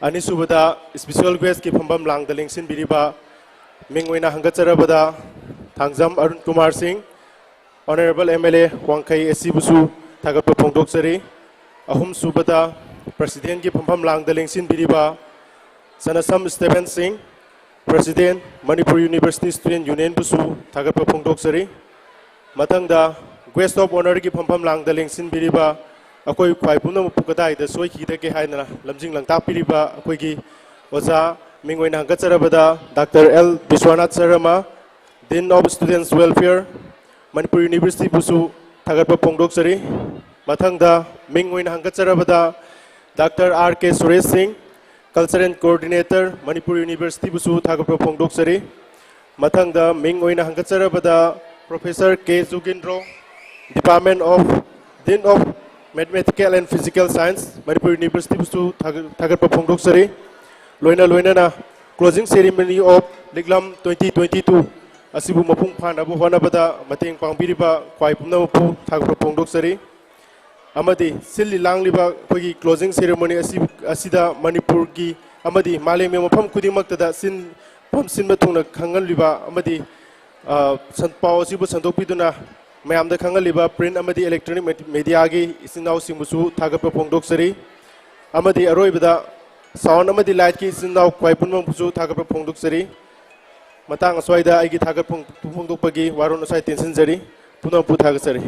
ꯑꯅꯤꯁꯨꯕꯗ special guestꯀꯤ ꯐꯝꯐꯝ ꯂꯥꯡꯗ ꯂꯦꯡꯁꯤꯟꯕꯤꯔꯤꯕ ꯃꯤꯡ ꯑꯣꯏꯅ ꯍꯪꯒꯠꯆꯔꯕꯗ ꯊꯥꯡꯖꯝ ꯑꯔꯨꯟ ꯀꯨꯃꯥꯔ ꯁꯤꯡ, Honourable M L A ꯋꯥꯡꯈꯩ ꯑꯁꯤꯕꯨꯁꯨ ꯊꯥꯒꯠꯄ ꯐꯣꯡꯗꯣꯛꯆꯔꯤ꯫ ꯑꯍꯨꯝꯁꯨꯕꯗ presidentꯀꯤ ꯐꯝꯐꯝ ꯂꯥꯡꯗ ꯂꯦꯡꯁꯤꯟꯕꯤꯔꯤꯕ ꯁꯅꯥꯁꯝ ꯁ꯭ꯇꯦꯕꯦꯟ ꯁꯤꯡ, President ꯃꯅꯤꯄꯨꯔ ꯌꯨꯅꯤꯚꯔꯁꯤꯇꯤ ꯁ꯭ꯇꯨꯗꯦꯟ ꯌꯨꯅꯤꯌꯟꯕꯨꯁꯨ ꯊꯥꯒꯠꯄ ꯐꯣꯡꯗꯣꯛꯆꯔꯤ꯫ ꯃꯊꯪꯗ guest of honourꯒꯤ ꯐꯝꯐꯝ ꯂꯥꯡꯗ ꯂꯦꯡꯁꯤꯟꯕꯤꯔꯤꯕ ꯑꯩꯈꯣꯏ ꯈ꯭ꯋꯥꯏ ꯄꯨꯝꯅꯃꯛꯄꯨ ꯀꯗꯥꯏꯗ ꯁꯣꯏꯈꯤꯗꯒꯦ ꯍꯥꯏꯗꯅ ꯂꯝꯖꯤꯡ ꯂꯝꯇꯥꯛꯄꯤꯔꯤꯕ ꯑꯩꯈꯣꯏꯒꯤ ꯑꯣꯖꯥ ꯃꯤꯡ ꯑꯣꯏꯅ ꯍꯪꯒꯠꯆꯔꯕꯗ Doctor L Vishwanath Sharma, Dean of Students Welfare Manipur ꯌꯨꯅꯤꯚꯔꯁꯤꯇꯤꯕꯨꯁꯨ ꯊꯥꯒꯠꯄ ꯐꯣꯡꯗꯣꯛꯆꯔꯤ꯫ ꯃꯊꯪꯗ ꯃꯤꯡ ꯑꯣꯏꯅ ꯍꯪꯒꯠꯆꯔꯕꯗ Doctor R K ꯁꯨꯔꯦꯁ ꯁꯤꯡ, Culture and Coordinator ꯃꯅꯤꯄꯨꯔ ꯌꯨꯅꯤꯚꯔꯁꯤꯇꯤꯕꯨꯁꯨ ꯊꯥꯒꯠꯄ ꯐꯣꯡꯗꯣꯛꯆꯔꯤ꯫ ꯃꯊꯪꯗ ꯃꯤꯡ ꯑꯣꯏꯅ ꯍꯪꯒꯠꯆꯔꯕꯗ Professor K ꯖꯨꯒꯤꯟꯗ꯭ꯔꯣ, Department of Dean of Mathematical and Physical Science Manipur ꯌꯨꯅꯤꯚꯔꯁꯤꯇꯤꯕꯨꯁꯨ ꯊꯥꯒꯠ-, ꯊꯥꯒꯠꯄ ꯐꯣꯡꯗꯣꯛꯆꯔꯤ꯫ ꯂꯣꯏꯅ ꯂꯣꯏꯅꯅ closing ceremony of ꯂꯤꯛꯂꯝ twenty twenty-two ꯑꯁꯤꯕꯨ ꯃꯄꯨꯡ ꯐꯥꯅꯕ ꯍꯣꯠꯅꯕꯗ ꯃꯇꯦꯡ ꯄꯥꯡꯕꯤꯔꯤꯕ ꯈ꯭ꯋꯥꯏ ꯄꯨꯝꯅꯃꯛꯄꯨ ꯊꯥꯒꯠꯄ ꯐꯣꯡꯗꯣꯛꯆꯔꯤ꯫ ꯑꯃꯗꯤ ꯁꯤꯜꯂꯤ ꯂꯥꯡꯂꯤꯕ ꯑꯩꯈꯣꯏꯒꯤ closing ceremony ꯑꯁꯤ, ꯑꯁꯤꯗ ꯃꯅꯤꯄꯨꯔꯒꯤ ꯑꯃꯗꯤ ꯃꯥꯂꯦꯝꯒꯤ ꯃꯐꯝ ꯈꯨꯗꯤꯡꯃꯛꯇꯗ ꯁꯤꯟ-, ꯐꯝ ꯁꯤꯟꯕ ꯊꯨꯡꯅ ꯈꯪꯍꯜꯂꯤꯕ ꯑꯃꯗꯤ, ꯑ, ꯁꯟ-, ꯄꯥꯎ ꯑꯁꯤꯕꯨ ꯁꯟꯗꯣꯛꯄꯤꯗꯨꯅ ꯃꯌꯥꯝꯗ ꯈꯪꯍꯜꯂꯤꯕ print ꯑꯃꯗꯤ electronic ꯃꯦꯗꯤ-, mediaꯒꯤ ꯏꯆꯤꯟ ꯏꯅꯥꯎꯁꯤꯡꯕꯨꯁꯨ ꯊꯥꯒꯠꯄ ꯐꯣꯡꯗꯣꯛꯆꯔꯤ꯫ ꯑꯃꯗꯤ ꯑꯔꯣꯏꯕꯗ sound ꯑꯃꯗꯤ lightꯀꯤ ꯏꯆꯤꯟ ꯏꯅꯥꯎ ꯈ꯭ꯋꯥꯏ ꯄꯨꯝꯅꯃꯛꯄꯨꯁꯨ ꯊꯥꯒꯠꯄ ꯐꯣꯡꯗꯣꯛꯆꯔꯤ꯫ ꯃꯇꯥꯡ ꯑꯁ꯭ꯋꯥꯏꯗ ꯑꯩꯒꯤ ꯊꯥꯒꯠ ꯐꯣꯡ-, ꯐꯣꯡꯗꯣꯛꯄꯒꯤ ꯋꯥꯔꯣꯜ ꯑꯁ꯭ꯋꯥꯏ ꯇꯦꯟꯁꯤꯟꯖꯔꯤ꯫ ꯄꯨꯝꯅꯃꯛꯄꯨ ꯊꯥꯒꯠꯆꯔꯤ꯫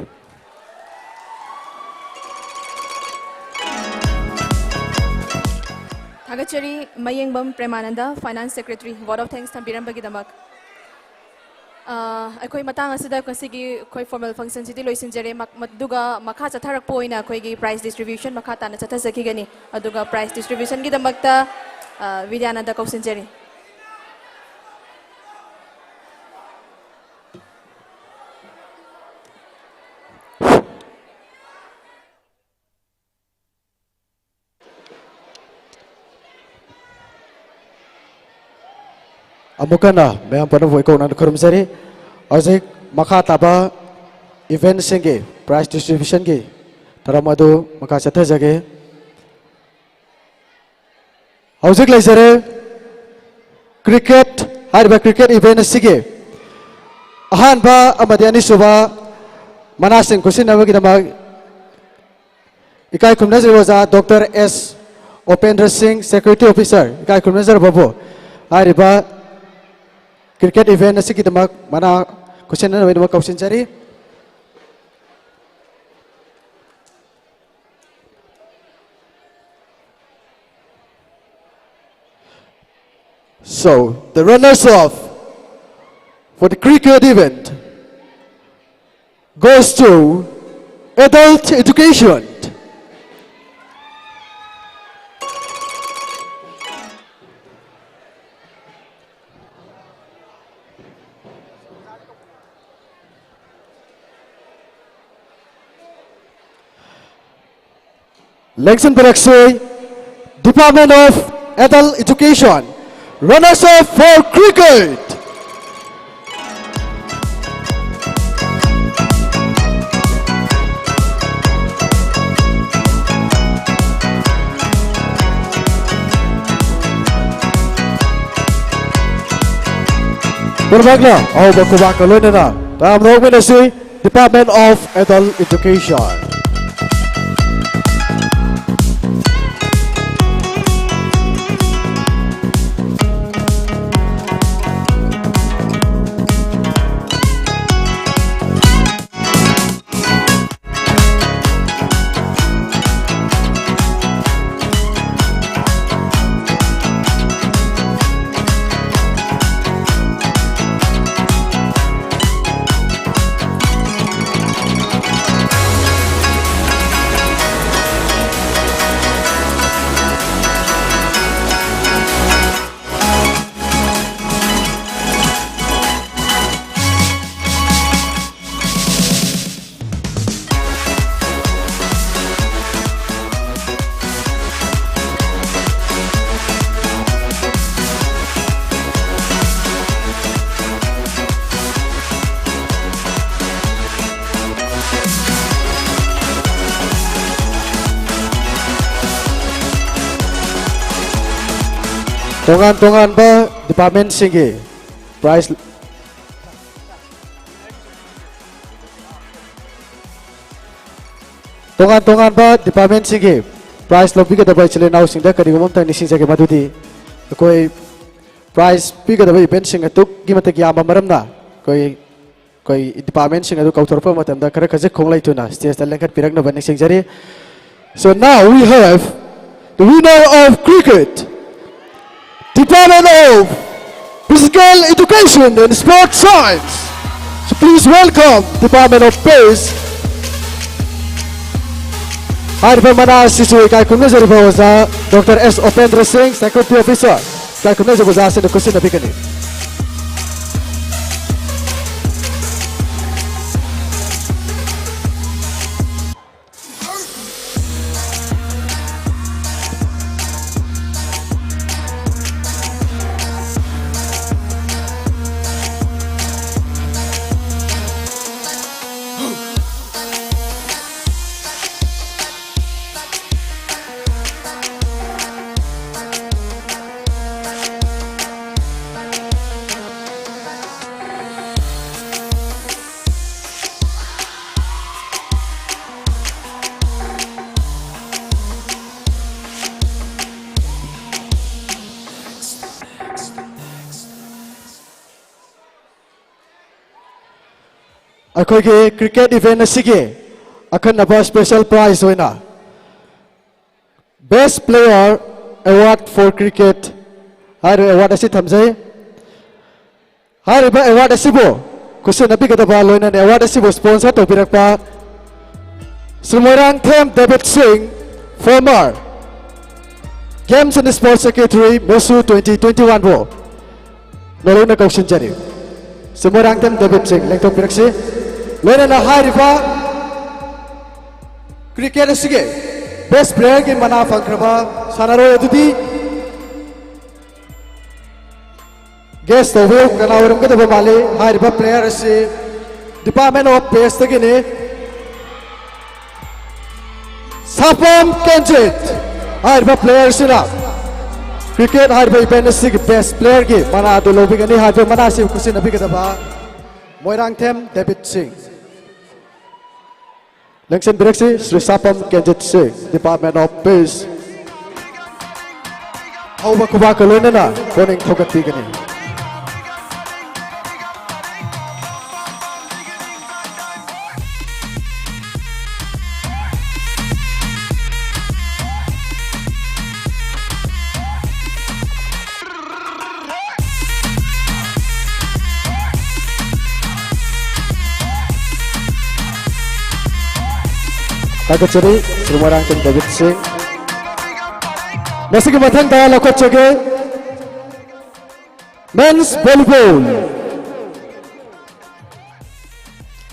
ꯊꯥꯒꯠꯆꯔꯤ, ꯃꯌꯦꯡꯕꯝ ꯄ꯭ꯔꯦꯃꯥꯅꯟꯗ, Finance Secretary, vote of thanks ꯊꯝꯕꯤꯔꯝꯕꯒꯤꯗꯃꯛ꯫ ꯑ, ꯑꯩꯈꯣꯏ ꯃꯇꯥꯡ ꯑꯁꯤꯗ ꯉꯁꯤꯒꯤ ꯑꯩꯈꯣꯏ formal functionꯁꯤꯗꯤ ꯂꯣꯏꯁꯤꯟꯖꯔꯦ꯫ ꯃꯛ-, ꯃꯗꯨꯒ ꯃꯈꯥ ꯆꯠꯊꯔꯛꯄ ꯑꯣꯏꯅ ꯑꯩꯈꯣꯏꯒꯤ prize distribution ꯃꯈꯥ ꯇꯥꯅ ꯆꯠꯊꯖꯈꯤꯒꯅꯤ꯫ ꯑꯗꯨꯒ prize distributionꯒꯤꯗꯃꯛꯇ, ꯑ, ꯕꯤꯗ꯭ꯌꯥꯅꯟꯗ ꯀꯧꯁꯤꯟꯖꯔꯤ꯫ ꯑꯃꯨꯛ ꯍꯟꯅ ꯃꯌꯥꯝ ꯄꯨꯝꯅꯃꯛꯄꯨ ꯏꯀꯧꯅꯅ ꯈꯨꯔꯨꯝꯖꯔꯤ꯫ ꯍꯧꯖꯤꯛ ꯃꯈꯥ ꯇꯥꯕ eventꯁꯤꯡꯒꯤ prize distributionꯒꯤ ꯊꯧꯔꯝ ꯑꯗꯨ ꯃꯈꯥ ꯆꯠꯊꯖꯒꯦ꯫ ꯍꯧꯖꯤꯛ ꯂꯩꯖꯔꯦ cricket ꯍꯥꯏꯔꯤꯕ cricket event ꯑꯁꯤꯒꯤ ꯑꯍꯥꯟꯕ ꯑꯃꯗꯤ ꯑꯅꯤꯁꯨꯕ ꯃꯅꯥꯁꯤꯡ ꯈꯨꯠꯁꯤꯟꯅꯕꯒꯤꯗꯃꯛ ꯏꯀꯥꯏ ꯈꯨꯝꯅꯖꯔꯤ ꯑꯣꯖꯥ ꯗꯣꯛꯇꯔ ꯑꯦꯁ ꯑꯣꯄꯦꯟꯗ꯭ꯔ ꯁꯤꯡ, Security Officer, ꯏꯀꯥꯏ ꯈꯨꯝꯅꯖꯔꯕꯕꯨ ꯍꯥꯏꯔꯤꯕ cricket event ꯑꯁꯤꯒꯤꯗꯃꯛ ꯃꯅꯥ ꯈꯨꯠꯁꯤꯟꯅꯅꯕꯒꯤꯗꯃꯛ ꯀꯧꯁꯤꯟꯖꯔꯤ꯫ So, the runners-up for the cricket event goes to adult education. ꯂꯦꯡꯁꯤꯟꯕꯤꯔꯛꯁꯤ, Department of Adult Education, runners-up for cricket. ꯄꯨꯝꯅꯃꯛꯅ ꯑꯍꯧꯕ ꯈꯨꯕꯥꯛꯀ ꯂꯣꯏꯅꯅ ꯇꯔꯥꯝꯅ ꯑꯣꯛꯃꯤꯟꯅꯁꯤ꯫ Department of Adult Education꯫ ꯇꯣꯉꯥꯟ ꯇꯣꯉꯥꯟꯕ departmentꯁꯤꯡꯒꯤ prize, ꯇꯣꯉꯥꯟ ꯇꯣꯉꯥꯟꯕ departmentꯁꯤꯡꯒꯤ prize ꯂꯧꯕꯤꯒꯗꯕ ꯏꯆꯤꯜ ꯏꯅꯥꯎꯁꯤꯡꯗ ꯀꯔꯤꯒꯨꯝꯕ ꯑꯝꯇꯪ ꯅꯤꯡꯁꯤꯡꯖꯒꯦ, ꯃꯗꯨꯗꯤ ꯑꯩꯈꯣꯏ prize ꯄꯤꯒꯗꯕ eventꯁꯤꯡ ꯑꯗꯨꯛꯀꯤ ꯃꯇꯤꯛ ꯌꯥꯝꯕ ꯃꯔꯝꯅ ꯑꯩꯈꯣꯏ, ꯑꯩꯈꯣꯏ departmentꯁꯤꯡ ꯑꯗꯨ ꯀꯧꯊꯣꯔꯛꯄ ꯃꯇꯝꯗ ꯈꯔ ꯈꯖꯤꯛ ꯈꯣꯡꯂꯩ ꯊꯨꯅ stageꯇ ꯂꯦꯡꯈꯠꯄꯤꯔꯛꯅꯕ ꯅꯤꯡꯁꯤꯡꯖꯔꯤ꯫ So now we have the winner of cricket, Department of Physical Education and Sports Science. So please welcome Department of P E S. ꯍꯥꯏꯔꯤꯕ ꯃꯅꯥ ꯑꯁꯤꯁꯨ ꯏꯀꯥꯏ ꯈꯨꯝꯅꯖꯔꯤꯕ ꯑꯣꯖꯥ Doctor S Upendra Singh, Security Officer, ꯏꯀꯥꯏ ꯈꯨꯝꯅꯖꯕ ꯑꯣꯖꯥ ꯑꯁꯤꯅ ꯈꯨꯠꯁꯤꯟꯅꯕꯤꯒꯅꯤ꯫ ꯑꯩꯈꯣꯏꯒꯤ cricket event ꯑꯁꯤꯒꯤ ꯑꯈꯟꯅꯕ special prize ꯑꯣꯏꯅ Best Player Award for Cricket ꯍꯥꯏꯔꯤꯕ award ꯑꯁꯤ ꯊꯝꯖꯩ꯫ ꯍꯥꯏꯔꯤꯕ award ꯑꯁꯤꯕꯨ ꯈꯨꯠꯁꯤꯟꯅꯕꯤꯒꯗꯕ, ꯂꯣꯏꯅꯅ award ꯑꯁꯤꯕꯨ sponsor ꯇꯧꯕꯤꯔꯛꯄ Shri Moirangthem Debit Singh, former Games and Sports Secretary, ꯃꯨꯁꯨ twenty twenty-one ꯕꯨ ꯅꯣꯂꯨꯛꯅ ꯀꯧꯁꯤꯟꯖꯔꯤ꯫ ꯁ꯭ꯔꯤ ꯃꯣꯏꯔꯥꯡꯊꯦꯝ ꯗꯦꯕꯤꯠ ꯁꯤꯡ ꯂꯦꯡꯊꯣꯛꯄꯤꯔꯛꯁꯤ꯫ ꯂꯣꯏꯅꯅ ꯍꯥꯏꯔꯤꯕ cricket ꯑꯁꯤꯒꯤ best player ꯒꯤ ꯃꯅꯥ ꯐꯪꯈ꯭ꯔꯕ ꯁꯥꯟꯅꯔꯣꯏ ꯑꯗꯨꯗꯤ guess ꯇꯧꯕꯤꯌꯨ, ꯀꯅꯥ ꯑꯣꯏꯔꯝꯒꯗꯕ ꯃꯥꯜꯂꯤ? ꯍꯥꯏꯔꯤꯕ player ꯑꯁꯤ Department of P S ꯇꯒꯤꯅꯤ꯫ ꯁꯥꯄꯝ ꯀꯦꯟꯖꯤꯠ ꯍꯥꯏꯔꯤꯕ player ꯑꯁꯤꯅ cricket ꯍꯥꯏꯔꯤꯕ event ꯑꯁꯤꯒꯤ best player ꯒꯤ ꯃꯅꯥ ꯑꯗꯨ ꯂꯧꯕꯤꯒꯅꯤ꯫ ꯍꯥꯏꯔꯤꯕ ꯃꯅꯥ ꯑꯁꯤ ꯈꯨꯠꯁꯤꯟꯅꯕꯤꯒꯗꯕ ꯃꯣꯏꯔꯥꯡꯊꯦꯝ ꯗꯦꯕꯤꯠ ꯁꯤꯡ꯫ ꯂꯦꯡꯁꯤꯟꯕꯤꯔꯛꯁꯤ, ꯁ꯭ꯔꯤ ꯁꯥꯄꯝ ꯀꯦꯟꯖꯤꯠ ꯁꯤꯡ, Department of P S꯫ ꯍꯧꯕ ꯈꯨꯕꯥꯛꯀ ꯂꯣꯏꯅꯅ ꯄꯨꯛꯅꯤꯡ ꯊꯧꯒꯠꯄꯤꯒꯅꯤ꯫ ꯊꯥꯒꯠꯆꯔꯤ, ꯁ꯭ꯔꯤ ꯃꯣꯏꯔꯥꯡꯊꯦꯝ ꯗꯦꯕꯤꯠ ꯁꯤꯡ꯫ ꯃꯁꯤꯒꯤ ꯃꯊꯪꯗ ꯂꯧꯈꯠꯆꯒꯦ, men's volleyball꯫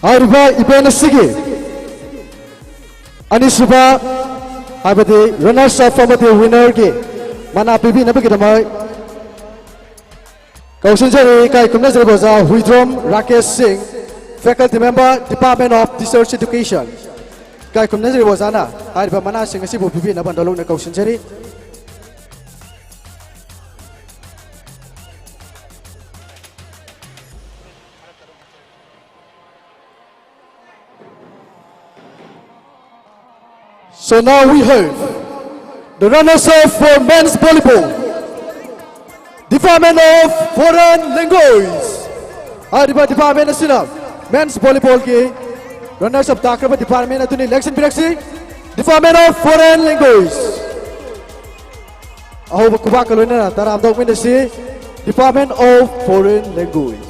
ꯍꯥꯏꯔꯤꯕ event ꯑꯁꯤꯒꯤ ꯑꯅꯤꯁꯨꯕ, ꯍꯥꯏꯕꯗꯤ runners up ꯑꯃꯗꯤ winner ꯒꯤ ꯃꯅꯥ ꯄꯤꯕꯤꯅꯕꯒꯤꯗꯃꯛ ꯀꯧꯁꯤꯟꯖꯔꯤ, ꯏꯀꯥꯏ ꯈꯨꯝꯅꯖꯔꯤꯕ ꯑꯣꯖꯥ ꯍꯨꯏꯗ꯭ꯔꯣꯝ ꯔꯥꯀꯦꯁ ꯁꯤꯡ, faculty member, Department of Teachers Education꯫ ꯏꯀꯥꯏ ꯈꯨꯝꯅꯖꯔꯤꯕ ꯑꯣꯖꯥꯅ ꯍꯥꯏꯔꯤꯕ ꯃꯅꯥꯁꯤꯡ ꯑꯁꯤꯕꯨ ꯄꯤꯕꯤꯅꯕ ꯅꯣꯂꯨꯛꯅ ꯀꯧꯁꯤꯟꯖꯔꯤ꯫ So now we have the runners up for men's volleyball, Department of Foreign Language꯫ ꯍꯥꯏꯔꯤꯕ department ꯑꯁꯤꯅ Men's volleyballꯒꯤ runners up ꯇꯥꯈ꯭ꯔꯕ department ꯑꯗꯨꯅꯤ꯫ ꯂꯦꯡꯁꯤꯟꯕꯤꯔꯛꯁꯤ, Department of Foreign Language꯫ ꯑꯍꯧꯕ ꯈꯨꯕꯥꯛꯀ ꯂꯣꯏꯅꯅ ꯇꯔꯥꯝꯅ ꯑꯣꯛꯃꯤꯟꯅꯁꯤ, Department of Foreign Language꯫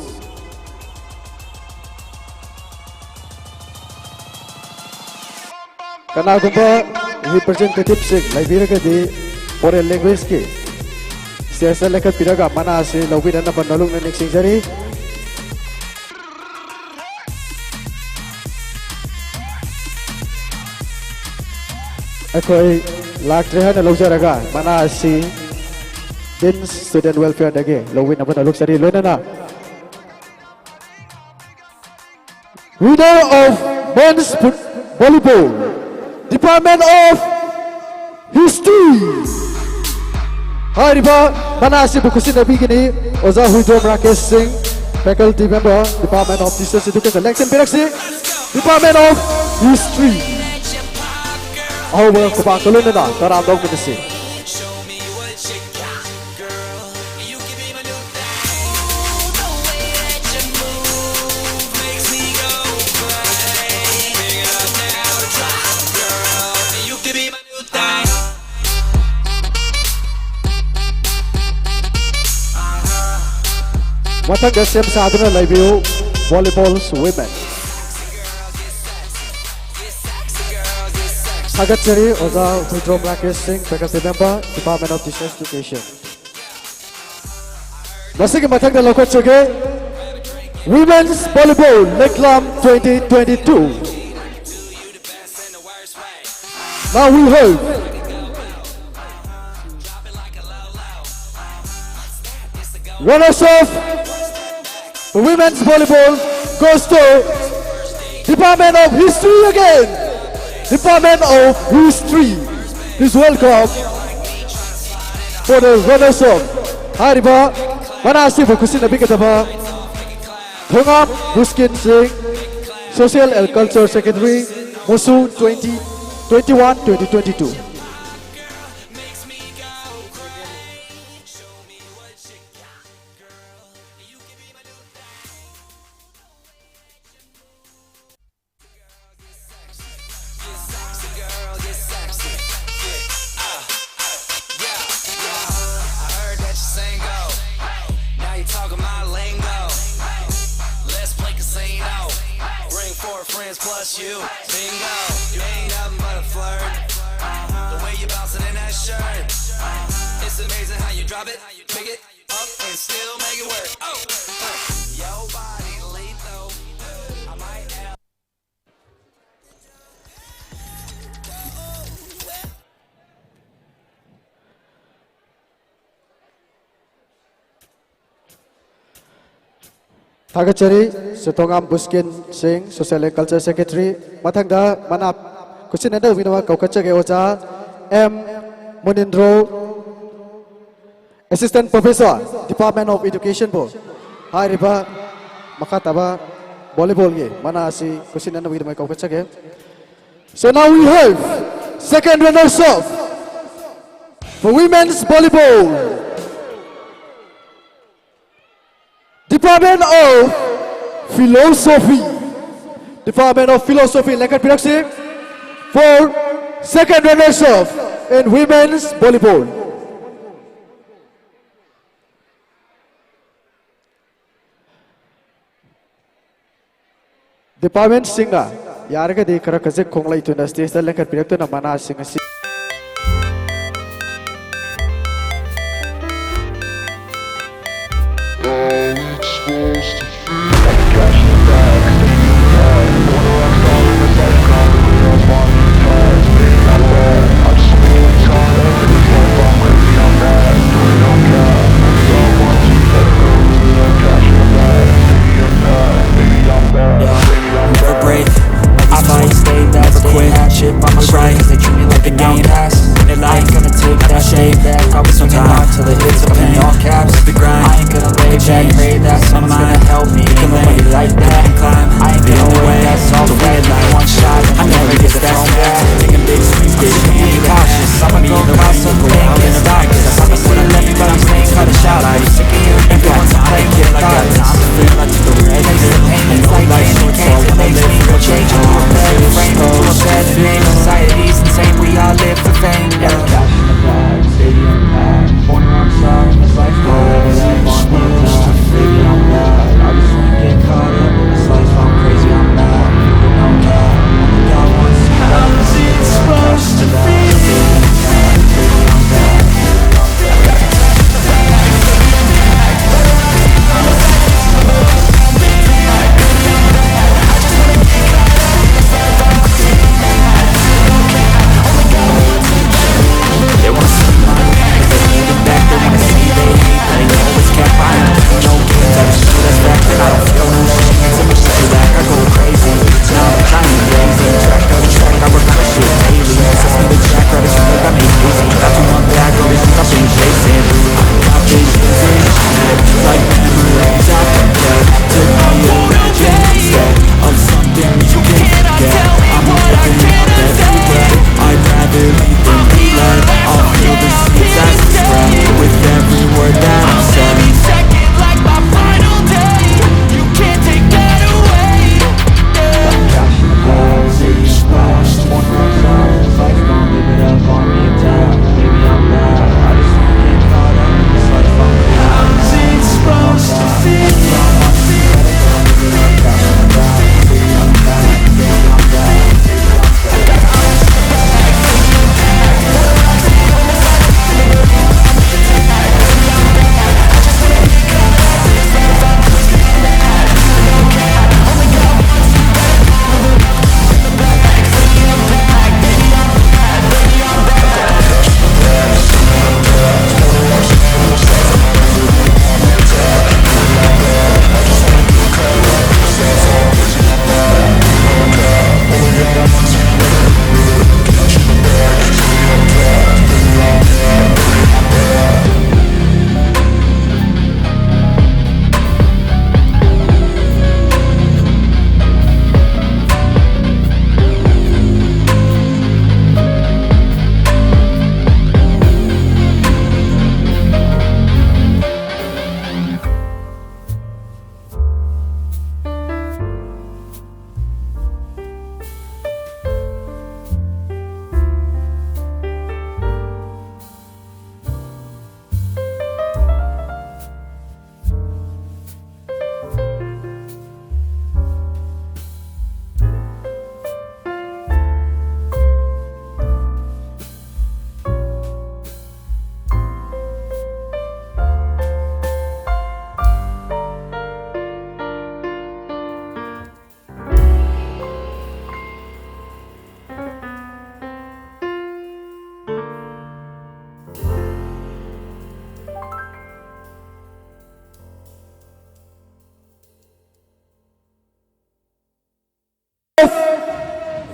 ꯀꯅꯥꯒꯨꯝꯕ representativeꯁꯤꯡ ꯂꯩꯕꯤꯔꯒꯗꯤ foreign languageꯀꯤ stageꯇ ꯂꯦꯞꯈꯠꯄꯤꯔꯒ ꯃꯅꯥ ꯑꯁꯤ ꯂꯧꯕꯤꯅꯅꯕ ꯅꯣꯂꯨꯛꯅ ꯅꯤꯡꯁꯤꯡꯖꯔꯤ꯫ ꯑꯩꯈꯣꯏ ꯂꯥꯛꯇ꯭ꯔꯦ ꯍꯥꯏꯅ ꯂꯧꯖꯔꯒ ꯃꯅꯥ ꯑꯁꯤ Dean Student Welfareꯗꯒꯤ ꯂꯧꯕꯤꯅꯕ ꯅꯣꯂꯨꯛꯆꯔꯤ꯫ ꯂꯣꯏꯅꯅ Winner of Men's Foot-, Volleyball, Department of History꯫ ꯍꯥꯏꯔꯤꯕ ꯃꯅꯥ ꯑꯁꯤꯕꯨ ꯈꯨꯠꯁꯤꯟꯅꯕꯤꯒꯅꯤ ꯑꯣꯖꯥ ꯍꯨꯏꯗ꯭ꯔꯣꯝ ꯔꯥꯀꯦꯁ ꯁꯤꯡ, Faculty Member, Department of Teachers Education꯫ ꯂꯦꯡꯁꯤꯟꯕꯤꯔꯛꯁꯤ, Department of History꯫ ꯑꯍꯧꯕ ꯈꯨꯕꯥꯛꯀ ꯂꯣꯏꯅꯅ ꯇꯔꯥꯝꯅ ꯑꯣꯛꯃꯤꯟꯅꯁꯤ꯫ ꯃꯊꯪꯗ ꯁꯦꯝ ꯁꯥꯗꯨꯅ ꯂꯩꯕꯤꯌꯨ, Volleyball Women꯫ ꯊꯥꯒꯠꯆꯔꯤ ꯑꯣꯖꯥ ꯍꯨꯏꯗ꯭ꯔꯣꯝ ꯔꯥꯀꯦꯁ ꯁꯤꯡ, Faculty Member, Department of Teachers Education꯫ ꯃꯁꯤꯒꯤ ꯃꯊꯪꯗ ꯂꯧꯈꯠꯆꯒꯦ, Women's Volleyball, ꯂꯤꯛꯂꯝ twenty twenty-two꯫ Now we have runners of Women's Volleyball goes to Department of History again. Department of History. Please welcome for the runners of. ꯍꯥꯏꯔꯤꯕ ꯃꯅꯥ ꯑꯁꯤꯕꯨ ꯈꯨꯠꯁꯤꯟꯅꯕꯤꯒꯗꯕ ꯊꯣꯉꯥꯝ ꯃꯨꯁꯀꯤꯟ ꯁꯤꯡ, Social and Culture Secretary, ꯃꯨꯁꯨ twenty twenty-one, twenty twenty-two꯫ You, bingo, you ain't nothing but a flirt. Uh-huh. The way you bouncing in that shirt. Uh-huh. It's amazing how you drop it, pick it up, and still make it work. Oh, uh, your body lethal. I might have ꯊꯥꯒꯠꯆꯔꯤ, ꯁꯨꯇꯣꯉꯥꯝ ꯕꯨꯁꯀꯤꯟ ꯁꯤꯡ, Social and Culture Secretary꯫ ꯃꯊꯪꯗ ꯃꯅꯥ ꯈꯨꯠꯁꯤꯟꯅꯅꯕꯒꯤꯗꯃꯛ ꯀꯧꯈꯠꯆꯒꯦ ꯑꯣꯖꯥ M ꯃꯨꯅꯤꯟꯗ꯭ꯔꯣ, Assistant Professor, Department of Education ꯕꯨ ꯍꯥꯏꯔꯤꯕ ꯃꯈꯥ ꯇꯥꯕ ꯚꯣꯂꯤꯕꯣꯜꯒꯤ ꯃꯅꯥ ꯑꯁꯤ ꯈꯨꯠꯁꯤꯟꯅꯅꯕꯒꯤꯗꯃꯛ ꯀꯧꯈꯠꯆꯒꯦ꯫ So now we have second runners up for women's volleyball. Department of Philosophy. Department of Philosophy, ꯂꯦꯡꯈꯠꯄꯤꯔꯛꯁꯤ, for second runners up in women's volleyball. Department ꯁꯤꯡꯅ ꯌꯥꯔꯒꯗꯤ ꯈꯔ ꯈꯖꯤꯛ ꯈꯣꯡꯂꯩ ꯊꯨꯅ stage ꯇ ꯂꯦꯡꯈꯠꯄꯤꯔꯛꯇꯨꯅ ꯃꯅꯥꯁꯤꯡ ꯑꯁꯤ Never break, always fight, never quit. Shit by my right, cause they treat me like an outcast. When they like, gonna take that shit back. Always on time, till it hits up in all caps. Every grind, I ain't gonna lay back, pray that someone's gonna help me. Ain't nobody like that. Climb, I ain't gonna wait, that's all fake. One shot, I never get that back. Taking big swings, bitch, can't be cautious. I'ma go cause something, get started. I'ma see what everybody's saying, cut a shot. I'm sick of hearing everyone's complaining, get thoughts. Feel like the red, taste the pain, it's like candy cane. It makes me go change. I'm a better frame, I'm a better name. Society's insane, we all live for fame. Yeah. Cash in the bag, stadium packed. Corner outside, it's like, oh, it's like, money time. Baby, I'm back. I just wanna get caught up in this life. I'm crazy, I'm mad. You know,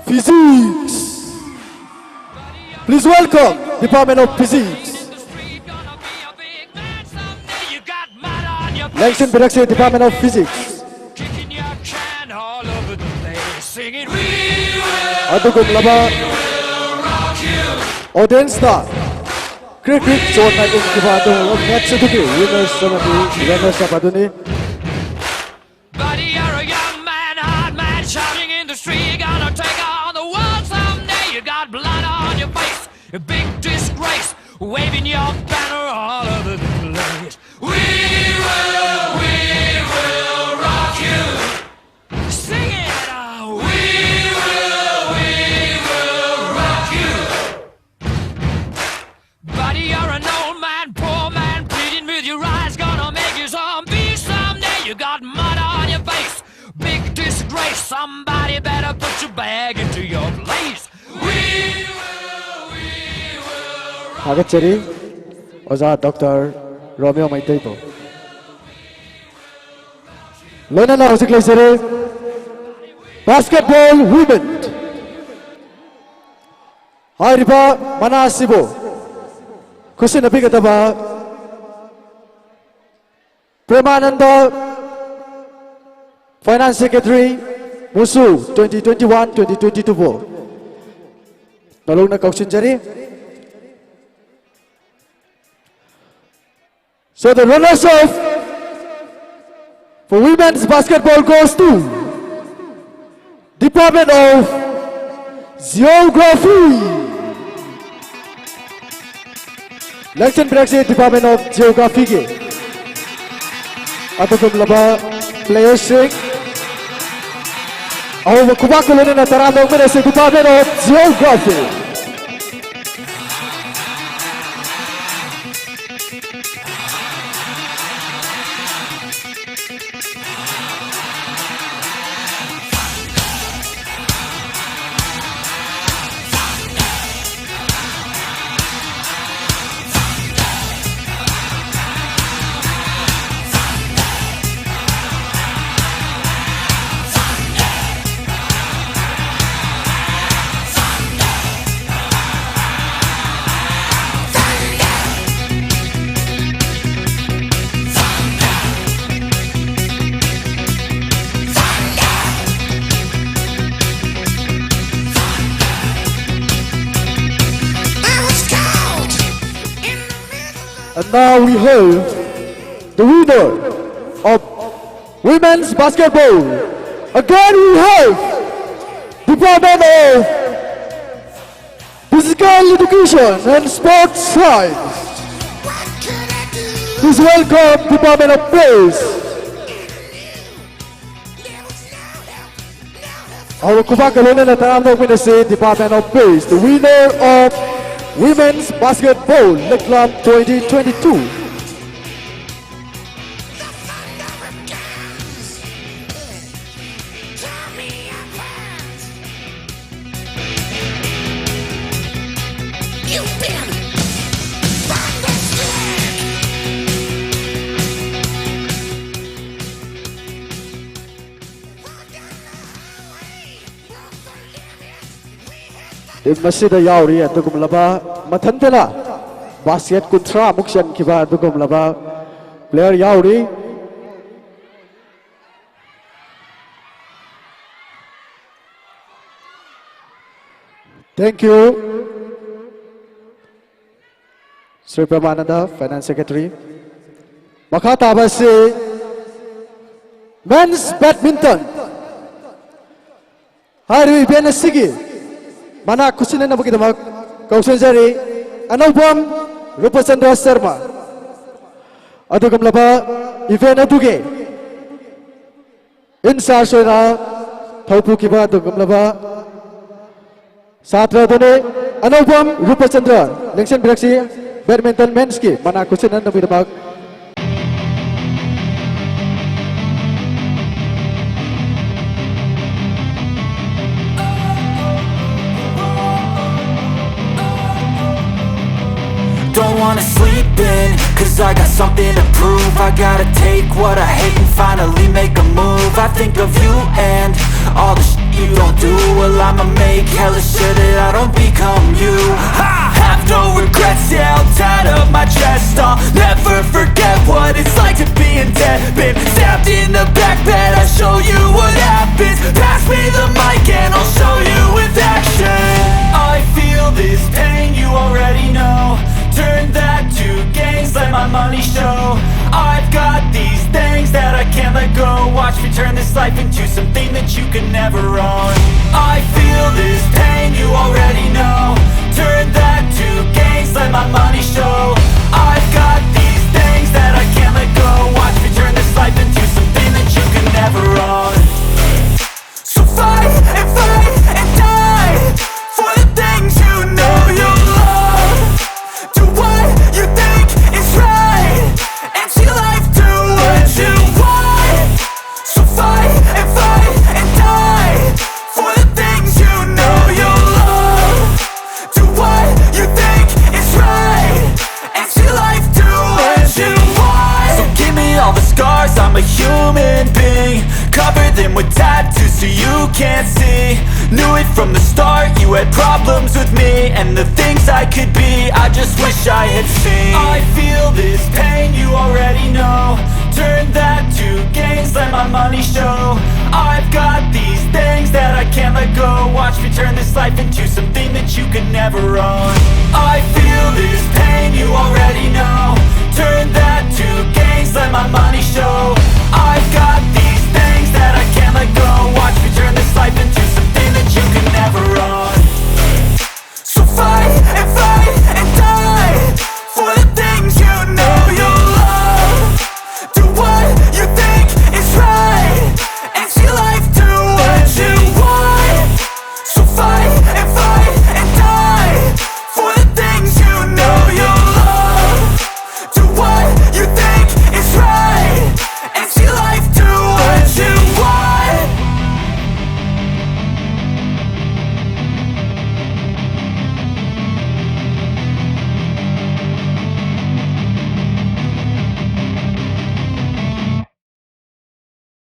Physics. Please welcome Department of Physics. ꯂꯦꯡꯁꯤꯟꯕꯤꯔꯛꯁꯤ, Department of Physics꯫ ꯑꯗꯨꯒꯨꯝꯂꯕ audience ꯇ ꯀ꯭ꯔꯤꯛ ꯀ꯭ꯔꯤꯛ ꯆꯣꯠꯅ ꯏꯟꯈꯤꯕ ꯑꯗꯨꯒꯨꯝꯂꯕ match ꯑꯗꯨꯒꯤ winners ꯑꯃꯗꯤ runners up ꯑꯗꯨꯅꯤ꯫ Buddy, you're a young man, hard man, shouting in the street. Gonna take on the world someday. You got blood on your face, a big disgrace, waving your banner all over the place. We will, we will rock you. Sing it out. We will, we will rock you. Buddy, you're an old man, poor man, pleading with your eyes. Gonna make you zombie someday. You got mud on your face, big disgrace. Somebody better put you back into your place. We will, we will rock. ꯊꯥꯒꯠꯆꯔꯤ ꯑꯣꯖꯥ ꯗꯣꯛꯇꯔ ꯔꯣꯃꯤꯌꯣ ꯃꯩꯇꯩꯕꯨ꯫ ꯂꯣꯏꯅꯅ ꯍꯧꯖꯤꯛ ꯂꯩꯖꯔꯦ basketball women꯫ ꯍꯥꯏꯔꯤꯕ ꯃꯅꯥ ꯑꯁꯤꯕꯨ ꯈꯨꯠꯁꯤꯟꯅꯕꯤꯒꯗꯕ ꯄ꯭ꯔꯦꯃꯥꯅꯟꯗ, Finance Secretary, ꯃꯨꯁꯨ, twenty twenty-one, twenty twenty-two ꯕꯨ ꯅꯧꯂꯧꯅ ꯀꯧꯁꯤꯟꯖꯔꯤ꯫ So the runners up for women's basketball goes to Department of Geography. ꯂꯦꯡꯁꯤꯟꯕꯤꯔꯛꯁꯤ Department of Geography ꯒꯤ ꯑꯗꯨꯒꯨꯝꯂꯕ players ꯁꯤꯡ꯫ ꯑꯍꯧꯕ ꯈꯨꯕꯥꯛꯀ ꯂꯣꯏꯅꯅ ꯇꯔꯥꯝ ꯑꯣꯛꯃꯤꯟꯅꯁꯤ Department of Geography꯫ And now we have the winner of women's basketball. Again, we have Department of Physical Education and Sports Science. Please welcome Department of Peace. Our Kubaka Luna Natarano Ministry Department of Peace, the winner of Women's Basketball Leklam twenty twenty-two. Team ꯑꯁꯤꯗ ꯌꯥꯎꯔꯤ ꯑꯗꯨꯒꯨꯝꯂꯕ ꯃꯊꯟꯇꯅ ꯕꯥꯁꯀꯦꯠ ꯀꯨꯟꯊ꯭ꯔꯥꯃꯨꯛ ꯆꯟꯈꯤꯕ ꯑꯗꯨꯒꯨꯝꯂꯕ ꯄ꯭ꯂꯦꯌꯔ ꯌꯥꯎꯔꯤ꯫ Thank you, Sri Pramananda, Finance Secretary. ꯃꯈꯥ ꯇꯥꯕ ꯑꯁꯤ men's badminton ꯍꯥꯏꯔꯤꯕ ꯏꯚꯦꯟ ꯑꯁꯤꯒꯤ ꯃꯅꯥꯛ ꯈꯨꯠꯁꯤꯟꯅꯅꯕꯒꯤꯗꯃꯛ ꯀꯧꯁꯤꯟꯖꯔꯤ ꯑꯅꯧꯕꯝ ꯔꯨꯄꯆꯟꯗ꯭ꯔ ꯁꯔꯃ꯫ ꯑꯗꯨꯒꯨꯝꯂꯕ ꯏꯚꯦꯟ ꯑꯗꯨꯒꯤ ꯏꯟꯆꯥꯔꯖ ꯑꯣꯏꯅ ꯊꯧ ꯄꯨꯈꯤꯕ ꯑꯗꯨꯒꯨꯝꯂꯕ ꯁꯥꯇ꯭ꯔ ꯑꯗꯨꯅꯤ ꯑꯅꯧꯕꯝ ꯔꯨꯄꯆꯟꯗ꯭ꯔ꯫ ꯂꯦꯡꯁꯤꯟꯕꯤꯔꯛꯁꯤ ꯕꯦꯗꯃꯤꯟꯇꯟ ꯃꯦꯟꯁꯀꯤ ꯃꯅꯥꯛ ꯈꯨꯠꯁꯤꯟꯅꯅꯕꯒꯤꯗꯃꯛ꯫ Don't wanna sleep in, cause I got something to prove. I gotta take what I hate and finally make a move. I think of you and all the shit you don't do. Well, I'ma make hella sure that I don't become you. I have no regrets, yeah, I'll tie up my chest. I'll never forget what it's like to be in debt. Been stabbed in the back bed, I'll show you what happens. Pass me the mic and I'll show you with action. I feel this pain, you already know. Turn that to gains. into something that you can never own. I feel this pain, you already know. Turn that to gains, let my money show. I've got these things that I can't let go. Watch me turn this life into something that you can never own. So fight and fight and die for the things you know you love. Do what you think is right and see life do what you want. So fight and fight and die for the things you know you love. Do what you think is right and see life do what you want. So give me all the scars, I'm a human being. Cover them with tattoos so you can't see. Knew it from the start, you had problems with me and the things I could be. I just wish I had seen. I feel this pain, you already know. Turn that to gains, let my money show. I've got these things that I can't let go. Watch me turn this life into something that you could never own. I feel this pain, you already know. Turn that to gains, let my money show. I've got these things that I can't let go. Watch me turn this life into something that you can never own. So fight and fight and die for the things you know you love. Do what you think is right and see life do what you want. So fight and fight and die for the things you know you love. Do what you think is right and see life do what you want.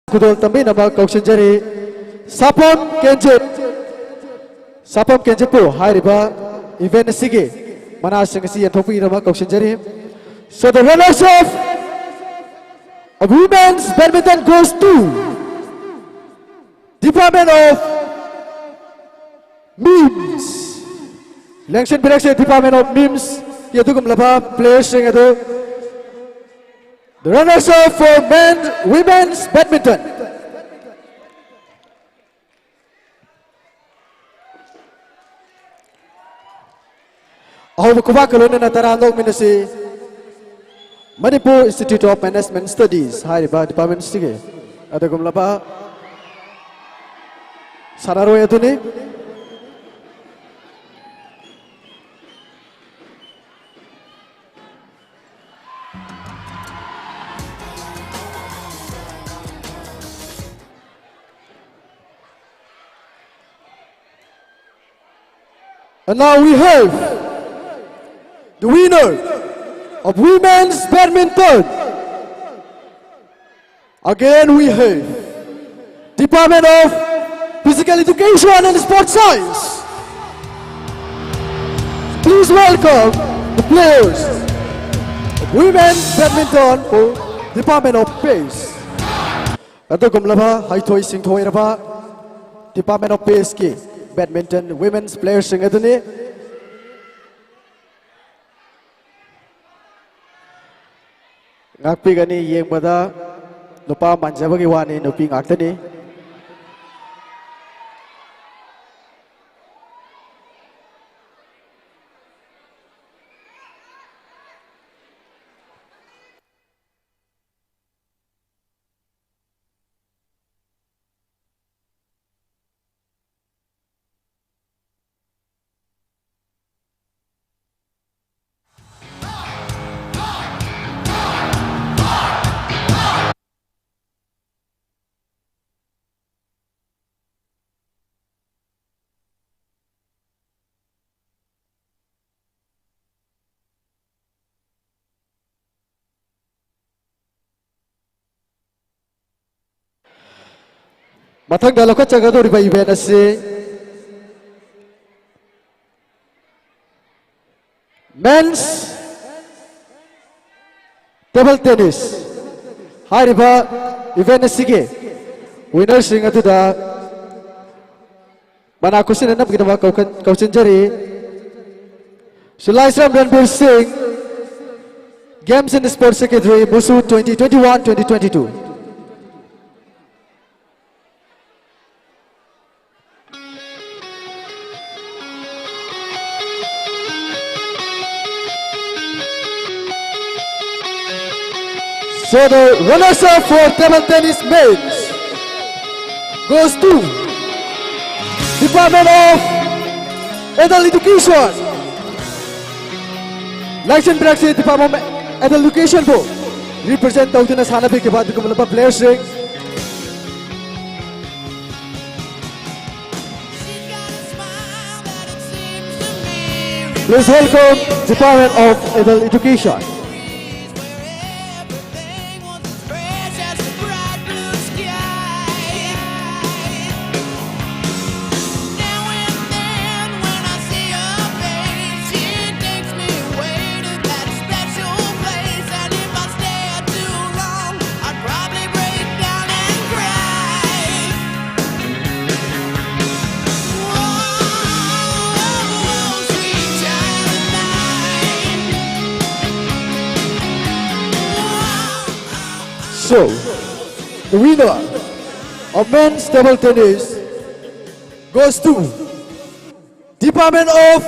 ꯈꯨꯗꯣꯜ ꯇꯝꯕꯤꯅꯕ ꯀꯧꯁꯤꯟꯖꯔꯤ꯫ ꯁꯥꯄꯝ ꯀꯦꯟꯖꯤꯠ, ꯁꯥꯄꯝ ꯀꯦꯟꯖꯤꯠꯄꯨ ꯍꯥꯏꯔꯤꯕ event ꯑꯁꯤꯒꯤ ꯃꯅꯥꯁꯤꯡ ꯑꯁꯤ ꯌꯦꯟꯊꯣꯛꯄꯤꯅꯕ ꯀꯧꯁꯤꯟꯖꯔꯤ꯫ So the runners of Women's Badminton goes to Department of Memes. ꯂꯦꯡꯁꯤꯟꯕꯤꯔꯛꯁꯦ Department of Memes ꯀꯤ ꯑꯗꯨꯒꯨꯝꯂꯕ players ꯁꯤꯡ ꯑꯗꯨ꯫ The runners up for men, women's badminton. ꯑꯍꯧꯕ ꯈꯨꯕꯥꯛꯀ ꯂꯣꯏꯅꯅ ꯇꯔꯥ ꯅꯣꯛꯃꯤꯟꯅꯁꯤ꯫ Manipur Institute of Management Studies ꯍꯥꯏꯔꯤꯕ department ꯑꯁꯤꯒꯤ ꯑꯗꯨꯒꯨꯝꯂꯕ ꯁꯥꯟꯅꯔꯣꯏ ꯑꯗꯨꯅꯤ꯫ And now we have the winner of women's badminton. Again, we have Department of Physical Education and Sports Science. Please welcome the players of women's badminton for Department of P A C E. ꯑꯗꯨꯒꯨꯝꯂꯕ ꯍꯩꯊꯣꯏ ꯁꯤꯡꯊꯣꯏꯔꯕ Department of P A C E ꯀꯤ badminton women's playerꯁꯤꯡ ꯑꯗꯨꯅꯤ꯫ ꯉꯥꯛꯄꯤꯒꯅꯤ, ꯌꯦꯡꯕꯗ ꯅꯨꯄꯥ ꯃꯥꯟꯖꯕꯒꯤ ꯋꯥꯅꯤ, ꯅꯨꯄꯤ ꯉꯥꯛꯇꯅꯤ꯫ ꯃꯊꯪꯗ ꯂꯧꯈꯠꯆꯒꯗꯧꯔꯤꯕ event ꯑꯁꯤ men's table tennis ꯍꯥꯏꯔꯤꯕ event ꯑꯁꯤꯒꯤ winnerꯁꯤꯡ ꯑꯗꯨꯗ ꯃꯅꯥ ꯈꯨꯠꯁꯤꯟꯅꯅꯕꯒꯤꯗꯃꯛ ꯀꯧꯈꯠ-, ꯀꯧꯁꯤꯟꯖꯔꯤ꯫ ꯁꯨꯂꯥꯏꯁ꯭ꯔꯝ ꯔꯟꯕꯤꯔ ꯁꯤꯡ, Games and Sports Secretary, ꯃꯨꯁꯨ twenty twenty-one, twenty twenty-two꯫ So the runners-up for table tennis men's goes to Department of Adult Education. ꯂꯥꯏꯁꯟ ꯕ꯭ꯔꯦꯛꯁꯤ Department of Adult Education ꯕꯨ represent ꯇꯧꯗꯨꯅ ꯁꯥꯟꯅꯕꯤꯈꯤꯕ ꯑꯗꯨꯒꯨꯝꯂꯕ playerꯁꯤꯡ꯫ Please welcome Department of Adult Education. So, the winner of men's table tennis goes to Department of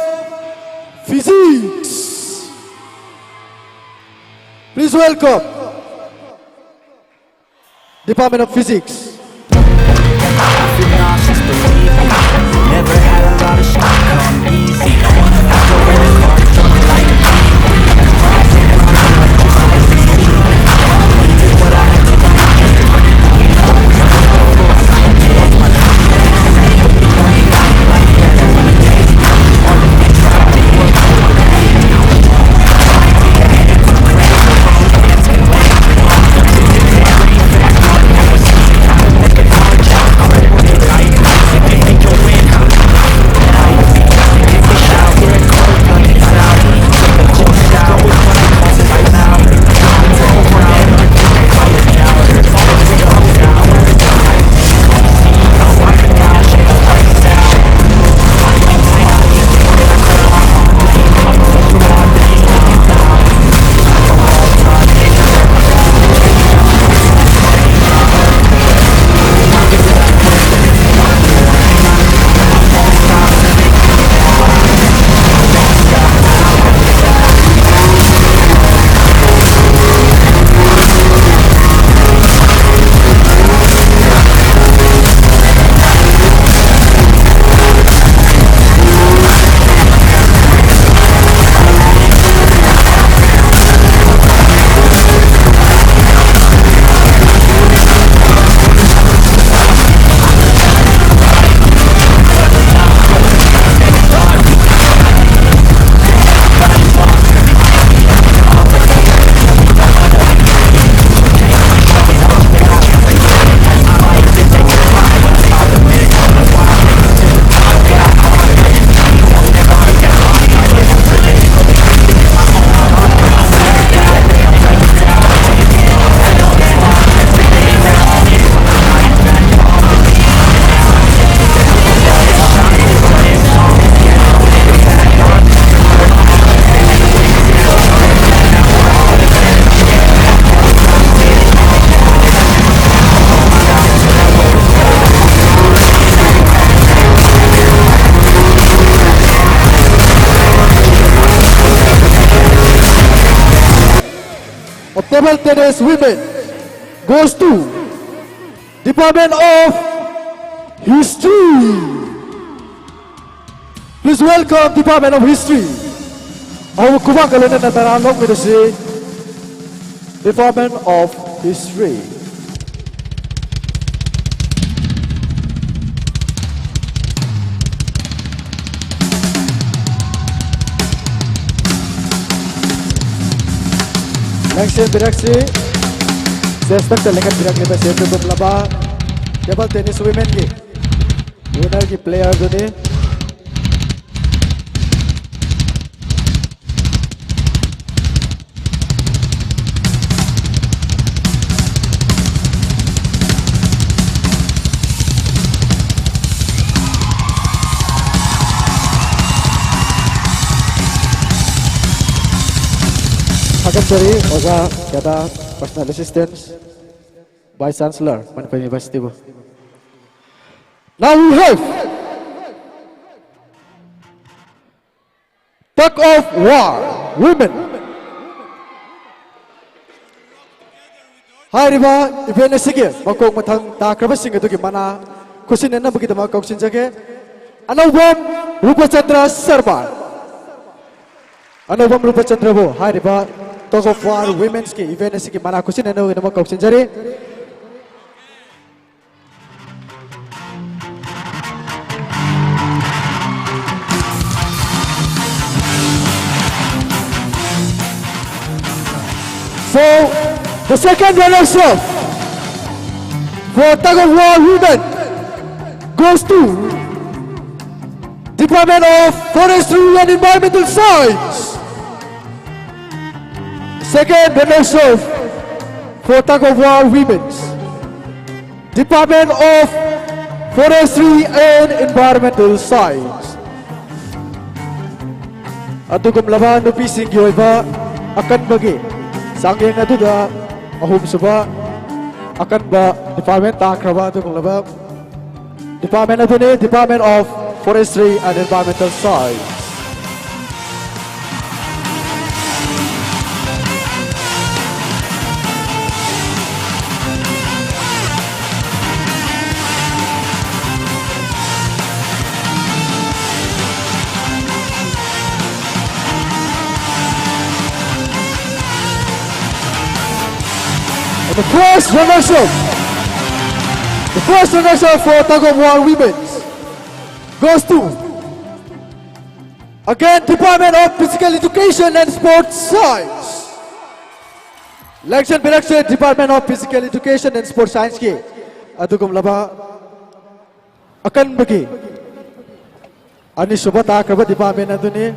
Physics. Please welcome Department of Physics. Table tennis women goes to Department of History. Please welcome Department of History. ꯑꯍꯧꯕ ꯈꯨꯕꯥꯛꯀ ꯂꯣꯏꯅꯅ ꯇꯔꯥꯝꯅ ꯑꯣꯛꯃꯤꯟꯅꯁꯤ, Department of History. ꯂꯦꯡꯁꯤꯟꯕꯤꯔꯛꯁꯤ꯫ Stage ꯃꯊꯛꯇ ꯂꯦꯡꯈꯠꯄꯤꯔꯛꯂꯤꯕꯁꯤ ꯑꯗꯨꯒꯨꯝꯂꯕ table tennis womenꯒꯤ winnerꯒꯤ playerꯗꯨꯅꯤ꯫ ꯊꯥꯒꯠꯆꯔꯤ ꯑꯣꯖꯥ ꯀꯦꯗꯥ, personal assistant, Vice Chancellor, Manipur Universityꯕꯨ꯫ Now we have tug of war, women. ꯍꯥꯏꯔꯤꯕ event ꯑꯁꯤꯒꯤ ꯃꯀꯣꯛ ꯃꯊꯪ ꯇꯥꯈ꯭ꯔꯕꯁꯤꯡ ꯑꯗꯨꯒꯤ ꯃꯅꯥ ꯈꯨꯠꯁꯤꯟꯅꯅꯕꯒꯤꯗꯃꯛ ꯀꯧꯁꯤꯟꯖꯒꯦ꯫ ꯑꯅꯧꯕꯝ ꯔꯨꯄꯆꯟꯗ꯭ꯔ ꯁꯔꯃ꯫ ꯑꯅꯧꯕꯝ ꯔꯨꯄꯆꯟꯗ꯭ꯔꯕꯨ ꯍꯥꯏꯔꯤꯕ tug of war women'sꯀꯤ event ꯑꯁꯤꯒꯤ ꯃꯅꯥ ꯈꯨꯠꯁꯤꯟꯅꯅꯕꯒꯤꯗꯃꯛ ꯀꯧꯁꯤꯟꯖꯔꯤ꯫ So, the second runners-up for tug of war women goes to Department of Forestry and Environmental Science. Second runners-up for tug of war women's, Department of Forestry and Environmental Science. ꯑꯗꯨꯒꯨꯝꯂꯕ ꯅꯨꯄꯤꯁꯤꯡꯒꯤ ꯑꯣꯏꯕ ꯑꯀꯟꯕꯒꯤ ꯆꯥꯡꯌꯦꯡ ꯑꯗꯨꯗ ꯑꯍꯨꯝꯁꯨꯕ ꯑꯀꯟꯕ department ꯇꯥꯈ꯭ꯔꯕ ꯑꯗꯨꯒꯨꯝꯂꯕ department ꯑꯗꯨꯅꯤ, Department of Forestry and Environmental Science. First runner-up. The first runner-up for tug of war women's goes to, again, Department of Physical Education and Sports Science. Election, election, Department of Physical Education and Sports Science ꯀꯤ ꯑꯗꯨꯒꯨꯝꯂꯕ ꯑꯀꯟꯕꯒꯤ ꯑꯅꯤꯁꯨꯕ ꯇꯥꯈ꯭ꯔꯕ department ꯑꯗꯨꯅꯤ꯫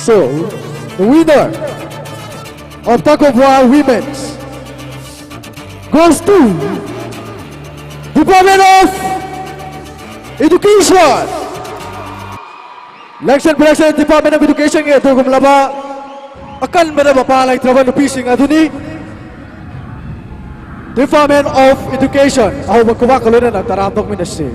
So, the winner of tug of war women's goes to Department of Education. Election, election, Department of Education ꯒꯤ ꯑꯗꯨꯒꯨꯝꯂꯕ ꯑꯀꯟꯕꯗ ꯃꯄꯥ ꯂꯩꯇ꯭ꯔꯕ ꯅꯨꯄꯤꯁꯤꯡ ꯑꯗꯨꯅꯤ꯫ Department of Education, ꯑꯍꯧꯕ ꯈꯨꯕꯥꯛꯀ ꯂꯣꯏꯅꯅ ꯇꯔꯥꯝ ꯑꯣꯛꯃꯤꯟꯅꯁꯤ꯫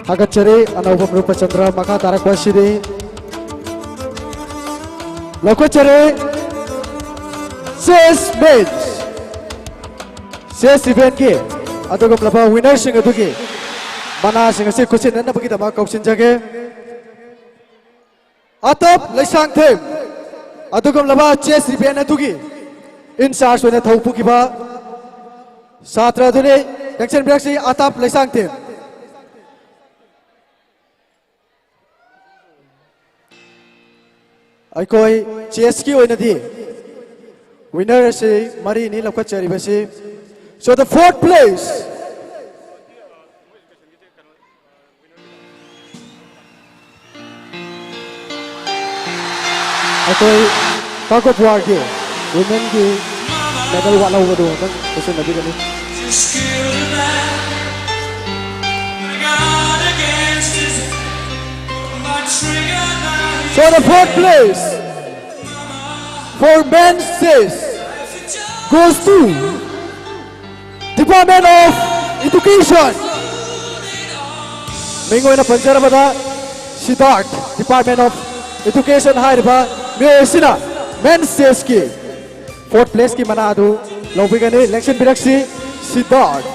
ꯊꯥꯒꯠꯆꯔꯤ ꯑꯅꯧꯕ ꯔꯨꯄꯆꯟꯗ꯭ꯔ꯫ ꯃꯈꯥ ꯇꯥꯔꯛꯄ ꯑꯁꯤꯗꯤ ꯂꯧꯈꯠꯆꯔꯤ ꯆꯦꯁ ꯃꯦꯟꯁ, ꯆꯦꯁ ꯏꯚꯦꯟꯠꯀꯤ ꯑꯗꯨꯒꯨꯝꯂꯕ ꯋꯤꯅꯔꯁꯤꯡ ꯑꯗꯨꯒꯤ ꯃꯅꯥꯁꯤꯡ ꯑꯁꯤ ꯈꯨꯠꯁꯤꯟꯅꯅꯕꯒꯤꯗꯃꯛ ꯀꯧꯁꯤꯟꯖꯒꯦ꯫ ꯑꯇꯞ ꯂꯩꯁꯥꯡꯊꯦꯝ, ꯑꯗꯨꯒꯨꯝꯂꯕ ꯆꯦꯁ ꯏꯚꯦꯟꯠ ꯑꯗꯨꯒꯤ ꯏꯟꯆꯥꯔꯖ ꯑꯣꯏꯅ ꯊꯧ ꯄꯨꯈꯤꯕ ꯁꯥꯇ꯭ꯔ ꯑꯗꯨꯅꯤ꯫ ꯂꯦꯡꯁꯤꯟꯕꯤꯔꯛꯁꯤ ꯑꯇꯞ ꯂꯩꯁꯥꯡꯊꯦꯝ꯫ ꯑꯩꯈꯣꯏ ꯆꯦꯁꯀꯤ ꯑꯣꯏꯅꯗꯤ ꯋꯤꯅꯔ ꯑꯁꯤ ꯃꯔꯤꯅꯤ ꯂꯧꯈꯠꯆꯔꯤꯕꯁꯤ꯫ So the fourth place, ꯑꯩꯈꯣꯏ tug of warꯒꯤ ꯋꯤꯃꯦꯟꯒꯤ ꯃꯦꯗꯜ ꯋꯥꯠꯍꯧꯕꯗꯨ ꯑꯃꯨꯛꯇꯪ ꯈꯨꯠꯁꯤꯟꯅꯕꯤꯒꯅꯤ꯫ So the fourth place for men's chess goes to Department of Education꯫ ꯃꯤꯡ ꯑꯣꯏꯅ ꯄꯟꯖꯔꯕꯗ ꯁꯤꯗꯥꯔꯠ, Department of Education ꯍꯥꯏꯔꯤꯕ ꯃꯤꯑꯣꯏ ꯑꯁꯤꯅ men's chessꯀꯤ fourth placeꯀꯤ ꯃꯅꯥ ꯑꯗꯨ ꯂꯧꯕꯤꯒꯅꯤ꯫ ꯂꯦꯡꯁꯤꯟꯕꯤꯔꯛꯁꯤ ꯁꯤꯗꯥꯔꯠ꯫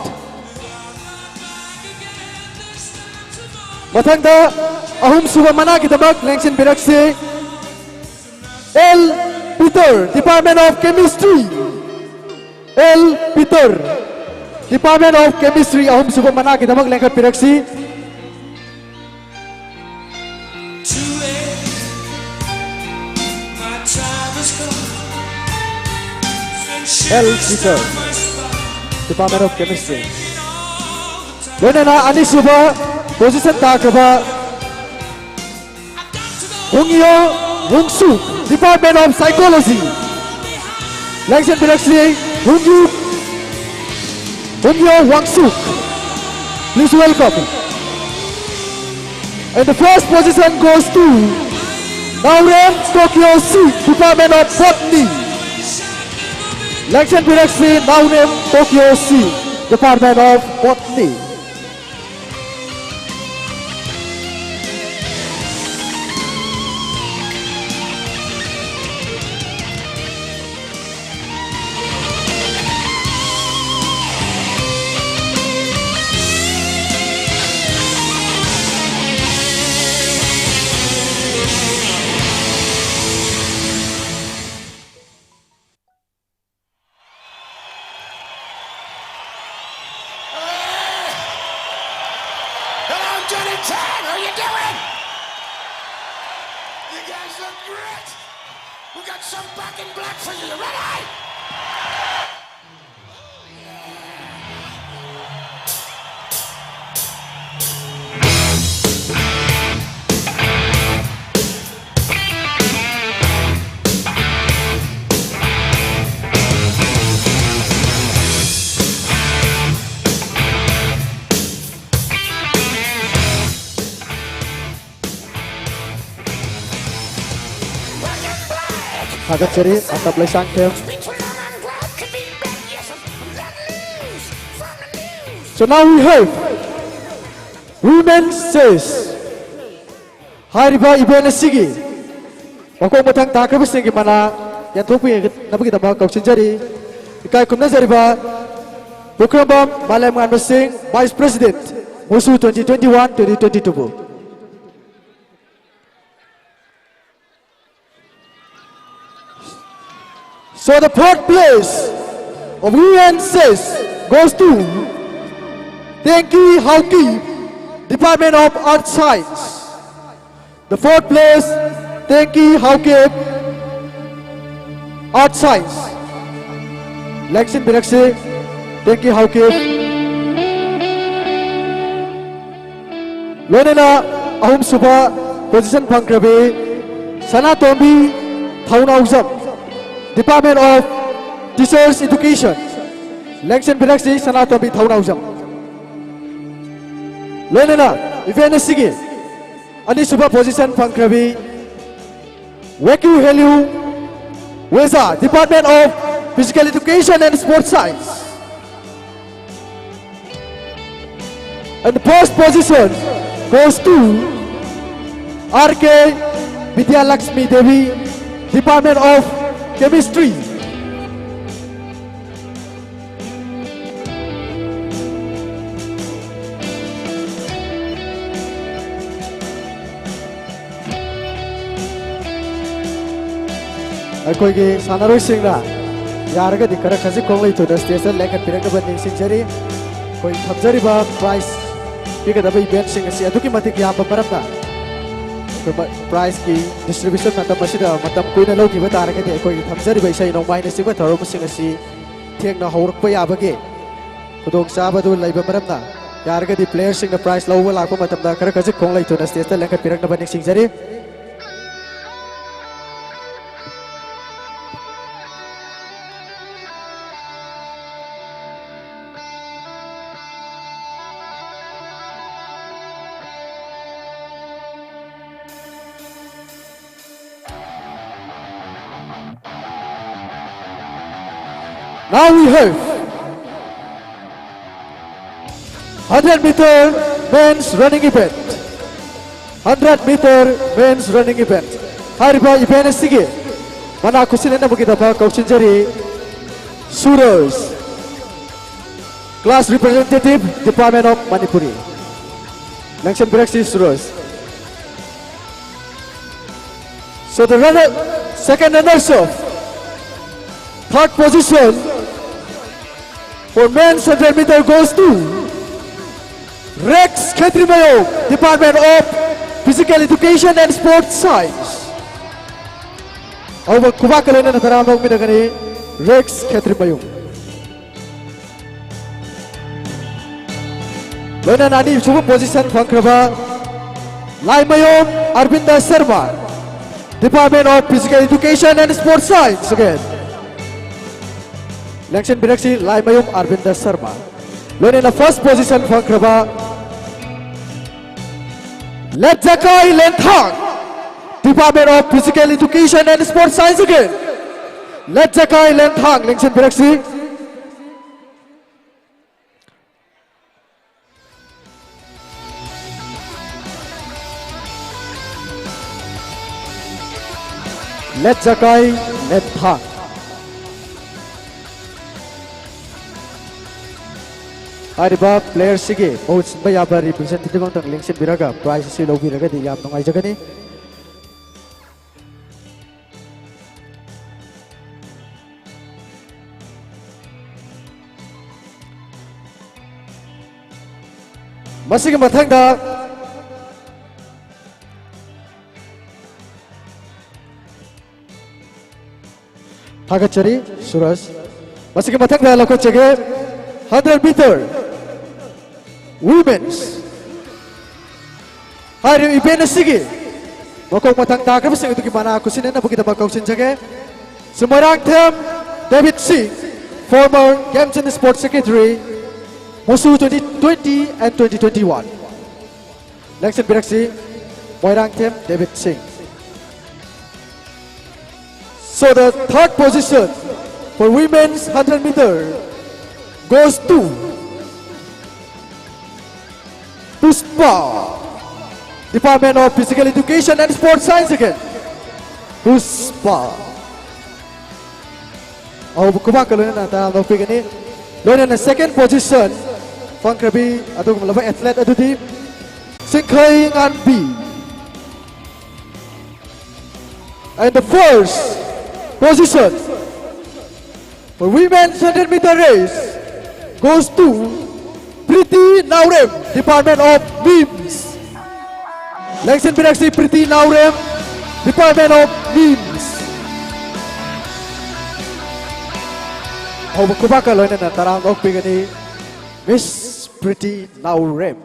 ꯃꯊꯪꯗ ꯑꯍꯨꯝꯁꯨꯕ ꯃꯅꯥꯒꯤꯗꯃꯛ ꯂꯦꯡꯁꯤꯟꯕꯤꯔꯛꯁꯤ L Peter, Department of Chemistry꯫ L Peter, Department of Chemistry, ꯑꯍꯨꯝꯁꯨꯕ ꯃꯅꯥꯒꯤꯗꯃꯛ ꯂꯦꯡꯈꯠꯄꯤꯔꯛꯁꯤ꯫ L Peter, Department of Chemistry꯫ ꯂꯣꯏꯅꯅ ꯑꯅꯤꯁꯨꯕ position ꯇꯥꯈ꯭ꯔꯕ Hungyo Wungshu, Department of Psychology꯫ ꯂꯦꯡꯁꯤꯟꯕꯤꯔꯛꯁꯤ Hungyu, Hungyo Wangshu. Please welcome. And the first position goes to Naorem Tokyo C, Department of Botany꯫ ꯂꯦꯡꯁꯤꯟꯕꯤꯔꯛꯁꯤ ꯅꯥꯎꯔꯦꯝ ꯇꯣꯀꯤꯌꯣ ꯁꯤ, Department of Botany꯫ Chad, how you doing? You guys look great. We got some back in black for you. You ready? ꯊꯥꯒꯠꯆꯔꯤ ꯑꯇꯞ Leishangthem. So now we have Women's Chess ꯍꯥꯏꯔꯤꯕ event ꯑꯁꯤꯒꯤ ꯃꯀꯣꯛ ꯃꯊꯪ ꯇꯥꯈ꯭ꯔꯕꯁꯤꯡꯒꯤ ꯃꯅꯥ ꯌꯥꯟꯊꯣꯛꯄꯤꯅꯕꯒꯤꯗꯃꯛ ꯀꯧꯁꯤꯟꯖꯔꯤ꯫ ꯏꯀꯥꯏ ꯈꯨꯝꯅꯖꯔꯤꯕ ꯄꯨꯈ꯭ꯔꯝꯕꯝ ꯃꯥꯂꯦꯝꯉꯥꯟꯕ ꯁꯤꯡ, Vice President, ꯃꯨꯁꯨ twenty twenty-one, twenty twenty-two ꯕꯨ꯫ So the fourth place of Women's Chess goes to Tenki Haokip, Department of Earth Science. The fourth place, Tenki Haokip, Earth Science. ꯂꯦꯡꯁꯤꯟꯕꯤꯔꯛꯁꯤ, Tenki Haokip꯫ ꯂꯣꯏꯅꯅ ꯑꯍꯨꯝꯁꯨꯕ position ꯐꯪꯈ꯭ꯔꯕꯤ Sanatombi Thounaojam, Department of Teachers Education꯫ ꯂꯦꯡꯁꯤꯟꯕꯤꯔꯛꯁꯤ ꯁꯅꯥꯇꯣꯝꯕꯤ ꯊꯧꯅꯥꯎꯖꯝ꯫ ꯂꯣꯏꯅꯅ event ꯑꯁꯤꯒꯤ ꯑꯅꯤꯁꯨꯕ position ꯐꯪꯈ꯭ꯔꯕꯤ ꯋꯦꯀ꯭ꯌꯨ ꯍꯦꯂꯤꯌꯨ ꯋꯦꯖꯥ, Department of Physical Education and Sports Science꯫ And the first position goes to R K Vidyalakshmi Devi, Department of Chemistry. ꯑꯩꯈꯣꯏꯒꯤ ꯁꯥꯟꯅꯔꯣꯏꯁꯤꯡꯅ ꯌꯥꯔꯒꯗꯤ ꯈꯔ ꯈꯖꯤꯛ ꯈꯣꯡꯂꯩ ꯊꯨꯅ stage ꯇ ꯂꯦꯡꯈꯠꯄꯤꯔꯛꯅꯕ ꯅꯤꯡꯁꯤꯡꯖꯔꯤ꯫ ꯑꯩꯈꯣꯏ ꯊꯝꯖꯔꯤꯕ prize ꯄꯤꯒꯗꯕ ꯏꯚꯦꯟꯠꯁꯤꯡ ꯑꯁꯤ ꯑꯗꯨꯛꯀꯤ ꯃꯇꯤꯛ ꯌꯥꯝꯕ ꯃꯔꯝꯅ, ꯑꯩꯈꯣꯏ ꯄ꯭ꯔꯥꯏꯖꯀꯤ ꯗꯤꯁꯇ꯭ꯔꯤꯕ꯭ꯌꯨꯁꯟ ꯃꯇꯝ ꯑꯁꯤꯗ ꯃꯇꯝ ꯀꯨꯏꯅ ꯂꯧꯈꯤꯕ ꯇꯥꯔꯒꯗꯤ ꯑꯩꯈꯣꯏꯒꯤ ꯊꯝꯖꯔꯤꯕ ꯏꯁꯩ ꯅꯣꯡꯃꯥꯏꯅꯆꯤꯡꯕ ꯊꯧꯔꯝꯁꯤꯡ ꯑꯁꯤ ꯊꯦꯡꯅ ꯍꯧꯔꯛꯄ ꯌꯥꯕꯒꯤ ꯈꯨꯗꯣꯡꯆꯥꯕꯗꯨ ꯂꯩꯕ ꯃꯔꯝꯅ, ꯌꯥꯔꯒꯗꯤ ꯄ꯭ꯂꯦꯌꯔꯁꯤꯡꯅ ꯄ꯭ꯔꯥꯏꯖ ꯂꯧꯕ ꯂꯥꯛꯄ ꯃꯇꯝꯗ ꯈꯔ ꯈꯖꯤꯛ ꯈꯣꯡꯂꯩ ꯊꯨꯅ ꯁ꯭ꯇꯦꯖꯇ ꯂꯦꯡꯈꯠꯄꯤꯔꯛꯅꯕ ꯅꯤꯡꯁꯤꯡꯖꯔꯤ꯫ Now we have hundred meter men's running event. Hundred meter men's running event. ꯍꯥꯏꯔꯤꯕ ꯏꯚꯦꯟꯠ ꯑꯁꯤꯒꯤ ꯃꯅꯥ ꯈꯨꯠꯁꯤꯟꯅꯅꯕꯒꯤꯗꯃꯛ ꯀꯧꯁꯤꯟꯖꯔꯤ ꯁꯨꯔꯖ, class representative, Department of Manipuri. ꯂꯦꯡꯁꯤꯟꯕꯤꯔꯛꯁꯤ Suraj. So the runner, second runners up, third position for men's hundred meter goes to Rex Khetrimayong, Department of Physical Education and Sports Science. ꯑꯍꯨꯝꯁꯨꯕ ꯈꯨꯕꯥꯛꯀ ꯂꯣꯏꯅꯅ ꯇꯔꯥꯝꯅ ꯑꯣꯛꯃꯤꯟꯅꯒꯅꯤ, ꯔꯦꯛꯁ ꯈꯦꯇ꯭ꯔꯤꯃꯌꯨꯝ꯫ ꯂꯣꯏꯅꯅ ꯑꯅꯤꯁꯨꯕ ꯄꯣꯖꯤꯁꯟ ꯐꯪꯈ꯭ꯔꯕ Laimayum Arbinda Sharma, Department of Physical Education and Sports Science again. ꯂꯦꯡꯁꯤꯟꯕꯤꯔꯛꯁꯤ ꯂꯥꯏꯃꯌꯨꯝ ꯑꯔꯕꯤꯟꯗ ꯁꯔꯃ꯫ ꯂꯣꯏꯅꯅ ꯐꯥꯔꯁ ꯄꯣꯖꯤꯁꯟ ꯐꯪꯈ꯭ꯔꯕ Letjakai Lenthang, Department of Physical Education and Sports Science again. Letjakai Lenthang, ꯂꯦꯡꯁꯤꯟꯕꯤꯔꯛꯁꯤ꯫ ꯂꯦꯠꯖꯀꯥꯏ ꯂꯦꯟꯊꯥꯡ꯫ ꯍꯥꯏꯔꯤꯕ ꯄ꯭ꯂꯦꯌꯔꯁꯤꯒꯤ ꯃꯍꯨꯠ ꯁꯤꯟꯕ ꯌꯥꯕ ꯔꯤꯄ꯭ꯔꯖꯦꯟꯇꯦꯇꯤꯚ ꯑꯃꯇꯪ ꯂꯦꯡꯁꯤꯟꯕꯤꯔꯒ ꯄ꯭ꯔꯥꯏꯖ ꯑꯁꯤ ꯂꯧꯕꯤꯔꯒꯗꯤ ꯌꯥꯝ ꯅꯨꯡꯉꯥꯏꯖꯒꯅꯤ꯫ ꯃꯁꯤꯒꯤ ꯃꯊꯪꯗ ꯊꯥꯒꯠꯆꯔꯤ, ꯁꯨꯔꯖ꯫ ꯃꯁꯤꯒꯤ ꯃꯊꯪꯗ ꯂꯧꯈꯠꯆꯒꯦ, hundred meter women's꯫ ꯍꯥꯏꯔꯤꯕ event ꯑꯁꯤꯒꯤ ꯃꯀꯣꯛ ꯃꯊꯪ ꯇꯥꯈ꯭ꯔꯕꯁꯤꯡ ꯑꯗꯨꯒꯤ ꯃꯅꯥ ꯈꯨꯠꯁꯤꯟꯅꯅꯕꯒꯤꯗꯃꯛ ꯀꯧꯁꯤꯟꯖꯒꯦ꯫ Shri Moirangthem Debit Singh, former Games and Sports Secretary, ꯃꯨꯁꯨ twenty twenty and twenty twenty-one꯫ ꯂꯦꯡꯁꯤꯟꯕꯤꯔꯛꯁꯤ, Moirangthem Debit Singh. So the third position for women's hundred meter goes to Pushpa, Department of Physical Education and Sports Science again. Pushpa. ꯑꯍꯧꯕ ꯈꯨꯕꯥꯛꯀ ꯂꯣꯏꯅꯅ ꯇꯔꯥꯝꯅ ꯑꯣꯛꯄꯤꯒꯅꯤ꯫ ꯂꯣꯏꯅꯅ second position ꯐꯪꯈ꯭ꯔꯕꯤ ꯑꯗꯨꯒꯨꯝꯂꯕ athlete ꯑꯗꯨꯗꯤ ꯁꯤꯡꯈꯩ ꯉꯥꯟꯕꯤ꯫ And the first position for women's hundred meter race goes to Pretty Naorem, Department of NIMS. ꯂꯦꯡꯁꯤꯟꯕꯤꯔꯛꯁꯤ, Pretty Naorem, Department of NIMS. ꯑꯍꯧꯕ ꯈꯨꯕꯥꯛꯀ ꯂꯣꯏꯅꯅ ꯇꯔꯥꯝꯅ ꯑꯣꯛꯄꯤꯒꯅꯤ, Miss Pretty Naorem.